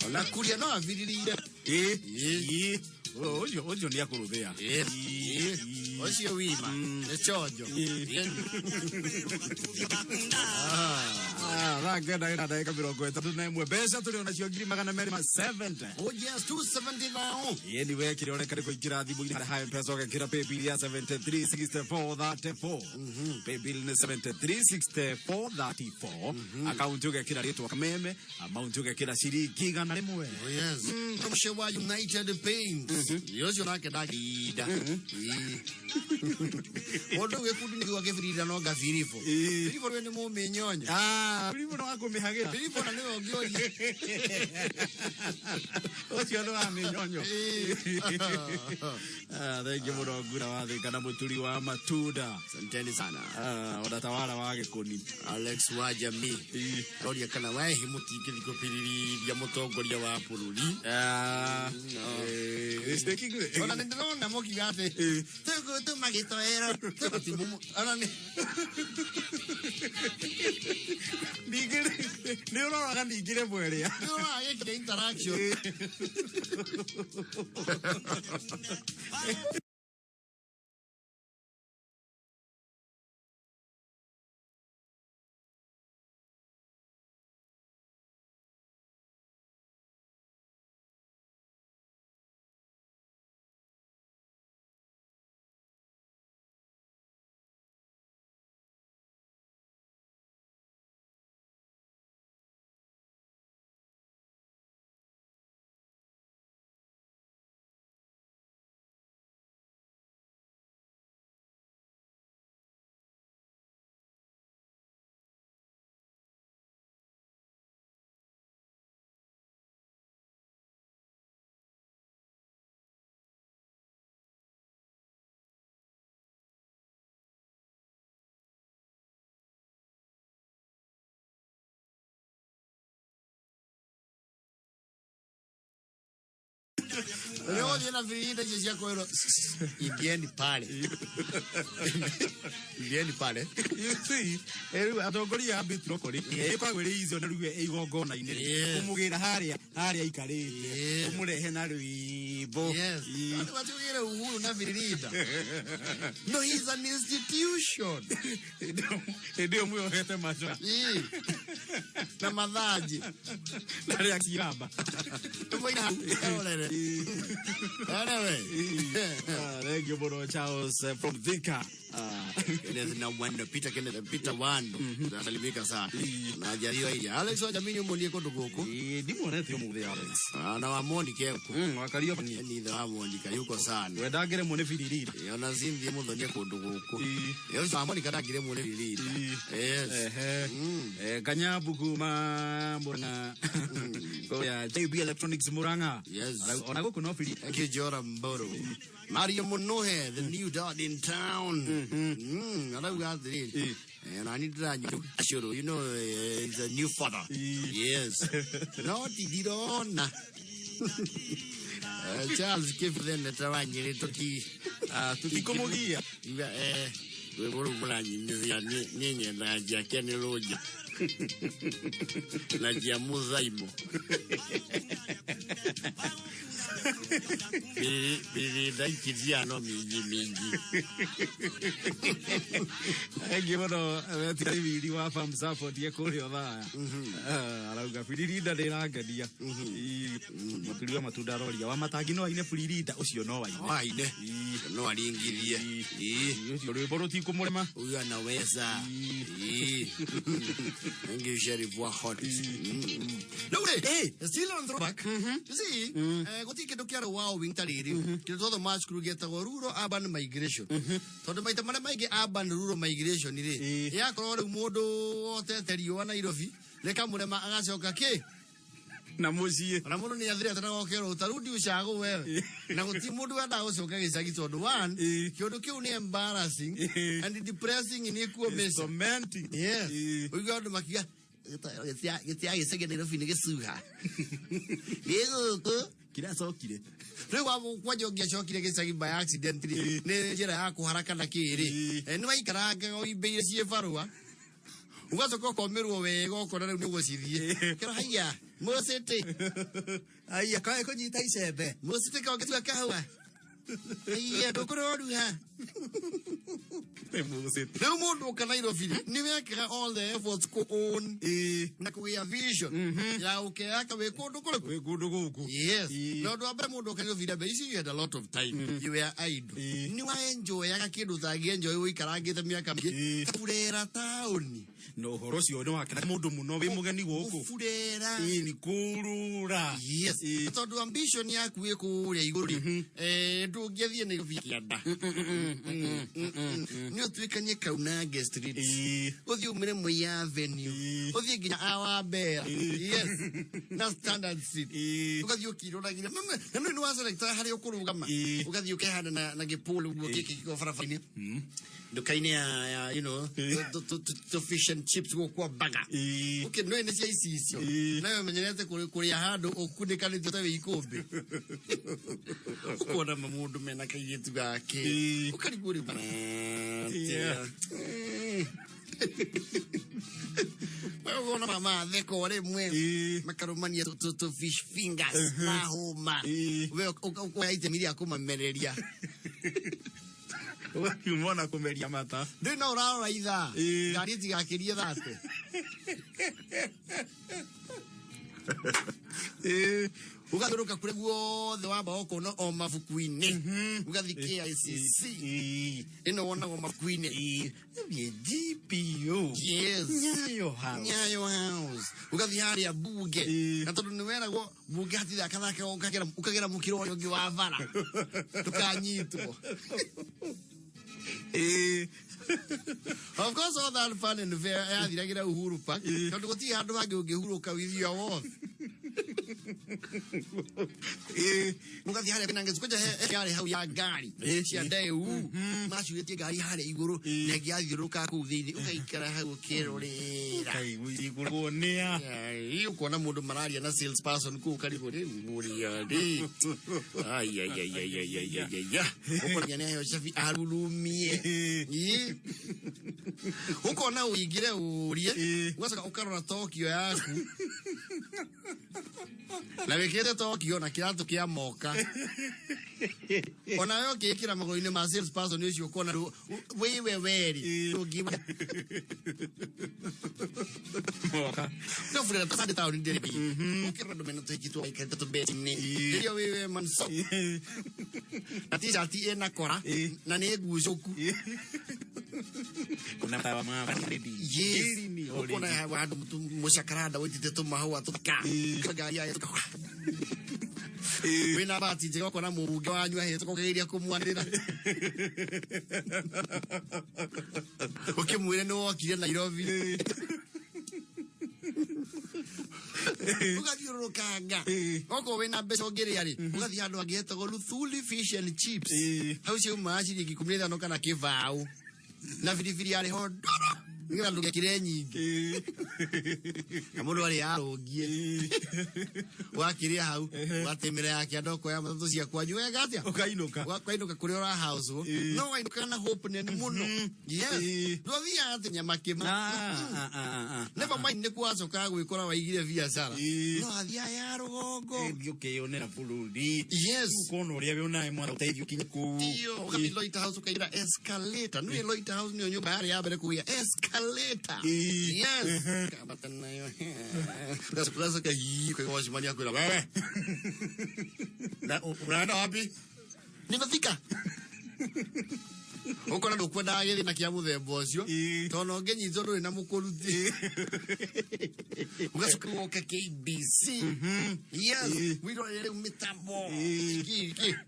Ona kuria no abirĩrĩire. Ĩ. Ũcio ũcio nĩ akũrũthĩa. Ũcio wima. Nĩ chonjo. Thaa kenda ĩna ndagĩka 31 mbeca tũrĩ onacio 270,000. Oh yes, 270 now. Ĩni wekire ũreka nĩ kũingĩra thimũ-inĩ harĩa ha M-Pesa ũgekĩra paybill ya 736434. Paybill nĩ 736434. Akaunti ũgekĩra rĩtwa Kameme, amount ũgekĩra ciringi 100. Oh yes. Ũcio wa United Paints. Ũcio nake ndakinda. Mũndũ gĩkundi nĩguo akĩbirira no ngabiribũ. Biribũ rwe nĩ mũmĩnyonya. Ah, Filipo no akũmĩhagĩra. Filipo na nĩwe ũngĩoria. Ũcio nĩ wa mĩnyonyo. Ah, thengiũ mũno Ngura wa Thĩka na mũturi wa matunda. Asanteni sana. Ah, ona tawara wa gĩkũni. Alex wa jamii aroria kana wehi mũtingĩthiĩ kũbiririria mũtongoria wa bũrũri. Ah, Ona nĩ ndĩrona mũkiuga atĩ tũgũtũma gĩtoero tũgũtimũ ona nĩ Ningĩ nĩ ũroraga ningĩ rĩmwe rĩa. Nĩ ũroraga gĩkĩ interaction. Rĩrĩa ũgũthiĩ na birinda icio cia kwĩrwo ingieni pale, ingieni pale. You see, rĩu atongoria a Bitroko rĩ, ĩkoragwo ĩrĩ easy ona rĩu ĩ igongona-inĩ rĩ, kũmũgĩra harĩa harĩa aikarĩte, kũmũrehe na rwĩmbo. Yes. Andũ matiugire Uhuru na birinda. No, he is an institution. Hĩndĩ ĩyo mwĩohete maco. Na mathanjĩ. Na rĩa ciramba. Tũmũina hau, Anyway. Ah, thank you mũno Charles from Thika. Ah. Kenneth na Wando, Peter Kenneth, Peter Wando. Nasalimika sana. Na jariwa ile. Alex wa jamii umunie kundu guku. Ndimuonete umuthi Alex. Ah, na wa Monica eko. Wakario ni. Ni wa Monica yuko sana. Wendangire mu nĩ biririra. Ona simthi muthonie kundu guku. Yo sa Monica ndangire mu nĩ biririra. Yes. Ehe. Kanyambu kuma Murang'a. Kũrĩa JB Electronics Murang'a. Yes. Ona gũkũ no biri. Thank you, Jora Mboro. Mario Munuhe, the new dog in town. Arauga atĩrĩrĩ. Na niĩ ndĩranyua cũrũ, you know, he's a new father. Yes. No ti ndirona. Charles Kĩbutheneta wa Nyĩrĩ tũti tũtikũmũgia. Iga rwĩmbo rũu mũranyinithia niĩ nyendaga njiake nĩ rũnja na njia mũthaimo birinda ikithiano mingi mingi. Thengiũ mũno Wetirari Wiri wa Farm Support ye kũrĩa Othaya. Arauga biririnda ndĩrangenia. Mũturi wa matunda aroria wa matangi no aine biririnda ũcio no aine. No aine. No aringithie. Ũcio rwĩmbo rũtikũmũrema. Huyu anaweza. Thank you, Sheriff wa Hot. No, hey, still on throwback. You see, gũtirĩ kĩndũ kĩarĩ wowing ta rĩrĩ kĩndũ twathoma cukuru gĩetagwo rural urban migration, tondũ maita marĩa maingĩ urban rural migration rĩ, yakorwo rĩu mũndũ wotete riũa Nairobi rĩkamũrema agacoka kĩ na mũciĩ ona mũndũ nĩ athirete na gokerwo utarudi ushago wewe, na gũtirĩ mũndũ wendaga gũcoka gĩcagi tondũ one, kĩũndũ kĩu nĩ embarrassing and depressing in equal measure. Tormenting. Yes, ũigua andũ makiuga gĩtia gĩcagi Nairobi nĩ gĩcuha gĩgũkũ kiracokire rĩu kwanja ũngĩacokire gĩcagi by accident rĩ, nĩ njĩra ya kũhara kana kĩ rĩ, nĩ waikarangaga ũimbĩire ciĩ barũa, ũgacoka ũkomĩrwo wega ũkona rĩu nĩ ũgũcithiĩ kĩra haiya mũcĩtĩ Aiya kae kũnyita icembe. Mũcĩtĩ kongĩtua kahũa haiya ndũkũroruha. Rĩu mũndũ ũka Nairobi rĩ, nĩ wekaga all the efforts kũ own na kũgĩa vision ya ũkeaka wĩ kũndũ kũrĩkũ, wĩ kũndũ gũkũ. Yes, na ũndũ wa mbere mũndũ ũka Nairobi mbere ici, you had a lot of time, you were idle, nĩ wa enjoyaga kĩndũ ũtangĩ-enjoy ũikarangĩte mĩaka mĩingĩ burera taũni. Na ũhoro ũcio nĩ wakena mũndũ mũno wĩ mũgeni gũkũ. Gũburera. Ĩ, nĩ kũrũra. Yes, tondũ ambition yaku ĩ kũrĩa igũrũ rĩ, Ndũngĩathiĩ Nairobi kĩanda, nĩ ũtuĩkanie Kaunange Street, ũthiĩ umĩre Moi Avenue, ũthiĩ nginya Awambera, yes, na Standard Street, ũgathiĩ ũkĩroragĩra na nĩ wa selector harĩa ũkũrũgama, ũgathiĩ ũkehanda na gĩpũlũ ũguo gĩkĩ gĩkoragwo barabara-inĩ, nduka-inĩ ya to fish and chips gũkũ mbaga. Okay, no nĩ cia icicio nawe menyerete kũrĩa handũ ũkunĩkanĩtio ta wĩ ikũmbĩ, ũkona mũndũ mena kairĩtu gake, ũkarigwo rĩu ũkona mama theko rĩmwe makarũmania to fish fingers mahũma, we ũkoya itemi rĩa kũmamereria. Ũgakiuma ona kũmeria mata. Ndũĩ no ũrarora ithaa ngari ĩtigakĩrie 30. Ũgathiũrũrũka kũrĩa guothe wamba ũkona o mabuku-inĩ, ũgathiĩ KICC ĩno wonagwo mabuku-inĩ. Thiĩ GPO. Yes. Nyayo House. Nyayo House, ũgathiĩ harĩa bunge, na tondũ nĩ weragwo bunge hatithakathaka, ũkagera mũkĩra ũrĩa ũngĩ wa bara ndũkanyitwo. Of course, all that fun and fair yathiragĩra Uhuru Park, tondũ gũtirĩ handũ hangĩ ũngĩhurũka with your worth. Mũgathiĩ harĩa kwĩna ngeci kwanja yarĩ hau ya ngari cia ndeu, macuĩtie ngari harĩa igũrũ na ĩngĩ yathiũrũrũka kũu thĩinĩ, ũgaikara hau ũkĩrorera. Ũkaigua nĩa. Ĩ, ũkona mũndũ mararia na sales person kũu, karigwo rĩu mũria rĩ, ai ai ai ai ai ai ai ai ai, ũkona nĩ aheo cabi arurumie. Ĩ. Ũkona ũingĩre ũrie, ũgacoka ũkarora Tokyo yaku na wĩkĩrĩte Tokyo na kĩratũ kĩa moka, onawe ũkĩĩkĩra magũrũ-inĩ ma sales person ũcio, ũkona rĩu wĩwe weri ũngiuga Moka. No furera tasande taũni ndĩrĩ, ũkĩrora andũ mena tũhiki twaikarĩte tũbeti-inĩ rĩrĩa wĩwe manso na t-shirt ĩna kora na nĩ ngucũku. Kuna tawa ma. Yes, ũkona handũ mũcakaranda wĩtĩte tũmahũa tũka ngari ya wĩna bahati njega, ũkona mũmbunge wanyu ahĩtũka, ũkĩgeria kũmwanĩrĩra ũkĩmwĩre nĩ wokire Nairobi. Ũgathiũrũrũkanga, okorwo wĩna mbeca ũngĩrĩa rĩ, ũgathiĩ handũ hangĩ hetagwo Luthuli Fish and Chips, hau ciaumaga ciringi 15 kana kĩbaũ, na biribiri yarĩ ho ndoro nĩgetha ndũgekĩre nyingĩ na mũndũ arĩ arũngie. Wakĩrĩa hau ũgatĩmĩra ya kĩanda, ũkoya matatũ cia kwanyu wega atĩa. Ũkainũka. Ũkainũka kũrĩa ũrahaũcwo, no wainũka na hope nene mũno. Yes, ndwathiaga atĩ nyama kĩma. Never mind, nĩ kwacokaga gwĩkora waigire biacara no athiaga ya rũgongo. Thiĩ ũkĩyonera bũrũri. Yes. Ũkona ũrĩa wĩ onawe mwana ũteithio kinya kũu. Ndio, ũgathiĩ Loita House ũkaingĩra escalator. Nĩ Loita House nĩyo nyũmba yarĩ ya mbere kũgĩa escalator. Yes. Kambata nayo. Ũgacoka hii ũkaigua wacimania akwĩra wewe. Na unaenda wapi? Nimefika. Ũkona ndũkwendaga gĩthĩna kĩa mũthemba ũcio tondũ ũngĩnyitwo ndũrĩ na mũkũruti. Ũgacoka ũgoka KBC. Yes, wĩrorere rĩu mĩtambo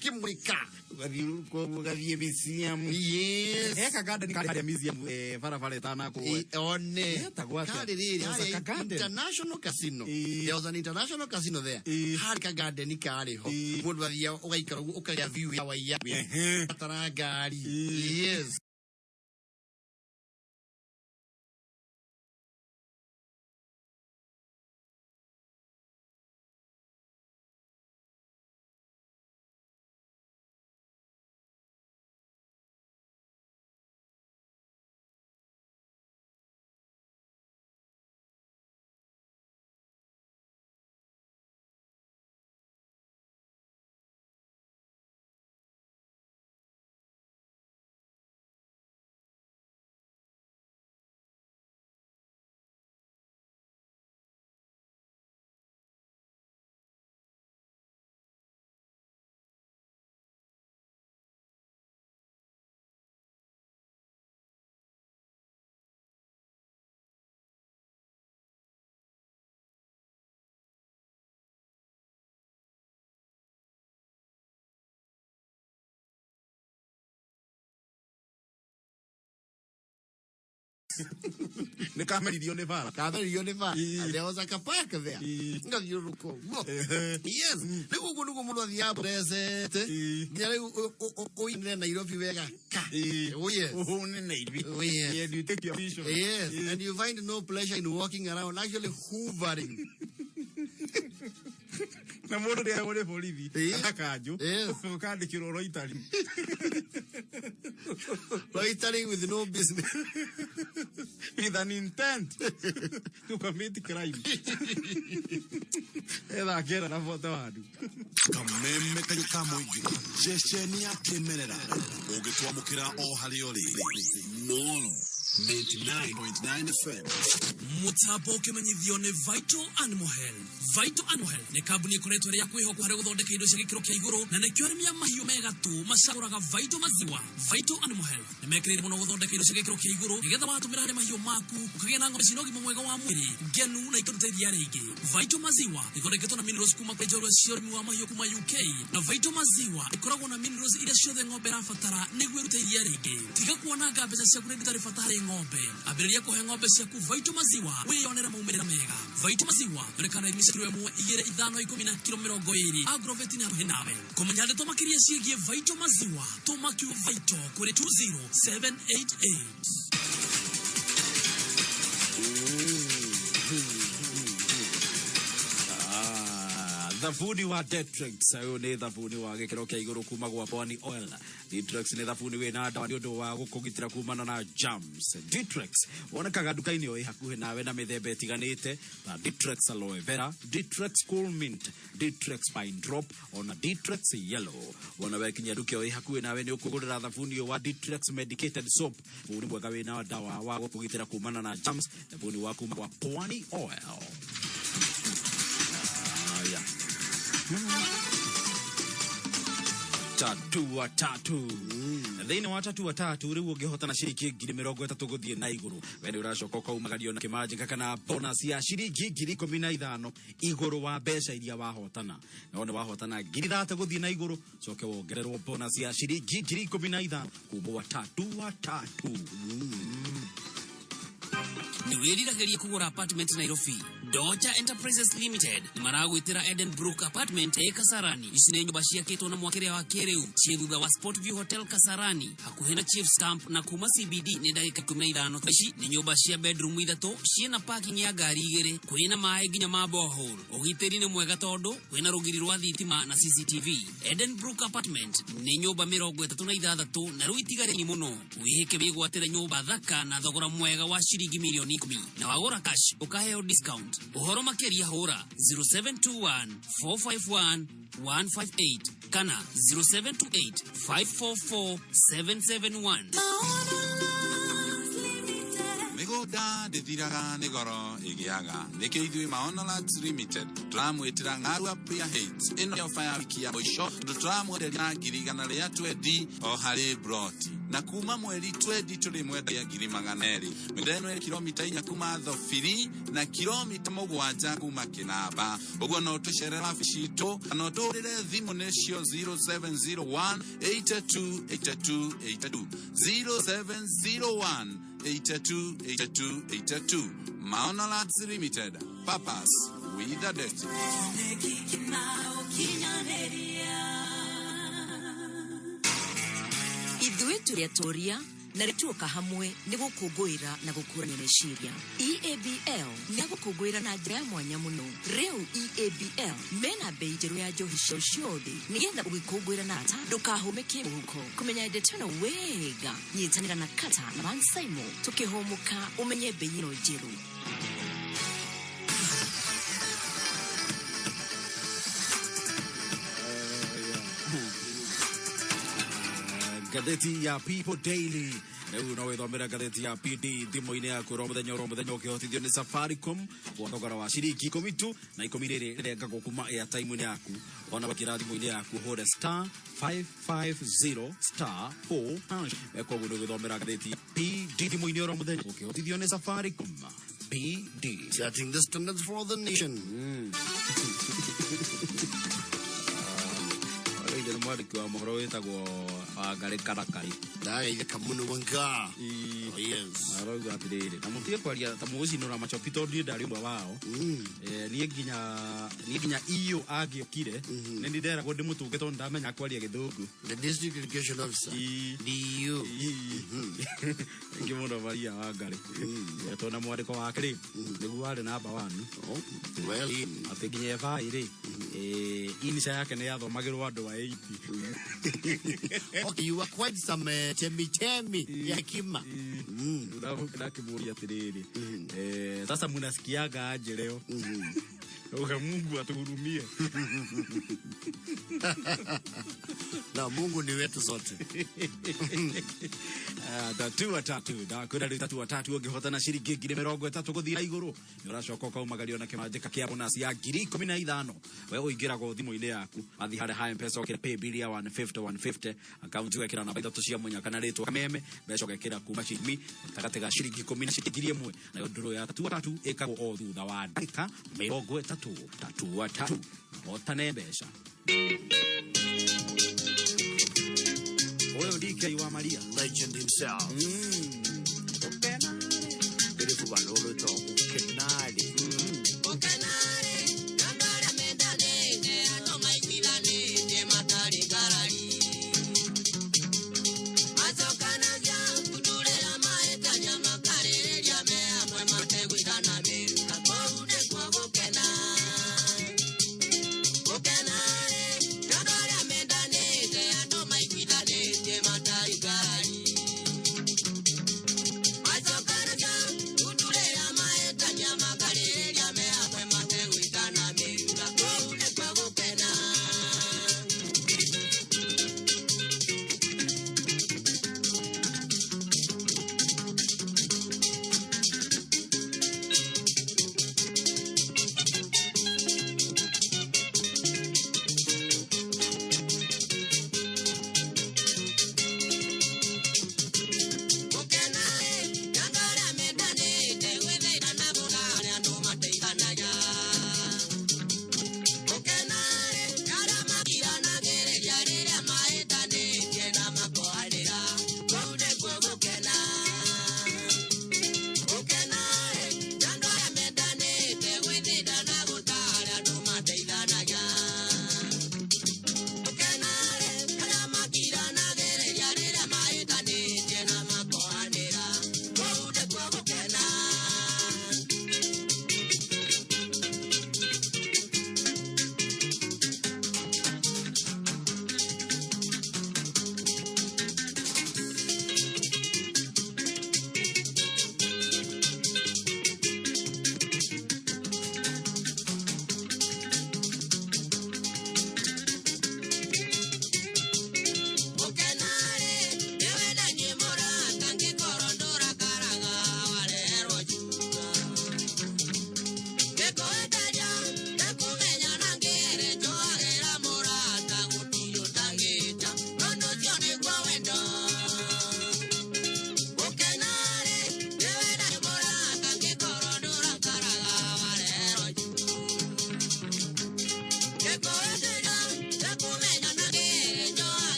kĩmũrĩka. Ũgathiĩ museum. Yes. Eka garden karĩa museum barabara ĩtanakũwe. One. Etagwo atĩa? Karĩ rĩrĩ, There was a harĩa garden. International Casino. There was an international casino there. Harĩ ka garden karĩ ho. Mũndũ athiaga ũgaikara ũguo ũkagĩa view ya waiya. Atara ngari. Yes. Nĩ kameririo nĩ bara. Kameririo nĩ bara. There was like a park there. Ngathiũrũrũka ũguo. Yes. Rĩu ũguo nĩguo mũndũ athiaga presete. Nginya rĩu ũinĩre Nairobi wega ka. Oh yes. Ũhũne Nairobi. Oh yes. Yeah, you take your vision. Yes. And you find no pleasure in walking around, actually hoovering. Na mũndũ rĩrĩa nĩ borithi kana kanjũ ũkandĩkĩrwo loitering. Loitering with no business. With an intent to commit crime. Etha kera na bote wandu. Kameme kayũ ka mũingĩ, ceceni ya kĩmerera ũngĩtwamũkĩra o harĩa ũrĩ. Molo 99.9 FM. Mũtambo ũkĩmenyithio nĩ Vital Animal Health. Vital Animal Health nĩ kambuni ĩkoretwo ĩrĩ ya kwĩhokwo harĩ gũthondeka indo cia gĩkĩro kĩa igũrũ, na nĩkĩo arĩmi a mahiũ megatũ macagũraga Vital Maziwa. Vital Animal Health nĩ mekĩrĩire mũno gũthondeka indo cia gĩkĩro kĩa igũrũ, nĩgetha watũmĩra harĩ mahiũ maku ũkagĩa na ng'ombe cina ũgima mwega wa mwĩrĩ, ngenu na ikaruta iria rĩingĩ. Vital Maziwa ithondeketwo na minerals kuma kwĩ njorua cia ũrĩmi wa mahiũ kuma UK, na Vital Maziwa ĩkoragwo na minerals iria ciothe ng'ombe ĩrabatara nĩguo ĩrute iria rĩingĩ. Tiga kuonanga mbeca ciaku na indo itarĩ bata harĩ ng'ombe. Ambĩrĩria kũhe ng'ombe ciaku Vital Maziwa, wĩyonere maumĩrĩra mega. Vital Maziwa yonekana ithimi cia kiro 1, 2, 5, 10 na kiro 20. Agrovet nĩ hakuhĩ nawe. Kũmenya ndeto makĩria ciĩgiĩ Vital Maziwa, tũma kiugo Vital kũrĩ 20788. Thabuni wa Detrex ũyũ nĩ thabuni wa gĩkĩro kĩa igũrũ kuma gwa Pwani Oil. Detrex nĩ thabuni wĩna ndawa nĩ ũndũ wa gũkũgitĩra kumana na germs. Detrex wonekaga nduka-inĩ o ĩ hakuhĩ nawe na mĩthemba ĩtiganĩte ta Detrex Aloe Vera, Detrex Cool Mint, Detrex Pine Drop ona Detrex Yellow. Wona wekinya nduka ĩ hakuhĩ nawe nĩ ũkũgũrĩra thabuni ũyũ wa Detrex Medicated Soap. Thabuni mwega wĩna ndawa wa gũkũgitĩra kumana na germs, thabuni wa kuma gwa Pwani Oil. Haya. Tatua tatu. Thĩinĩ wa tatua tatu rĩu ũngĩhotana ciringi 30,000 gũthiĩ na igũrũ, we nĩ ũracoka ũkaumagario na kĩmanjĩka kana bonus ya ciringi 15,000 igũrũ wa mbeca iria wahotana. No nĩ wahotana 30,000 gũthiĩ na igũrũ, coke wongererwo bonus ya ciringi 15,000 kuma tatua tatu. Nĩ wĩriragĩria kũgũra apartment Nairobi? Doja Enterprises Limited nĩ maragwĩtĩra Eden Brook Apartment ĩ Kasarani. Ici nĩ nyũmba ciakĩtwo na mwakĩre wa kĩrĩu, ciĩ thutha wa Sport View Hotel Kasarani, hakuhĩ na Chiefs Camp, na kuma CBD nĩ ndagĩka 15. Ici nĩ nyũmba cia bedroom 3 ciĩna parking ya ngari 2, kwĩna maĩ nginya ma borehole. Ũgitĩri nĩ mwega tondũ kwĩna rũgiri rwa thitima na CCTV. Eden Brook Apartment nĩ nyũmba 36 na rĩu itigarĩ mũno. Wĩhĩke wĩgwatĩre nyũmba thaka na thogora mwega wa ciringi 10,000,000, na wagũra cash ũkaheo discount. Ũhoro makĩria hũra 0721 451 158 kana 0728 544 771. Mĩgũnda ndĩthiraga nĩ goro ĩgĩaga, nĩkĩo ithuĩ Maono Lands Limited tũramwĩtĩra Ng'arua Prior Heights. Ĩno nĩyo ofa ya wiki ya mũico, tondũ tũramwenderia na 120,000 o harĩ broti, na kuma mweri 20 tũrĩmwendagia 200,000. Mĩgũnda ĩno ĩrĩ kilomita 4 kuma Thobiri na kilomita 7 kuma Kĩnamba. Ũguo no tũcerere wabici citũ kana ũtũhũrĩre thimũ nĩcio 0701 82 82 82, 0701 82 82 82. Maono Lands Limited, purpose with a destiny. Ithuĩ tũrĩ atoria na rĩtuoka hamwe nĩ gũkũngũĩra na gũkũrania meciria. EABL nĩ gũkũngũĩra na njĩra ya mwanya mũno. Rĩu EABL mena bei njerũ ya njohi ciao ciothe, nĩgetha ũgĩkũngũĩra na ata ndũkahũme kĩmũhuko. Kũmenya ndeto ĩno wega, nyitanĩra na Kata na Mansaimo tũkĩhũmũka ũmenye bei ĩno njerũ. Ngathĩti ya People Daily rĩu no wĩthomere ngathĩti ya PD thimũ-inĩ yaku oro mũthenya oro mũthenya ũkĩhotithio nĩ Safaricom kwa thogora wa ciringi 10 tu, na 10 rĩrĩ rĩrengagwo kuma airtime-inĩ yaku. Ona wakĩra thimũ-inĩ yaku hũre star 550 star 4 hash. Koguo nĩ ũgĩthomera ngathĩti ya PD thimũ-inĩ oro mũthenya ũkĩhotithio nĩ Safaricom. PD. Setting the standards for the nation. Mwandĩki wa mohoro wĩtagwo Wangarĩ Karakari. Ndageithĩka mũno Wanga. Yes. Arauga atĩrĩrĩ, na mũtige kwaria ta mũgũcinũra macobi tondũ niĩ ndarĩ ũmwe wao. Niĩ nginya iyo angĩokire nĩ nderagwo ndĩmũtũnge tondũ ndamenya kwaria Gĩthũngũ. The district education officer. DU. Ingĩ mũno Maria Wangarĩ. Tondũ na mwandĩko wake rĩ, nĩguo warĩ namba one. Well, atĩ nginya ebai rĩ, insha yake nĩ yathomagĩrwo andũ a 80. Okay, you were quite some chemi chemi ya hekima. Ndakĩmũria atĩrĩrĩ, sasa mnasikiaga aje leo? Uga Mungu atuhurumie. Na Mungu ni wetu sote. Tatu watatu ndakwĩra rĩu, tatu watatu ũngĩhotana ciringi 30,000 gũthiĩ na igũrũ, nĩ ũracoka ũkaumagario na kĩmanjĩka kĩa bonus ya 15,000. We ũingĩragwo thimũ-inĩ yaku, wathiĩ harĩa ha M-Pesa, ũkĩra paybill ya 150 150, akaunti ũgekĩra namba ithatũ cia mũnya kana rĩtwa kameme, mbeca ũgekĩra kuma ciringi gatagatĩ ga ciringi 10 na ciringi 1,000. Nayo ndũrũ ya tatu watatu ĩkagwo o thutha wa ndagĩka 30. Tatu watatu, hotane mbeca. Ũyũ DK wa Maria. Legend himself. Beautiful one, all Kenari. Ũkenarĩ na andũ arĩa mendanĩte, andũ maiguithanĩtie matarĩ ngarari, macokanagia kundũrĩra mahĩtania, makarĩrĩria me hamwe mategwĩkana mĩruka, kũu nĩkuo gũkena. Ũkenarĩ na andũ arĩa mendanĩte, andũ maiguithanĩtie matarĩ ngarari, macokanagia kundũrĩra mahĩtania, makarĩrĩria me hamwe mategwĩkana mĩruka, kũu nĩkuo gũkena.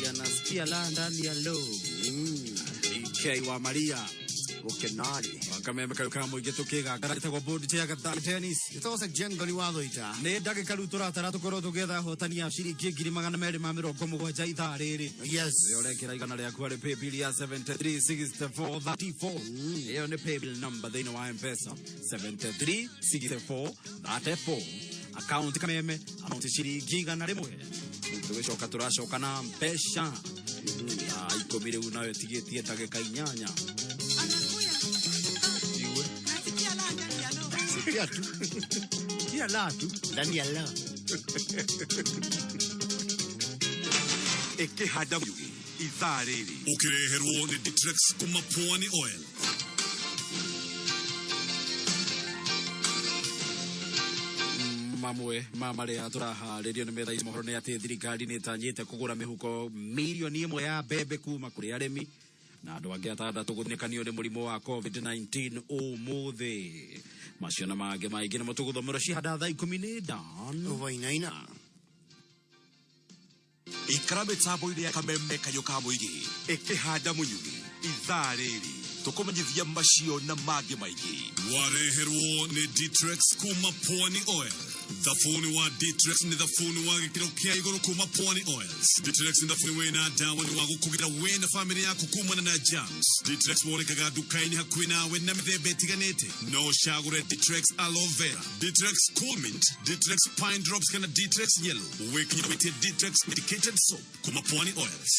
Anasikia la ndani ya lo BK wa Maria Ukenari wakameme kau ka mũingĩ tũkĩgangara ĩtagwo board chair gatha tennis ĩtagwo Section Ngoni wa Thoita nĩ ndagĩka rĩu tũratara tũkorwo tũgĩetha ahotani a ciringi 270,000 ithaa rĩrĩ. Yes. Rĩo ũrekĩra igana rĩaku harĩ paybill ya 736434. Ĩyo nĩ paybill number thĩinĩ wa M-Pesa 736434, account Kameme, amount ciringi 100. Tũgĩcoka tũracoka na mbeca thaa 10 rĩu nayo ĩtigĩtie ndagĩka 8. Igue. Sikia tu. Sikia la tu. Ndani ya la. Ĩkĩhanda mũyugi ithaa rĩrĩ. Ũkĩreherwo nĩ Ditrex kuma Pwani Oil. Mamwe ma marĩa tũraharĩrio nĩ metha mohoro nĩ atĩ thirikari nĩ ĩtanyĩte kũgũra mĩhuko 1 mirioni ya mbembe kuma kũrĩ arĩmi, na andũ angĩ atandatũ gũthinĩkanio nĩ mũrimũ wa COVID-19 ũmũthĩ. Macio na mangĩ maingĩ nĩmo tũgũthomera cihanda thaa 10 nĩ Dan Wainaina. Ikara mĩtambo-inĩ ya Kameme kayũ ka mũingĩ ĩkĩhanda mũnyugi ithaa rĩrĩ tũkũmenyithia macio na mangĩ maingĩ. Wareherwo nĩ Ditrex kuma Pwani Oil. Thabuni wa Ditrex nĩ thabuni wa gĩkĩro kĩa igũrũ kuma Pwani Oils. Ditrex nĩ thabuni wĩna ndawa wa gũkũgitĩra we na famĩlĩ yaku kumana na germs. Ditrex wonekaga nduka-inĩ hakuhĩ nawe na mĩthemba ĩtiganĩte. No ũcagũre Ditrex Aloe Vera, Ditrex Cool Mint, Ditrex Pine Drops kana Ditrex Yellow. Wĩkinyĩtie wĩtie Ditrex Medicated Soap kuma Pwani Oils.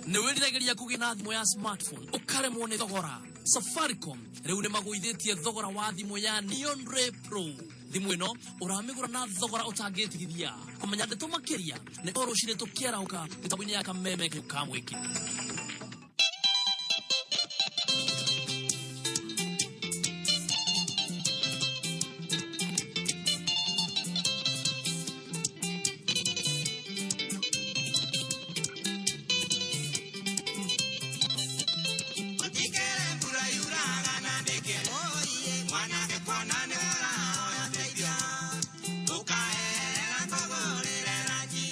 Nĩ wĩriragĩria kũgĩa na thimũ ya smartphone ũkaremwo nĩ thogora. Safaricom rĩu nĩ magũithĩtie thogora wa thimũ ya Neon Ray Pro. Thimũ ĩno ũramĩgũra na thogora ũtangĩtigithia. Kũmenya ndeto makĩria nĩ o rũcinĩ tũkĩarahũka mĩtambo-inĩ ya Kameme ka mũingĩ. Ũtikere mbura yuraga na ndĩkĩ oiye mwanake kuona nĩ ũrahoya teithio ũkaehera ngũgũrĩre ranji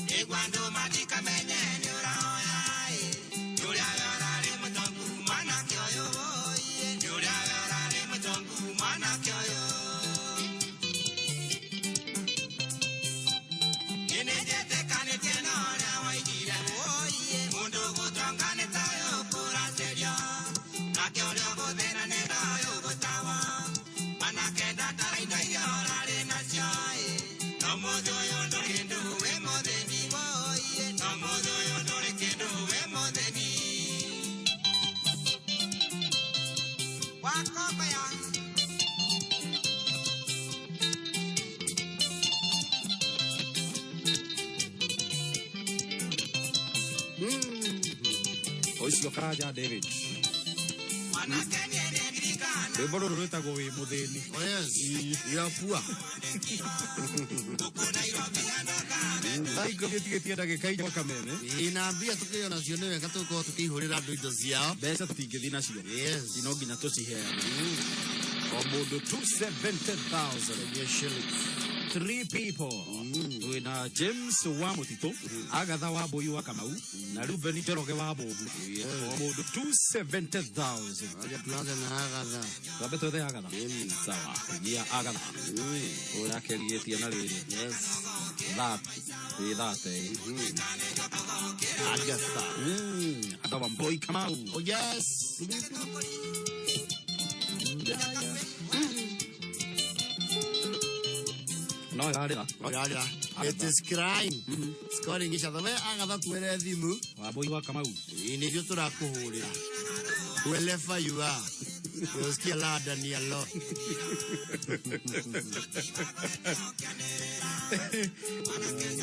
nĩguo andũ matikamenye nĩ ũrahoya ĩ nĩ ũrĩa we ũrarĩ mũtongu mwanake ũyũ oiye nĩ ũrĩa we ũrarĩ mũtongu mwanake ũyũ. Niĩ nĩnjĩtĩkanĩtie na ũrĩa woigire oiye mũndũ gũtonga nĩ tayo kũracĩrio nake ũrĩa ũgũthĩna nĩ tayo gũtawa mwanake ndatara indo iria ũrarĩ nacio ĩ no mũthĩ ũyũ ndũrĩ kĩndũ wĩ mũthĩni woiye no mũthĩ ũyũ ndũrĩ kĩndũ wĩ mũthĩni wakombaya. Ũcio Karanja David. Mwanake niĩ nĩndirikana. Rwĩmbo rũrũ rwĩtagwo wĩ mũthĩni. Oh yes. You are poor. 10:00 ĩtigĩtie ndagĩka 4 Kameme. Ĩ, na mbia tũkĩrĩ nacio nĩ wega tũkorwo tũkĩihũrĩra andũ indo ciao. Mbeca tũtingĩthiĩ nacio. Yes. No nginya tũciheane. O mũndũ 270,000 shillings. Three people. Twĩna James wa Mũtitũ, Agatha wa Mbũi wa Kamau na Ruben Njoroge wa Mbũgu. O mũndũ 270,000. Wacha tuanze na Agatha. Twambe twethe Agatha. Sawa, gia Agatha. Ũrĩa akĩrigĩtie na rĩrĩ. Yes. That. Ĩ that. Agatha. Agatha wa Mbũi Kamau. Oh yes. No ĩrarĩra. Ĩrarĩra. It is crying. It's calling each other. We Agatha twĩre thimũ. Wambũi wa Kamau. Ĩĩ nĩithuĩ tũrakũhũrĩra. Wherever you are. Usikia lada ni alo.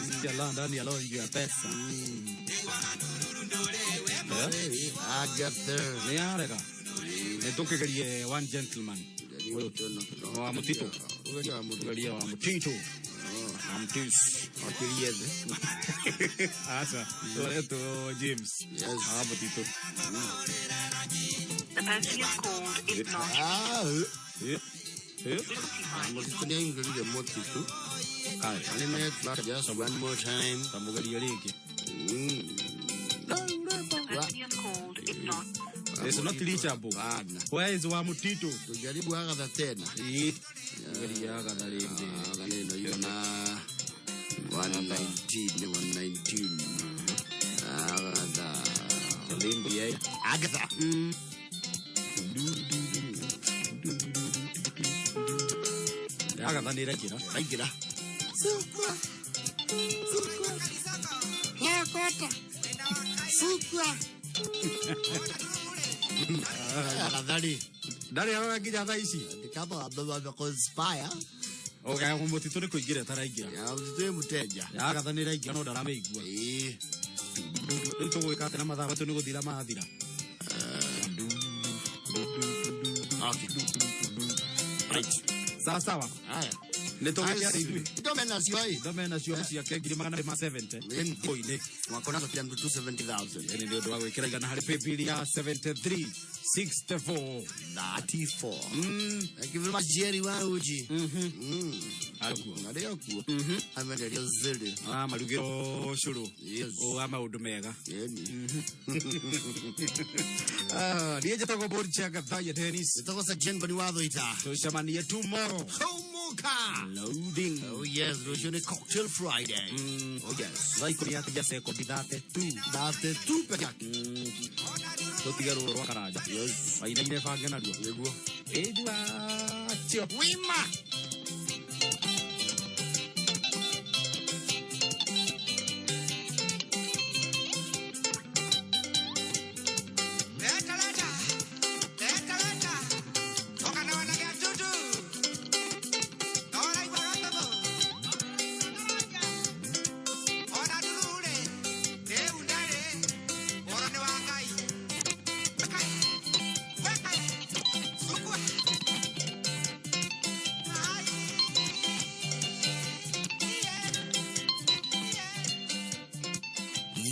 Sikia la ndani ya lori ya pesa. Agatha. Nĩ yarega. Nĩ tũkĩgerie one gentleman. Wa mũtitũ. Geria wa mũtitũ. Wa mũtitũ. Akĩrie thĩ. Aca. Tũretwo James. Wa mũtitũ. The person you've called is not. Ah, eh. Eh. Mũtitũ nĩ aingĩrire mũtitũ. Nĩ network just one more time. Tamũgerie rĩngĩ. The person you've called is not. It's not reachable. Where is wa mũtitũ? Tujaribu Agatha tena. Ĩĩ. Geria Agatha rĩngĩ. Agatha nĩ ĩno igana 119 119. Agatha. Rĩngĩ. Agatha. Agatha nĩ ĩraingĩra. Raingĩra. Sukwa. Sukwa. Yakota. Sukwa. Agatha rĩ. Ndarĩ arora nginya thaa ici. Kama ambaye conspire. Oga mũtitũ nĩ kũingĩra ĩtaraingĩra. Ya mũtitũ ĩ mũteja. Agatha nĩ ĩraingĩra no ndaramĩigua. Ĩĩ. Rĩu tũgwĩka atĩa na mathaa maitũ nĩ gũthira mathira? Okay. Right. Sawa sawa. Haya. Nĩ tũgĩke atĩa ithuĩ? Indo mena cio ĩ. Indo mena cio ciake 270,000. Koinĩ. Wako nazo kila mtu 270,000. Yaani nĩ ũndũ wa gwĩkĩra igana harĩ paybill ya 73 64 34. Thank you very much Jerry Waruji. Arĩkuo. Arĩ o kuo. Amenderio zili. Ah, marugĩrwo cũrũ. Yes. Wa maũndũ mega. Yeni. Ah, niĩ njĩtagwo Borja Gathaya Dennis. Njĩtagwo Sir Jengo ni watho ita. Tũcemanie tomorrow. Homoka. Loading. Oh yes, rũciũ nĩ Cocktail Friday. Oh yes. Thaa ikũmi yakinya sekondi 32. 32 peke yake. Tũtige rũrũ rwa Karanja. Yes. Wainaine bange naruo. Nĩguo. Ĩndua cio. Wima. Leta, leta. Leta, leta. Toka na wanage tutu. Ora igua gatobo. Ona durure. Rĩu ndarĩ. Ũhoro nĩ wa Ngai. Weka. Weka. Sukua. Ai.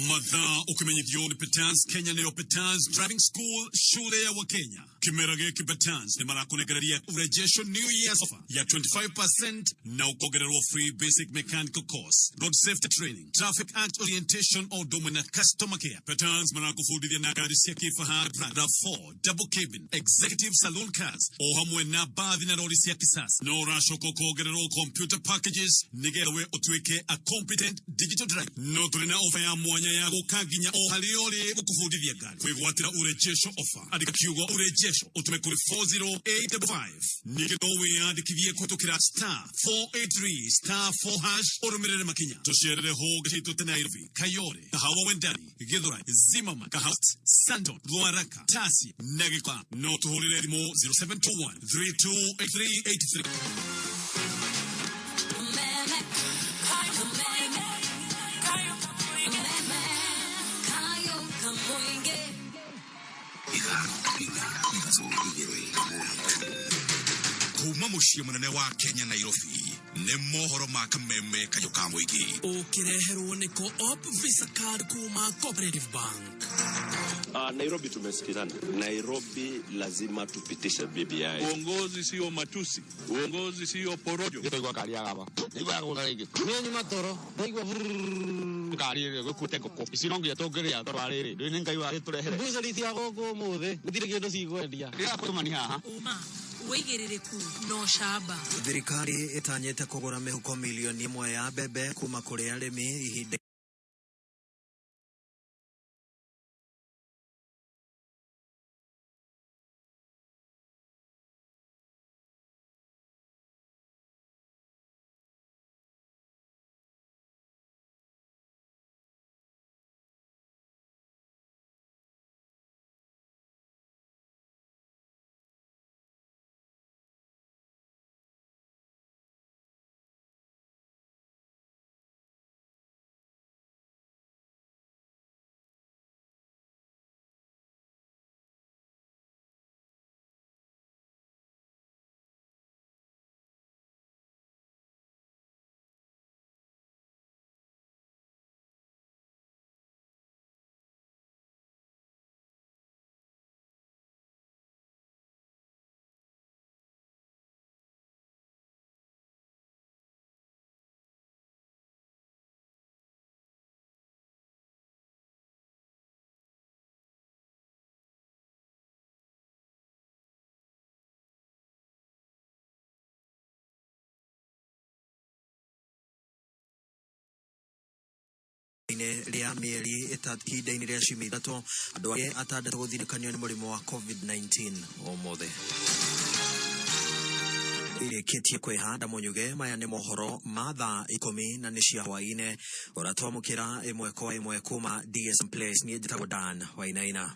Mathaa ukimenyithio nĩ Petans Kenya nĩyo Petans Driving School shule ya Wakenya. Kĩmera gĩkĩ Petans nĩ marakũnengereria urejesho New Year's offer ya 25% na ũkongererwo free basic mechanical course, road safety training, traffic act orientation o ũndũ ũmwe na customer care. Petans marakũbundithia na ngari cia kĩfahari RAV4, double cabin, executive saloon cars o hamwe na bathi na rori cia kisasa. No ũracoka ũkongererwo computer packages nĩgetha we ũtuĩke a competent digital driver. No tũrĩ na offer ya mwanya ya gũka nginya o harĩa ũrĩ gũkũbundithia ngari. Kwĩgwatĩra urejesho offer, andĩka kiugo urejesho ũtũme kũrĩ 40855. Ningĩ no wĩyandĩkithie kũhĩtũkĩra star 483 star 4 hash ũrũmĩrĩre makinya. Tũcerere honge citũ ta Nairobi, Kayole, Kahawa Wendani, Githurai, Zimmerman, Kahawa, Sandton, Ruaraka, Tasia na Gĩkwa. No tũhũrĩre thimũ 0721 328383. Kuma mũciĩ mũnene wa Kenya Nairobi nĩ mohoro ma kameme kayũ ka mũingĩ. Ũkĩreherwo nĩ Co-op Visa Card kuma Cooperative Bank. Nairobi tumesikizana. Nairobi lazima tupitishe BBI. Uongozi sio matusi, uongozi sio porojo. Nĩ nyuma toro. Ndaigua Ngari ĩrĩa ĩgũkuĩte ngũkũ ici no nginya tũngĩrĩa tondũ wa rĩrĩ ndũĩ nĩ Ngai wagĩtũrehere. Mbucĩrĩ cia gũkũ ũmũthĩ gũtirĩ kĩndũ cikwendia. Ndĩrakũtũmani haha. Ũma wĩigĩrĩrĩku no camba. Thirikari ĩtanyĩte kũgũra mĩhuko milioni 1 ya mbembe kuma kũrĩ arĩmi ihinda Ihinda-inĩ rĩa mĩeri ĩtatũ, ihinda-inĩ rĩa ciumia ithatũ, andũ angĩ atandatũ gũthirĩkanio nĩ mũrimũ wa COVID-19 ũmũthĩ. Irĩkĩtie kwĩhanda mũnyuge. Maya nĩ mohoro ma thaa 10 na nĩ cia hwaĩ-inĩ, ũratwamũkĩra ĩmwe kwa ĩmwe kuma DSM Place. Niĩ njĩtagwo Dan Wainaina.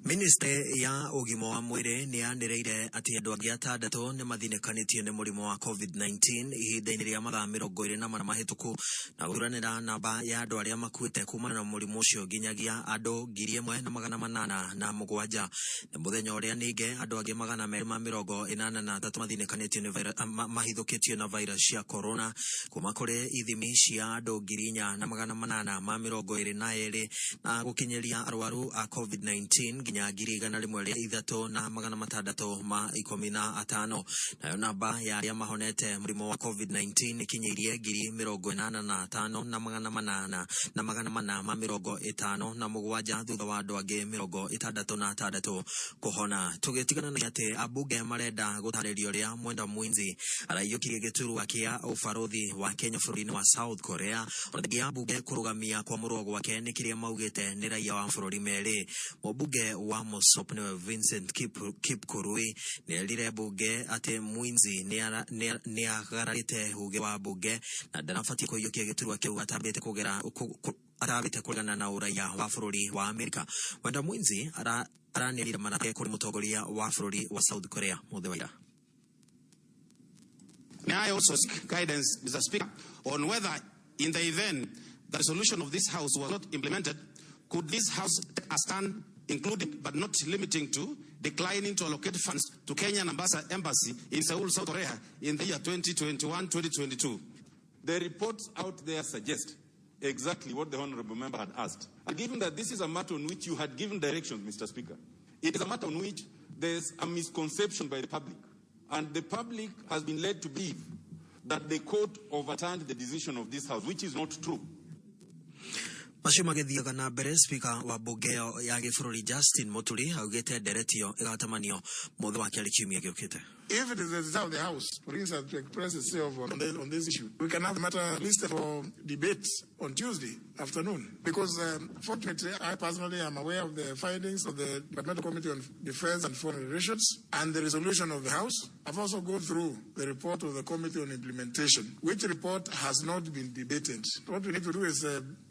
Ministry ya ũgima wa mwĩrĩ nĩ yanĩrĩire atĩ andũ angĩ atandatũ nĩ mathinĩkanĩtio nĩ mũrimũ wa COVID-19 ihinda-inĩ rĩa mathaa 24 mahĩtũku, na gũturanĩra namba ya andũ arĩa makuĩte kumana na mũrimũ ũcio nginyagia andũ 1807. Nĩ mũthenya ũrĩa ningĩ andũ angĩ 283 mathinĩkanĩtio nĩ mahithũkĩtio na virus cia corona kuma kũrĩ ithimi cia andũ 4822, na gũkinyĩria arwaru a COVID-19 nginya 103,615. Nayo namba ya arĩa mahonete mũrimũ wa COVID-19 ĩkinyĩirie 85,800 na 457, thutha wa andũ angĩ 66 kũhona. Tũgĩtigana na atĩ ambunge marenda gũtarĩrio ũrĩa Mwenda Mwinzi araiyũkirie gĩturwa kĩa ũbarũthi wa Kenya bũrũri-inĩ wa South Korea, ona thengia ambunge kũrũgamia kwamũrwo gwake nĩ kĩrĩa maugĩte nĩ raia wa mabũrũri merĩ. Mũmbunge wa Mosop nĩwe Vincent Kipkurui nĩerire mbunge atĩ Mwinzi nĩagararĩte uge wa mbunge na ndarabatiĩ kũiyũkia gĩturwa kĩu atambĩte kũgera atambĩte kũregana na ũraiya wa bũrũri wa Amerika. Mwenda Mwinzi aranĩrire manake kũrĩ mũtongoria wa bũrũri wa South Korea mũthĩ wa ira. May I also seek guidance, Mr. Speaker, on whether, in the event the resolution of this House was not implemented, could this House take a stand, including but not limiting to, declining to allocate funds to Kenyan Embassy in Seoul, South Korea in the year 2021-2022? The reports out there suggest exactly what the Honorable Member had asked. And given that this is a matter on which you had given directions, Mr. Speaker, it is a matter on which there's a misconception by the public. And the public has been led to believe that the court overturned the decision of this House, which is not true. Macio magĩthiaga na mbere, spika wa mbunge ĩyo ya gĩbũrũri Justin Muturi augĩte ndereti ĩyo ĩgatamanio mũthĩ wa kerĩ kiumia gĩũkĩte. If it is the desire of the House, for instance, to express itself on this issue, we can have the matter listed for debate on Tuesday afternoon. Because, fortunately, I personally am aware of the findings of the Departmental Committee on Defense and Foreign Relations and the resolution of the House. I've also gone through the report of the Committee on Implementation, which report has not been debated. What we need to do is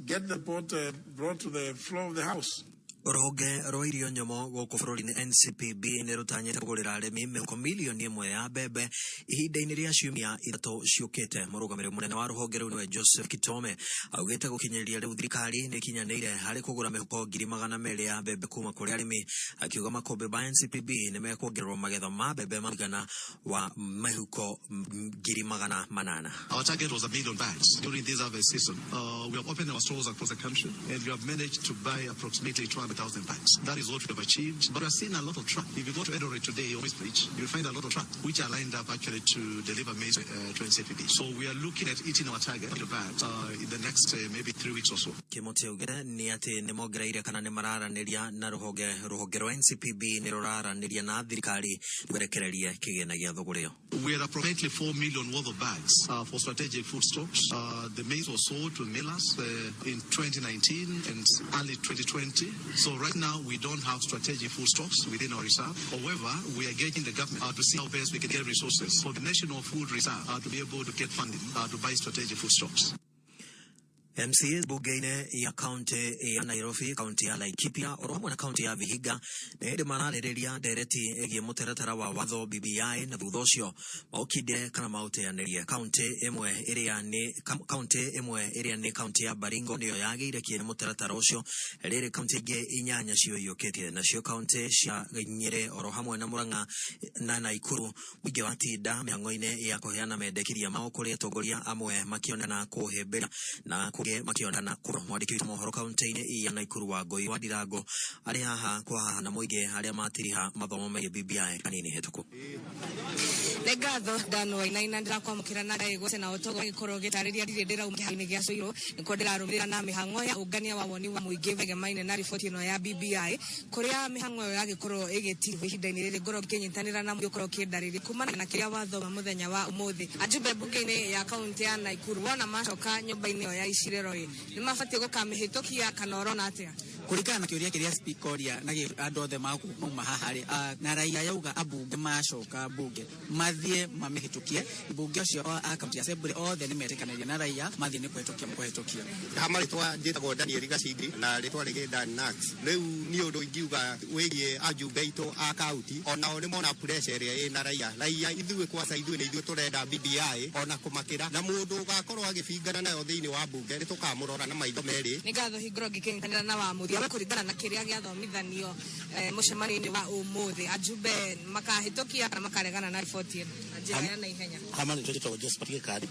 get the report brought to the floor of the House. Rũhonge rwa irio nyũmũ gũkũ bũrũri-inĩ NCPB nĩ rũtanyĩte kũgũrĩra arĩmi mĩhuko milioni 1 ya mbembe ihinda-inĩ rĩa ciumia 3 ciũkĩte. Mũrũgamĩrĩri mũnene wa rũhonge rũu nĩwe Joseph Kitome augĩte gũkinyĩria rĩu thirikari nĩ ĩkinyanĩire harĩ kũgũra mĩhuko 200,000 ya mbembe kuma kũrĩ arĩmi, akiuga makũmbĩ ma NCPB nĩ mekuongererwo magetha ma mbembe ma mũigana wa mĩhuko 800,000. Our target was 1 million bags during this harvest season. We have opened our stores across the country and we have managed to buy approximately 200,000 bags. That is what we have achieved. But we are seeing a lot of trucks. If you go to Eldoret today or Bridge, you'll find a lot of trucks which are lined up actually to deliver maize to NCPB. So we are looking at hitting our target of bags in the next maybe 3 weeks or so. Kĩmũtĩ augire nĩ atĩ nĩ mongereire kana nĩ mararanĩria na rũhonge rwa NCPB nĩ rũraranĩria na thirikari rwerekererie kĩgĩna gĩa thũgũrĩ ĩyo. We had approximately 4 million worth of bags for strategic food stocks. The maize was sold to millers in 2019 and early 2020. So right now we don't have strategic food stocks within our reserve. However, we are engaging the government to see how best we can get resources for the National Food Reserve to be able to get funding to buy strategic food stocks. MCA bunge-inĩ ya kaunti ya Nairobi, kaunti ya Laikipia oro hamwe na kaunti ya Vihiga nĩ hĩndĩ mararĩrĩria ndereti ĩgiĩ mũtaratara wa watho BBI, na thutha ũcio maũkindĩre kana maũteanĩrie. Kaunti ĩmwe ĩrĩa nĩ kaunti ya Baringo nĩyo yagĩire kĩene mũtaratara ũcio, rĩrĩ kaunti ingĩ 8 cioiyũkĩtie, nacio kaunti cia Nyĩrĩ oro hamwe na Murang'a na Naikuru. Mũingĩ watinda mĩhang'o-inĩ ya kũheana mendekithia mao kũrĩ atongoria amwe makĩonekana kũhĩmbĩria na Ambunge makĩonekana kũrwo. Mwandĩki witũ mohoro kaunti-inĩ ya Nakuru Wangũi wa Ndirango arĩ haha kwa na mũingĩ arĩa matiriha mathomo megiĩ BBI kanini hĩtũku. Nĩ ngatho Dan Wainaina, ndĩrakwamũkĩra na ndagĩgwate na ũtogo gĩkorwo gĩtarĩria ndirĩ ndĩrauma kĩharo-inĩ gĩa Cũirũ, nĩkuo ndĩrarũmĩrĩra na mĩhang'o ya ũngania wa woni wa mũingĩ wegemaine na riboti ĩno ya BBI, kũrĩa mĩhang'o ĩyo yagĩkorwo ĩgĩtirwo ihinda-inĩ rĩrĩ ngorwo ngĩnyitanĩra na mũingĩ ũkorwo ũkĩndarĩria kumana na kĩrĩa wathoma mũthenya wa ũmũthĩ. Ajumbe mbunge-inĩ ya kaunti ya Nakuru wona macoka nyũmba-inĩ ĩyo ya icirĩro ĩ nĩ mabatiĩ gũkamĩhĩtũkia kana ũrona atĩa? Kũringana na kĩũria kĩrĩa speaker oria na andũ othe mauma haha rĩ, na raia yauga ambunge macoka mbunge mathiĩ mamĩhĩtũkie, mbunge ũcio a county assembly othe nĩ metĩkanĩria na raia mathiĩ nĩ kũhĩtũkia kũhĩtũkia. Ha marĩtwa njĩtagwo Daniel Gacindi na rĩtwa rĩngĩ Dan Nax. Rĩu niĩ ũndũ ingiuga wĩgiĩ ajumbe aitũ a kaunti, onao nĩ mona pressure ĩrĩa ĩna raia. Raia ithuĩ kwaca ithuĩ nĩ ithuĩ tũrenda BBI ona kũmakĩra, na mũndũ ũgakorwo agĩbingana nayo thĩinĩ wa mbunge nĩ tũkamũrora na maitho merĩ. Nĩ ngatho hingũro ngĩkĩnyitanĩra na wa mũthia we kũringana na kĩrĩa gĩathomithanio mũcemanio-inĩ wa ũmũthĩ, ajumbe makahĩtũkia kana makaregana na riboti ĩno na njĩra ya naihenya? Kama nĩ twĩtagwo Josephat Gĩkari,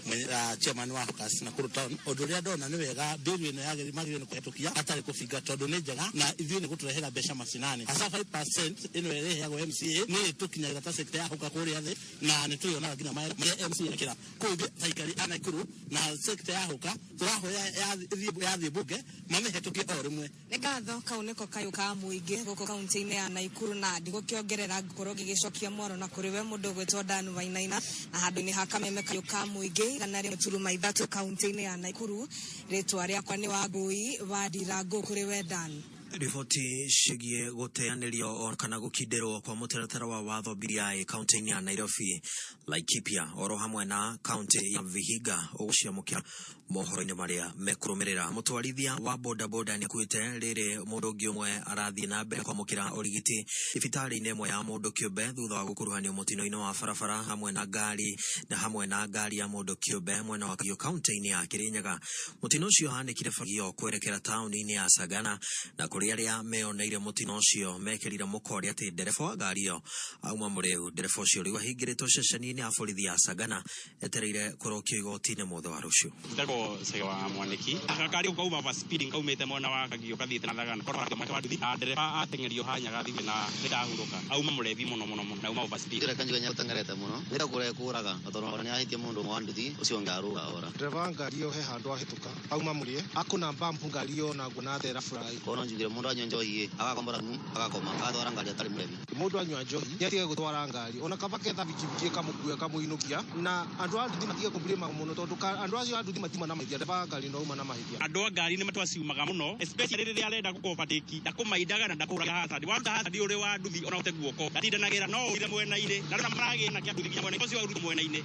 chairman wa Hawkers Nakuru town. Ũndũ ũrĩa ndona nĩ wega, bill ĩno magĩrĩirwo nĩ kũhĩtũkia hatarĩ kũbinga, tondũ nĩ njega na ithuĩ nĩ gũtũrehera mbeca macinani. Hasa 5% ĩno ĩrĩheagwo MCA nĩ ĩtũkinyagĩra ta sector ya Hawker kũrĩa thĩ, na nĩ tũrĩonaga nginya marĩa MCA ekĩra. Kũu ithuĩ ta aikari a Nakuru na sector ya Hawker tũrahoya yathiĩ mbunge mamĩhĩtũkie o rĩmwe. Nĩ ngatho, kau nĩko kayũ ka mũingĩ gũkũ kaunti-inĩ ya Nakuru, na ndigũkĩongerera ngũkorwo ngĩgĩcokia mwaro na kũrĩ we mũndũ ũgwĩtwo Dan Wainaina, na handũ-inĩ ha kameme kayũ ka mũingĩ 103 kaunti-inĩ ya Nakuru. Rĩtwa rĩakwa nĩ Wangũi wa Ndirango, kũrĩ we Dan. Riboti ciĩgiĩ gũteanĩrio kana gũkindĩrwo kwa mũtaratara wa watho BBI kaunti-inĩ ya Nairobi, Laikipia oro hamwe na kaunti ya Vihiga ũgũciamũkĩra mohoro-inĩ marĩa mekũrũmĩrĩra. Mũtwarithia wa bodaboda nĩakuĩte rĩrĩ mũndũ ũngĩ ũmwe arathiĩ na mbere kwamũkĩra ũrigiti thibitarĩ-inĩ ĩmwe ya mũndũ kĩũmbe thutha wa gũkuruhanio mũtino-inĩ wa barabara hamwe na ngari na hamwe na ngari ya mũndũ kĩũmbe mwena wa Kagio kaunti-inĩ ya Kirinyaga. Mũtino ũcio ũhanĩkire Kagio kwerekera taũni-inĩ ya Sagana, na kũrĩ arĩa meoneire mũtino ũcio mekĩrire mũkore atĩ ndereba wa ngari ĩyo auma mũrĩu. Ndereba ũcio rĩu ahingĩrĩtwo ceceni-inĩ ya borithi ya Sagana etereire kũrokio igoti-inĩ mũthĩ wa rũciũ. Njĩtagwo Cege wa Mwaniki. Gakari kauma over speeding kaumĩte mwena wa Kagio kathiĩte na Thagana. Korwo make wa nduthi, na ndereba ateng'erio hanyaga thiĩ na nĩndahurũka. Auma mũrebi mũno mũno mũno na auma over speed. Ndĩreka njuge nĩateng'erete mũno. Nĩ kũrĩa kũraga, tondũ ona nĩahĩtie mũndũ ũmwe wa nduthi, ũcio ũngĩ arũga ora. Ndereba wa ngari ĩyo he handũ ahĩtũka, auma mũrĩe, akũna bump ngari ĩyo na nguona athera furai. Kono njugire mũndũ anyua njohi agakombora thumu, agakoma, agatwara ngari atarĩ mũrebi. Mũndũ anyua njohi nĩatige gũtwara ngari, ona kaba ketha bikibiki ĩkamũkua ĩkamũinũkia, na andũ a nduthi matige kũblame mũno, tondũ andũ acio a nduthi matima na mahĩtia, ndereba wa ngari no auma na mahĩtia. Andũ a ngari nĩ matwaciumaga mũno, especially rĩrĩa arenda gũkũ overtake, ndakũmaindaga na ndakũhũraga hazard. Waruta hazard ũrĩ wa nduthi ona ũte guoko, ndatindanagĩra no ũire mwena-inĩ, na rĩu maragĩra na kĩa nduthi nginya mwena-inĩ ũcio ũrute mwena-inĩ.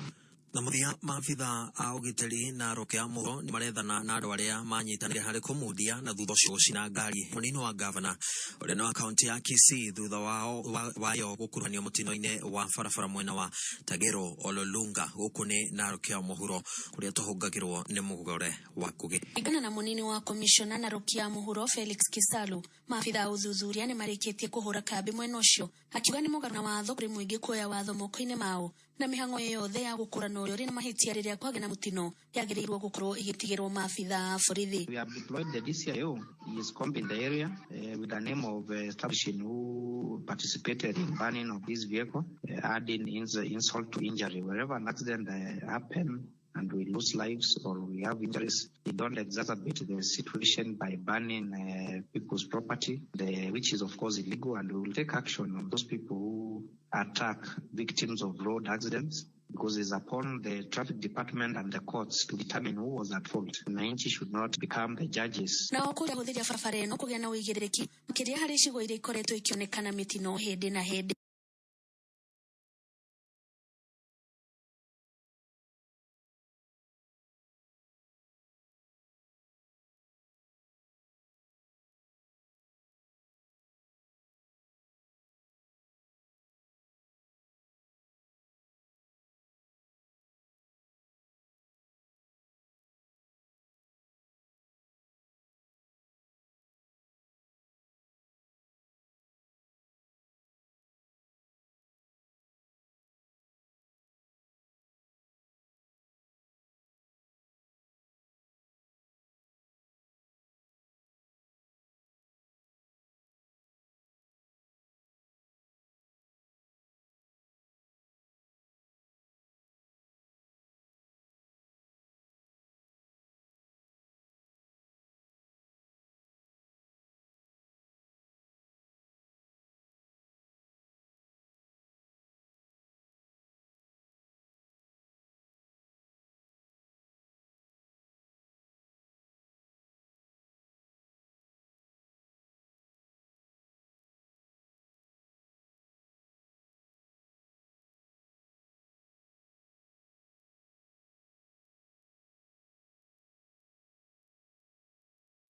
Na mũthia, maabitha a ũgitĩri na Narok ya mũhuro nĩ marethana na andũ arĩa manyitanĩire harĩ kũmundia na thutha ũcio gũcina ngari mũnini wa gavana ũrĩa nĩ wa kaunti ya Kisii thutha wayo gũkuruhanio mũtino-inĩ wa barabara mwena wa Tagero Ololunga. Gũkũ nĩ Narok ya mũhuro kũrĩa tũhũngagĩrwo nĩ mũgore wa Ngũgĩ. Kũringana na mũnini wa komishona Narok ya mũhuro Felix Kisalu, maabitha a ũthuthuria nĩ marĩkĩtie kũhũra kambi mwena ũcio, akiuga nĩ mũgarũ na watho kũrĩ mũingĩ kuoya watho moko-inĩ mao, na mĩhang'o yothe ya gũkũrana ũrĩa ũrĩ na mahĩtia rĩrĩa kwagĩa na mũtino yagĩrĩirwo gũkorwo ĩgĩtigĩrwo maabitha a borithi. We have deployed the DCIO. He is combing the area with the name of establishing who participated in burning of this vehicle, adding insult to injury. Wherever an accident happens and we lose lives or we have injuries, we don't exacerbate the situation by burning people's property, which is of course illegal, and we will take action on those people who attack victims of road accidents, because it's upon the traffic department and the courts to determine who was at fault. Wananchi should not become the judges. Nao kũrĩa hũthĩria barabara ĩno kũgĩa na ũigĩrĩrĩki makĩria harĩ icigo iria ikoretwo ikĩonekana mĩtino hĩndĩ na hĩndĩ.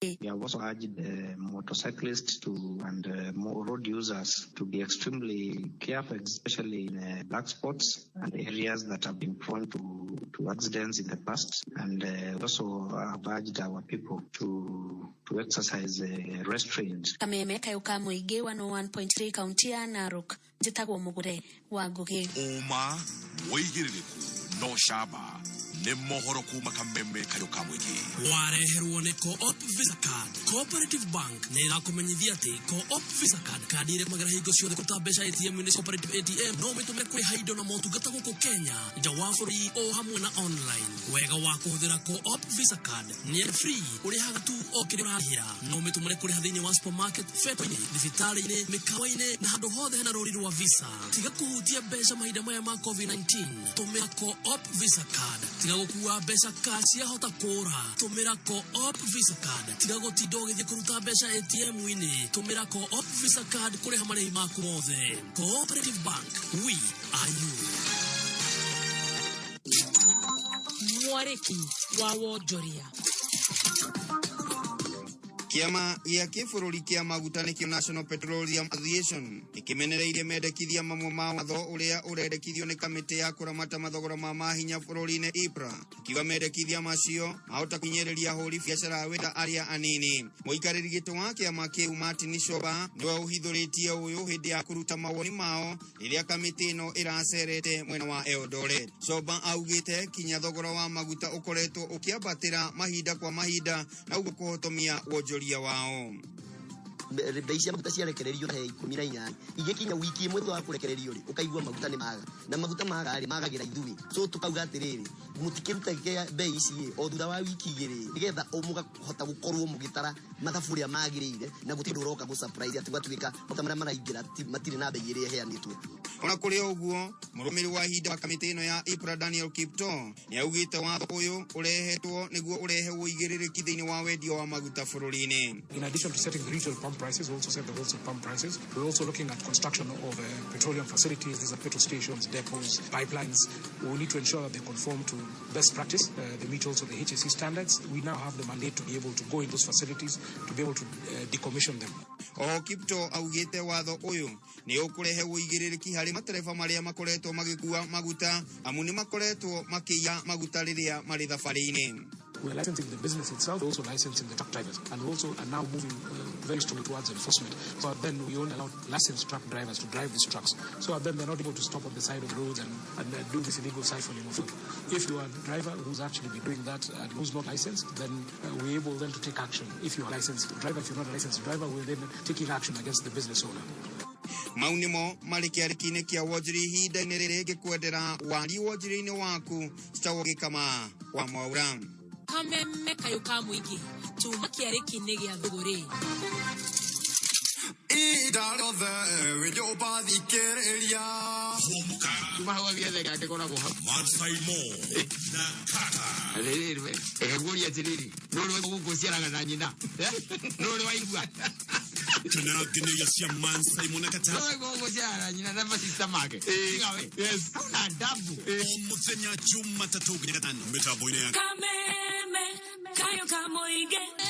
We have also urged motorcyclists and more road users to be extremely careful, especially in black spots and areas that have been prone to accidents in the past. And also have urged our people to exercise restraint. Kameme kayo ka muingi 101.3 kaunti ya Narok njitagwo Mugure wa Ngugi. Uma wigiririku no shaba nĩ mohoro kuma Kameme kayo ka mũingĩ. Wareherwo nĩ Co-op Visa Card. Cooperative Bank nĩ ĩrakũmenyithia atĩ Co-op Visa Card kandi ĩrĩa ĩtũmagĩra hingo ciothe kũruta mbeca ATM-inĩ Cooperative ATM no ũmĩtũmĩre kũrĩha indo na motungata gũkũ Kenya, nja wa bũrũri o hamwe na online. Wega wa kũhũthĩra Co-op Visa Card nĩ free, ũrĩhaga tu o kĩrĩa ũrarĩhĩra. No ũmĩtũmĩre kũrĩha thĩinĩ wa supermarket, betũ-inĩ, thibitarĩ-inĩ, mĩkawa-inĩ na handũ hothe hena rũri rwa Visa. Tiga kũhutia mbeca mahinda maya ma COVID-19. Tũmĩra Co-op Visa Card. Tiga gũkua mbeca cash ciahota kũra. Tũmĩra Co-op Visa Card. Tiga gũtinda ũgĩthiĩ kũruta mbeca ATM-inĩ. Tũmĩra Co-op Visa Card kũrĩha marĩhi maku mothe. Cooperative Bank, we are you. Mwarĩki wa wonjoria. Kiama gĩa kĩbũrũri kĩa maguta nĩkĩo National Petroleum Association nĩkĩmenereirie mendekithia mamwe ma watho ũrĩa ũrendekithio nĩ kamĩtĩ ya kũramata mathogora ma mahinya bũrũri-inĩ IPRA, ikiuga mendekithia macio mahota kũhinyĩrĩria ahũri biacara a wĩra arĩa anini. Mũikarĩri gĩtĩ wa kĩama kĩu Martin Shoba nĩwe ũhithũrĩtie ũyũ hĩndĩ ya kũruta mawoni mao rĩrĩa kamĩtĩ ĩno ĩracerete mwena wa Eldoret. Shoba augĩte kinya thogora wa maguta ũkoretwo ũkĩambatĩra mahinda kwa mahinda na ũguo kũhotomia wonjoria wao. Bei cia maguta ciarekererio he 18 igĩkinya wiki ĩmwe thutha wa kũrekererio rĩ, ũkaigua maguta nĩ maga, na maguta maga rĩ, magagĩra ithuĩ. So tũkauga atĩrĩrĩ, mũtikĩrutage bei ici ĩ o thutha wa wiki igĩrĩ, nĩgetha mũkahota gũkorwo mũgĩtara mathabu ũrĩa magĩrĩire, na gũtirĩ ũndũ ũroka gũ surprise atĩ gwatuĩka maguta marĩa maraingĩra matirĩ na bei ĩrĩa ĩheanĩtwo. Ona kũrĩ ũguo, mũrũmĩrĩri wa ihinda wa kamĩtĩ ĩno ya IPRA Daniel Kiptoo nĩaugĩte watho ũyũ ũrehetwo nĩguo ũrehe ũigĩrĩrĩki thĩinĩ wa wendia wa maguta bũrũri-inĩ. In addition to setting the retail pump prices, we also set the wholesale pump prices. We're also looking at construction of petroleum facilities. These are petrol stations, depots, pipelines. We need to ensure that they conform to best practice. They meet also the HSE standards. We now have the mandate to be able to go in those facilities, to be able to decommission them. Oho Kiptoo augĩte watho ũyũ nĩ ũkũrehe ũigĩrĩrĩki harĩ matereba marĩa makoretwo magĩkua maguta, amu nĩ makoretwo makĩiya maguta rĩrĩa marĩ thabarĩ-inĩ. We're licensing the business itself, we're also licensing the truck drivers, and we also are now moving very strongly towards enforcement. So then we only allow licensed truck drivers to drive these trucks. So then they're not able to stop on the side of the roads and do this illegal siphoning of fuel. If you are a driver who's actually been doing that and who's not licensed, then we're able then to take action. If you're a licensed driver, if you're not a licensed driver, we're then taking action against the business owner. Mau nĩmo marĩ kĩarĩki-inĩ kĩa wonjoria ihinda-inĩ rĩrĩ ngĩkwendera wari wonjoria-inĩ waku citagwo Gĩkama wa Mwaura. Kameme kayo ka mũingĩ tuma kĩarĩki-inĩ gĩa thũgũrĩ. Ihinda rĩothe wĩ nyũmba thikĩrĩria. Hũmũka. Kuma hau athiĩ thenge angĩkoragwo hau. Mansai Mo na Kaka. Atĩrĩrĩ we, nguũria atĩrĩrĩ, nũ ũrĩ gũkũ ũciaraga na nyina? Nũ ũrĩ waigua? Tunageneria cia Mansai Mo na Kata. Nũ ũrĩ gũkũ ũciaraga na nyina na masista make? Tiga we. Hauna adabu. O mũthenya Jumatatũ nginya Gatano mĩtambo-inĩ ya Kameme kayo ka mũingĩ.